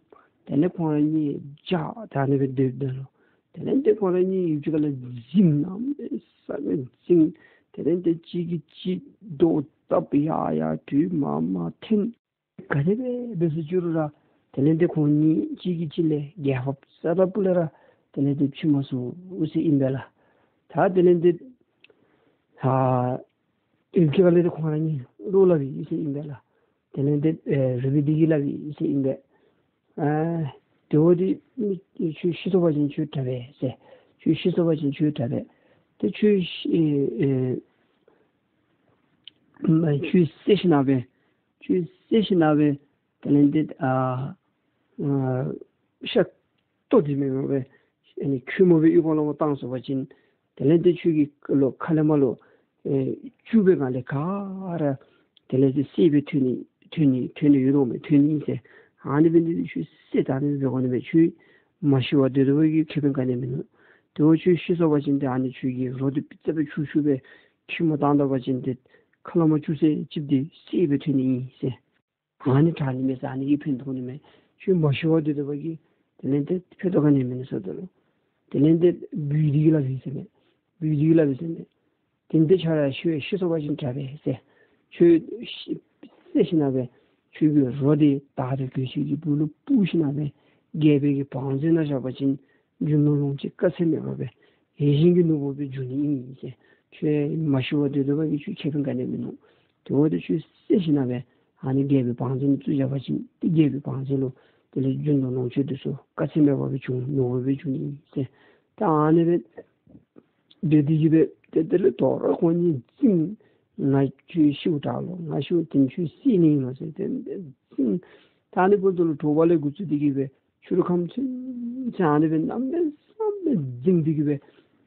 དེ་ལས་ཁོང་ར་གཉིས་བཅར་ད་ཨ་ནི་སྦེ་སྡོདཔ་ད་ལུ་དེ་ལས་ཏེ་ཁོང་ར་གཉིས་ཡུདཔ་ཅིག་ཁ་ལས་འཛིང་གནམ་མེད་ས་མེད་འཛིང་། དེ་ལས་ཏེ་གཅིག་གིས་གཅིག་རྡོ་བཏབ། ཡར་ཡར་དུས་མར་མར་འཐེན། ག་དེ་སྦེ་འབད་སུ་བཅུག་རུང་ར་དེ་ལས་ཏེ་ཁོང་གཉིས་གཅིག་གིས་གཅིག་ལས་རྒྱལ་ཕམ་ས་ར་སྤུ་ལས་ར་དེ་ལས་ཏེ་ཕྱི་མ་སོང་ཟེར་ཨིན་པས་ལགས། ད་དེ་ལས་ཏེ་ཨ་ཡུདཔ་ཅིག་ཁ་ལས་ཏེ་ཁོང་ར་གཉིས་བློ་སླབ་ཨིན་ཟེར་ཨིན་པས་ལགས། དེ་ལས་ཏེ་ཨེ་རུས་སྦལ་འདི་གིས་སླབ་ཨིན་ཟེར་ཨིན་པས། ཨ་དེ་འབདཝ་ད་ཁྱོད་ཤི་སོང་པ་ཅིན་ཁྱོད་དྲག་པས་ཟེར། ཁྱོད་ཤི་སོང་པ་ཅིན་ཁྱོད་དྲག་པས། ཏེ་ཁྱོད་ཤི་ཨེ་ཨེ་ཁྱོད་བསད་ཞིནམ་སྦེ་ཁྱོད་བསད་ཞིནམ་སྦེ་དེ་ལས་ཏེ་ཨ་ཨ་ཤ་ལྟོ་འདི་མེན་པར་སྦེ་ཨ་ནི་ཁྱུད་མོ་སྦེ་ཨོལ་ལྐོག་ལུ་བཏང་སོང་པ་ཅིན་དེ་ལས་ཏེ་ཁྱོད་ཀྱི་ལོག་ཁ་ལས་མར་ལོག་ཨེ་བཅུག་པའི་སྒང་ལས་ག་ར་དེ་ལས་ཏེ་སྲེག་སྦེ་ཐོན་ནི་ཐོན་ནི་ཐོན་ནི་ཡོད་དོ་མས། ཐོན་ནི་ཨིན་ཟེར། ཨ་ནི་འབད་ནི་འདི་ཁྱོད་བསད་ད་ནི་འབད་དགོ་ནི་མས། ཁྱོད་མ་ཤི་བར་སྡོད་སྡོད་པའི་གི་ཁེ་ཕན་ག་ནི་མིན་ནུག། དེ་འབདཝ་ཁྱོད་ཤི་སོང་པ་ཅིན་ཏེ་ཨ་ནི་ཁྱོད་ཀྱི་རོ་འདི་རྩ་སྦེ་འཁྱུ་འཁྱུ་སྦེ་ཁྱུད་མོ་བཏང་ད་པ་ཅིན་ཏེ་ཁ་ལས་མར་བཅུག་ཚད་ཅིག་འདི་སྲེག་སྦེ་ཐོན་ནི་ཨིན་ཟེར། ཨ་ནི་དྲག་ནི་མས་ཟེར། ཨ་ནི་གིས་ཕན་ཐོགས་ནི་མས། ཁྱོད་མ་ཤི་བར་སྡོད་སྡོད་པའི་གི་དེ་ལས་ཏེ་ཕན་ཐོགས་ག་ནི་མིན་ནུག་ཟེརཝ་ད་ལུ་དེ་ལས་ཏེ་སྦུལ་འདི་གིས་སླབ་ཨིན་ཟེར་མས། སྦུལ་འདི་གིས་སླབ་ཨིན་ཟེར་མས། དེ་འདི་ཁྱོད་ར་ཤི་ཤི་སོང་པ་ཅིན་དྲག་པས་ཟེར། ཁྱོད་ཤི་བསད་ཞིནམ་སྦེ་ཁྱོད་ཀྱི་རོ་འདི་དར་ཏེ་གོས་ཆེན་གྱི་སྦུག་ལུ་སྤུར་ཞིནམ་སྦེ་རྒྱལ་པོའི་གི་བང་མཛོད་ནང་བཞག་པ་ཅིན་རྒྱུ་ནོར་ལོངས་སྤྱོད་དཀའ་ཚེགས་མེད་པར་སྦེ་ཡིད་བཞིན་གྱི་ནོར་བུ་སྦེ་འགྱུར་ནི་ཨིན་ཟེར། ཁྱོད་མ་ཤི་བར་སྡོད་སྡོད་པའི་གི་ཁྱོད་ཁེ་ཕན་ག་ནི་མིན་ནུག། དེ་འབདཝ་ད་ཁྱོད་བསད་ཞིནམ་སྦེ་ཨ་ནི་རྒྱལ་པོའི་བང་མཛོད་ནང་བཙུགས་བཞག་པ་ཅིན་ཏེ་རྒྱལ་པོའི་བང་མཛོད་ལུ་དེ་ལས་རྒྱུ་ནོར་ལོངས་སྤྱོད་འདི་ཚུ་དཀའ་ཚེགས་མེད་པར་སྦེ་འབྱུང་ནོར་བུ་སྦེ་འབྱུང་ནི་ཨིན་ཟེར། ད་ཨ་ནི་སྦེ་སྦེ་འདི་གིས་སྦེ་ཏེ་དེ་ལས་དོ་རུང་ཁོང་གཉིས་འཛིང་། ང་ཁྱོད་ཤིཝ་དྲག་ལོ། ང་ཤིཝ་ད་ཁྱོད་བསད་ནི་ཨིན་ལོ་ཟེར་ཏེ་འཛིང་། ད་ཨ་ནི་འབདཝ་ད་ལུ་དྲོ་པ་ལས་འགོ་བཙུགས་ཏེ་གིས་སྦེ་ཕྱི་རུ་ཁམས་ཚུན་ཚོད་ཨ་ནི་སྦེ་གནམ་མེད་ས་མེད་འཛིང་སྟེ་གིས་སྦེ་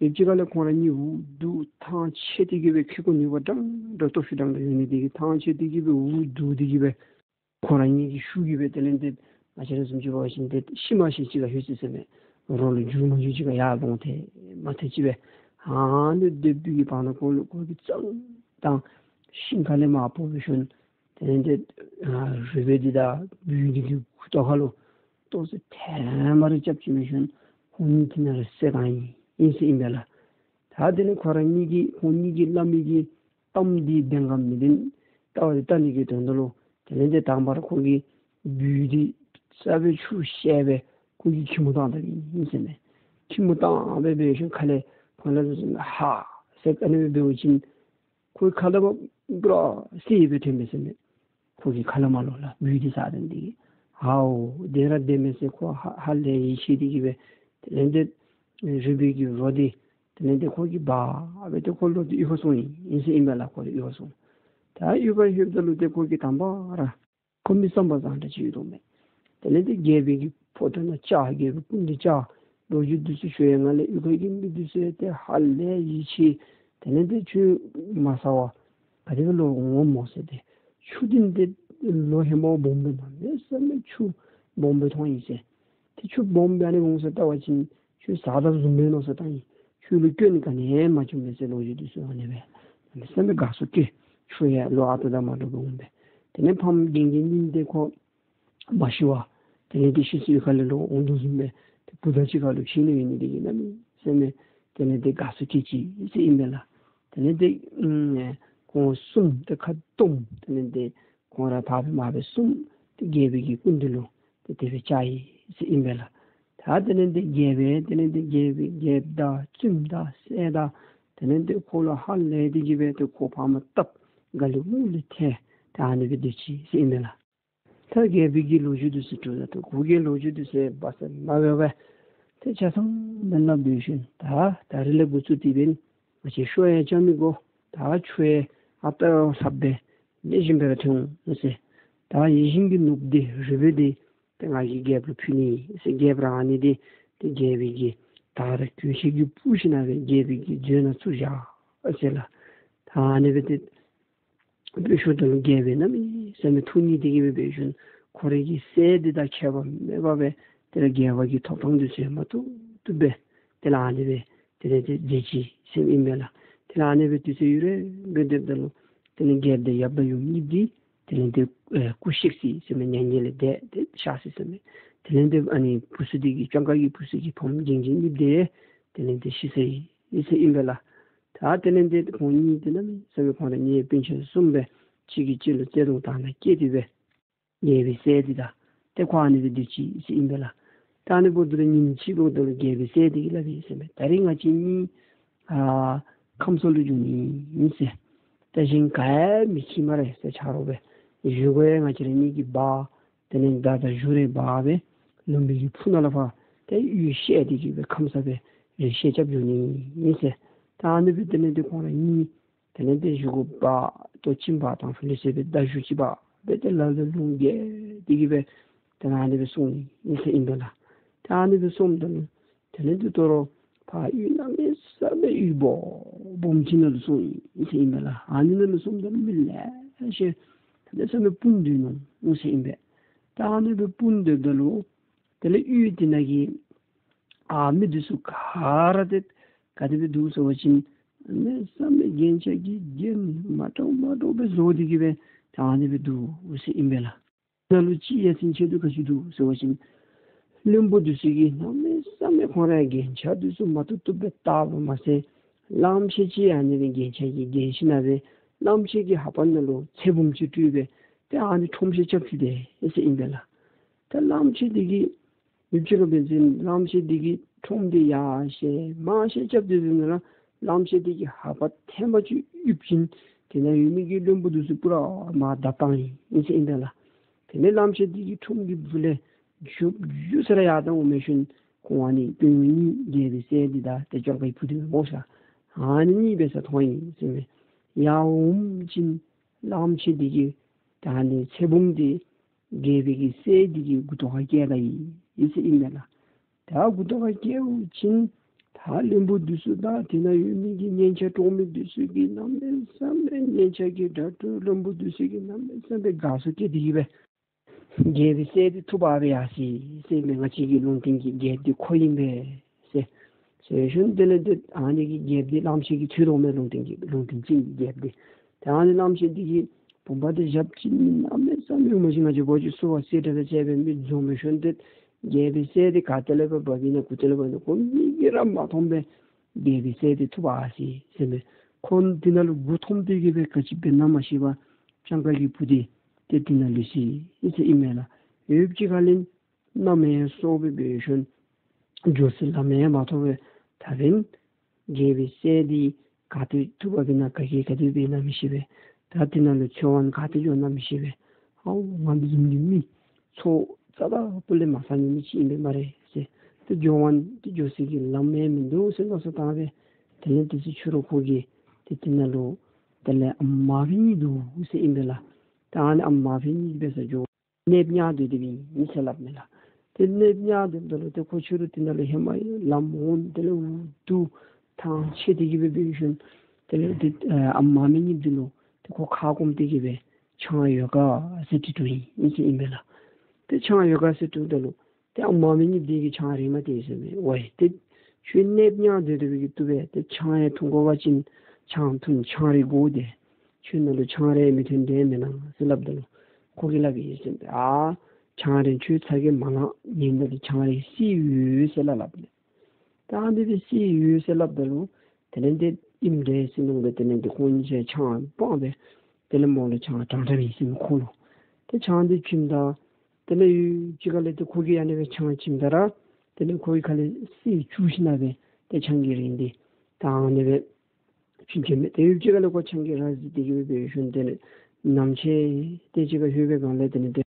ཡུདཔ་ཅིག་ཁ་ལས་ཁོང་ར་གཉིས་འུ་སྡུག་ཐང་ཆད་དེ་གིས་སྦེ་ཁེ་ཀོ་ནུས་པ་འདྲན་འདྲ་སྟོབས་ཤུགས་འདྲན་འདྲ་ཡོད་ནི་དེ་གིས་ཐང་ཆད་དེ་གིས་སྦེ་འུ་སྡུག་སྟེ་གིས་སྦེ་ཁོང་ར་གཉིས་ཀྱི་ཤུགས་ཀྱིས་སྦེ་དེ་ལས་ཏེ་ང་བཅས་ར་བཟུམ་ཅིག་འབད་བ་ཅིན་ཏེ་ཤི་མ་ཤི་ཅིག་ཁར་ལྷོད་ཅི་ཟེར་མས། རོ་ལུ་འགྱུར་མ་འགྱུར་ཅིག་ཁར་ཡར་ལོང་ཐལ་མ་ཐལ་ཅིག་སྦེ་ཨ་ནི་སྡོད་པའི་གི་བར་ན་ཁོ་ལུ་ཁོ་གི་རྩང་དང་ཤིང་ཁ་ལས་མར་བབས་སྦེ་ཞོན། དེ་ལས་ཏེ་ཨ་རུས་སྦལ་འདི་དང་སྦུལ་འདི་གི་མགུ་ཏོ་ཁ་ལུ་ལྟོ་ཚོད་ཐེངས་མ་རེ་རྐྱབ་ཅི་མི་ཞོན། ཁོང་གཉིས་དེ་ནང་ར་བསད་བཏང་ཡི་ཨིན་ཟེར་ཨིན་པས་ལགས། ད་དེ་ལས་ཁོང་ར་གཉིས་ཀྱིས་ཁོང་གཉིས་ཀྱིས་སླབ་མི་གི་གཏམ་འདི་བདེན་ག་མི་བདེན་བལྟ་བ་འདི་བལྟ་ནི་གི་དོན་དག་ལུ་དེ་ལས་ཏེ་དང་པ་ར་ཁོ་གིས་སྦུལ་འདི་རྩ་སྦེ་འཁྱུ་བཤལ་སྦེ་ཁོ་གིས་ཁྱུད་མོ་བཏང་ད་ཨིན་ཟེར་མས། ཁྱུད་མོ་བཏང་སྦེ་འབད་ཞིནམ་ཁ་ལས་ཁོ་ལུ་ཧ་ཟེར་ཨ་ནི་སྦེ་འབད་བ་ཅིན་ཁོའི་ཁ་ལས་མར་སྦུར་སེར་སྦེ་ཐོན་མས་ཟེར་མས། ཁོ་གི་ཁ་ལས་མར་ལོག་ལགས་སྦུལ་འདི་ཟ་སྟེ་འདི་གིས། ཧའོ་དེ་ར་དེ་མས་ཟེར་ཁོ་ཧ་ཧ་ལས་ཡིད་ཆེས་ཏེ་གིས་སྦེ་དེ་ལས་ཏེ་རུས་སྦལ་གྱི་རོ་འདི་དེ་ལས་ཏེ་ཁོ་གིས་འབག་སྦེ་ཏེ་ཁོ་ལོག་སྟེ་གཡུས་ཁར་སོང་ཡི་ཨིན་ཟེར་ཨིན་པས་ལགས། ཁོ་གཡུས་ཁར་སོང་། ད་གཡུས་ཁར་ལྷོདཔ་ད་ལུ་ཏེ་ཁོ་གིས་དང་པ་ར་ཁོ་མི་བསམ་པ་བཟང་དྲགས་ཅིག་ཡོད་དོ་མས། དེ་ལས་ཏེ་རྒྱལ་པོའི་གི་ཕོ་བྲང་ནང་བཅར། རྒྱལ་པོའི་སྐུ་མདུན་བཅར། ལོ་རྒྱུས་འདི་ཚུ་ཞུ་ཡི། ང་ལས་གཡུས་ཁ་གི་མི་འདི་ཚུ་ཡང་ཏེ་ཧ་ལས་ཡིད་ཆེས། དེ་ལས་ཏེ་ཁྱོད་མ་ཟ་བར་ག་དེ་སྦེ་ལོག་འོངམ་སྨོ་ཟེར་ཏེ། ཆུ་འདི་ཏེ་ལོ་ཧེ་མ་སྦོམ་སྦེ་གནམ་མེད་ས་མེད་ཆུ་སྦོམ་སྦེ་མཐོང་ཡི་ཟེར། ཏེ་ཆུ་སྦོམ་སྦེ་ཨ་ནི་འོང་ས་བལྟ་བ་ཅིན་ཁྱོད་ཟ་དོ་བཟུམ་སྦེ་མནོ་ས་བཏང་ཡི། ཁྱོད་ལུ་སྐྱོན་ག་ནི་ཡང་མ་བྱུང་མས་ཟེར་ལོ་རྒྱུས་འདི་ཚུ་ཨ་ནི་སྦེ་གནམ་མེད་ས་མེད་དགའ་བསུ་སྐྱེས། ཆུ་ཡང་ལོག་ཨ་རྟག་དང་མ་འདྲཝ་སྦེ་འོང་པས། དེ་ལས་ཕམ་རྒན་རྒས་གཉིས་འདི་ཁོ་མ་ཤི་བར་དེ་ལས་ཏེ་ཤི་སོང་ཡི། ཁ་ལས་ལོག་འོང་དོ་བཟུམ་སྦེ་ཏེ་བུ་དང་གཅིག་ཁར་ལུ་ཕྱད་ནི་ཡོད་ནི་དེ་གིས་གནམ་མེད་ས་མེད་དེ་ལས་ཏེ་དགའ་བསུ་སྐྱེས་ཅི་ཟེར་ཨིན་པས་ལགས། དེ་ལས་ཏེ་ཨམ་ཁོང་གསུམ་ཏེ་ཁ་སྟོང་དེ་ལས་ཏེ་ཁོང་ར་ཕར་སྦེ་མར་སྦེ་གསུམ་ཏེ་རྒྱལ་པོའི་གི་སྐུ་མདུན་ལུ་ཏེ་དེ་སྦེ་བཅར་ཡི་ཟེར་ཨིན་པས་ལགས། ད་དེ་ལས་ཏེ་རྒྱལ་པོ་དེ་ལས་ཏེ་རྒྱལ་པོའི་རྒྱལཔོ་དང་བཙུནམོ་དང་སྲས་དང་དེ་ལས་ཏེ་ཁོ་ལུ་ཧ་ལས་ཏེ་གིས་སྦེ་ཏེ་ཁོ་ཕར་མར་བཏབ། དགའ་ལི་མོ་ལི་ཐལ་ཏེ་ཨ་ནི་སྦེ་སྡོད་ཅི་ཟེར་ཨིན་པས་ལགས། ད་རྒྱལ་པོའི་གི་ལོ་རྒྱུས་འདི་ཚུ་དྲོ་ད་ད་ཁོ་གི་ལོ་རྒྱུས་འདི་ཚུ་སྦ་གསང་མ་འབད་བར་ ཏེ་ཆ་ཚང་མེན་ལ་འབད་ཞིནམ་ད་ད་རིས་ལས་འགོ་བཙུགས་ཏེ་འབདན་ང་བཅས་ཤོ་ཡང་རྐྱབ་མི་དགོ། ད་ཆུ་ཡང་ཨ་རྟག་ལྷགཔ་སྦེ་ལེགས་ཤོམ་སྦེ་ར་འཐུང་ཟེར། ད་ཡིད་བཞིན་གྱི་ནོར་བུ་འདི་རིལ་བུ་འདི་ཏེ་ང་གིས་རྒྱལཔོ་ལུ་ཕུལ་ནི་ཟེར། རྒྱལཔོ་ར་ཨ་ནི་འདི་ཏེ་རྒྱལ་པོའི་གི་དར་གོས་ཆེན་གྱིས་སྤུར་ཞིནམ་སྦེ་རྒྱལ་པོའི་གི་མཛོད་ནང་བཙུགས་བཞག་ཟེར་ལགས། ད་ཨ་ནི་སྦེ་ཏེ་འབད་ཞིནམ་ད་ལུ་རྒྱལ་པོ་གནམ་མེད་ས་མེད་ཐུགས་མཉེས་ཏེ་གི་སྦེ་འབད་ཞིནམ་ཁོ་རའི་གི་སྲས་འདི་དང་ཁྱད་པར་མེད་པར་སྦེ་ཏེ་ར་རྒྱལ་པོ་གི་ཐོབ་ཐང་འདི་ཚུ་མ་བཏུབ་བཏུབ་སྦེ་ཏེ་ལགས་ཨ་ནི་སྦེ་ཏེ་ལས་ཏེ་མཛད་ཅི་ཟེར་ཨིན་པས་ལགས། ཏེ་ལགས་ཨ་ནི་སྦེ་དུས་ཚོད་ཡུན་རིང་སྦེ་སྡོདཔ་ད་ལུ་ཏེ་ལས་རྒྱལཔོ་དང་ཡབ་དང་ཡུམ་གཉིས་འདི་ཏེ་ལས་ཏེ་ཨེ་སྐུ་གཤེགས་ཅི་ཟེར་མས། མྱ་ངན་ལས་འདས་ཏེ་གཤགས་ཅི་ཟེར་མས། ཏེ་ལས་ཏེ་ཨ་ནི་བུ་ཚུ་འདི་གི་སྤྱང་ཀ་གི་བུ་ཚུ་གི་བུམོ་རྒན་རྒས་གཉིས་འདི་ཏེ་ལས་ཏེ་ཤི་སོ་ཡི་ཟེར་ཨིན་པས་ལགས། ད་དེ་ལས་ཏེ་ཁོང་གཉིས་དེ་ནང་མི་ས་བའི་ཁོང་ར་གཉིས་སྤུན་ཆ་གསུམ་སྦེ་གཅིག་གིས་གཅིག་ལུ་བརྩེ་གདུང་དང་ལེན་བསྐྱེད་དེ་སྦེ་རྒྱལ་པོའི་སྲས་འདི་དང་ཏེ་ཁོང་ཨ་ནི་སྦེ་སྡོད་ཅི་ཟེར་ཨིན་པས་ལགས། ད་ཨ་ནི་འབདཝ་ད་ལུ་ཉིནམ་ཅིག་འབདཝ་ད་ལུ་རྒྱལ་པོའི་སྲས་འདི་གིས་སླབ་ཨིན་ཟེར་མས། ད་རིས་ང་བཅས་གཉིས་ཨ་ཁམས་གསུམ་ལུ་འགྱོ་ནི་ཨིན་ཟེར། ད་གཞན་ག་ཡང་མི་འཁྱིད་སྨ་རེ་ཟེར། ཆ་རོགས་སྦེ་བཞེས་སྒོ་ཡང་ང་བཅས་ར་གཉིས་ཀྱིས་འབག། དེ་ལས་མདའ་དང་གཞུ་རེ་འབག་སྦེ་ལུང་པའི་གི་ཕུ་ནང་ལས་ཕར་ཏེ་གཡུས་བཤལ་ཏེ་གི་སྦེ་ཁམས་སངས་སྦེ་རེ་བཤལ་རྐྱབ་འགྱོ་ནི་ཨིན་ཟེར། ད་ཨ་ནི་སྦེ་དེ་ལས་ཏེ་ཁོང་ར་གཉིས་དེ་ལས་ཏེ་བཞེས་སྒོ་འབག་ལྟོ་ཅིག་འབག་དང་ཕུ་ལུ་ཟེར་སྦེ་མདའ་གཞུ་ཅིག་འབག་སྦེ་ཏེ་ལ་ལུ་ལུང་བརྒལ་ཏེ་གི་སྦེ་ཏེ་ཨ་ནི་སྦེ་སོང་ནི་ཨིན་ཟེར་ཨིན་པས་ལགས། ད་ཨ་ནི་སྦེ་སོངམ་ད་ལུ་དེ་ལས་ཏེ་དོ་རུང་ཕར་གཡུས་གནམ་མེད་ས་མེད་གཡུས་སྦོམ་སྦོམ་ཅིག་ནང་ལུ་སོང་ཡི་ཟེར་ཨིན་པས་ལགས། ཨ་ནི་ནང་ལུ་སོངམ་ད་ལུ་མི་ལེ་ཤ་གནམ་མེད་ས་མེད་སྤུན་སྡོད་ནུག་ཟེར་ཨིན་པས། ད་ཨ་ནི་སྦེ་སྤུན་སྡོདཔ་ད་ལུ་དེ་ལས་གཡུས་དེ་ནང་གི་ཨ་མི་འདི་ཚུ་ག་ར་ཏེ་ག་དེ་སྦེ་འདུག་ཟེར་བ་ཅིན་གནམ་མེད་ས་མེད་རྒྱན་ཆ་གིས་རྒྱན་མ་འདྲཝ་མ་འདྲཝ་སྦེ་བཟོ་སྟེ་གི་སྦེ་ད་ཨ་ནི་སྦེ་འདུག་ཟེར་ཨིན་པས་ལགས། ནང་ལུ་ཅིག་ཡ་མཚན་ཆེ་འདུག་ག་ཅི་འདུག་ཟེར་བ་ཅིན་བློན་པོ་འདི་ཚུ་གིས་གནམ་མེད་ས་མེད་ཁོང་ར་རྒྱན་ཆ་འདི་ཚུ་མ་བཏུབ་བཏུབ་སྦེ་བཏགསཔ་མ་ཚད་གླངམོ་ཆེ་ཅིག་ཨ་ནི་སྦེ་རྒྱན་ཆ་གིས་བརྒྱན་ཞིནམ་སྦེ་གླངམོ་ཆེ་གི་ལྷ་པ་ནང་ལུ་ཚེ་བུམ་ཅིག་སྤྲུལ་སྦེ་ཏེ་ཨ་ནི་ཁྲོམ་བཤལ་རྐྱབ་བཅུག་སྟེ་ཨིན་ཟེར་ཨིན་པས་ལགས། ད་གླངམོ་ཆེ་འདི་གིས་ཡུདཔ་ཅིག་ཁར་འབད་བ་ཅིན་གླངམོ་ཆེ་འདི་གིས་ཁྲོམ་འདི་ཡར་བཤལ་མར་བཤལ་རྐྱབ་སྡོད་པའི་ནང་ལུ་གླངམོ་ཆེ་འདི་གི་ལྷ་པ་ཐེངས་མ་གཅིག་གཡུག་བྱིན་དེ་ནང་ཡོད་མི་གི་བློན་པོ་འདི་ཚུ་པུ་ར་མར་བརྡབ་བཏང་ཡི་ཟེར་ཨིན་པས་ལགས། དེ་ལས་གླངམོ་ཆེ་འདི་གིས་ཁྲོམ་གྱི་སྦུག་ལས་རྒྱུག་རྒྱུག་ཟེར་ར་ཡར་བཏང་འོང་མི་ཤུལ་ཁོང་ཨ་ནི་དཔོན་གཉིས་རྒྱལ་པོའི་སྲས་འདི་དང་ཏེ་སྤྱང་ཀའི་བུ་འདི་སྨོ་ཤ་ཨ་ནི་གཉིས་འབད་སར་མཐོང་ཡི་ཟེར་མས། ཡར་འོང་བྱིན་གླངམོ་ཆེ་འདི་གིས་ད་ཨ་ནི་ཚེ་བུམ་འདི་རྒྱལ་པོའི་གི་སྲས་འདི་གི་མགུ་ཏོ་ཁར་བཀལ་ད་ཡི་ཟེར་ཨིན་པས་ལགས། ད་མགུ་ཏོ་ཁར་བཀལཝ་ཅིག་ད་བློན་པོ་འདི་ཚུ་དང་དེ་ནང་ཡོད་མི་གི་སྙན་ཆ་དཀྲོག་མི་འདི་ཚུ་གིས་གནམ་མེད་ས་མེད་སྙན་ཆ་གི་སྒྲ་སྒྲོགས། བློན་པོ་འདི་ཚུ་གིས་གནམ་མེད་ས་མེད་དགའ་ཚོར་སྐྱེས་ཏེ་གི་སྦེ་རྒྱལ་པོའི་སྲས་འདི་ཐུབ་པ་སྦེ་ཡར་སོ་ཡི་ཟེར་མས། ང་བཅས་ཀྱི་ལུང་བསྟན་གྱི་རྒྱལཔོ་འདི་ཁོ་ཨིན་པས་ཟེར། ཟེར་ཞིནམ་དེ་ལས་ཏེ་ཨ་ནི་གི་རྒྱལཔོ་འདི་གླངམོ་ཆེ་གིས་ཐོས་དོ་མས། ལུང་བསྟན་གྱི་ལུང་བསྟན་ཅན་གྱི་རྒྱལཔོ་འདི། ཏེ་ཨ་ནི་གླངམོ་ཆེ་འདི་གིས་བུམ་པ་འདི་བཞགཔ་ཅིག་མི་གནམ་མེད་ས་མེད་མ་གཞི་ང་བཅས་འབད་བ་ཅིན་སོ་པ་གསེར་བྲང་དང་བཅས་པའི་མི་འཛོམས་མི་ཤུལ་ཏེ་རྒྱལ་པོའི་སྲས་འདི་ག་ཏེ་ལས་ཕར་བབས་ཨིན་ན་གུ་ཏེ་ལས་བབས་ཨིན་ན་ཁོ་མིག་གིས་ར་མ་མཐོང་པས། རྒྱལ་པོའི་སྲས་འདི་ཐུབ་པ་ཨ་སི་ཟེར་མས། ཁོ་འདི་ནང་ལུ་མགུ་འཐོམས་ཏེ་གི་སྦེ་ག་ཅི་འབད་ན་མ་ཤེས་པར་སྤྱང་ཀ་གི་བུ་འདི་ཏེ་འདི་ནང་ལུས་སོ་ཡི་ཟེར་ཨིན་མས་ལགས། ཡུདཔ་ཅིག་ཁར་ལས་གནམ་ཡང་སྲོ་སྦེ་འབད་ཞིནམ་འགྱོ་ས་ལམ་ཡང་མ་ཐོབ་པས། ད་འབདན་རྒྱལ་པོའི་སྲས་འདི་ག་ཏེ་ཐུབ་པ་འབད་ན་ག་གིས་ག་དེ་འབད་ན་མི་ཤེས་པས། ད་འདི་ནང་ལུ་འཚོལ་བར་ག་ཏེ་འགྱོ་ན་མི་ཤེས་པས། ཨའུ་ང་འདི་བཟུམ་གྱི་མི་ཚོགས་རྩ་དང་པོ་ལས་མ་ཚང་མི་ཅིག་ཨིན་པས་སྨ་རེ་ཟེར། ཏེ་འགྱོ་བར་ཏེ་འགྱོ་ས་གི་ལམ་ཡང་མིན་འདུག་ཟེར་མནོ་བསམ་བཏང་སྦེ་དེ་ལས་དེ་ཚེ་ཕྱི་རུ་ཁོ་གིས་ཏེ་འདི་ནང་ལུ་དེ་ལས་ཨམ་མ་ཕི་གཉིས་འདུག་ཟེར་ཨིན་པས་ལགས། ད་ཨ་ནི་ཨམ་མ་ཕི་གཉིས་འབད་སར་འགྱོ་གནསཔོ་ཉལ་སྡོད་སྡོདཔ་ཨིན་ཟེར་སླབ་མས་ལགས། ཏེ་གནསཔོ་ཉལ་སྡོདཔ་ད་ལུ་ཏེ་ཁོ་ཕྱི་རུ་འདི་ནང་ལུ་ཧེ་མ་ལམ་འོང་དེ་ལས་འུ་སྡུག་ཐང་ཆད་དེ་གི་སྦེ་འབད་ཞིནམ་དེ་ལས་ཏེ་ཨ་ཨམ་མ་ཕི་གཉིས་འདི་ལུ་ཏེ་ཁོ་ཁ་སྐོམ་སྟེ་གི་སྦེ་ཆང་ཡོད་ག་ཟེར་དྲི་དོ་ཨིན་ཟེར་ཨིན་པས་ལགས། ཏེ་ཆང་ཡོད་ག་ཟེར་དྲིཝ་ད་ལུ་ཏེ་ཨམ་མ་ཕི་གཉིས་འདི་གིས་ཆང་རེག་མ་སྟེར་ཟེར་མས། ཝའི་ཏེ་ཁྱོད་གནསཔོ་ཉལ་སྡོད་སྡོདཔ་གི་བཏུབ་པས། ཏེ་ཆང་ཡང་འཐུང་དགོ་པ་ཅིན་ཆང་འཐུང་ཆང་རེག་དགོ་དེ། ཁྱོད་ནང་ལུ་ཆང་རེག་མི་འཐོན་དེ་མེན་ན་ཟེར་སླབ་ད་ལུ་ཁོ་གིས་སླབ་ཨིན་ཟེར་མས། ཨ་ཆང་རེག་ཁྱོད་ཚ་གྱང་མ་ལང་། ངེའི་ནང་ལུ་ཆང་རེག་སི་ཡོད་ཟེར་སླབ་སླབ་མས། ད་ཨ་ནི་སྦེ་སི་ཡོད་ཟེར་སླབ་ད་ལུ་དེ་ལས་ཏེ་ཨིནམ་འདྲས་ཟེར་མནོ་སྦེ་དེ་ལས་ཏེ་ཁོང་གཉིས་ཆ་ཆང་སྤངས་སྦེ་དེ་ལས་མོ་ལུ་ཆང་དྲང་དྲངམ་ཨིན་ཟེར་མས་ཁོ་ལུ། ཏེ་ཆང་འདི་བྱིནམ་ད་དེ་ལས་ཡུདཔ་ཅིག་ཁར་ལས་ཏེ་ཁོ་གིས་ཨ་ནི་སྦེ་ཆང་བྱིནམ་ད་ར་དེ་ལས་ཁོ་གི་ཁ་ལས་སི་བཅུག་ཞིནམ་སྦེ་ཏེ་ཆང་གི་རིན་འདི་ད་ཨ་ནི་སྦེ་བྱིན་བྱིནམ་མས། ཏེ་ཡུདཔ་ཅིག་ཁར་ལས་ཁོ་ཆང་གིས་ར་བཟི་སྟེ་གི་སྦེ་འབད་ཞིནམ་དེ་ལས་ནམ་ཕྱེད་དེ་ཅིག་ཁར་ལྷོད་པའི་སྒང་ལས་དེ་ལས་ཏེ་